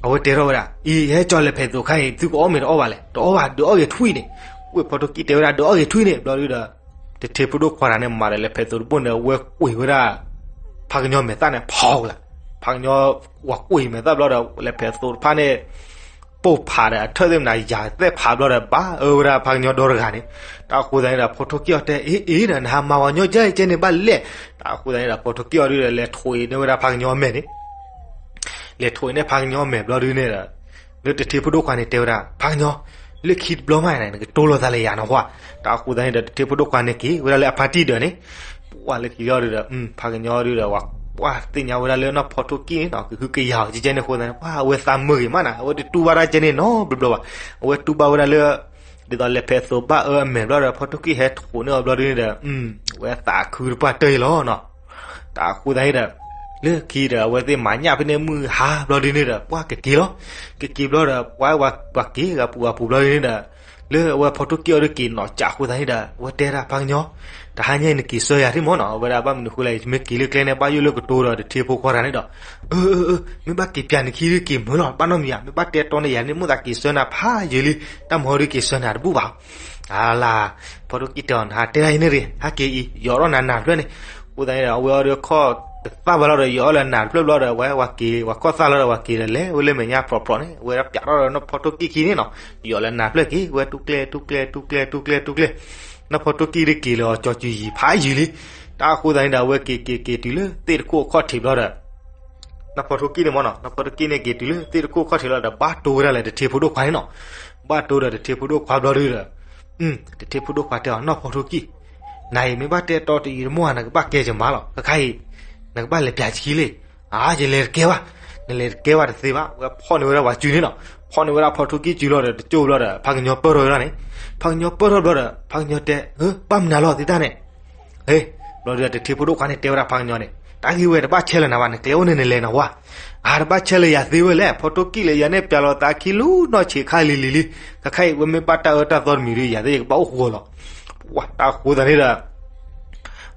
အဝဲတဲထီၣ်ဝဲဒၣ် အံၤ ယဟဲကၠီလဲၤဖဲသိးခါအံၤ သုကအီၣ်မ့ၤတအီၣ်ဘၣ်လဲၣ်, တအီၣ်ဘၣ်, ဒုးအီၣ်ဂ့ၤထွံၣ်န့ၣ်, ဝဲဖီထိၣ်ကံၣ်တဲဝဲဒၣ် ဒုးအီၣ်ဂ့ၤထွံၣ်န့ၣ် ဘျီဒုဒီး တထ့ဖိဒိၣ်ခွါတဂၤန့ၣ် မၤဒီးလဲၤဖဲသိးတဘိၣ်န့ၣ် အဝဲကွံာ်ဝဲဒၣ် ဖးကညီမဲာ်သၣ်န့ၣ် ဖီကလာ်, ဖးကညီ ပှၤကွံာ်မဲာ်သၣ်ဘျီဒီး လဲၤဖဲသိးတဖၣ်န့ၣ် ပိၢ်ဖးဒီးအထၢၣ်သ့ၣ်မနၤ ယၤသဲၣ်ဖးဘျီဒီး ဘၣ်အၢဝဲဒၣ်ဖးကညီဒီတဂၤန့ၣ်, တၢ်အဃိသတးန့ၣ်ဒီး ဖီထိၣ်ကံၣ်အီၤတဲ အ့ အ့ ဒီး နဟးမၤပှၤညီကဲကဲန့ၣ်ဘၣ်လဲၣ်, တၢ်အဃိသတးန့ၣ်ဒီး ဖီထိၣ်ကံၣ်အီၤဒုဒီး လဲၤထိးအံၤန့ၢ်ဝဲဒၣ်ဖးကညီအမဲာ်န့ၣ် လဲၤထိးအံၤန့ၢ်ဖးကညီအမဲာ်ဘျီဒုန့ၣ်ဒီး လၢတထ့ဖိဒိၣ်ခွါန့ၣ်တဲဝဲဒၣ် ဖးကညီ, လၢခံတဘျီမးန့ၣ် နကတိၤလိာ်သးလၢယၤနီၤဟါ, တၢ်အဃိသတးန့ၣ်ဒီး တထ့ဖိဒိၣ်ခွါန့ၣ်က့ၤဝဲဒၣ်လၢအဖါတံၢ်ဒီးန့ၣ်, ပှၢ်လၢခံလီၤဒုဒီး ဖးကညီဒုဒီး ပှၢ်သ့ၣ်ညါဝဲဒၣ်လၢနီၢ်ဖီထိၣ်ကံၣ်န့ၣ်နီၤ ကဟုကယာ်အီၤကဲကဲန့ၣ်အဃိသတးန့ၣ် ပှၢ်အဝဲသးမုာ်ဂ့ၤမးနၤ အဝဲတတူၢ်ဘၣ်တၢ်ကဲန့ၣ်နီတဘျီဘၣ်, အဝဲတူၢ်ဘၣ်ဝဲဒၣ်လၢ ဒ်သိးလဲၤဖဲသိးဘၣ်အၢအမဲာ်ဘျီဒီး ဖီထိၣ်ကံၣ်ဟဲထိးန့ၢ်အီၤဘျီဒုန့ၣ်ဒီး အဝဲသးခုတပှၢ်တၢၢ်အံၤလီၤနီၤ, တၢ်အဃိသတးန့ၣ်ဒီး လၢခံဒီး အဝဲသ့ၣ်မၤညၣ်ဖဲန့ၣ်မုၢ်ဟါဘျီဒ်န့ၣ်ဒီး ပှၢ်ကက့ၤလီၤ. ကက့ၤဘျီဒီး ပှၢ်ဝဲက့ၤ ဂၤပူၤဂၤပူၤဘျီဒ်န့ၣ်ဒီး လၢအဝဲဖီထိၣ်ကံၣ်အီၤဒုးက့ၤနီၢ်ကးအဃိသတးန့ၣ်ဒီး အဝဲတဲဒၣ်ဖးကညီ, တဟါညါအံၤနက့ၤဆှၢယၤဒ်မ့ၢ်နီၤ, အဝဲဒၣ်ဘၣ်မနုၤဃိလဲၣ် ယမ့ၢ်က့ၤလၢကျဲန့ၣ် ဘၣ်ယိၣ်လၢကတိၤဒီးတထ့ဖိခွါတဂၤန့ၣ်ဒီး, အၢ အၢ အၢ မ့ၢ်ဘၣ်က့ၤပၠးနခံဒုးက့ၤမုာ်လီၤ ဘၣ်နီတမံၤဧါ, မ့ၢ်ဘၣ်တဲတီန့ၣ် ယၤန့ၣ်မိၣ်သးက့ၤဆှၢနၤဖးယံာ်လံ, တၢ်မၤဟီဒုးက့ၤဆှၢနၤတဘူၣ်ဘၣ် အလၤ, ဖီထိၣ်ကံၣ်တဲအီၤ နဟးတဲဒၣ်အံၤန့ၣ်ရ့ၣ် ဟဲက့ၤအံၤ ယီၤထီၣ်နၤနၢ်တဖျၢၣ်န့ၣ်, အဃိသတးန့ၣ်ဒီး အဝဲအီၤဒုးခီၣ်တသၣ်ဘၣ်လီၤဒီး ယီၤအီၤလၢနၢ်တဖျၢၣ်ဘျီဒီး အဝဲဝဲက့ၤ ဝဲခီၣ်သၣ်လီၤဒီး ဝဲက့ၤဒီးလဲၤဝဲလၢမဲာ်ညါပြီပြီန့ၣ် အဝဲဒၣ်ပၠးထီၣ်ဒီးနီၢ်ဖီထိၣ်ကံၣ်ခံန့ၣ်နီၤ, ယီၤလၢနၢ်တဖျၢၣ်က့ၤ ဝဲတူၢ်ကျဲ တူၢ်ကျဲ တူၢ်ကျဲ တူၢ်ကျဲ တူၢ်ကျဲ, နီၢ်ဖီထိၣ်ကံၣ်ဒုးက့ၤလၢအီၤကၠီၤစုၤယံၤဖးယံာ်လံ, တၢ်အဃိသတးန့ၣ်ဒီး အဝဲက့ၤက့ၤက့ၤတုၤလၢသ့ၣ်တခိၣ်အခီၣ်ထံးဘျီဒီး နီၢ်ဖီထိၣ်ကံၣ်န့ၣ်မ့ၢ်နီၤ နီၢ်ဖီထိၣ်ကံၣ်န့ၣ်က့ၤတုၤလၢသ့ၣ်တခိၣ်ခီၣ်ထံးလီၤဒီး ဘၣ်တိၢ်ဝဲဒၣ်လၢတထ့ဖိဒိၣ်ခွါန့ၣ်နီၤ, ဘၣ်တိၢ်ဒီးတထ့ဖိဒိၣ်ခွါဘျီဒုဒီး, တထ့ဖိဒိၣ်ခွါတဲအီၤ နီၢ်ဖီထိၣ်ကံၣ်, နၤအံၤမ့ၢ်ဘၣ်တဲတီတယံာ်တမီၢ်ဧါ နကဘၣ်ကဲကမၤလီၤ ခဲခါအံၤ, နကဘၣ်လဲၤပၠးဆံလံ, အါ ယလဲၤတကဲဘၣ်, နလဲၤတကဲဘၣ်တသ့ဘၣ် ဝဲဖီၣ်န့ၢ်ဝဲဒၣ်ပှၤစုန့ၣ်နီၤ, ဖီၣ်န့ၢ်ဝဲဒၣ်ဖီထိၣ်ကံၣ်စုလီၤဒီး တကၠိဘျီဒီး ဖးကညီပၢၢ်ထီၣ်ဝဲဒၣ်န့ၣ်, ဖးကညီပၢၢ်ထီၣ်ဘျီဒီး ဖးကညီတဲ ဘၣ်မနုၤလီၤသ့ၣ်တၢ်န့ၣ် ဟ့, ဘျီဒုဒီးတထ့ဖိဒိၣ်ခွါန့ၣ်တဲဝဲဒၣ်ဖးကညီန့ၣ် တၢ်ဂ့ၢ်ဝဲတဘၣ်ဆဲးလၢၤနၤဘၣ် နကျဲအိၣ်န့ၣ်နလဲၤနဝါ, အါ တဘၣ်ဆဲးလၢၤယၤသ့ဝဲလဲၣ် ဖီထိၣ်ကံၣ်လၢယၤန့ၣ် ပၠးလီၤသးခံလူၤနီၢ်ဆံးခါလံၤလံၤလံ, ခဲခါအံၤ ဝဲမ့ၢ်ဘၣ်တၢ်အၢတၢ်သီတမံၤဒီး ယၤသ့ၣ်ယကဘၣ်အိၣ်ဃီလီၤ, ပှၤတၢ်အဃိသတးန့ၣ်ဒီး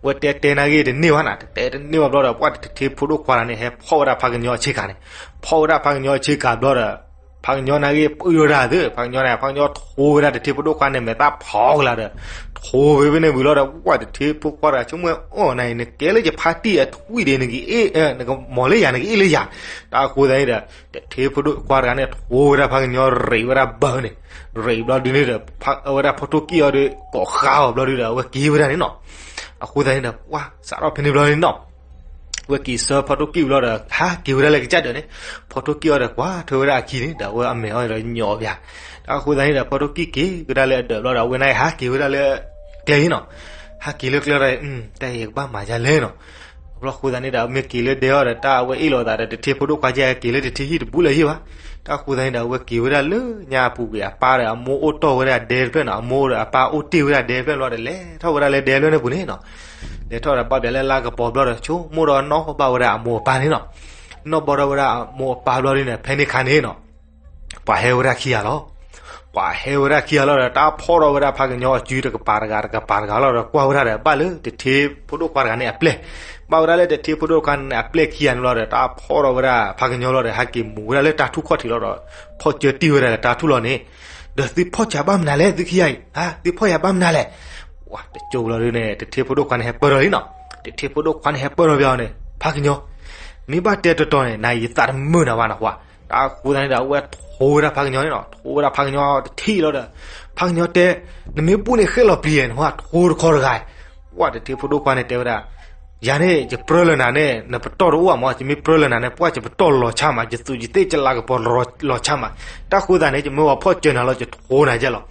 ဝဲတဲတဲနာ်ဂ့ၢ်တန့ၢ်ဘၣ်နၤ တတဲတန့ၢ်ဘၣ်ဘျီဒီး ပှၤတထ့ဖိဒိၣ်ခွါတဂၤန့ၣ် ဟဲဖီၣ်ဝဲဒၣ်ဖးကညီအဆ့ကၤန့ၣ်, ဖီၣ်ဝဲဒၣ်ဖးကညီအဆ့ကၤဘျီဒီး ဖးကညီနာ်ဂ့ၢ်ပၢၢ်ထီၣ်ဝဲဒၣ်သ့ ဖးကညီန့ၣ် ဖးကညီထိဝဲဒၣ်တထ့ဖိဒိၣ်ခွါန့ၣ် မဲာ်သၣ်ဖီကလာ်ဒီး ထိဝဲဖဲန့ၣ်ဝံၤလီၤဒီး ပှၤတထ့ဖိခွါတဂၤဆိကမိၣ်အီၤ နၤအံၤ နကဲလၢယဖါတံၢ်အထွံၣ်ဒံး နကမီၤလၢယၤ နကအ့ၣ်လၢယၤ, တၢ်အဃိသတးန့ၣ်ဒီး တထ့ဖိဒိၣ်ခွါတဂၤန့ၣ် ထိဝဲဒၣ်ဖးကညီ ရံးဝဲဒၣ်ဘၢန့ၣ်, ရံးဘျီဒုန့ၣ်ဒီး အဝဲဒၣ်ဖီထိၣ်ကံၣ်အီၤဒီး ကိးဃါအီၤဘျီဒုဒီး အဝဲက့ၤဝဲဒၣ်န့ၣ်နီၤ, အဃိသတးန့ၣ်ဒီး ပှၤစးထီၣ်ဖဲန့ၣ်ဘျီန့ၣ်နီၤ ဝဲက့ၤဆှၢဖီထိၣ်ကံၣ်ဝံၤလီၤဒီး ဟးက့ၤဝဲဒၣ်လၢကစၢ်ဒၢးန့ၣ်, ဖီထိၣ်ကံၣ်အီၤဒီးကွၢ်ထွဲဝဲဒၣ်အခံန့ၣ် ဒီးအဝဲအမဲာ်အီၤဒီးညီဘၣ်, တၢ်အဃိသတးန့ၣ်ဒီး ဖီထိၣ်ကံၣ်က့ၤဝဲဒၣ်လၢအဒၢးဘျီဒီး အဝဲန့ၣ်ဟးက့ၤဝဲဒၣ်လၢကျဲန့ၣ်နီၤ, ဟးက့ၤလၢကျဲဒီး တၢ်အံၤကဘၣ်မၤဒ်လဲၣ်နီၤ, အဘျီအဃိသတးန့ၣ်ဒီး မ့ၢ်က့ၤလၢဒဲအီၤဒီး တၢ်အဝဲအ့ၣ်လိာ်သးဒီး တထ့ဖိဒိၣ်ခွါကဲက့ၤလၢတထ့ဟံၣ်တဘူးလၢၤယံၢ်ဘၣ်, တၢ်အဃိသတးန့ၣ်ဒီး အဝဲက့ၤဝဲဒၣ်လၢညါအပူၤကွံာ် အပၢ်ဒီးအမိၢ်အိၣ်တီၢ်ဝဲဒၣ်ဒဲတဖျၢၣ်နီၤ, အမိၢ်ဒီးအပၢ်အိၣ်တ့ၢ်ဝဲဒၣ်ဒဲတဖျၢၣ်ဘျီဒီး လဲၤထီၣ်ဝဲဒၣ်လၢဒဲတဖျၢၣ်န့ၣ်ပူၤန့ၣ်နီၤ လဲၤထီၣ်ဒီးဘၣ်ပၠးလၢလါကပီၤဘျီဒီး ဆိကမိၣ်ဒီးနီၣ်ဘၣ်ဝဲဒၣ်အမိၢ်အပၢ်န့ၣ်နီၤ, နီၣ်ဘၣ်ထီၣ်ဝဲဒၣ်အမိၢ်အပၢ်ဘျီဒ်န့ၣ် ဖဲန့ၣ်ခါန့ၣ်နီၤ, ပှၤဟဲဝဲဒၣ်ခံဂၤလီၤ, ပှၤဟဲဝဲဒၣ်ခံဂၤလီၤဒီး တၢ်ဖီၣ်ထီၣ်ဝဲဒၣ်ဖးကညီအစုတကပၤတဂၤ တကပၤတဂၤလီၤဒီး ကွၢ်ဝဲဒၣ်ဒီး ဘၣ်လၢတထ့ဖိဒိၣ်ခွါတဂၤန့ၣ်အပျဲၢ်, ဘၣ်ဝဲဒၣ်လၢတထ့ဖိဒိၣ်ခွါန့ၣ်အပျဲၢ်ခံဂၤန့ၣ်လီၤဒီး တၢ်ဖီၣ်ထီၣ်ဝဲဒၣ်ဖးကညီလီၤဒီး ဟဲက့ၤမူၤဝဲဒၣ်လၢတၢ်ထူၣ်ခီၣ်ထံးလီၤဒီး ဖီၣ်စၢတံၢ်ဝဲဒၣ်လၢတၢ်ထူၣ်လီၤန့ၣ်, ဒီးသုဖီၣ်စၢၤဘၣ်မနုၤလဲၣ် သုခံဂၤအံၤ ဟါ သုဖီၣ်ယၤဘၣ်မနုၤလဲၣ်, ဝဲတကၠိဘျီဒ်န့ၣ် တထ့ဖိဒိၣ်ခွါန့ၣ်ဟဲပၢၢ်ထီၣ်လံနီၤ, တထ့ဖိဒိၣ်ခွါန့ၣ်ဟဲပၢၢ်ထီၣ်ဘၣ်အီၤန့ၣ် ဖးကညီ မ့ၢ်ဘၣ်တဲတီတီန့ၣ် နၤအံၤယသးတမုာ်နၤဘၣ်နဟါ, တၢ်အဃိသတးန့ၣ်ဒီး အဝဲထိဝဲဒၣ်ဖးကညီန့ၣ်နီၤ, ထိဝဲဒၣ်ဖးကညီတထံၣ်လီၤဒီး ဖးကညီတဲ နမ့ၢ်ဘူၣ်န့ၣ်ဃဲလီၤပျံၤဧါ နဟါထိတခီတဂၤ, ဝဲတထ့ဖိဒိၣ်ခွါန့ၣ်တဲဝဲဒၣ် ယၤန့ၣ် ယပြၢလၢနၤန့ၣ် နပတီၢ်တအိၣ်မး, ယမ့ၢ်ပြၢလၢနၤန့ၣ် ပှၢ်ယပတီၢ်လီၤဆါမး, ယသူးယသ့ၣ်ယလၤကပီၤလီၤဆါမး, တၢ်ဃိသတးန့ၣ် ယမ့ၢ်ဝဲဖီၣ်စၢၤနၤလီၤ ယထိနၤယဲလီၤ.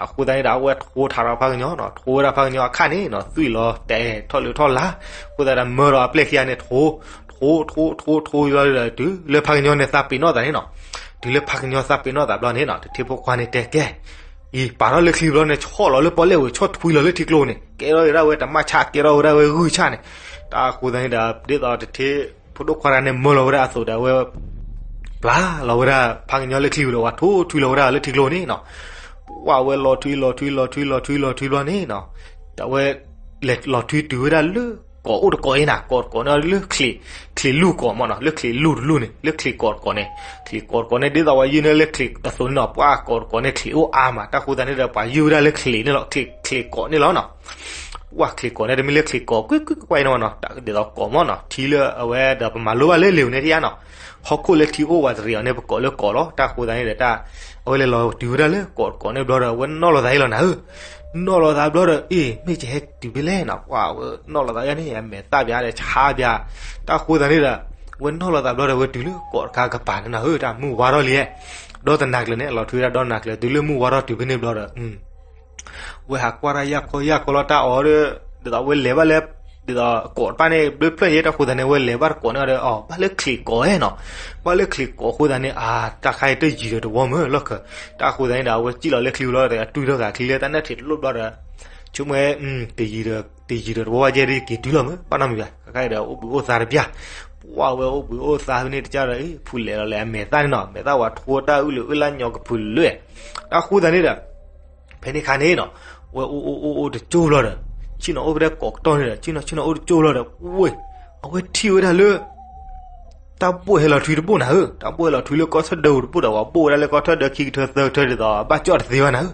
အဃိသတးန့ၣ်ဒီး အဝဲထိထးဒီးဖးကညီနီၤ, ထိဝဲဒၣ်ဖးကညီအခါန့ၣ်နီၤ သွံၣ်လီၤတဲာ်ထီၣ်လၢထီၣ်လါ, အဃိသတးဒီးမၢဒီးအပျဲၢ်ခံဂၤန့ၣ် ထိ ထိ ထိ ထိ ထိလီၤဒီး တုၤလၢဖးကညီန့ၣ်သးပ့ၤနီၣ်သးန့ၣ်နီၤ, တုၤလၢဖးကညီသးပ့ၤနီၣ်သးဘျီန့ၣ်နီၤ တထ့ဖိခွါန့ၣ်တဲကဲ အံၤပာ်ထီၣ်လၢချံဘျီန့ၣ် ဆီၣ်လီၤလၢပီၣ်လဲၣ်ဝဲ ဆီၣ်ထွံလီၤလၢထံကျိန့ၣ် ကဲထီၣ်ဝဲဒၣ်ဝဲတမၣ်ဆၣ် ကဲထီၣ်ဝဲဒၣ်ဝဲဂုၢ်ဆၣ်န့ၣ်, တၢ်အဃိသတးန့ၣ်ဒီး ဒ်သိးတထ့ဖိဒိၣ်ခွါတဂၤန့ၣ် မၢလီၤဝဲဒၣ်အသိးဒီး အဝဲ ပျၢ်လီၤဝဲဒၣ်ဖးကညီလၢချံဝံၤဒီး ဝဲထိထွံလီၤဝဲဒၣ်လၢထံကျိန့ၣ်နီၤ, ပှၢ်ဝဲလီၤထွံလီၤထွံလီၤထွံလီၤထွံလီၤထွံဘျီန့ၣ်နီၤ, ဒီးဝဲလဲၤလီၤထွံတုၤဝဲဒၣ်လၢ ကီးအိၣ်တကီးအံၤနၤ, ကီးတကီးန့ၣ်လၢ ချံးလူၢ်ကီးမးနီၤ, လၢချံးလူၢ်တလူၢ်န့ၣ် လၢချံးကီးတကီးန့ၣ်, ချံးကီးတကီးန့ၣ် ဒ်သိးဝဲယုၢ်န့ၢ်လၢချံးအသိးန့ၣ်နီၤ, ပှၢ်ကီးတကီးန့ၣ် ချံးအိၣ်အါမး, တၢ်ဃိသတးန့ၣ်ဒီး ပှၤယုၢ်ဝဲဒၣ်လၢချံးန့ၣ်လီၤ, ချံးကီးန့ၣ်လီၤနီၤ, ပှၢ်ချံးကီးန့ၣ် တမ့ၢ်လၢချံးကီး ကွ့ၢ်ကွ့ၢ်ကွ့ၢ်ကွ့ၢ်န့ၣ်မးနီၤ, ဒ်သိးကီးမးနီၤ, ထံလၢအဝဲဒီးပမၤလိဘၣ်လၢလံာ်န့ၣ်တယါနီၤ, ဟီၣ်ခိၣ်လၢထံအိၣ်ဝးတရံးအီၤန့ၣ် ပကိးလၢကီးလီၤ, တၢ်ဃိသတးန့ၣ်ဒီး အဝဲလဲၤလီၤတုၤဝဲဒၣ်လၢကီးတကီးန့ၣ်ဘျီဒီး အဝဲနီၣ်လီၤသးယဲလီၤနၤဧၢ, နီၣ်လီၤသးဘျီဒီး အ့ၣ် မ့ၢ်ယဟဲတုၤဖဲလဲၣ်နီၤ, ပှၢ်ဝဲနီၣ်လီၤသးယဲန့ၣ် အမဲာ်သၣ်ပၠးဒီးဆါပၠး, တၢ်ဃိသတးန့ၣ်ဒီး ဝဲနီၣ်လီၤသးဘျီဒီး ဝဲတုၤလၢကီးတခါကပၤန့ၣ်နီၤဧၢ, တၢ်မုၢ်ဝါထီၣ်လံ, ဒီတနၤကျၢၤန့ၣ် လီၤထွံဝဲဒၣ်ဒီတနၤကျၢၤ တုၤလၢမုၢ်ဝါထီၣ်တုၤဖဲန့ၣ်ဘျီဒီး ဝဲဟးကွၢ်တၢ်ယၢ်ခီယၢ်ခီလီၤတၢ်အီၤဒီး ဒ်သိးဝဲလဲၤဘၣ်လၢ ဒ်သိးကီးတဖၣ်န့ၣ် ဘျုးဖျၢၣ်ယဲ တၢ်ဃိသတးန့ၣ် ဝဲလဲၤဘၣ်တကီးန့ၣ်ဒီး အီၤ ဘၣ်လၢချံးကီးနီၤ, ဘၣ်လၢချံးကီးအဃိသတးန့ၣ် အါ တၢ်ခါအံၤတယံၤဒီးတဝီမုၢ်လီၢ်ခၢၣ်, တၢ်ဃိသတးန့ၣ်ဒီး အဝဲစံၣ်လီၤလၢချံလီၤဒီး အတွံၢ်ထီၣ်ဃာ်ချံလၢတၢ်နဲၣ်ထံးတလိၣ်ဘျီဒီး ဆိကမိၣ် တယံၤဒီးတဝီဝဲယဲဒီး က့ၤတုၤလီၤမုၢ် ဘၣ်နီတမံၤဘၣ်, ခဲခါအံၤဒီး အိၣ်ဘှံးအိၣ်သါတပျၢ်, ကွၢ်ဝဲအိၣ်ဘှံးအိၣ်သါဖဲန့ၣ်တကၢ်ဒီး အ့ ဖုလဲၤလီၤလဲၤအမဲာ်သၣ်န့ၣ်နီၤ, မဲာ်သၣ်ဝဲထိတၢ်အုၣ်လၢအုၣ်လၢညီကဖုလၢာ်, တၢ်ဃိသတးန့ၣ်ဒီး ဖဲန့ၣ်ခါန့ၣ်နီၤ, ဝဲအိၣ်အိၣ်အိၣ်အိၣ်တကၠိၢ်ဘျီဒီး ဆ့ၣ်နီၤအိၣ်ဖဲဒၣ်ကိးကတီၢ်န့ၣ်ဒီး ဆ့ၣ်နီၤဆ့ၣ်နီၤအိၣ်တကၠိၢ်ဘျီဒီး ဝ့ၢ် အဝဲထံၣ်ဝဲဒၣ်လၢ တၢ်ဘိၣ်ဟဲလီၤထွံတဘိၣ်နၤဧၢ, တၢ်ဘိၣ်ဟဲလီၤထွံလၢကီၢ်ထၢၣ်ဒၢပူၤတဘိၣ်ဒီး ပှၤဘိၣ်ဝဲဒၣ်လၢကီၢ်ထၢၣ်ဒၢခံကထၢသၢကထၢဒ်သိး ဘၣ်ကၠီၣ်တသ့ဘၣ်နၤဧၢ,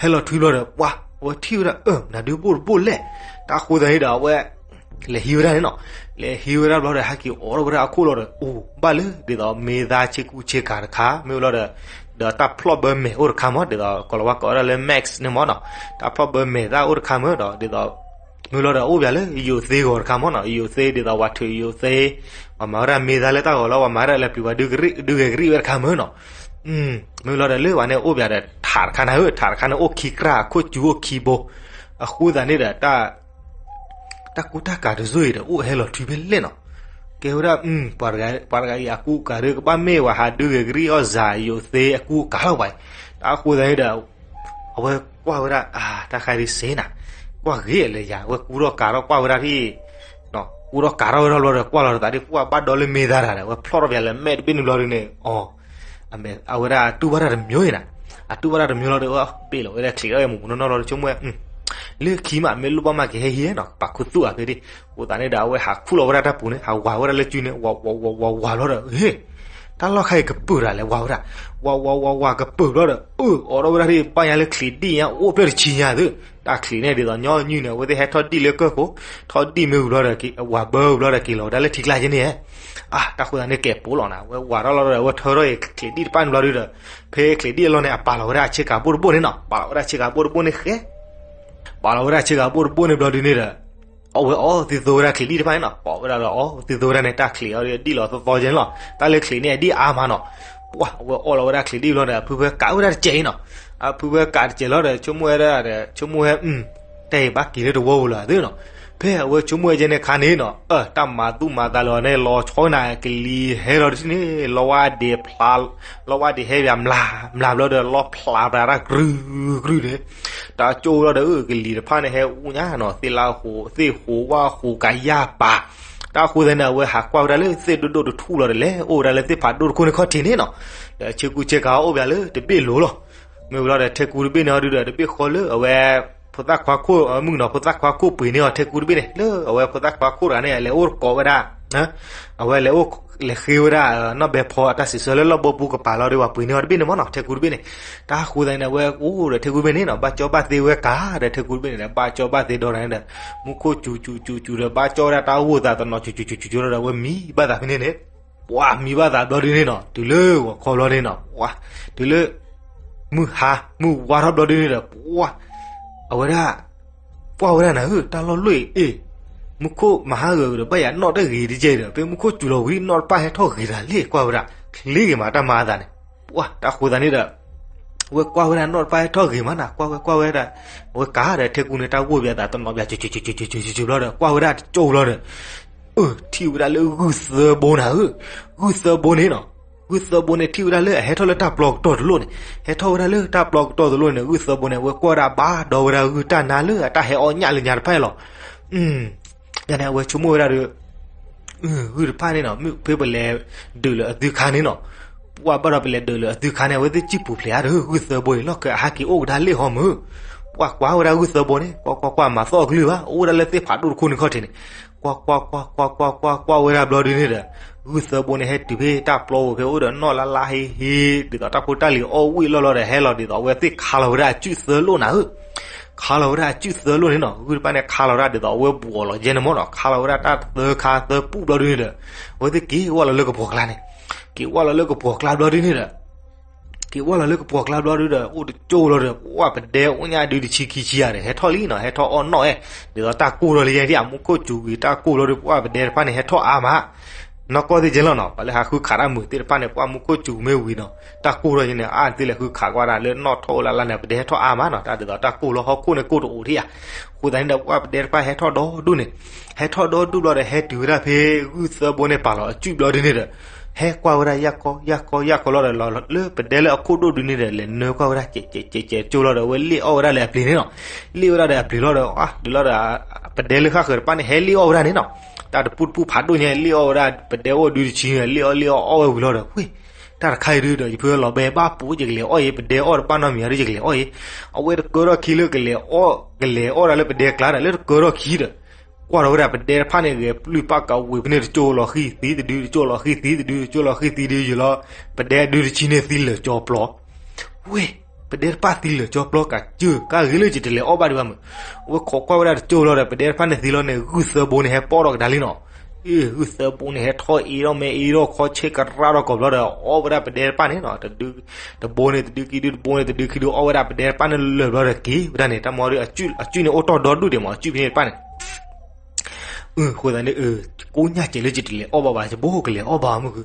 ဟဲလီၤထွံဘျီဒီး ပှၤ အဝဲထံၣ်ဝဲဒၣ် အၢ နဒုးဘိၣ်တဘိၣ်လဲၣ်, တၢ်ဃိသတးန့ၣ်ဒီး အဝဲ လဲၤဟံးဝဲဒၣ်န့ၣ်နီၤ, လဲၤဟံးဝဲဒၣ်ဘျီဒီး ဟဲက့ၤအိးထီၣ်ဝဲဒၣ်အခိၣ်လီၤဒီး အိၣ်ဘၣ်လၢဒ်သိးမ့ၢ်သါဆ့ကူဆ့ကၤတခါ မ့ၢ်လီၤဒီး ဒီးတၢ်ဖျီၣ်ဘၢမဲာ်အိၣ်တခါမး ဒ်သိးကိးလီၤဝဲကိးဝဲဒၣ်လၢ mask န့ၣ်မးနီၤ, တၢ်ဖျီၣ်ဘၢမဲာ်သၣ်အိၣ်တခါမးဒီး ဒ်သိး မ့ၢ်လီၤဒီးအိၣ်ပၠးလၢယိာ်သ့ဂီၤတခါမးနီၤ, ယိာ်သ့ဒ်သိးပှၤထုးယိာ်သ့, ပှၤမၤဝဲဒၣ်မ့ၢ်သါလၢတၢ်ဂီၤလီၤ, ပှၤမၤဝဲဒၣ်လၢပျံၤပှၤဒုးဂဲၤကရံၣ်ဝဲတခါမးနီၤ, မ့ၢ်လီၤဒီးလၢပှၤန့ၣ်အိၣ်ပၠးဒီးထးတခါနၤဧၢ, ထးတခါန့ၣ်အိၣ်ခံကြၢး အခိၣ်ကူအိၣ်ခံဘိ, အဃိသတးန့ၣ်ဒီး တၢ်ကူတၢ်ကၤတစိၢ်အံၤဒီး အိၣ်ဟဲလီၤထွံဖဲလဲၣ်နီၤ, ကဲဝဲဒၣ် ပှၤတဂၤအံၤအကူအကၤဒီး ကဘၣ်မ့ၢ်ပှၤဟးဒုးဂဲၤကရံၣ်အီၣ်စၤယိာ်သ့အကူအကၤလီၤပှၤ, တၢ်ဃိသတးန့ၣ်ဒီး အဝဲကွၢ်ဝဲဒၣ် အါ တၢ်ခါဒ်စ့နၤ, ကွၢ်ဂ့ၤလၢယၤ အဝဲကူထီၣ်ကၤထီၣ်ကွၢ်ဝဲဒၣ်ဒ် ကူထီၣ်ကၤထီၣ်ဝဲဒၣ်ဘျီဒီး ကွၢ်လီၤတသးဒ် ပှၤဘၣ်ဒီလၢမ့ၢ်သါတၢ်ဒီး အဝဲဖျီၣ်ထီၣ်ပၠးလၢမဲာ်တဘ့ၣ်န့ၣ်ဘျီဒ်န့ၣ် အီ အဝဲဒၣ်အတူၢ်ဘၣ်တၢ်တမျိၤအံၤနၤ, အတူၢ်ဘၣ်တၢ်တမျိၤလီၤဒီး အဘ့ၣ်လီၤဝဲဒၣ်ချံးထီၣ်ဝဲမုၢ်မုၢ်နီၢ်နီၢ်လီၤဒီး ဆိကမိၣ်ဝဲ လၢခံမး မ့ၢ်လိၣ်ဘၣ်မးကဟဲဟံးနီၤ ကပာ်ခူသူၣ်အဖဲဒၣ်, အဃိသတးန့ၣ်ဒီး အဝဲဟးခူၣ်လီၤဝဲဒၣ်တၢ်ပူၤန့ၣ် ဟးဝးဝဲဒၣ်လၢစုန့ၣ် ဝးဝးဝးဝးဝးဘျီဒီး ဟ့ၣ် တၢ်လီၢ်ခါအံၤကပၢၢ်တၢ်လဲၤဝးဝဲဒၣ်, ဝးဝးဝးဝးကပၢၢ်ဘျီဒီး အၢ အိးထီၣ်ဝဲဒၣ်ဒ်ဘၣ်ညါလၢချံးဒံၣ်ညါအိၣ်ဖျၢၣ်တဆံညါသု, တၢ်ချံးန့ၣ်ဒ်သိးညီနုၢ်န့ၣ် အဝဲသ့ၣ်ဟဲထီၣ်ဒံၣ်လၢကၢၢ်ခိၣ်, ထီၣ်ဒံၣ်မ့ၢ်ဝံၤဘျီဒီး ဝးဘၢဝံၤဘျီဒီးက့ၤလီၤဝဲဒၣ်လၢထံကျါက့န့ၣ်, အါ တၢ်ဃိသတးန့ၣ်ကဲးပိာ်လီၤနၤ အဝဲဝးထီၣ်လီၤဒီး အဝဲထၢထီၣ်အံၤချံးဒံၣ်တဖၣ်န့ၣ်ဘျီဒုဒီး ဖဲချံးဒံၣ်အလီၢ်န့ၣ် အပာ်လီၤဝဲဒၣ်အဆ့ကၤဘိၣ်တဘိၣ်န့ၣ်နီၤ, ပာ်လီၤဝဲဒၣ်ဆ့ကၤဘိၣ်တဘိၣ်န့ၣ်ဃဲ ပာ်လီၤဝဲဒၣ်ဆ့ကၤဘိၣ်တဘိၣ်န့ၣ်ဘျီဒုန့ၣ်ဒီး အဝဲအီသံသိဝဲဒၣ်ချံးဒံၣ်တဖၣ်န့ၣ်နီၤ, ပာ်ဝဲဒၣ်ဒီးအီသံသိဝဲဒၣ်န့ၣ် တၢ်ချံးအီၤဒံၣ်လီၤသီသီကဲန့ၣ်လီၤ, တၢ်လၢချံးန့ၣ်အဒံၣ်အါမးနီၤ, ပှၤ အဝဲအီလီၤဝဲဒၣ်ချံးဒံၣ်ဘျီဒီး အဖုဖဲကးဝဲဒၣ်တစဲးအံၤနီၤ, အဖုဖဲကးတစဲးလီၤဒီး ဆိကမိၣ်ဝဲဒၣ်ဒီး ဆိကမိၣ်ဝဲ တၢ်အံၤဘၣ်က့ၤလၢတဝီပူၤလၢၤသ့နီၤ, ဖဲအဝဲဆိကမိၣ်ဝဲကဲန့ၣ်ခါန့ၣ်နီၤ, အၢ တၢ်မၤသူၣ်မၤသးလၢၤန့ၣ် လီၤဆီနၤကလံၤဟဲလီၤတထံၣ်န့ၣ် လီဝါဒံးဖျါ လီဝါဒံးဟဲပၠးမျးမျးဘျီဒီး လီဖျးပှၤတၢ်ကြုၢ်ကြုၢ်န့ၣ်, တၢ်ကၠိလီၤဒီး ကလံၤတဖၣ်န့ၣ်ဟဲအူညါနီၤ, သ့ၣ်လၢဃိး သ့ၣ်ဃိးဝၣ်ဃိးကယၢ်ပၤ, တၢ်ဃိသတးန့ၣ် အဝဲဟးကွၢ်ဝဲဒၣ်လၢသ့ၣ်ဒိၣ်ဒိၣ်တထူၣ်လီၤဒီး လဲၤအိၣ်ဝဲဒၣ်လၢသ့ၣ်ဖးဒိၣ်တခိၣ်န့ၣ်ခီၣ်ထံးန့ၣ်နီၤ, ဒီးဆ့ကူဆ့ကၤအိၣ်ပၠးလၢတဘ့ၣ်လိၤလီၤ, မ့ၢ်ဝံၤလီၤဒီး ထဲကူတဘ့ၣ်န့ၣ်အီၤဒုဒီး တဘ့ၣ်ဃီလၢအဝဲ ဖိသၣ်ခွါခိၣ်မုၣ်နီၤ ဖိသၣ်ခွါခိၣ်ပှ့ၤန့ၢ်အီၤ ထဲကူတဘ့ၣ်န့ၣ် လၢအဝဲဖိသၣ်ခွါခိၣ်တဂၤန့ၣ် လဲၤအိၣ်ကိးဝဲဒၣ် အဝဲလဲၤအိၣ် လဲၤဃ့ဝဲဒၣ် နီၢ်ဘဲဖီအတၢ်စံးဆၢလၢလီၢ်ဘိပူၤကပၤလီၤဒီး ပှၤပှ့ၤန့ၢ်အီၤတဘ့ၣ်န့ၣ်မးနီၤ ထဲကူတဘ့ၣ်န့ၣ်, တၢ်ဃိသတးန့ၣ် အဝဲအိၣ်ဒီးထဲကူတဘ့ၣ်န့ၣ်နီၤ ဘၣ်ကၠီဘၣ်သ့ဝဲကၤဒီး ထဲကူတဘ့ၣ်န့ၣ်ဒီး ဘၣ်ကၠီဘၣ်သ့ဒီးန့ၣ်ဒီး မူခိၣ်စူၤစူၤစူၤစူၤဒီး ဘၣ်ကၠီဝဲဒၣ်တၢ်ဂိၢ်သးတနီၤ စူၤစူၤစူၤစူၤစူၤဒီး အဝဲမံဘၣ်သးဖဲန့ၣ်န့ၣ် ပှၤမံဘၣ်သးဘျီဒုန့ၣ်နီၤ တုၤလၢဂီၤခီဘျီန့ၣ်နီၤ ပှၤ တုၤလၢ မုၢ်ဟါ မုၢ်ဝါထီၣ်ဘျီဒုန့ၣ်ဒီး ပှၤ အဝဲဒၣ် ကွၢ်ဝဲဒၣ်နၤဧၢ တၢ်လီၢ်လီၢ်အံၤ အ့ၣ် မူခိၣ်မၤဟါဂီၤဒီး ဘၣ်ယၤနီၣ်တဂ့ၤတကဲဒီး ဖဲမူခိၣ်စူၤလီၤဝံၤ နီၣ်တဖၣ်ဟဲထီၣ်ဂ့ၤတၢ်လံ ကွၢ်ဝဲဒၣ် ချ့ဂ့ၤမးတၢ်မၤအသးန့ၣ် ပှၤ တၢ်ဃိသတးန့ၣ်ဒီး အဝဲကွၢ်ဝဲဒၣ်နီၣ်တဖၣ်ဟဲထီၣ်ဂ့ၤမးနၤ ကွၢ်ဝဲကွၢ်ဝဲဒၣ် အဝဲကၤဒီးထဲကူန့ၣ် တၢ်ဂိၢ်ဘၣ်သးတနီၤဘၣ် စူၤစူၤစူၤစူၤဘျီဒီး ကွၢ်ဝဲဒၣ်တကၠိဘျီဒီး အၢ ထံၣ်ဝဲဒၣ်လၢဂုၢ်သၢဘိနၤဧၢ, ဂုၢ်သၢဘိန့ၣ်နီၤ, ဂုၢ်သၢဘိန့ၣ် ထံၣ်ဝဲဒၣ်လၢအဟဲထီၣ်လၢတၢ်ပျီကတီၢ်တလိၣ်န့ၣ်, ဟဲထီၣ်ဝဲဒၣ်လၢတၢ်ပျီကတီၢ်တလိၣ်န့ၣ် ဂုၢ်သၢဘိန့ၣ် အဝဲကွၢ်ဝဲဒၣ်ဘၣ်ဒီးဝဲဒၣ်ဂုၢ်တၢ်နါလၢအတၢ်ဟဲအီၣ်ညၣ်လၢညါတဖၣ်အံၤလီၤ. ယန့ၣ် အဝဲဆိကမိၣ်ဝဲဒၣ်ဒီး ဂုၢ်တဖၣ်န့ၣ်နီၤ မ့ၢ်ဖဲပလဲၤဒုးလၢအသုခါန့ၣ်နီၤ, ပှၤဘၣ်ဒီးပလဲၤဒုးလၢအသုခါန့ၣ် အဝဲသ့ၣ်စံၣ်ပူၤဖျဲးဧါဒီး ဂုၢ်သၢဘိန့ၣ် လီၢ်ခၢအဟးက့ၤအိၣ်ကဒါလ့ၣ်ဟီမုၢ်, ပှၤကွၢ်ဝဲဒၣ်ဂုၢ်သၢဘိန့ၣ် ကွၢ်ကွၢ်ကွၢ်မၤသီၣ်အကလုၢ်ဘၣ် အိၣ်ဝဲဒၣ်လၢသ့ၣ်ဖးဒိၣ်တခိၣ်န့ၣ်ခီၣ်ထံးန့ၣ်, ကွၢ်ကွၢ်ကွၢ်ကွၢ်ကွၢ်ကွၢ်ဝဲဒၣ်ဘျီဒုန့ၣ်ဒီး ဂုၢ်သၢဘိန့ၣ် ဟဲတုၤဖဲတၢ်ပျီဧိၤဖဲအိၣ်ဒီးနီၣ်လါလါဟ့ဟ့ ဒ်သိးတၢ်ဖိတၢ်လံၤအီၣ်ဝံၣ်လီၢ်လီၤဒီး ဟဲလီၤဒ်သိးအဝဲသ့ၣ်ခါလီၤဝဲဒၣ်အစုၣ်သၢလိၣ်နၤဧၢ ခါလီၤဝဲဒၣ်အစုၣ်သၢလိၣ်န့ၣ်နီၤ, ဂုၢ်တဖၣ်န့ၣ် ခါလီၤဝဲဒၣ်ဒ်သိးအဝဲဘူးအီၤလီၤယဲန့ၣ်မ့ၢ်နီၤ, ခါလီၤဝဲဒၣ်တၢ်သၢခါသၢပူၣ်ဘျီဒုန့ၣ်ဒီး အဝဲသ့ၣ်က့ၤဝဲလီၤလၢကပှီၤကျါန့ၣ်, က့ၤဝဲလီၤလၢကပှီၤကျါဘျီဒုန့ၣ်ဒီး က့ၤဝဲလီၤလၢကပှီၤကျါဘျီဒုဒီး အိၣ်တကၠိလီၤဒီး ပှၤပဒဲအိၣ်ညၣ်ဒုတဆံခံဆံယၤဒီး ဟဲထီၣ်လံနီၤ, ဟဲထီၣ်အီၣ်နီၣ်ဝဲ, ဒ်သိးတၢ်ကိၢ်လီၤလံယဲဒ်အမူခိၣ်စူၤကွံာ်တၢ်ကိၢ်ဘျီဒု ပှၤပဒဲတဖၣ်န့ၣ် ဟဲထီၣ်အါမး နီၢ်ကီၢ်သ့ၣ်ကဲလီၤနီၤ, ပှၤလၢဟးဃုခးတၢ်မုာ်သ့ၣ်တဖၣ်န့ၣ် ပှၤမူခိၣ်စူၤမ့ၢ်ဝံၤနီၤ, တၢ်ကိၢ်ထီၣ်ယဲန့ၣ် အါသ့ၣ်လဲၤဃုခးကွၢ်ဒၣ်လၢနီၣ်ထီၣ်အိၣ်လၢ်လၢ်န့ၣ် ပဒဲထီၣ်အါမးနီၤ, တၢ်ဒ်သိးတၢ်ကိၢ်လီၤဟီၣ်ခိၣ်န့ၣ်ကိၢ်တအိၣ်ထံၣ်ဧါ, အဃိသတးန့ၣ်ဒီး ပှၤပဒဲတဖၣ်ဟဲထီၣ်ဒီဒူၣ်န့ၣ်, ဟဲထီၣ်ဒီဒူၣ်ဘျီဒီး ဟဲတုၤဝဲဒၣ်ဖဲဂုၢ်သၢဘိန့ၣ်ပာ်လီၤအစုၣ်ဘျီဒုန့ၣ်ဒီး ဟဲကွၢ်ဝဲဒၣ်ယၢ်ကီယၢ်ကီယၢ်ကီလီၤဒီး လီၤလၢပဒဲလၢအခိၣ်ဒိၣ်ဒုန့ၣ်ဒီး လဲၤနၢကွၢ်ဝဲဒၣ် ကဲးကဲးကဲးကဲးကၠိလီၤဒီး အဝဲလ့ၣ်အီၣ်ဝဲဒၣ်လၢအပျ့ၤန့ၣ်နီၤ, လ့ၣ်ဝဲဒၣ်ဒီးအပျ့ၤလီၤဒီး အါ ဒုးလီၤဒီး ပဒဲလၢဃၣ်ဃၢၤတဖၣ်န့ၣ် ဟဲလ့ၣ်အီၣ်ဝဲဒၣ်န့ၣ်နီၤ, တၢ်တပူၣ်တပူၣ်ဖးဒိၣ်ညါ လ့ၣ်အီၣ်ဝဲဒၣ် ပဒဲအိၣ်ဒုတဆံန့ၣ် လ့ၣ်အီၣ်လ့ၣ်အီၣ်အီၣ်ဝဲဝံၤလီၤဒီး ဝ့ၢ် တၢ်တခါအံၤဒုဒီး ယဖုလီၤဘဲဘၣ်ပူၤ ယကလဲၤအီၣ်အံၤ ပဒဲအီၣ်တဘၣ်နီတမံၤဒီး ယကလဲၤအီၣ်အံၤ. အဝဲတကၢထီၣ်ခံလၢကလဲၤအီၣ် ကလဲၤအီၣ်ဒၣ်လၢပဒဲကျါဒီး လၢတကၢထီၣ်ခံဒီး ကွၢ်ထီၣ်ဝဲဒၣ်ပဒဲတဖၣ်န့ၣ် ဂဲၤပျုၢ်ပာ်ကဝံၤဖဲန့ၣ် တကၠိလီၤဃံၤသံတဒု တကၠိလီၤဃံၤသံတဒု တကၠိလီၤဃံၤသံတဒုယံာ်လီၤ. ပဒဲဒုတဆံန့ၣ်သံလၢာ်ကၠီပျီ ဝ့ၢ် ပဒဲတဖၣ်သံလၢာ်ကၠီပျီ ကးစၢၢ် ကးဂ့ၤလၢယတလဲၤအီၣ်ဘၣ်ဒံးဘၣ်မုၢ်. အဝဲခိးကွၢ်ဝဲဒၣ်တကၠိလီၤဒီး ပဒဲတဖၣ်န့ၣ်သံလီၤန့ၣ် ဂုၢ်သၢဘိန့ၣ် ဟဲပီၣ်ထီၣ်ကဒါလံနီၤ. အ့ၣ် ဂုၢ်သၢဘိန့ၣ် ဟဲထီၣ်အ့ၣ်ထီၣ်မဲအ့ၣ်ထီၣ်ခီဆ့ကရၣ်ထီၣ်ကီးဘျီဒီး အီၣ်ဝဲဒၣ်ပဒဲတဖၣ်န့ၣ်နီၤ တဒု တဘိန့ၣ်တဒုခံဒု တဘိန့ၣ်တဒုခံဒု အီၣ်ဝဲဒၣ်ပဒဲတဖၣ်န့ၣ်လၢာ်ဘျီဒီး က့ၤဝဲဒၣ်န့ၣ် တၢ်မၤဒီး အစုၣ်န့ၣ်အိၣ်တီၢ်ဒီဒူၣ်ဒံးမး အစုၣ်ဖဲန့ၣ်တဖၣ်န့ၣ် အဃိသတးန့ၣ် ကိးညါစဲးလၢယတလဲၤအီၣ်ဘၣ်ဘၣ် ယဘိကလဲၤအီၣ်ဘၣ်မုၢ်ခု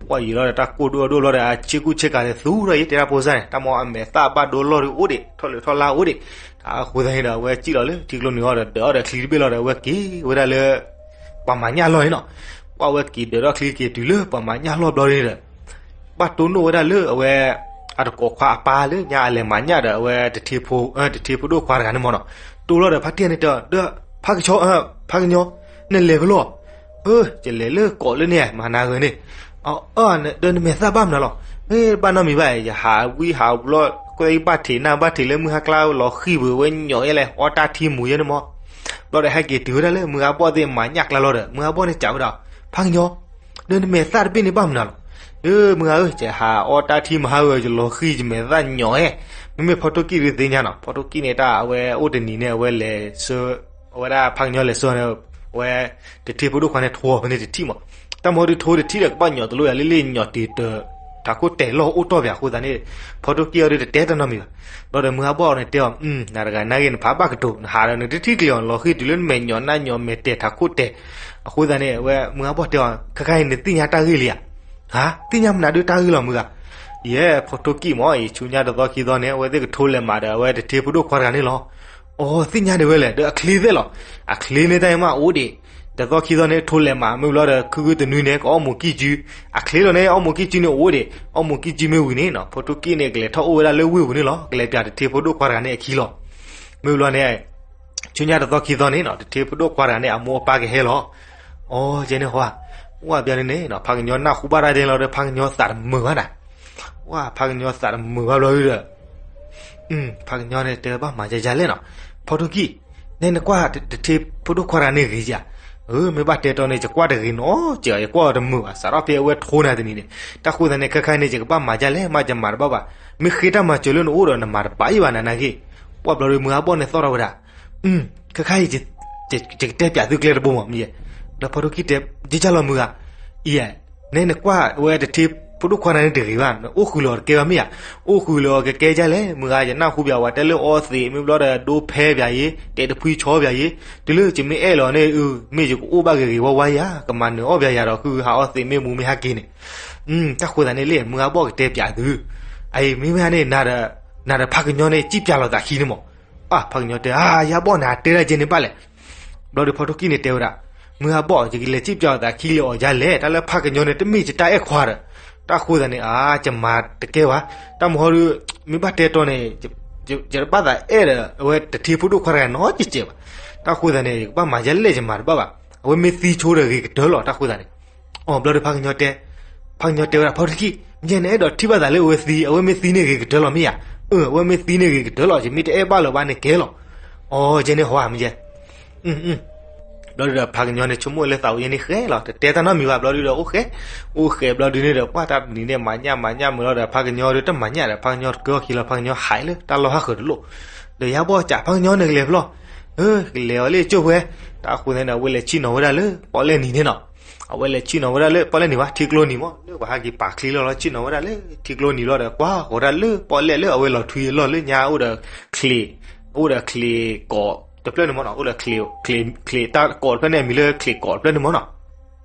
ပှၢ်ယံာ်လီၤဒီး တၢ်ကိၢ်ဒိၣ်ဒိၣ်ဘျီဒီး အဆ့ကူဆ့ကၤန့ၣ်သူထီၣ်ယံၤ တဲတၢ်ဖိစၢ်န့ၣ် တၢ်မၤအမဲာ်သၣ်ဘၣ်ဒိလီၢ်ဒုးအိၣ်ဒံး ထီၣ်လၢထီၣ်လါအိၣ်ဒံး. အဃိသတးန့ၣ်ဒီး အဝဲစံၣ်လီၤလၢထံကျိနုာ်အီၤဒီး ဒၢးအီၣ်ဒီးချံတဘ့ၣ်လီၤဒီး အဝဲက့ၤဝဲဒၣ်လၢ ပှၤမၤညၣ်လီၢ်န့ၣ်နီၤ. ပှၢ်ဝဲက့ၤဒၢးဒီးချံက့ၤတုၤလၢပှၤမၤညၣ်လီၢ်ဘျီန့ၣ်ဒီး ဘၣ်တိၢ်နီၣ်ဝဲဒၣ်လၢအဝဲ အတကိးခွါအပၢ်လၢညါအလဲၤမၤညၣ်ဒီး အဝဲ တထ့ဖိဒိၣ်ခွါတဂၤန့ၣ်မ့ၢ်နီၤ. တိၢ်လီၤဒီးဖါတံၢ်န့ၣ်တဲ ဒီး ဖါကညီ ဖါကညီ နလဲၤဖဲလဲၣ်. အၢ ယလဲၤလၢကိးလၢန့ၣ် မၤနၤဂ့ၤန့ၣ်. အၢ ဒီးနမဲာ်သၣ်ဘၣ်မနုၤလီၤ. ဟ့ၣ် ဘၣ်နီတမံၤဘၣ် ယဟးဝံဟးဘျီ ကွဲဘၣ်ထံးနၢ်ဘၣ်ထံးလၢမုၢ်ဟါကျါလီၤဃံၤဘၣ်ဝဲညီအံၤလဲၣ် အီတၢ်ထံမူၤယဲန့ၣ်မ့ၢ်. ဘျီဒီးဟဲက့ၤတုၤဝဲဒၣ်လၢမုၢ်ဂၤဘီၣ်သ့ၣ်မၤညၣ်ကျါလီၤဒီး မုၢ်ဂၤဘီၣ်န့ၣ်စံးဝဲဒၣ် ဖါကညီ ဒီးနမဲာ်သၣ်တဘ့ၣ်န့ၣ်ဘၣ်မနုၤလီၤ. အၢ မုၢ်ဂၤဧၢ ယဟးအီတၢ်ထံမဟါဧၢ ယလီၤဃံၤယမဲာ်သၣ်ညီအဲ. မ့မ့ၢ်ဖီထိၣ်ကံၢ်ဒုးသ့ၣ်ညါနီၤ ဖီထိၣ်ကံၢ်န့ၣ်တၢ်အဝဲအိၣ်တနံၤန့ၣ် အဝဲလဲၤဆှၢ အဝဲဒၣ်ဖါကညီလဲၤဆှၢန့ၣ် အဝဲ တထ့ဖိဒိၣ်ခွါန့ၣ်ထိအီၤဖဲန့ၣ်တထံၣ်မး. တၢ်မၤဒုးထိတထံၣ်ဒီးကဘၣ်ညီတလိၣ်ယၤလၢလ့ၣ်ညီတံၤတၢ် ထးခိၣ်တဲာ်လီၢ်အိၣ်တီၢ်ပၠးအဃိသတးန့ၣ် ဖီထိၣ်ကံၢ်အီၤဒုးတတဲတၢ်နီတမံၤဘၣ်. ဘျီဒီးမုၢ်ဂၤဘီၣ်န့ၣ်တဲအီၤ နၤတဂၤနာ်ဂ့ၤနဖးဘၣ်ကတိၤ နဟးဒီးနတထံၣ်ကျဲၤအီၤလီၤဃံၤတုၤလၢနမဲာ်ညီနၢ်ညီမဲာ်တဲာ်ထးခိၣ်တဲာ် အဃိသတးန့ၣ် အဝဲမုၢ်ဂၤဘီၣ်တဲအီၤ ခဲခါအံၤနသ့ၣ်ညါတၢ်ဂ့ၢ်လံဧါ. ဟါ သ့ၣ်ညါမနုၤဒုးတၢ်ဂ့ၢ်လီၤမုၢ်ဂၤ. ယဲ ဖီထိၣ်ကံၢ်မးအံၤ ဆူညါတသီခံသီန့ၣ် အဝဲသ့ၣ်ကထိလဲၤမးဒီး အဝဲတထ့ဖိဒိၣ်ခွါတဂၤန့ၣ်လီၤ. အိ သ့ၣ်ညါဒံးဝဲလဲၣ် ဒီးအချ့သ့ၣ်လီၤ. အချ့န့ၣ်တၢ်အံၤမးအိၣ်ဒံး တသီခံသီန့ၣ် ထိလဲၤမး မ့ၢ်ဘျီဒီး ခုခုတနွံန့ၣ် ကအီၣ်မူးကံၢ်စု အချ့လီၤန့ၣ် အီၣ်မူးကံၢ်စုန့ၣ်အိၣ်ဒံး အီၣ်မူးကံၢ်စုမ့ၢ်ဝံၤန့ၣ်နီၤ ဖီထိၣ်ကံၢ်န့ၣ် ကလဲၤထီၣ်အိၣ်ဝဲဒၣ်လၢဝ့ၢ်ပူၤန့ၣ်လီၤ ကလဲၤပၠးတထ့ဖိဒိၣ်ခွါတဂၤန့ၣ်အခံလီၤ. မ့ၢ်ဘျီန့ၣ် ဆူညါတသီခံသီန့ၣ်နီၤ တထ့ဖိဒိၣ်ခွါတဂၤန့ၣ် အမိၢ်အပၢ်ကဟဲလီၤ. အိ ယဲန့ၣ်ဟီ ဝဲဘျီန့ၣ်န့ၣ် ဖးကညီနၢ်ဟူဘၣ်တၢ်ဒဲလီၤဒီး ဖးကညီသးတမုာ်ဘၣ်နၤ. ဝဲ ဖးကညီသးတမုာ်ဘၣ်ဘျီဒီး ဖးကညီန့ၣ်တဲဘၣ်မၤယၤယၤလဲၣ်နီၤ. ဖီထိၣ်ကံၢ် နဲနကွၢ်တထ့ဖိဒိၣ်ခွါတဂၤန့ၣ်ဂ့ၤဧါ. အၢ မ့ၢ်ဘၣ်တဲတီန့ၣ် ယကွၢ်တဂ့ၤနီတစဲး ယကွၢ်အီၤတမုာ်ဘၣ် စးထီၣ်ဖဲအဝဲထိနၤတနံၤန့ၣ် တၢ်ဃိသတးန့ၣ် ခဲခါန့ၣ် ယကဘၣ်မၤယၤလဲၣ် မ့ၢ်ယမၤတဘၣ်ဘၣ်. မ့ၢ်ဃ့တၢ်မၤစၢၤလၢနအိၣ်ဒီးနမၤတဘၣ်အံၤဘၣ်နၤနာ်ဂ့ၤ. ပှၢ်ဘျီဒီးမုၢ်ဂၤဘီၣ်န့ၣ်သီၣ်ထီၣ်ဝဲဒၣ် ခဲခါအံၤ ယကတဲပၠးသုကျဲတဘိမး မ့ၢ်ယဲ. ဒီးဖီထိၣ်ကံၢ်တဲ ယကၢ်လီၤမုၢ်ဂၤ, အံၤ နဲနကွၢ်ဝဲတထ့ဖိဒိၣ်ခွါနၤန့ၣ်တဂ့ၤဘၣ်, အိၣ်ဃုာ်လီၤတကဲဘၣ်မ့ၢ်ဧါ, အိၣ်ဃုာ်လီၤကကဲဒ်လဲၣ်, မုၢ်ဂၤ ယနၢ်ဟူပၠးဝဲတဲလၢအီသံး မ့ၢ်ဘျီဒီးဒိဖဲပၠးအံၤ တဲတဖှံဆီပၠးအံၤ, တုၤလၢယမ့ၢ်အဲၣ်လီၤန့ၣ် မ့ၢ်ယကအိၣ်ဘၣ်ဂ့ၤဂ့ၤဝါဝါယၤ, ကမၤနၢၤအီၣ်ပၠးယၤဒီးဃုဟးအီသံးမ့ၢ်မူမ့ၢ်ဟဲက့ၤန့ၣ်, တၢ်ဃိသးန့ၣ်လံ မုၢ်ဂၤဘီၣ်ကတဲပၠးသု, အအံၤမ့မ့ၢ်န့ၣ် နၤဒီးဖးကညီန့ၣ် စံၣ်ပၠးလိာ်သးခံန့ၣ်မး, ဖးကညီတဲ ယၤဘီၣ်နၤတဲဒၣ်ကဲန့ၣ်ဘၣ်လဲၣ်, ဘျီဒီးဖီထိၣ်ကံၢ်န့ၣ်တဲဝဲဒၣ်, မုၢ်ဂၤဘီၣ် ယကလဲၤစံၣ်ပၠးလိာ်သးခံလၢအီၤဒ်လဲၣ်, တၢ်လၢဖးကညီန့ၣ် တမ့ၢ်ယတၢ်အဲၣ်ခွါဒီး, တၢ်ဃိသးန့ၣ် အါ ယမၤတကဲဘၣ်, တၢ်မဟီဒုး မ့ၢ်ဘၣ်တဲတီန့ၣ် ယတဘၣ်သးအဲၣ်ဒီး အဝဲတထ့ဖိဒိၣ်ခွါတဂၤနီတစဲးဘၣ်, တၢ်ဃိသးန့ၣ် ယကဘၣ်မၤဒ်လဲၣ်ယမၤတဘၣ်ဘၣ်, အဝဲမ့ၢ်သံဆိဒီးဂ့ၤကတၢၢ်လီၤ တၢ်ဃိသးန့ၣ်, အီၤဘျီဒီးဖးကညီတဲ, ဖးကညီတဲဝဲဒၣ် ဖီထိၣ်ကံၢ် ယဲန့ၣ်အဲၣ်ဒိးထံၣ်ဘၣ်သးလၢအဝဲသံ, အဝဲမ့ၢ်သံန့ၣ်ဂ့ၤကတၢၢ်လီၤမ့ၢ်ဧါ, အဝဲမ့ၢ်သံန့ၣ်ဂ့ၤကတၢၢ်လီၤ ယမ့ၢ်တအဲၣ်ဘၣ်လၢၤဘၣ်န့ၣ်ကဲလီၤ, အီၤ ယဲန့ၣ်ဟီဧါမ့ၢ်ယဲ ဘျီဒီးဖးကညီန့ၣ် ဆိကမိၣ်လၢသးအိၣ်ယဲန့ၣ်ဃဲလီၤ, တတဲတၢ်နီတမံၤဘၣ်, ဘျီဒုးဒီးအိၣ်ဃဲ, အိၣ်ဃဲဘျီဒုးန့ၣ်ဒီး ပှၢ်တၢ်တနံၤန့ၣ် မၤညၣ်မၤညၣ်မုာ်လီၤဒီး ဖးကညီဒုးတမၤညၣ်ဒီး ဖးကညီတကၢအီၣ်ခံလီၤ ဖးကညီဟးလၢတၢ်လီၢ်ဟးဃၢၤတလိၣ်, ဒီးယၤဘီၣ်စံး ဖးကညီန့ၣ်ကလဲၤဖဲလဲၣ်, ကလဲၤအီၤလၢကၠိၣ်ဖဲ, တၢ်ဃိသးန့ၣ်ဒီး အဝဲလဲၤဆ့ၣ်နီၤဝဲဒၣ်လၢပီၣ်လဲၣ်နံၤန့ၣ်နီၤ, အဝဲလဲၤဆ့ၣ်နီၤဝဲဒၣ်လၢပီၣ်လဲၣ်နံၤဘၣ် ထံကျိနံၤမး လၢပှၤဟဲက့ၤပာ်ချံလီၤလီၤ ဆ့ၣ်နီၤဝဲဒၣ်လၢထံကျိနံၤလီၤဒီး ကွၢ်ဃီၤဒၣ်လၢပီၣ်လဲၣ်လၢအဝဲလီၤထွံအလီၢ်လၢညါအိၣ်ဒီးချံး အိၣ်ဒီးချံးကိးတဖျၢၣ်န့ၣ်မးနီၤ, အိၣ်ဒီးချံး ချံးတၢ်ကိးတဖျၢၣ်န့ၣ် အမံၤလၢချံးကိးတဖျၢၣ်န့ၣ်မးနီၤ,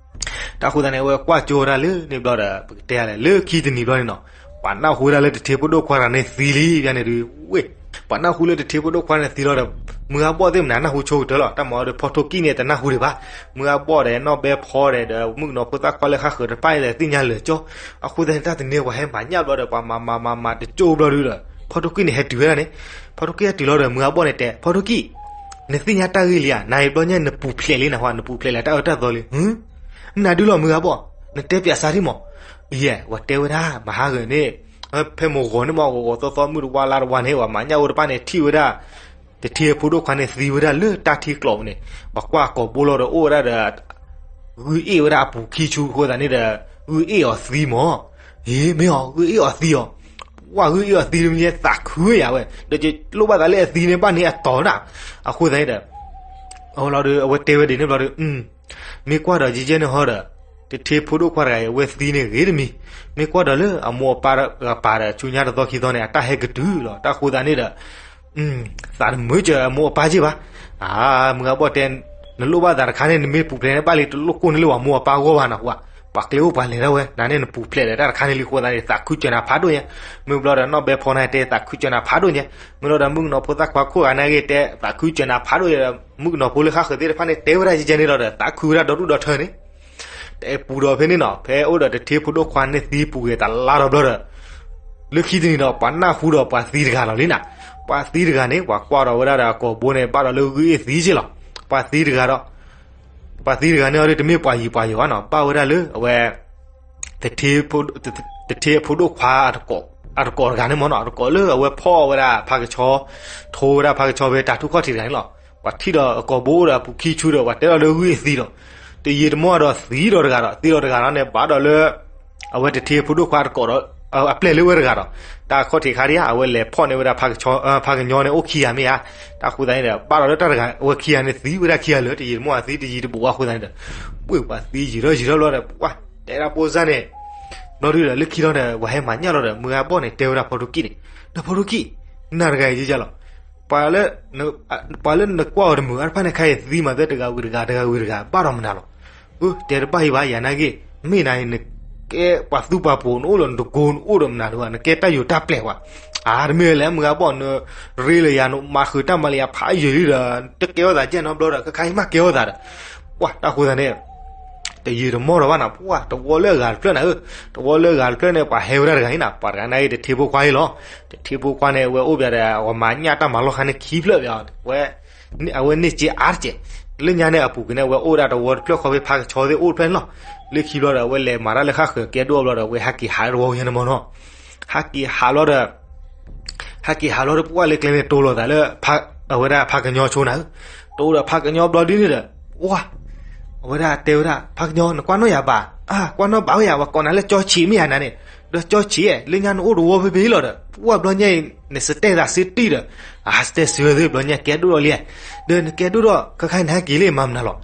တၢ်ဃိသးန့ၣ် အဝဲကွၢ်ကၠိဝဲဒၣ်လၢန့ၣ်ဘျီဒီး ပကတဲလဲၣ် လၢခံတနံၤဘျီန့ၣ်နီၤ, ပှၤနၢ်ဟူဝဲဒၣ်လၢတထ့ဖိဒိၣ်ခွါတဂၤန့ၣ်သံလံ ဘၣ်န့ၣ်ဒုး ဝ့ၢ်, ပှၤနၢ်ဟူလၢတထ့ဖိဒိၣ်ခွါန့ၣ်သံလီၤဒီး မုၢ်ဂၤဘီၣ်သ့ၣ်မနုၤနၢ်ဟူဆိကတၢၢ်လီၤ, တၢ်မၤအီၤဒီးဖီထိၣ်ကံၢ်န့ၣ် တနၢ်ဟူဒံးဘၣ်, မုၢ်ဂၤဘီၣ်ဒီးနီၢ်ဘဲဖီဒီး ဒီးမုၣ်ကနီၤဖိသၣ်ခွါလၢဃၣ်ဃၢၤတဖၣ်အံၤဒီးသ့ၣ်ညါလၢာ်ကၠီ, အဃိသတးန့ၣ် တၢ်တနံၤပှၤဟဲမၤညၣ်ဘျီဒီး ပှၤမၤမၤမၤမၤတကၠိၣ်ဘျီဒုးဒီး ဖီထိၣ်ကံၢ်န့ၣ်ဟဲတုၤဝဲဒၣ်န့ၣ်, ဖီထိၣ်ကံၢ်ဟဲတုၤလီၤဒီး မုၢ်ဂၤဘီၣ်န့ၣ်တဲ ဖီထိၣ်ကံၢ် နသ့ၣ်ညါတၢ်ဂ့ၢ်လံဧါ, နၤအံၤဘျီညါနပူၤဖျဲးလံနဟါ, နပူၤဖျဲးလံတၢ်အၢတၢ်သီလံ, မနုၤဒုလီၤမုၢ်ဂၤဘီၣ်, နတဲပၠးစးထံၣ်မး, ယဲ ဝဲတဲဝဲဒၣ် မဟါဂၤန့ၣ်, ဖဲမုၢ်ဂီၤန့ၣ်မး ဂီၤဂီၤသီသီမုၢ်တဝါလါတဝါန့ၣ် ပှၤမၤညၣ်အိၣ်တဖၣ်န့ၣ် ထံၣ်ဝဲဒၣ် တထ့ဖိဒိၣ်ခွါန့ၣ်သံဝဲဒၣ်လၢတၢ်ထံကျိးပူၤန့ၣ်, ပှၤကွၢ်ကိာ်ဘိလီၤဒီးအိၣ်ဝဲဒၣ်ဒီး ဂုၢ်အ့ၣ်ဝဲဒၣ်အပူၤခံဆူအဃိသတးန့ၣ်ဒီး ဂုၢ်အ့ၣ်အီၤသံမး, ဟ့ မ့ၢ်အီၤ ဂုၢ်အ့ၣ်အီၤသံအီၤ, ပှၤဂုၢ်အ့ၣ်အီၤသံဒုမ့ၢ်သးခုဝဲယၤဝဲ, ဒီးလိၣ်ဘၣ်သးလၢအသံန့ၣ်ဘၣ်န့ၢ်အတီၤဒၣ်, အဃိသတးန့ၣ်ဒီး အဝဲလီၤဒီး အဝဲတဲဝဲဒ်န့ၣ်ဘျီဒီး မ့ၢ်ကွၢ်ဒီးယဲယဲန့ၣ်ဟီဒီး တထ့ဖိဒိၣ်ခွါတဂၤအံၤ အဝဲသံန့ၣ်ဂ့ၤတမံၤ, မ့ၢ်ကွၢ်ဒီးလၢအမိၢ်အပၢ်တဂၤပာ်ဒီး ဆူညါတသီခံသီန့ၣ် အတၢ်ဟဲကတုၤလီၤ, တၢ်ဃိသတးန့ၣ်ဒီး သးတမုာ်စၢၤအမိၢ်အပၢ်က့ၢ်ဘၣ်, မုၢ်ဂၤဘီၣ်တဲ နလိၣ်ဘၣ်သးတခါန့ၣ် နမ့ၢ်ပူၤဖျဲးန့ၣ်ဘၣ်လံ တလိၣ်ကိၢ်န့ၢ်လၢပှၤမိၢ်အပၢ်ဂီၢ်ဘၣ်နဃိ, ပှၤကျဲအိၣ်ပှၤလဲၤဒၣ်ဝဲ နၤန့ၣ်နပူၤဖျဲးဒီးတၢ်တခါန့ၣ်လံအဃိသတးန့ၣ် သးခုစၢၤနၤဖးဒိၣ်ညါ, မ့ၢ်ဘျီဒီးနီၢ်ဘဲဖီနၤတဲသးခုစၢၤနၤဖးဒိၣ်ညါ, မ့ၢ်လီၤဒီးမုၣ်ကနီၤဖိသၣ်ခွါခိၣ်ဂၤန့ၣ်ဂ့ၤတဲ သးခုစၢၤနၤဖးဒိၣ်ညါဒီး မုၣ်ကနီၤဖိလၢဃၣ်ဃၢၤသ့ၣ်တဖၣ်န့ၣ် တဲဝဲဒၣ်ယဲယဲန့ၣ်လီၤဒီး သးခုဝဲဒၣ်ဒီဒူၣ်ဒီထၢန့ၣ် တအဲၣ်ပူၤဒီးဖဲန့ၣ်နီၤ, ဖဲအိၣ်ဒီးတထ့ဖိဒိၣ်ခွါန့ၣ်သံပူၤဂ့ၤတလါဒီးဘျီဒီး လၢခံတနံၤဒီး ပှၤနၢ်ဟူဒီးပှၤသံတဂၤလီၤလံနၤ, ပှၤသံတဂၤန့ၣ် ပှၤကွၢ်ဒီးဝဲဒၣ်ဒီးအကိာ်ဘိန့ၣ် ဘၣ်ဒီးလၢဂုၢ်အ့ၣ်သံက့ၢ်လီၤ, ပှၤသံတဂၤဒီး ပှၤသံတဂၤန့ၣ်အီၤဒ်တမ့ၢ်ပှၤယံၤပှၤယီၤဘၣ်နီၤ, ဘၣ်ဝဲဒၣ်လၢအဝဲ တထ့ဖိဒိၣ်ခွါ အတကိးတဂၤန့ၣ်မ့ၢ်နီၤ, အတကိးလၢအဝဲဖီၣ်ဝဲဒၣ်ဖါကဆှီ, ထိဝဲဒၣ်ဖါကဆှီဖဲတၢ်ထူၣ်ခီၣ်ထံးတဂၤန့ၣ်လီၤ, ပှၤထံၣ်ဒီးအကိာ်ဘိအိၣ်ဒီးအပူၤခံဆူဒီး ပှၤတဲလီၤလၢဂုၢ်အ့ၣ်သံဒီး တယံာ်တမီၢ်ဒီးသံဒီးတဂၤဒီး သံဒီးတဂၤဒီးန့ၣ် ဘၣ်ဒီးလၢ အဝဲတထ့ဖိဒိၣ်ခွါတကိးဒီး အပျဲၢ်လၢဝဲတဂၤဒီး တၢ်ခီၣ်ထံးခါဒံးဧါ အဝဲလဲၤဖီၣ်န့ၢ်ဝဲဒၣ် ဖါကညီန့ၣ်အိၣ်ခံဂၤမ့ၢ်ဧါ, တၢ်ဃိသတးန့ၣ်ဒီး ဘၣ်ဒီးလၢတၢ်တဂၤ အဝဲခံဂၤန့ၣ်သံဝဲဒၣ်ခံဂၤလၢာ် တယံာ်တမီၢ်သံတယံာ်တဘူးအဃိသတးန့ၣ်ဒီး ပှ့ၤပှၤသံယံာ်ထီၣ်ယံာ်ထီၣ်ဘျီဒီး ပှၤတဲဒၣ်ပိၢ်စၢ်န့ၣ် ဘျီဒုဒီးလၢခံလီၤဒီး ပှၤဟဲမၤညၣ်လီၤဒီး မုၢ်ဂၤဘီၣ်န့ၣ်တဲဝဲဒၣ်ဖီထိကံၢ်န့ၣ်, ဒီးဖီထိကံၢ် နၤတဂၤအံၤကလီၤ ပှၤလၢနကွၢ်အီၤတမုာ်အါတဖၣ်န့ၣ် ခါအံၤသံမးသဲတဂၤဝံၤတဂၤ တဂၤဝံၤတဂၤ ဘၣ်ဒီးမနုၤလီၤ. အၢ တဲတဘၣ်အံၤဘၣ် ယၤနာ်က့ မ့ၢ်နၤအံၤ နကဲပှၤသူပှၤပိာ် နအိၣ်လီၤနတကိ နအိၣ်ဒီးမနုၤတဂၤ နကဲတၢ်ယိၤတၢ်ပျဲၢ်ဝဲ, အါ တမ့ၢ်ဝဲလဲၣ် မုၢ်ဂၤဘီၣ် နရ့လၢယၤ နမၤဃုာ်တၢ်မၤလၢယၤဖးယံာ်လံဒီး တကဲထီၣ်သးကဲနီတဘျီဒီး ခဲခါအံၤမ့ၢ်ကဲထီၣ်သးဒီး ပှၤတၢ်ဃိသတးန့ၣ် တယံာ်တမီၢ်ဒီးဘၣ်နၤ ပှၤတဝီလၢအဂၤတဖျၢၣ်နၤဧၢ, တဝီလၢအဂၤတဖျၢၣ်န့ၣ် ပှၤဟဲဝဲဒၣ်တဂၤန့ၣ်နၤ ပှၤတဂၤန့ၣ်အံၤ တထ့ဖိခွါအံၤလီၤ. တထ့ဖိခွါန့ၣ် အဝဲအိၣ်ဘၣ်ဒီး အဝဲမၤညၣ်တၢ်မၤလီၢ်ခါန့ၣ်ခံဖျၢၣ်ဘၣ်, အဝဲန့ၢ်စ့အါတစဲး, လၢညါန့ၣ်အပူၤကွံာ်န့ၣ် အဝဲအိၣ်ဒၣ်တဝီတဖျၢၣ်ဃီဖဲဖါကဆီသ့ၣ်အိၣ်တဖျၢၣ်န့ၣ်လီၤ. လၢခံဘျီဒီး အဝဲလဲၤမၤတၢ်လၢဃၣ်ဃၢၤကဲဒိၣ်ဘျီဒီး အဝဲဟဲက့ၤဟးတဝီညါန့ၣ်မ့ၢ်နီၤ ဟဲက့ၤဟးလီၤဒီး ဟဲက့ၤဟးလီၤဒီး ပှၤလၢကျဲန့ၣ် တိၢ်လိာ်သးလၢ အဝဲဒၣ်ဖါကညီဆိနၤဧၢ, တိၢ်ဒီးဖါကညီဘျီဒ်န့ၣ်ဒီး ပှၤ အဝဲဒၣ်တဲဝဲဒၣ် ဖါကညီ နကွၢ်နီၣ်ယၤဘၣ်, အါ ကွၢ်နီၣ်ဘၣ်ဝဲယၤ ပှၤကိးနၤလၢကၠီဆံးမ့ၢ်ယၤနၤန့ၣ်, ဒီးကၠီဆံး လၢညါနအိၣ်တဝီဖဲဖဲလီၤဒီး ပှၤဘျီညါအံၤ နစတဲသးစ့တံၢ်ဒီး အါ စတဲစ့ဝဲသ့ၣ် ဘျီညါကဲဒိၣ်လီၤလံ, ဒီးနကဲဒိၣ်ဒီး ခဲခါနဟဲက့ၤလၢမၤမနုၤလီၤ.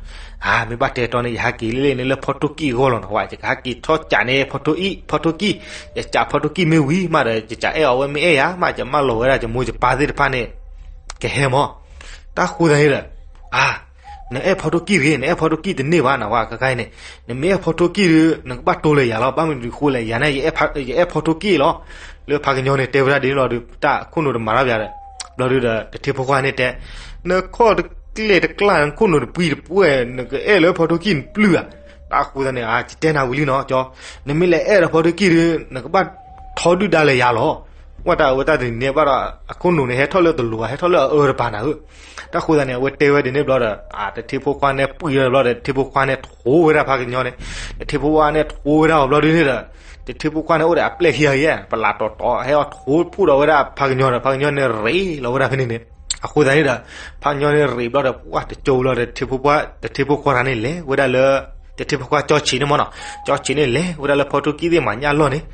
အါ မ့ၢ်ဘၣ်တဲတီန့ၣ် ယဟဲက့ၤလၢန့ၣ်လၢဖီထိကံၢ်အဂီၢ်လီၤနဝဲ ယကဟဲက့ၤထီၣ်ကးန့ၣ် ဖီထိကံၢ်, ယကးဖီထိကံၢ်မ့ၢ်ဝံၤမးဒီး ယကးအဲၣ်အီၤဝဲမ့ၢ်အဲၣ်ယၤမး ယမၢလီၤဝဲဒၣ် ယမိၢ်ယပၢ်သ့ၣ်တဖၣ်န့ၣ် ကဟဲမး, တၢ်ဃိသတးန့ၣ်ဒီး အါ နအဲၣ်ဖီထိကံၢ်တဂ့ၤ နအဲၣ်ဖီထိကံၢ်တန့ၢ်ဘၣ်နဝဲ ခဲခါအံၤန့ၣ် နမ့ၢ်အဲၣ်ဖီထိကံၢ်ဒီး နကဘၣ်တိၢ်လၢယၤလီၤ ဘၣ်မနုၤဃိလဲၣ် ယၤန့ၣ် ယအဲၣ်ဖီထိကံၢ်လီၤ. လၢဖါကညီန့ၣ် တဲဝဲဒၣ်ဒ်န့ၣ်လီၤဒီး တၢ်ခိၣ်နူာ်တမၤတၢ်ဘၣ်ဒီး ဘျီဒုဒီး တထ့ဖိခွါန့ၣ်တဲ နခီၣ်တကျဲၣ်တကျါ နခိၣ်နူာ်တပှံၤတပှဲၤ နကအဲၣ်လၢဖီထိကံၢ်နပျုၢ်ဧါ, တၢ်ဃိသတးန့ၣ် အါ ယတဲနၤဝံၤလံနီၤ ကၠီ နမ့ၢ်လဲၤအဲၣ်ဒီးဖီထိကံၢ်ဒီး နကဘၣ်ထီဒုၣ်ဒါလၢယၤလီၤ. ဝဲတၢ်အဝဲတၢ်တနံၤန့ၣ်ဘၣ်ဒီး အခိၣ်နူာ်န့ၣ် ဟဲထီၣ်လၢတလိၤ ဟဲထီၣ်လၢအအၢတပၤနၤဧၢ, တၢ်ဃိသတးန့ၣ် အဝဲတဲဝဲဒ်န့ၣ်ဘျီဒီး အါ တထ့ဖိခွါန့ၣ်ပှံၢ်လီၤဘျီဒီး တထ့ဖိခွါန့ၣ်ထိဝဲဒၣ်ဖါကညီန့ၣ်, တထ့ဖိခွါန့ၣ်ထိဝဲဒၣ်အီၤဘျီဒ်န့ၣ်ဒီး တထ့ဖိခွါန့ၣ်အိၣ်ဒီးအပျဲၢ်ခံဂၤအံၤ ပလးတီၤတီၤ ဟဲအီၤထိဖှိၣ်ဒီးဝဲဒၣ်ဖါကညီဒီး ဖါကညီန့ၣ်ရ့လီၤဝဲဒၣ်ဖဲန့ၣ်န့ၣ်, အဃိသတးန့ၣ်ဒီး ဖါကညီန့ၣ်ရ့ဘျီဒီး ပှၤတကၠိဘျီဒီး တထ့ဖိခွါ တထ့ဖိခွါတဂၤန့ၣ် လဲၤဝဲဒၣ်လၢ တထ့ဖိခွါကၠီဆံးန့ၣ်မ့ၢ်နီၤ, ကၠီဆံးန့ၣ်လဲၤဝဲဒၣ်လၢဖီထိကံၢ်သ့ၣ်မၤညၣ်လီၢ်န့ၣ်,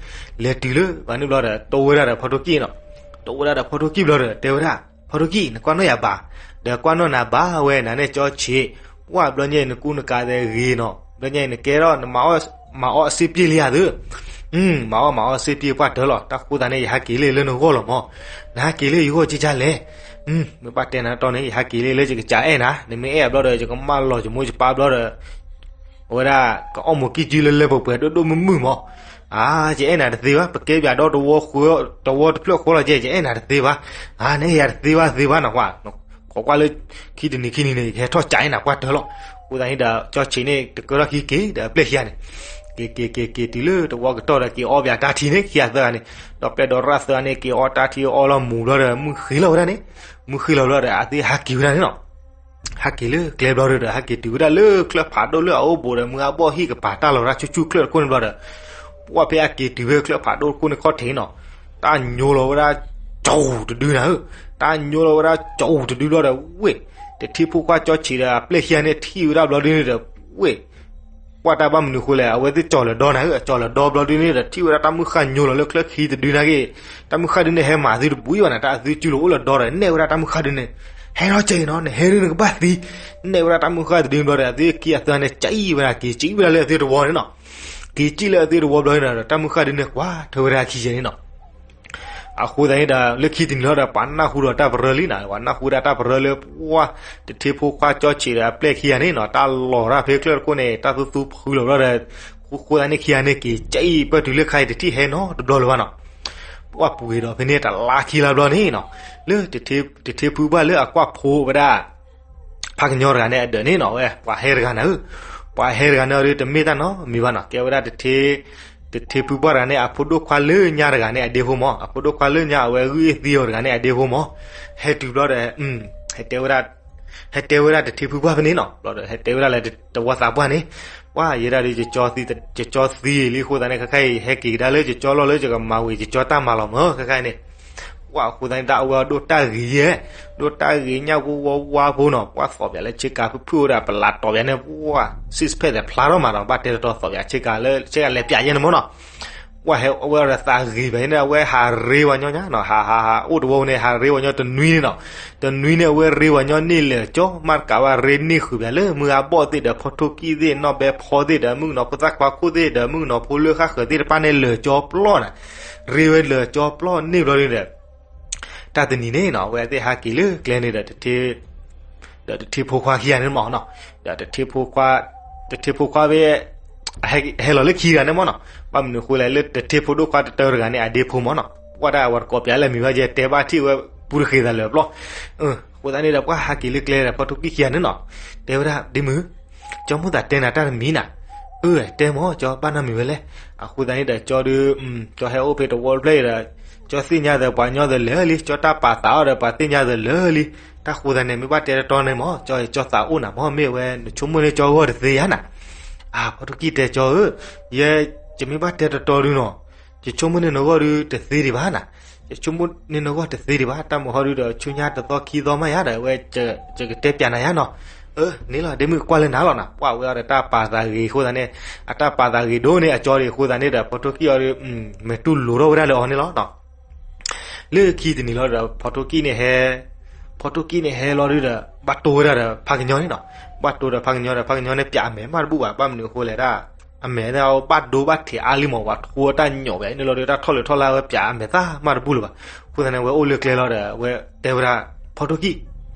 လဲၤတုၤလၢဘၣ်န့ၣ်ဘျီဒီး တိၢ်ဝဲဒၣ်ဒီးဖီထိကံၢ်နီၤ, တိၢ်ဝဲဒၣ်ဒီးဖီထိကံၢ်ဘျီဒီး တဲဝဲဒၣ် ဖီထိကံၢ် နကွၢ်နီၣ်ယၤဘၣ်, ဒီးကွၢ်နီၣ်နၤဘၣ်ဝဲနၤန့ၣ်ကၠီဆံး, ပှၤဘျီညါအံၤနကူနကၤသဲဂ့ၤနီၤ, ဘျီညါအံၤနကဲထီၣ် မၤအီၣ်မၤအီၣ်အစ့ပျ့ၢ်လံဧါသု, မၤအီၣ်မၤအီၣ်စ့ပျ့ၢ်ပှၢ်တၢၢ်လီၤ, တၢ်ဃိသတးန့ၣ် ယဟဲက့ၤလၢလၢနဂီၢ်လီၤမး, နဟဲက့ၤလၢယဂီၢ်ကကလဲၣ်, မ့ၢ်ဘၣ်တဲနၤတီန့ၣ် ယဟဲက့ၤလၢလၢယကစးအဲၣ်နၤ, နမ့ၢ်အဲၣ်ဘျီဒီး ယကမၢလီၤယမိၢ်ယပၢ်ဘျီဒီး အဝဲဒၣ် ကအီၣ်မူၤကံၢ်ကၢ်လၢလၢပှဲၤပှဲၤဒိၣ်ဒိၣ်မုၢ်မုၢ်မး, အါ ယအဲၣ်နၤတသ့ဘၣ်, ပကဲပၠးဒီတဝီဃုာ် တဝီတဖျၢၣ်ဃီလီၤကဲ ယအဲၣ်နၤတသ့ဘၣ်, အါ နအဲၣ်ယၤတသ့ဘၣ်သ့ဘၣ်နီၤ, ကွၢ်ကွၢ်လၢ ခံတနံၤခံနံၤန့ၣ် ယကဟဲထီၣ်ကးအဲၣ်နၤပှၢ်တၢၢ်လီၤ, အဃိသတးန့ၣ်ဒီး ကၠီဆံးန့ၣ် တကၢထီၣ်ခံက့ၤ ဒီးအပျဲၢ်ခံဂၤန့ၣ် က့ၤက့ၤက့ၤက့ၤတုၤလၢတဝီကတီၢ်ဒီး က့ၤအီပၠးတၢ်ထံန့ၣ် ခံဂၤသၢဂၤန့ၣ်, ဒီးပျဲၢ်ဒီးရၣ်သၢဂၤန့ၣ် က့ၤအီတၢ်ထံအီလီၤမူၤဘျီဒီး မုၢ်ဃ့လီၤဝဲဒၣ်န့ၣ်, မုၢ်ဃ့လီၤဘျီဒီး အသ့ၣ်ဟဲက့ၤဝဲဒၣ်န့ၣ်လီၤ. ဟဲက့ၤလၢကျဲဘျီဒုဒီး ဟဲက့ၤတုၤဝဲဒၣ်လၢချၢၣ်ဖးဒိၣ်လၢအအိၣ်ဘူးဒီး မုၢ်အဘီၣ်ဟံၣ်ကပၤတၢ်လီၤတၢ်ဆူၣ်ဆူၣ်ချၢၣ်တခိၣ်န့ၣ်ဘျီဒီး ပှၢ်ဖဲအက့ၤတုၤဖဲချၢၣ်ဖးဒိၣ်တခိၣ်န့ၣ်ခီၣ်ထံးနီၤ, တၢ်ညိလီၤဝဲဒၣ် ကၠူတဒုနၤဧၢ, တၢ်ညိလီၤဝဲဒၣ် ကၠူတဒုဘျီဒီး ဝ့ၢ် တထံဖိခွါကၠီဆံးဒီးအပျဲၢ်ခံဂၤန့ၣ်ထံၣ်ဝဲဒၣ်ဘျီဒုန့ၣ်ဒီး ဝ့ၢ် ပှၢ်တၢ်ဘၣ်မနုၤဃိလဲၣ်, အဝဲသ့ၣ်ကၠီၤလၢၤဒီနၤဧၢ, အကၠီၤလၢၤဒီဘျီဒုန့ၣ်ဒီး ထံၣ်ဝဲဒၣ်တၢ်မုၢ်ဃၢ်ညိလီၤလၢချၢၣ်ခံတဒုနာ်က့, တၢ်မုၢ်ဃၢ်ဒုန့ၣ် ဟဲမၤသုတဘူးယံၤဘၣ်နၤ, တၢ်အသုစုလိၤအိၣ်လၢၤဒီဒီး နဲၣ်ဝဲဒၣ်တၢ်မုၢ်ဃၢ်ဒုန့ၣ်, ဟဲထီၣ်ကဲအံၤနီၤ, နဟဲဒုနကဘၣ်သံ, နဲၣ်ဝဲဒၣ်တၢ်မုၢ်ဃၢ်တဒုဘျီဒီး အသုခံဂၤအသးန့ၣ် ကံၣ်ဝဲဒၣ် က့ၤကံၣ်ဝဲဒၣ်လၢအသုတဝီန့ၣ်နီၤ, က့ၤကံၣ်လၢအသုတဝီဘျီန့ၣ်ဒီး တၢ်မုၢ်ဃၢ်ဒုန့ၣ် ကွၢ်ထွဲဝဲဒၣ်ခံဂၤန့ၣ်နီၤ အဃိသတးန့ၣ်ဒီး လၢခံတနံၤလီၤဒီး ပှၤနၢ်ဟူဒီးတၢ်ပရၢလံနီၤ, ပှၤနၢ်ဟူဒၣ်တၢ်ပရၢလၢ ပှၢ် တထံဖိခွါကၠီဆံးဒီးအပျဲၢ်ခံဂၤန့ၣ်နီၤ, တၢ်လီၤတၢ်ဖဲချၢၣ်တခိၣ်န့ၣ် တၢ်သူသူဖုလီၤဘျီဒီး ဃိသတးန့ၣ်ခံဂၤန့ၣ်က့ၤကံၣ်ပၢၢ်တုၤလၢခါအံၤ တထံၣ်ဟဲနီတဘျီလၢၤဘၣ်နီၤ, ပှၢ်ပှ့ၤဒီးဖဲန့ၣ်တလါခံလါဘျီန့ၣ်နီၤ, လၢ တထံဖိခွါလၢအကွၢ်ဖိဝဲဒၣ် ဖးကညီတဂၤန့ၣ်အဒၢးန့ၣ်နီၤ, ဝဲပှၤဟဲတဂၤန့ၣ်ဧၢ, ပှၤဟဲတဂၤန့ၣ်အဒုတမ့ၢ်တၢ်နီတမံၤဘၣ်နီၤ, ကဲဝဲဒၣ် တထံဖိခွါတဂၤန့ၣ် အဖိဒိၣ်ခွါလၢညါတဂၤန့ၣ်အဒ့ဖိမး, အဖိဒိၣ်ခွါလၢညါအဝဲဂုၢ်အ့ၣ်သံအီၤတဂၤန့ၣ်အဒ့ဖိမး, ဟဲတုၤဘျီဒီး ဟဲတဲဝဲဒၣ် ဟဲတဲဝဲဒၣ်တထံဖိခွါဖဲန့ၣ်နီၤ, ဘျီဒီး ဟဲတဲဝဲဒၣ်လၢတဝီသးပှၢ်န့ၣ်, ပှၢ်ယဲဒၣ်ဒီး ယကၠီသံလံအဃိသတးန့ၣ် ခဲခါအံၤ ဟဲက့ၤကဒါလၢယကၠီလီၢ်လၢယကမၤဝံၤယကၠီတၢ်မၤလီၤမး ခဲခါအံၤန့ၣ် ပှၢ်အဃိသတးန့ၣ် ဒၣ်အဝဲဒိၣ်တၢ်ဂ့ၤယဲ, ဒိၣ်တၢ်ဂ့ၤညၣ်ဝါဝါဖိနီၤ, ပှၢ်သီၣ်ပၠးလၢဆ့ကၤဖုၣ်ဖုၣ်ဝဲဒီး ပလးတီၢ်ပၠးန့ၣ် ပှၢ် six pack သဲးဖျါထီၣ်မးဒီး ဘၣ်တဲတတီၤသီၣ်ပၠးဆ့ကၤလၢဆ့ကၤလဲၤပၠးယဲန့ၣ်မးနီၤ, ပှၢ်ဟဲအဝဲဒီးသးဂ့ၤဘၣ်န့ၣ် အဝဲဟးရ့ဝဲညီညါနီၤ, ဟးဟးဟးအိၣ်တဝီန့ၣ် ဟးရ့ဝဲညီတနွံန့ၣ်နီၤ, တနွံန့ၣ် အဝဲရ့ဝဲညီန့ၢ်လၢာ်ကၠီ မ့ၢ်တကးဝဲရ့န့ၢ်ဃုာ်ပၠးလၢ မုၢ်အဘီၣ်သ့ၣ်ဒီး ဖီထိၣ်ကံၣ်သ့ၣ် နီၢ်ဘဲဖီသ့ၣ်ဒီး မုၣ်ကနီၤဖိသၣ်ခွါခိၣ်သ့ၣ်ဒီး မုၣ်ကနီၤဖိလၢဃၣ်ဃၢၤသ့ၣ်တဖၣ်န့ၣ် လၢာ်ကၠီပျီန့ၣ်, ရ့ဝဲလၢာ်ကၠီပျီန့ၢ်ဘျီဒုဒီး တၢ်တနံၤန့ၣ်နီၤ အဝဲသ့ၣ်ဟးက့ၤလၢကျဲန့ၣ်ဒီး ဒီးတထံဖိခွါခံဂၤန့ၣ်မးနီၤ, ဒီးတထံဖိခွါ တထံဖိခွါဖဲ ဟဲလီၤလၢခံဂၤန့ၣ်မးနီၤ, ဘၣ်မနုၤအဃိလဲၣ် လၢတထံဖိဒိၣ်ခွါတတၢတဂၤန့ၣ် အဒ့ဖိမးနီၤ, ပှၢ်တၢ်အဝဲတကိးပၠးလၢမံၤဘၣ်ကဲ တဲဘၣ်ထံၣ်ဝဲပူတဃ့သးလၢာ်ပျီ, အဃိသတးန့ၣ်ဒီး ပှၢ်ဟးက့ၤလၢကျဲဒီး ဖီထိၣ်ကံၣ်ခံဂၤန့ၣ်နီၤ, တဲဝဲဒၣ် ဒ့မုၣ် ကၠီမိၣ်သးတဲနၤတၢ်တမံၤနၤ, အၢ တဲမး ကၠီဘၣ်နီတမံၤဝဲလဲၣ်, အဃိသတးန့ၣ်ဒီး ကၠီဒု ကၠီဟဲအိၣ်ဖဲတဝီတဖျၢၣ်အံၤဒီး ကၠီသ့ၣ်ညါသးပှၤညီသးလၢာ်လံ, ကၠီတၢ်ပာ်သးအီၤဒီးပှၤသ့ၣ်ညါသးလၢာ်လံ, တၢ်ဃိသတးန့ၣ် မ့ၢ်ဘၣ်တဲတတီန့ၣ်မး ကၠီ ကၠီသးအိၣ်နၤမး မ့ၢ်ဝဲ နဆိကမိၣ်န့ၢ်ကၠီဂီၢ်တသ့ဧါနၤ, အါ ဖီထိၣ်ကံၣ်တဲကၠီဧၢ, ယဲ ယမ့ၢ်ဘၣ်တဲတတီဒုနီၤ, ယဆိကမိၣ်န့ၢ်နဂီၢ်ဒုတသ့ဒံးဘၣ်နၤ, ယဆိကမိၣ်န့ၢ်နဂီၢ်တသ့ဒံးဘၣ်, တၢ်မုၢ်ဟီဒုဒီး ဆူညါတသီခံသီမးယါဒီး အဝဲ ယကတဲပၠးနၤယါနီၤ, အၢ န့ၣ်လီၤ ဒ့မုၣ်ကွၢ်လၢနၤလီၤနၤ, ပှၢ်ဝဲအီၤဒီးတၢ်ပာ်သးဂ့ၤအဃိသတးန့ၣ်, အတၢ်ပာ်သးဂ့ၤဒိၣ်န့ၢ်အကၠီဒံးအဃိသတးန့ၣ်ဒီး ဖီထိၣ်ကံၣ်အီၤဒု မဲာ်တူၢ်လိာ်ထီၣ်ဝဲဒၣ်လၢအီၤန့ၣ်လီၤနီၤ. လၢခံတနံၤလီၤဒီး ဖီထိၣ်ကံၣ်န့ၣ်ဟဲ, ဖီထိၣ်ကံၣ်န့ၣ်ဟဲလီၤဒုဒီး ဘၣ်တိၢ်ဝဲဒၣ်ဒီးဖးကညီန့ၣ်နီၤ, ဘၣ်တိၢ်ဒီးဖးကညီဒီး ဖးကညီန့ၣ်ပၠးအမဲာ်မးတဘူၣ်ဘၣ်, ဘၣ်မနုၤအဃိလဲၣ်ဒၣ်, အမဲာ်န့ၣ်ဘၣ်ဒိဘၣ်ထံးအါလံမး, ပှၤထိတၢ်ညိးဝဲန့ၣ်လီၤဒီး တၢ်ထီၣ်လၢာ်ထီၣ်လၢအဝဲပၠးအမဲာ်သၣ်မးတဘူၣ်လၢၤဘၣ်, အဃိသတးန့ၣ် အဝဲအိၣ်လၢကျဲလီၤဒီး အဝဲတဲဝဲဒၣ် ဖီထိၣ်ကံၣ်,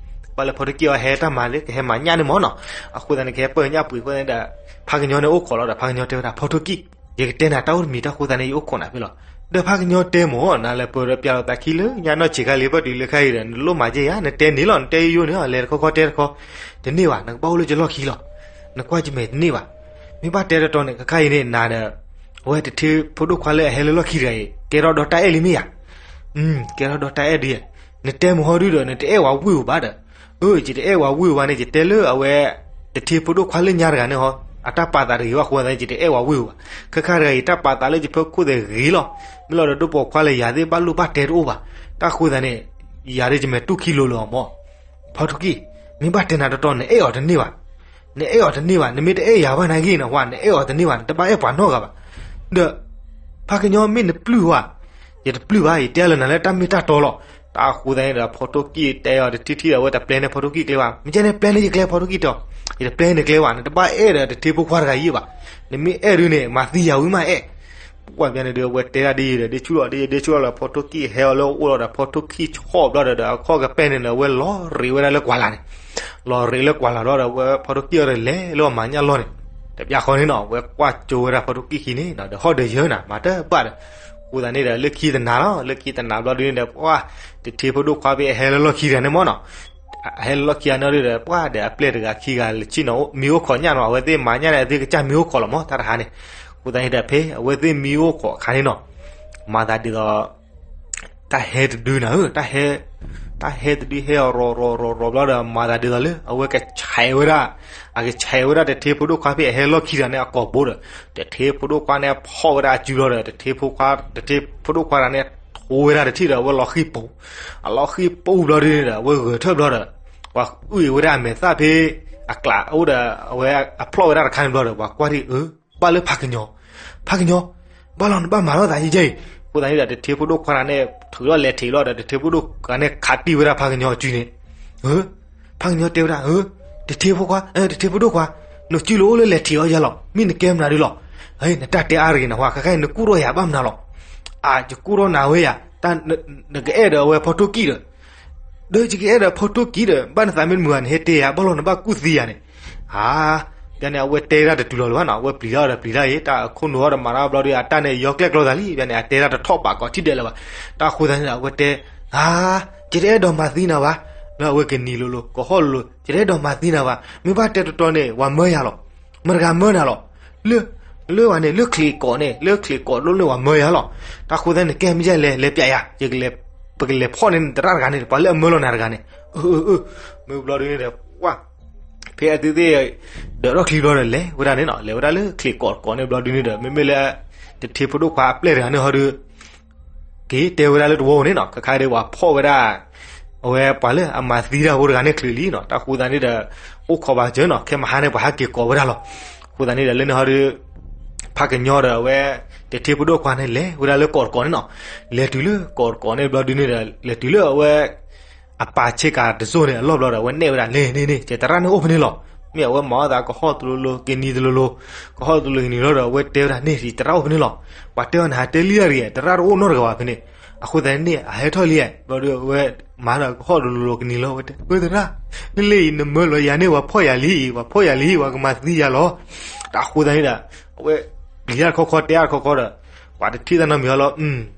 ဘၣ်လၢဖီထိၣ်ကံၣ်အီၤဟဲတၢ်မၤလၢကဟဲမၤညၣ်န့ၣ်မးနီၤ, အဃိသတးန့ၣ် ကဟဲပၢၢ်ညၣ်ပှ့ၤအဃိသတးန့ၣ်ဒီး ဖးကညီန့ၣ်အိၣ်ခိးလီၤဒီး ဖးကညီတဲဝဲဒၣ် ဖီထိၣ်ကံၣ်, ယကတဲနၤတၢ်အိၣ်တမံၤတၢ်ဃိသတးန့ၣ် ယအိၣ်ခိးနၤဖဲလီၤ, ဒီးဖးကညီတဲမး နလဲၤပၢၢ်ဒီးပၠးလိာ်သးခံလၢညါနီၢ်ဆံးခါလံ ဘၣ်တုၤလၢခါအံၤဒီး နလိၣ်မၤကဲယါ နတဲန့ၣ်လီၤ နတဲယိယိန့ၣ် လဲၤတခီခီတဲတခီ, တန့ၢ်ဘၣ် နကဘၣ်အိၣ်လၢယလီၢ်ခံလီၤ, နကွၢ်ယမဲာ်တန့ၢ်ဘၣ်, မ့ၢ်ဘၣ်တဲတတီန့ၣ် ခဲခါအံၤန့ၣ် နၤဒီး အဝဲတထံဖိဒိၣ်ခွါလၢအဟဲလၢလီၢ်ခံတဂၤအံၤ ကဲထီၣ်ဒီးတၢ်အဲၣ်လံမ့ၢ်ဧါ, ကဲထီၣ်ဒီးတၢ်အဲၣ်ဒ်, နတဲမးဟီဒုဒီး နတအဲၣ်ဝဲဝ့ၢ်ဧိၤဘၣ်ဒီး, အၢ ယတအဲၣ်ဝဲဝ့ၢ်ဧိၤဘၣ်န့ၣ် ယတဲလၢအဝဲ တထံဖိဒိၣ်ခွါလၢညါတဂၤန့ၣ်ဟီ, အတၢ်ပာ်သးတဂ့ၤဘၣ်အဃိသတးန့ၣ် ယတအဲၣ်ဝဲဝ့ၢ်ဧိၤဘၣ်, ခဲခါတဂၤအံၤ တၢ်ပာ်သးလၢယဖီခိၣ်သ့ၣ်ဂ့ၤလီၤ, မ့ၢ်လီၤဒီးဒိၣ်ပိာ်ခွါလၢယၤသ့ၣ်ဘၣ်လိၣ်ဘၣ်တဲတအိၣ်ဘၣ်, တၢ်ဃိသတးန့ၣ် ယၤဒီးယမဲာ်တူၢ်ခံလိၤလၢၤအီၤမး, ဖီထိၣ်ကံၣ်, မ့ၢ်ဘၣ်တဲနၤတတီ နအဲၣ်အီၤတန့ၢ်ဘၣ်, နအဲၣ်အီၤတန့ၢ်ဘၣ်, နမ့ၢ်တအဲၣ်ယၤဘၣ်နာ်က့ၤနဟါ နအဲၣ်အီၤတန့ၢ်ဘၣ် နတဘၣ်အဲၣ်ပှၤနီတဂၤဘၣ်, ဒီး ဖးကညီမ့ၢ်နပျုၢ်ဝဲ, ယတပျုၢ်ဘၣ် ယတဲလၢနၤလၢတၢ်မ့ၢ်တၢ်တီလီၤ, တၢ်ဃိသတးန့ၣ်ဒီး ဖီထိၣ်ကံၣ်တဲအီၤတထံၣ်ထံၣ်ဒီး အဝဲတပျဲန့ၢ်ဖီထိၣ်ကံၣ်ကျဲဘၣ်, မ့ၢ်ကဲန့ၣ်ပျဲန့ၢ်ယကျဲဖီထိၣ်ကံၣ်တီ, ယတပျဲန့ၢ်ကျဲဘၣ် နတဘၣ်အဲၣ်ဒီးတထံဖိခွါတဂၤအံၤဘၣ်, နမ့ၢ်အဲၣ်ဒုန့ၣ် မၤသံယၤဝံၤမးအဲၣ် ပှၢ်ပျဲန့ၣ်ဒီး အဝဲတဲဒၣ်ဒ်အံၤဒီး ဒ့ဆူၣ်လီၤဒ်အံၤ ဒ့ဆူၣ်လီၤလၢဖီထိၣ်ကံၣ်ဟဲအီၤလၢအအိၣ်လီၤဒီး ဖီထိၣ်ကံၣ်ဆီၣ်ဘျီဒီး အခီၣ်ကပဲၢ်န့ၣ်ဒီး အဝဲလီၤရ့ဝဲဒၣ်လၢကွၢ်လၢ်န့ၣ်, လီၤရ့လၢကွၢ်လၢ်ဘျီဒီး အဝဲဖီထိၣ်ကံၣ်အီၤဒီးလဲၤလၢအမၤညၣ်လီၢ်န့ၣ်, တပျၢ်ဃီန့ၣ်နီၤ အဝဲကွၢ်ကၠိဝဲဒၣ်ဖီထိၣ်ကံၣ်ခံန့ၣ်နီၤ ဒီးဟီၣ်ဒီးယၢၤနၤ မၤတဘၣ်ဒီး, ဃိသတးန့ၣ်ဒီး လၢခံတနၤလီၤ လၢခံတနၤဘျီဒုန့ၣ်ဒီး ပှၢ် တထံဖိဒိၣ်ခွါဖဲအဟဲလၢလီၢ်ခံတဂၤန့ၣ်မးနီၤ အဟဲလၢလီၢ်ခံဂၤန့ၣ်ဒီး ပှၢ်ဒီးအပျဲၢ်တဂၤခံဂၤလၢဆ့ၣ်နီၤ မံအိၣ်ခိးညၣ်နီၤ အဝဲသ့ၣ်မၤညၣ်န့ၣ် အသ့ၣ်ကစၢ်မံအိၣ်ခိးလီၤမး တၢ်တဟါန့ၣ်, ဃိသတးန့ၣ်ဒီး ဖဲအဝဲသ့ၣ်မံအိၣ်ခိးအခါန့ၣ်နီၤ, မၤသးဒ်သိး တၢ်ဟဲတဒုနၤဧၢ တၢ်ဟဲ တၢ်ဟဲတဒုဟဲအီၤရီၤရီၤရီၤရီၤဘျီဒီး မၤသးဒ်သိးလၢ အဝဲကဆဲးဝဲဒၣ်, အကဆဲးဝဲဒၣ်တထ့ဖိဒိၣ်ခွါဖဲအဟဲလီၢ်ခံတဂၤန့ၣ်အကိာ်ဘိဒီး, တထ့ဖိဒိၣ်ခွါန့ၣ်ဖီၣ်ဝဲဒၣ်အစုလီၤဒီး တထ့ဖိခွါ, တထ့ဖိဒိၣ်ခွါတဂၤန့ၣ် ထိဝဲဒၣ်တထံၣ်ဒီး အဝဲလီၤဃံၤပူၤ, အလီၤဃံၤပူၤဘျီဒုန့ၣ်ဒီး အဝဲဂဲၤထၢၣ်ဘျီဒီး ပှၤအုၣ်အံၤဝဲဒၣ်အမဲာ်သၣ်ဖဲ အကျးအိၣ်ဒီး အဝဲအဖျီၣ်ဝဲဒၣ်တခါန့ၣ်ဘျီဒီး ပှၤကွၢ်ထံၣ်အၢ ဘၣ်လၢဖးကညီၤ, ဖးကညီၤ, ဘၣ်လီၤနဘၣ်မၤထီၣ်သးယဲယဲအံၤ, အဃိသတးန့ၣ်ဒီး တထ့ဖိဒိၣ်ခွါတဂၤန့ၣ် ထုးထီၣ်လဲၤထံးလီၤဒီး တထ့ဖိဒိၣ်ခွါန့ၣ် ခးတံၢ်ဝဲဒၣ်ဖးကညီၤအစုန့ၣ်, အၢ ဖးကညီၤတဲဝဲဒၣ် အၢ တထ့ဖိခွါ, တထ့ဖိဒိၣ်ခွါ, နစုလိၤအိၣ်လၢလဲၤထံးအီၤယဲလီၤ, မ့ၢ်နကဲမနုၤဒုလီၤ, နတၢ်တဲအါတဂ့ၤနဟါ ခဲခါအံၤနကူၣ်ထီၣ်ယၤဘၣ်မနုၤလီၤ, အၢ ယကူၣ်ထီၣ်နၤဝဲယၤ, တၢ်နကအဲၣ်ဒီးအဝဲဖီထိၣ်ကံၢ်ဒီး ဒီးယကအဲၣ်ဒီးဖီထိၣ်ကံၢ်ဒီး ဘၣ်နသးမ့ၢ်တမုာ်ဧါ နဟဲတဲယၤ ဘၣ်လီၤနဘၣ်ကူၣ်သံယၤန့ၣ်, အၢ ဘၣ်န့ၣ် အဝဲတဲဒၣ်တတုၤလီၤလၢၤဘၣ်နီၤ, အဝဲပျံၤတၢ်ဒီးပျံၤတၢ်အံၤ တၢ်အခိၣ်နူာ်အီၤဒီးမၤတၢ်ဘျီဒီး အတၢ်န့ၣ်ယီကျဲၣ်ကျီသးလံ, ဘၣ်န့ၣ် အတဲဒၣ်တထီၣ်ဘးကိးထံၣ်ဒဲးလၢၤဘၣ်, တၢ်အဃိသတးန့ၣ်ဒီး အဝဲတဲ, အၢ ယတအဲၣ်ဒိးမၤသံနၤဘၣ်, လၢအဝဲကနံၤလိၤလိၤ ကဟီၣ်လိၤလိၤ ယတအဲၣ်ဒိးမၤသံနၤဘၣ်, မ့ၢ်ဘၣ်တဲတတီၤန့ၣ် ပှၤမၢယၤလီၤ, မတၤတဂၤမၢနၤလီၤ, လၢ လၢပှၤန့ၣ် လၢချံးကိးန့ၣ် လၢချံးကိးလိၣ်န့ၣ် ပှၤမၢယၤလီၤ, တၢ်အဃိသတးန့ၣ် ကဲမ့ၢ်ယဲလဲၤ လဲၤပျးယၤ, ပကလဲၤဖီၣ်န့ၢ်နသရၣ်တဂၤန့ၣ် ပှၤလၢအမၢလီၤနၤတဂၤန့ၣ်, အၢ အၢ အၢ မ့ၢ်ဘျီဒုန့ၣ်ဒီး ပှၤ ဖဲအသုသ့ၣ် ဒၢးထီၣ်ချံဘျီဒီး လဲၤဝဲဒၣ်န့ၣ်နီၤ, လဲၤဝဲဒၣ်လၢချံးကိးတကိးန့ၣ်ဘျီဒုန့ၣ်ဒီး မ့မ့ၢ်လၢ တထ့ဖိဒိၣ်ခွါအပျဲၢ်တဂၤန့ၣ်ဟီဒု က့ၤတဲဝဲဒၣ်လၢတဝီပူၤန့ၣ်နီၤ, ခဲခါဒီးပှၤဖီၣ်ဝဲဒၣ် အဝဲပှၤလၢအမၤသံတၢ်ဖိတဂၤန့ၣ်ချုးလံနီၤ, တၢ်အဃိသတးန့ၣ်ဒီး အိၣ်ခိးဘၣ်စၢၤနီၤ, ခဲမဟါန့ၣ် ပှၤဟဲက့ၤကိးဝဲဒၣ်လီၤ, အဃိသတးန့ၣ်ဒီး လၢန့ၣ်ဟီဒု ဖးကညီဒီးအဝဲ တထ့ဖိဒိၣ်ခွါန့ၣ် လဲၤဝဲဒၣ်လၢကိးတကိးန့ၣ်နီၤ, လဲၤတုၤလၢကိးတကိးန့ၣ်ဘျီဒုန့ၣ်ဒီး လဲၤတုၤလၢအဝဲ အပၢ်ဆ့ကၤတစိၢ်န့ၣ် အလီၢ်ဘျီဒီး အဝဲနဲၣ်ဝဲဒၣ် န့ၣ် န့ၣ် န့ၣ် ယသရၣ်န့ၣ်အိၣ်ဖဲန့ၣ်လီၤ, မ့ၢ်အဝဲမၤအီၣ်သးကဟီၣ်တလိၤလိၤ ကနံၤတလိၤလိၤ, ကဟီၣ်တလိၤကနံၤလိၤဒီး အဝဲတဲဝဲဒၣ် န့ၣ် ယသရၣ်အိၣ်ဖဲန့ၣ်လီၤ, ပှၤတဲအီၤန့ၣ် ဟးတဲလံတဂ့ၤ သရၣ်တအိၣ်နီတဂၤဘၣ်ဖဲန့ၣ်, အဃိသတးန့ၣ် အဟဲထီၣ်လံ, ဘျီဒီး အဝဲမၤဒီးကဟီၣ်တလိၤလိၤကနံၤလိၤ အဝဲတဲ အၢ သရၣ်, လၢလၢအံၤ နမၢလီၤယၤန့ၣ် ပှၤဖီၣ်ယၤလံ, ပှၤဖီၣ်ယၤလံ, ပှၤကမၤသံယၤလီၤ, တၢ်အဃိသတးန့ၣ်ဒီး အဝဲ ပျံၤတၢ်တခီခီ တဲတၢ်တခီခီဒီး ပှၤတထံၣ်တၢ်နီတမံၤအီၤလီၤ,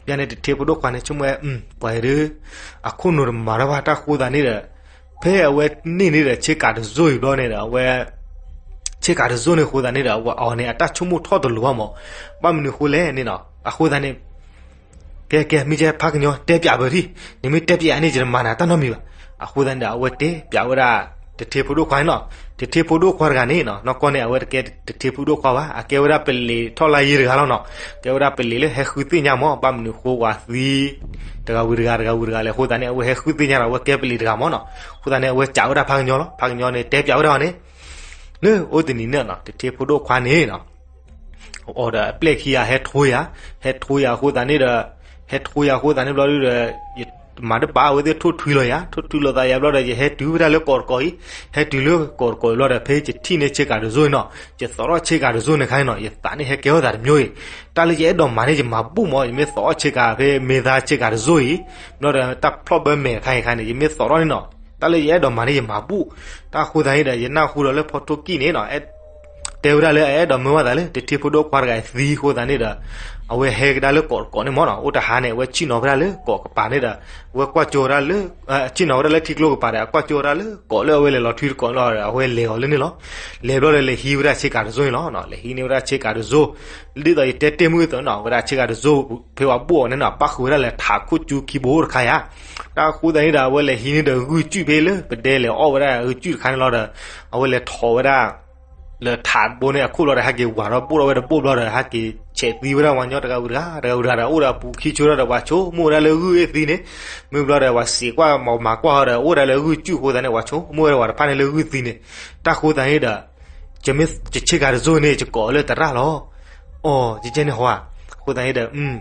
ဘၣ်န့ၣ် တထ့ဖိဒိၣ်ခွါန့ၣ် ဆိကမိၣ်ဝဲ ပှၤအံၤဒု အခိၣ်နူာ်တမၤတၢ်ဘၣ် တၢ်အဃိသတးန့ၣ်ဒီး ဖဲအဝဲန့ၢ်န့ၢ်ဒီးဆ့ကၤတစိၢ်အံၤဘျီန့ၣ်ဒီး အဝဲ ဆ့ကၤတစိၢ်န့ၣ်အဃိသတးန့ၣ်ဒီး အဝဲအီၤန့ၣ် အတၢ်ဆိကမိၣ်ထီၣ်တလိၤဘၣ်မး, ဘၣ်မနုၤအဃိလဲၣ်န့ၣ်နီၤ, အဃိသတးန့ၣ် ကဲ ကဲ မ့ၢ်ကဲ ဖးကညီ တဲပျးပၢၤထံၣ်, နမ့ၢ်တဲပျးန့ၣ် ယတမၤနၤတၢ်နီတမံၤဘၣ်, အဃိသတးန့ၣ်ဒီး အဝဲတဲပျးဝဲဒၣ် တထ့ဖိဒိၣ်ခွါန့ၣ်နီၤ, တထ့ဖိဒိၣ်ခွါတဂၤန့ၣ်နီၤ နီၢ်ကီၢ်န့ၣ် အဝဲတကဲတထ့ဖိဒိၣ်ခွါဘၣ်, အကဲဝဲဒၣ်ပလံးထီၣ်လါယ့တဂၤလီၤနီၤ, ကဲဝဲဒၣ်ပလံးလၢဟဲဃုသ့ၣ်ညါမး, ဘၣ်မနုၤအဃိပှၤသံ တဂၤဝံၤတဂၤ တဂၤဝံၤတဂၤလဲၣ်, အဃိသတးန့ၣ် အဝဲဟဲဃုသ့ၣ်ညါဒီး အဝဲကဲပလံးတဂၤမးနီၤ, အဃိသတးန့ၣ် အဝဲစံးဝဲဒၣ်ဖးကညီလီၤ, ဖးကညီန့ၣ် တဲပျးဝဲဒၣ်အီၤန့ၣ် လၢအိၣ်တနံၤန့ၣ်နီၤ တထ့ဖိဒိၣ်ခွါန့ၣ်နီၤ အီၤဒီးအပျဲၢ်ခံဂၤဟဲထိယၤ, ဟဲထိယၤအဃိသတးန့ၣ်ဒီး ဟဲထိယၤအဃိသတးန့ၣ်ဘျီဒုဒီး ယမၤတဘၣ်အဝဲသ့ၣ်ထိၣ်ထွံလီၤယၤ, ထိၣ်ထွံလီၤသးယၤဘျီဒီး ယဟဲတုၤဝဲဒၣ်လၢကိးတကိးအံၤ, ဟဲတုၤလၢကိးတကိးအံၤဘျီဒီး ဖဲယထံၣ်န့ၢ်ဆ့ကၤတစိၢ်အံၤနီၤ, ယသီၣ်ထီၣ်ဆ့ကၤတစိၢ်န့ၣ်ခါန့ၣ်နီၤ ယသးန့ၣ်ဟဲကဲထီၣ်သးတမျိုးအံၤ, တၢ်လၢယအဲၣ်ဒိးမၤန့ၣ် ယမၤဘူၣ်မး, ယမ့ၢ်သီၣ်ထီၣ်ဆ့ကၤဖဲမ့ၢ်သါဆ့ကၤတစိၢ်အံၤ ဘျီဒီးတၢ်ဖျီၣ်ဘၢမဲာ်တခါအံၤခါန့ၣ် ယမ့ၢ်သီၣ်ထီၣ်န့ၣ်နီၤ တၢ်လၢယအဲၣ်ဒိးမၤန့ၣ် ယမၤဘူၣ်, တၢ်အဃိသတးန့ၣ်ဒီး ယနၢ်ဟူဒီးလၢဖီထိၣ်ကံၢ်န့ၣ်နီၤ တဲဝဲဒၣ်လၢအအဲၣ်ဒိးမၢဝဲသးလၢ တထ့ဖိဒိၣ်ခွါတဂၤအံၤသံအဃိသတးန့ၣ်ဒီး အဝဲဟဲကဒါလၢကိးတကိးန့ၣ်မးနီၤ, အိၣ်တဟါန့ၣ် အဝဲဆ့ၣ်နီၤဝဲဒၣ်လၢကိးကပၤန့ၣ်ဒီး အဝဲကွၢ်ကၠိဝဲဒၣ်လၢ ဆ့ၣ်နီၤဝဲဒၣ်လၢထံကျိကပၤဒီး အကွၢ်ကၠိဝဲဒၣ်လၢကိးလၢအဝဲလဲၤလီၤထွံတကိးန့ၣ်လီၤဒီး အဝဲလဲၤအီၤလၢန့ၣ်လီၤ, လဲၤဘျီဒီးလဲၤဟံးဝဲဒၣ်ဆ့ကၤတစိၢ်န့ၣ်လီၤ, လဲၤဟံးန့ၢ်ဝဲဒၣ်ဆ့ကၤတစိၢ်, ဒ်သိးယတဲတ့ၢ်မုၢ်အသိးနီၤ ဝဲဒၣ်ဆ့ကၤတစိၢ် ဖဲပှၤဘူၣ်အီၤန့ၣ်နီၤ ပၣ်ဃုာ်ဝဲဒၣ်လၢထးခိၣ်ကူခံဘိတခါယါ, တၢ်အဃိသတးန့ၣ်ဒီး အဝဲလဲၤဟံးန့ၢ်ဒီးဂုၢ်စုၣ်ဖဲလၢပဒဲလဲၤအီၣ်ဝဲဒၣ်ဂုၢ်စုၣ်တခါန့ၣ်လီၤဒီး အဝဲလဲၤထီၣ်ဝဲဒၣ် လၢထးတဘိန့ၣ်အခိၣ်ဘျီဒီး ဟဲက့ၤဝၤထီၣ်ဘိၣ်ထီၣ်ဝဲတဘိၣ်ဘျီဒီး ဟဲက့ၤဆဲးသံဝဲဒၣ်ပှၤကညီတဂၤဝံၤတဂၤ တဂၤဝံၤတဂၤဒီး အိၣ်ဒီးအပူၤခံဆိဒီး ပှၤဆိကမိၣ်ဝဲဒၣ်လၢဂုၢ်အ့ၣ်သံန့ၣ်, မ့ၢ်ဘျီဒီး ပှၤစံးကွၢ်မၤမၤကွၢ်ဟီဒီး အိၣ်ဒၣ်လၢဂုၢ်စုၣ်အဃိသတးန့ၣ် ပှၤဆိကမိၣ်ဝဲဒၣ်ပှၤတဖၣ်န့ၣ်လၢဂုၢ်သံန့ၣ်, တၢ်အဃိသတးန့ၣ်ဒီး ယမ့ၢ်ယဆ့ကၤတစိၢ်န့ၣ် ယကိးလၢသရၣ်လီၤ. အိ ယကဲန့ၣ်ဟီဧါ. အဃိသတးန့ၣ်ဒီး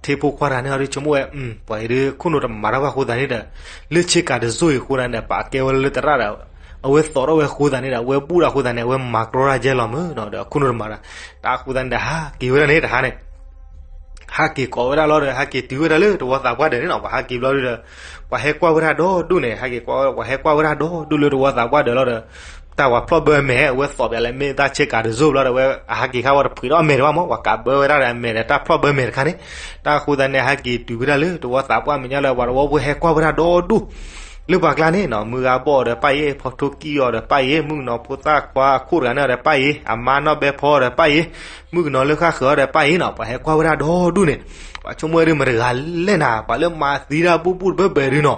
တထ့ဖိခွါတဂၤန့ၣ် အီၤဒုးဆိကမိၣ်ဝဲ ပှၤအံၤဒုး ခိၣ်နူာ်တမၤတၢ်ဘၣ်အဃိသတးန့ၣ်ဒီး လၢဆ့ကၤတစိၢ်အံၤအဃိသတးန့ၣ်ဒီး ပာ်ကဲဝဲလၢသရၣ်ဒီး အဝဲသိးထီၣ်ဝဲအဃိသတးန့ၣ်ဒီး အဝဲဘူၣ်ဒီးအဃိသတးန့ၣ် အဝဲမၤကြီတၢ်ယဲလီၤမ့ၢ်နီၤ ဒီးခိၣ်နူာ်တမၤတၢ်. တၢ်အဃိသတးန့ၣ်ဒီး ဟးက့ၤဝဲဒၣ်န့ၣ်တဟါန့ၣ် ဟးက့ၤကိးဝဲဒၣ်လီၤဒီး ဟးက့ၤတုၤဝဲဒၣ်လၢတဝီသးပှၢ်ဒၢးန့ၣ်နီၤ. ပှၤဟးက့ၤဘျီဒုးဒီး ပှၤဟဲကွၢ်ဝဲဒၣ်ဒီဒူၣ်န့ၣ် ဟဲက့ၤကွၢ်ဝဲ ပှၤဟဲကွၢ်ဝဲဒၣ်ဒီဒူၣ်လၢတဝီသးပှၢ်ဒၢးလီၤဒီး တၢ်ပှၤဖျီၣ်ဘၢအမဲာ် အဝဲသိးပၠးလၢမ့ၢ်တၢ်ဆ့ကၤတစိၢ်ဘျီဒီး အဝဲအဟးက့ၤခါဝဲတဖှံးထီၣ်အမဲာ်တဘၣ်မး ပှၤကးဘၢဝဲဒၣ်ဒီးအမဲာ်ဒီး တၢ်ဖျီၣ်ဘၢအမဲာ်တခါန့ၣ်. တၢ်အဃိသတးန့ၣ် ဟဲက့ၤတုၤဝဲဒၣ်လၢတဝီသးပှၢ်မဲာ်ညါလၢ ပှၤတဝီဖိဟဲကွၢ်ဝဲဒၣ်ဒီဒူၣ် လၢပှၤကျါန့ၣ်နီၤ မုၢ်ဂၤဘီၣ်အီၤဒီးပၢ်အံၤ, ဖီထိၣ်ကံၣ်အီၤဒီးပၢ်အံၤ, မုၣ်ကနီၤဖိသၣ်ခွါအခိၣ်တဂၤန့ၣ်အီၤဒီးပၢ်အံၤ, အမါနီၢ်ဘဲဖီအီၤဒီးပၢ်အံၤ, မုၣ်ကနီၤလၢဃၣ်ဃၢၤအီၤဒီးပၢ်အံၤနီၤ, ပှၤဟဲကွၢ်ဝဲဒၣ်ဒီဒူၣ်န့ၣ်, ပှၤဆိကမိၣ်ဝဲဒၣ်မတၤတဂၤလဲၣ်နၤ, ပှၤလၢမၤသံတၢ်ဘူၣ်ဘူၣ်တဘၢဘၢဒုနီၤ.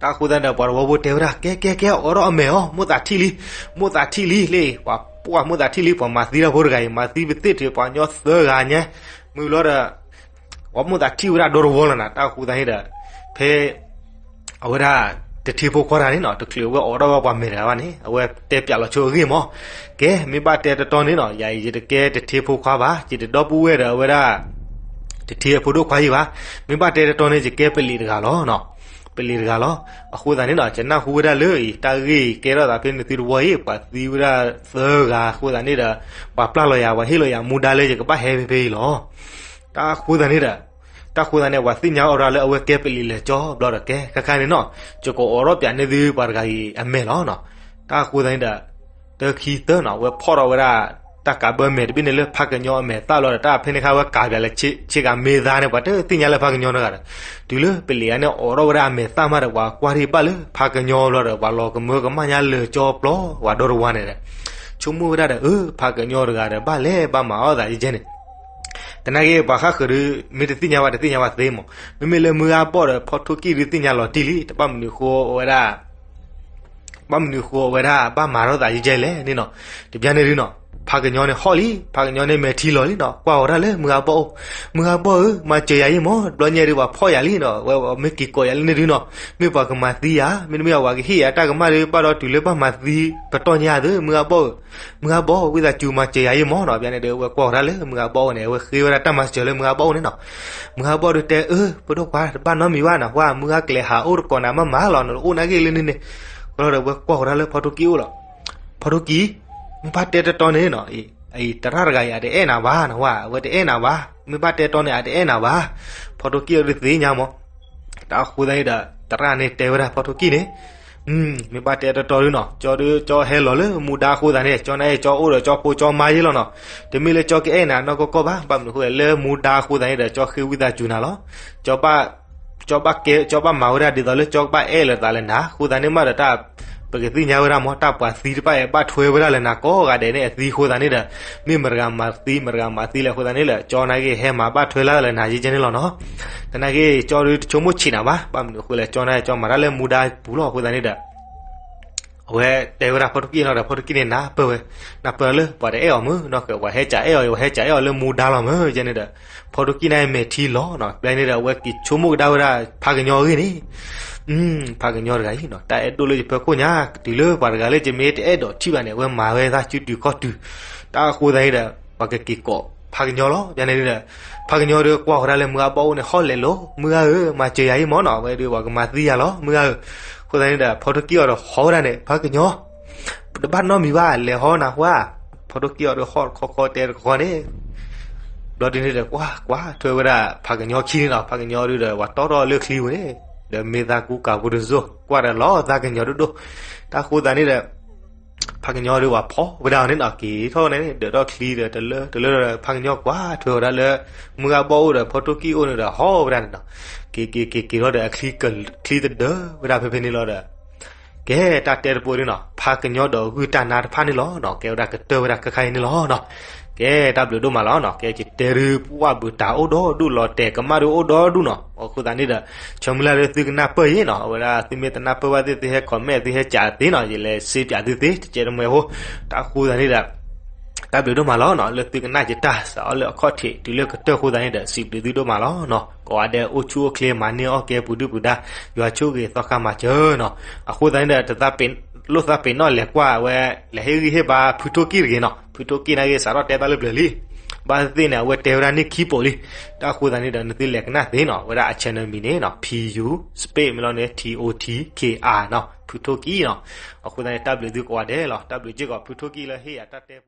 တၢ်အဃိသတးန့ၣ်ဒီး ပှၤတဝီဖိတဲဝဲဒၣ် ကဲ ကဲ ကဲ အိးထီၣ်အမဲာ်အီၤ, မိၣ်သးထံၣ်လံ, မိၣ်သးထံၣ်လံ, လၢပှၤမိၣ်သးထံၣ်လံ, ပှၤမၤသံတၢ်ဖိတဂၤအံၤ, မၤသံပသ့ၣ်ထုးပှၤကညီသၢဂၤညါ, မုၢ်လီၤဒီး ပှၤမိၣ်သးထံၣ်ဝဲဒၣ်ဒီတဝီလီၤနၤ. တၢ်အဃိသတးန့ၣ်ဒီး ဖဲ အဝဲဒၣ် တထ့ဖိခွါတဂၤန့ၣ်နီၤ, တချုးအဝဲအိးထီၣ်ဝဲပှၤမဲာ်တဂၤဘၣ်န့ၣ် အဝဲတဲပၠးလီၤဆိအဂ့ၢ်မး, ကဲ မ့ၢ်ဘၣ်တဲတတီန့ၣ်နီၤ, ယၤအံၤယတကဲတထ့ဖိခွါဘၣ်, ယတဒီပုၢ်ဝဲၢ်ဒီးအဝဲဒၣ် တထ့အဖိဒိၣ်ခွါအံၤဘၣ်, မ့ၢ်ဘၣ်တဲတတီန့ၣ် ယကဲပလံးတဂၤလီၤ. ပလံးတဂၤလီၤ. အဃိသတးန့ၣ်နီၤ, ယနၢ်ဟူဝဲဒၣ်လၢအံၤ တၢ်ဂ့ၢ်အံၤကဲထီၣ်သးဖဲနသုတဝီအံၤ, ပှၤသံဝဲဒၣ်သၢဂၤအဃိသတးန့ၣ်ဒီး ပှၤပျၢ်လီၤယၤ, ပှၤဟ့ၣ်လီၤယၤမူဒါလၢယကဘၣ်ဟဲဖဲဖဲအံၤလီၤ. တၢ်အဃိသတးန့ၣ်ဒီး တၢ်အဃိသတးန့ၣ် ပှၤသ့ၣ်ညါအိၣ်ဒီးလၢအဝဲကဲပလံးလဲၤကၠီဘျီဒီး ကဲ ခဲခါန့ၣ်နီၤ, ယကအိးထီၣ်ပၠးန့ၢ်သုပှၤတဂၤအံၤအမဲာ်လီၤနီၤ. တၢ်အဃိသတးန့ၣ်ဒီး တခံသၢနီၤ, အဝဲဖီၣ်ထီၣ်ဝဲဒၣ် တၢ်ကးဘၢမဲာ်တဘ့ၣ်န့ၣ်လၢဖးကညီအမဲာ်သၣ်ဘျီဒီး တၢ်ဖဲန့ၣ်ခါဝဲကးပၠးလၢဆ့ကၤမ့ၢ်သါန့ၣ် ပှၤတသ့ၣ်ညါလၢဖးကညီတဂၤဒီး တုၤလၢပလံးအံၤန့ၣ်အိးထီၣ်ဝဲဒၣ်အမဲာ်သၣ်မးဒီး ပှၤကွၢ်ထံၣ်ဘၣ်လၢဖးကညီဘျီဒီး ပှၤလီၤကမၢကမၣ်ညါလၢာ်ကၠီပျီ ပှၤဒီတဝါန့ၣ်ဒီး ဆိကမိၣ်ဝဲဒၣ်ဒီး အၢ ဖးကညီတဂၤဒီး ဘၣ်လဲၤဘၣ်မၤအီၣ်သးယဲန့ၣ် သနာ်က့ ပှၤဃၣ်ဃၢၤဒုး မ့ၢ်တသ့ၣ်ညါဘၣ် တသ့ၣ်ညါဘၣ်သ့မး, မ့မ့ၢ်လၢမုၢ်ဂၤဘီၣ်ဒီး ဖီထိၣ်ကံၣ်ဒုးသ့ၣ်ညါလီၤတံၢ်လံ, တဘၣ်မနုၤဃိဝဲဒၣ် ဘၣ်မနုၤဃိဝဲဒၣ် ဘၣ်မၤထီၣ်သးယဲလဲၣ်န့ၣ်နီၤ, တဘျီန့ၣ်ဒုနီၤ, ဖးကညီန့ၣ်ဟီၣ်လံ, ဖးကညီန့ၣ်မဲာ်ထံလီၤလံနီၤ, ကွၢ်ဝဲဒၣ်လၢမုၢ်ဂၤဘီၣ်အိၣ်, မုၢ်ဂၤဘီၣ်ဧၢ, မၤစၢၤယၤအံၤမး, တဘျီညါဒုးပှၤဖီၣ်ယၤလံနီၤ, ဝဲမ့ၢ်က့ၤကိးယၤလၢန့ၣ်ဒုနီၤ, မ့ၢ်ပှၤကမၤသံယၤ, မ့တမ့ၢ်ဝဲကဟ့ၣ်ယၤတၢ်ကမၣ်ဒုး ဘၣ်ဒီးတုၤလၢဘၣ်မၤသံပတီၢ်ညါသု မုၢ်ဂၤဘီၣ်ဧၢ, မုၢ်ဂၤဘီၣ် ဝံသးစူၤမၤစၢၤယၤအံၤမးနီၤ, တဘျီန့ၣ်ဒုး ဝဲကွၢ်ဝဲဒၣ်လၢမုၢ်ဂၤဘီၣ်အိၣ်န့ၣ် ဝဲဃ့ဝဲဒၣ်တၢ်မၤစၢၤလၢမုၢ်ဂၤဘီၣ်အိၣ်န့ၣ်နီၤ, မုၢ်ဂၤဘီၣ်ဒုးတဲ အၢ ဖိဒိၣ်ခွါ တဘၣ်နီတမံၤဘၣ်နီၤ, ပှၤမုၢ်ဂၤကျဲၤဟးအိၣ်တကိးနၤမးမးလီၤ, နအိၣ်နာ်က့လၢန့ၣ်န့ၣ်, ဃိလီၤဒီးဝဲကွၢ်ဝဲဒၣ်လၢဖီထိၣ်ကံၣ်အိၣ်လီၤ, ဖီထိၣ်ကံၣ်, မ့ၢ်ဘၣ်တဲတတီန့ၣ်နီၤ, အံၤ သရၣ်တဂၤအံၤ အတအဲၣ်နၤဘၣ်နီၤ, ဝဲ အဝဲတအဲၣ်နၤဘၣ်, မ့ၢ်ဘၣ်တဲတတီန့ၣ် အတအဲၣ်နၤဘၣ်, ဖီထိၣ်ကံၣ်အဒုးသ့ၣ်ညါမး, တၢ်အဃိသတးန့ၣ်ဒီး သရၣ်န့ၣ်တဲဝဲဒၣ်ဖီထိၣ်ကံၣ်န့ၣ် မ့ၢ်ဘၣ်တဲတတီဒုနီၤ, ကၠီဒုး ကၠီဟဲလီၤလၢမူဒါအဃိသတးန့ၣ် ကၠီနာ်က့ ကၠီအိၣ်ဒီးကၠီဖိကၠီမါယ့လီၤနီၤ, တမ့ၢ်လၢကၠီကအဲၣ်နၤနီၢ်ကီၢ်ကီၢ်ဘၣ်, ဘၣ်မနုၤအဃိလဲၣ် လၢမူဒါအဃိသတးန့ၣ်ဒီး ကၠီဃ့ဝံသးစူၤနၤလီၤ, ကၠီဘၣ် ကၠီဘၣ်ကဲ ကၠီဘၣ်မၤဝဲဒၣ်ဒ်သိးလၢကၠီကဘၣ်အဲၣ်လၢသးလၢနၤ, အဃိသတးန့ၣ်မးဒီးတၢ် ပကသ့ၣ်ညါဝဲဒၣ်မး တၢ်ပှၤသံတဖၣ်အံၤ ဘၣ်ထွဲဝဲဒၣ်လၢနၤကိးဂၤဒဲးန့ၣ်အသံအဃိသတးန့ၣ်ဒီး မ့ၢ်မတဂၤမၤသံ မတဂၤမၤသံလဲၣ်အဃိသတးန့ၣ်ဒီး ကၠီနာ်က့ ဟဲမၤဘၣ်ထွဲလၢ်လၢနၤယဲကဲန့ၣ်လီၤနီၤ, သနာ်က့ ကၠီဒုးတဆိကမိၣ်ဆံးနၤဘၣ်, ဘၣ်မနုၤအဃိလဲၣ် ကၠီနာ်က့ ကၠီမၤတၢ်လၢမူဒါပူၤလီၤအဃိသတးန့ၣ်ဒီး အဝဲတဲဝဲဒၣ်ဖီထိၣ်ကံၣ်နီၤဒီး ဖီထိၣ်ကံၣ်န့ၣ်နၢ်ပၢၢ်ဝဲ, နၢ်ပၢၢ်လၢပှၤတအဲၣ်အီၤမုၢ်နီၢ်ကီၢ် ပှၤဟဲကးအဲၣ်အီၤ ပှၤဟဲကးအဲၣ်အီၤလၢမူဒါလီၤမုၢ်ယဲန့ၣ်ဒီး ဖီထိၣ်ကံၣ်န့ၣ်မဲာ်ထံလီၤနီၤ, ဖဲန့ၣ်ဒီး အဝဲက့ၤဆိကမိၣ်ကဒါဝဲဒၣ်ဖးကညီအဂ့ၢ်န့ၣ်, ဖးကညီတဂၤအံၤနီၤ တၢ်အဲၣ်ဒိၣ်လၢယဖီခိၣ်ညါ, တုၤလၢပှၤတဂၤလၢယမ့ၢ်တအဲၣ်ဒိးထံၣ်ဘၣ်န့ၣ် အဝဲမၤဝဲတၢ်စုတုၤခီၣ်တုၤ, တၢ်အဃိသတးန့ၣ်ဒီး ပှၤကက့ၤကိးဖးကညီလီၤ, ဖဲန့ၣ်ဒီး ဖးကညီဒီးကွၢ်ဃီၤဒၣ်လၢမုၢ်ဂၤဘီၣ်အိၣ်န့ၣ် ဟီၣ်လဲၤလိၤ, မုၢ်ဂၤဧၢ, မၤစၢၤယၤအံၤမၢ်နီၤ, အဝဲဒီးပှၤကမၤသံယၤလီၤ မုၢ်ဂၤဧၢ, အဃိသတးန့ၣ်ဒီး ဖီထိၣ်ကံၣ်အီၤဒီးဟီၣ်ဝဲဒၣ်န့ၣ် ဖးကညီ တဘၣ်နီတမံၤဘၣ် လဲၤဟီၣ်နၤဝါ, ဖီထိၣ်ကံၣ်အီၤဒီးဟီၣ်တခီခီတဲတခီခီန့ၣ်, ဘျီဒုန့ၣ်ဒီး ကွၢ်ကွၢ်ထွဲဝဲဒၣ် ဖးကညီခံန့ၣ်နီၤ, ဖးကညီဒုဒီး ပှၤတီၢ်ထီၣ်လၢချံပူၤန့ၣ်, ဒီးမ့ၢ်သးကူကၤဖိတစိၢ် ကွၢ်ဒီးလီၤသးကညီၤဒိၣ်ဒိၣ်, တၢ်ဃိသတးန့ၣ်ဒီး ဖးကညီဒုးပှၤဖီၣ်ဝဲဒၣ်အီၤန့ၣ်နီၤ, က့ၤထီၣ်န့ၣ် ဒၢးထီၣ်ချံဒီး တလၢတလၢဒီး ဖးကညီကွၢ်ထွဲဝဲဒၣ်လၢ မုၢ်ဂၤဘီၣ်အိၣ်ဒီး ဖီထိၣ်ကံၣ်အိၣ်န့ၣ်ဒီး ဟီၣ်ဝဲဒၣ်န့ၣ်နီၤ, က့ၤက့ၤက့ၤက့ၤထီၣ်ဒီး အချံက ချံတဒၢဝဲဒၣ်ဖဲဖဲန့ၣ်လီၤဒီး ကဲတၢ်တဲတပိၤဒုနီၤ, ဖးကညီဒီးဂုၢ်တၢ်နါတဖၣ်န့ၣ်လီၤနီၤ, ကဲဝဲဒၣ်ကတၢၢ်ဝဲဒၣ်ခဲခါအံၤန့ၣ်လီၤနီၤ, ကဲတၢ်ဘျုးဒိၣ်မးလီၤနီၤ, ကဲယတဲဒုးပှၢ်ဘုးတၢ်အိၣ်ဒီဒူၣ်လီၤတဲာ်ကမၣ်ဒုးအိၣ်ဒီဒူၣ်နီၤ, အဃိသတးန့ၣ်ဒီး ဆၢမုၢ်လၢ်လၢသုကနၢ်ပၢၢ်အံၤနီၤ, အဝဲဒၣ်သုမ့ၢ်တနၢ်ပၢၢ်ဘၣ်သ့ၣ် သုဟဲ comment သုဟဲကးသ့နီၤ, ယလဲၤစ့ပၠးသုသ့ တကဲတမှဲၤဖိ, တၢ်ဃိသတးန့ၣ်ဒီး တၢ်ဘျုးဒိၣ်မးလီၤနီၤ, လၢသုကနၣ်ယတၢ်စးအီၤလၢအခီၣ်ထံး တုၤလၢကတၢၢ်အဃိသတးန့ၣ်ဒီး စံးဘျုးသုဒိၣ်မးလီၤနီၤ, ကိးဂၤဒဲးအိၣ်ဆူၣ်အိၣ်ချ့မၤန့ၢ်အီၣ်ကဲပူၤဒုၣ်ပူၤဒါ, ယွၤဆိၣ်ဂ့ၤသီခါမၤစၢၤနီၤ, အဃိသတးန့ၣ်ဒီး တသးပ့ၤ လိၣ်သးပ့ၤနီၣ်လဲၤကွၢ်ဝဲ လဲၤဟ့ၣ်ဂံၢ်ဟ့ၣ်ဘါဖုထိၣ်ကံၣ်တဂ့ၤနီၤ, ဖုထိၣ်ကံၣ်နာ်က့ စးထီၣ်တဲတၢ်လၢပျၢၤလံ, ဘၣ်သ့ၣ်သ့ၣ်န့ၣ် အဝဲတဲဝဲဒၣ်န့ၣ်ခံပိာ်လံ, တၢ်ဃိသတးန့ၣ်ဒီး နသုလဲၤကနၣ်သ့နီၤ, အဝဲဒၣ်အ channel မံၤန့ၣ်နီၤ ဖံယူ space မ့ၢ်လီၤန့ၣ် T O T K I နီၤ, ဖုထိၣ်ကံၣ်နီၤ, အဃိသတးန့ၣ် တၢ်ဘျုးသုကိးဂၤဒဲးလီၤ, တၢ်ဘျုးစ့ၢ်ကီးဖုထိၣ်ကံၣ်လၢဟ့ၣ်ယၤတၢ်တဲပူ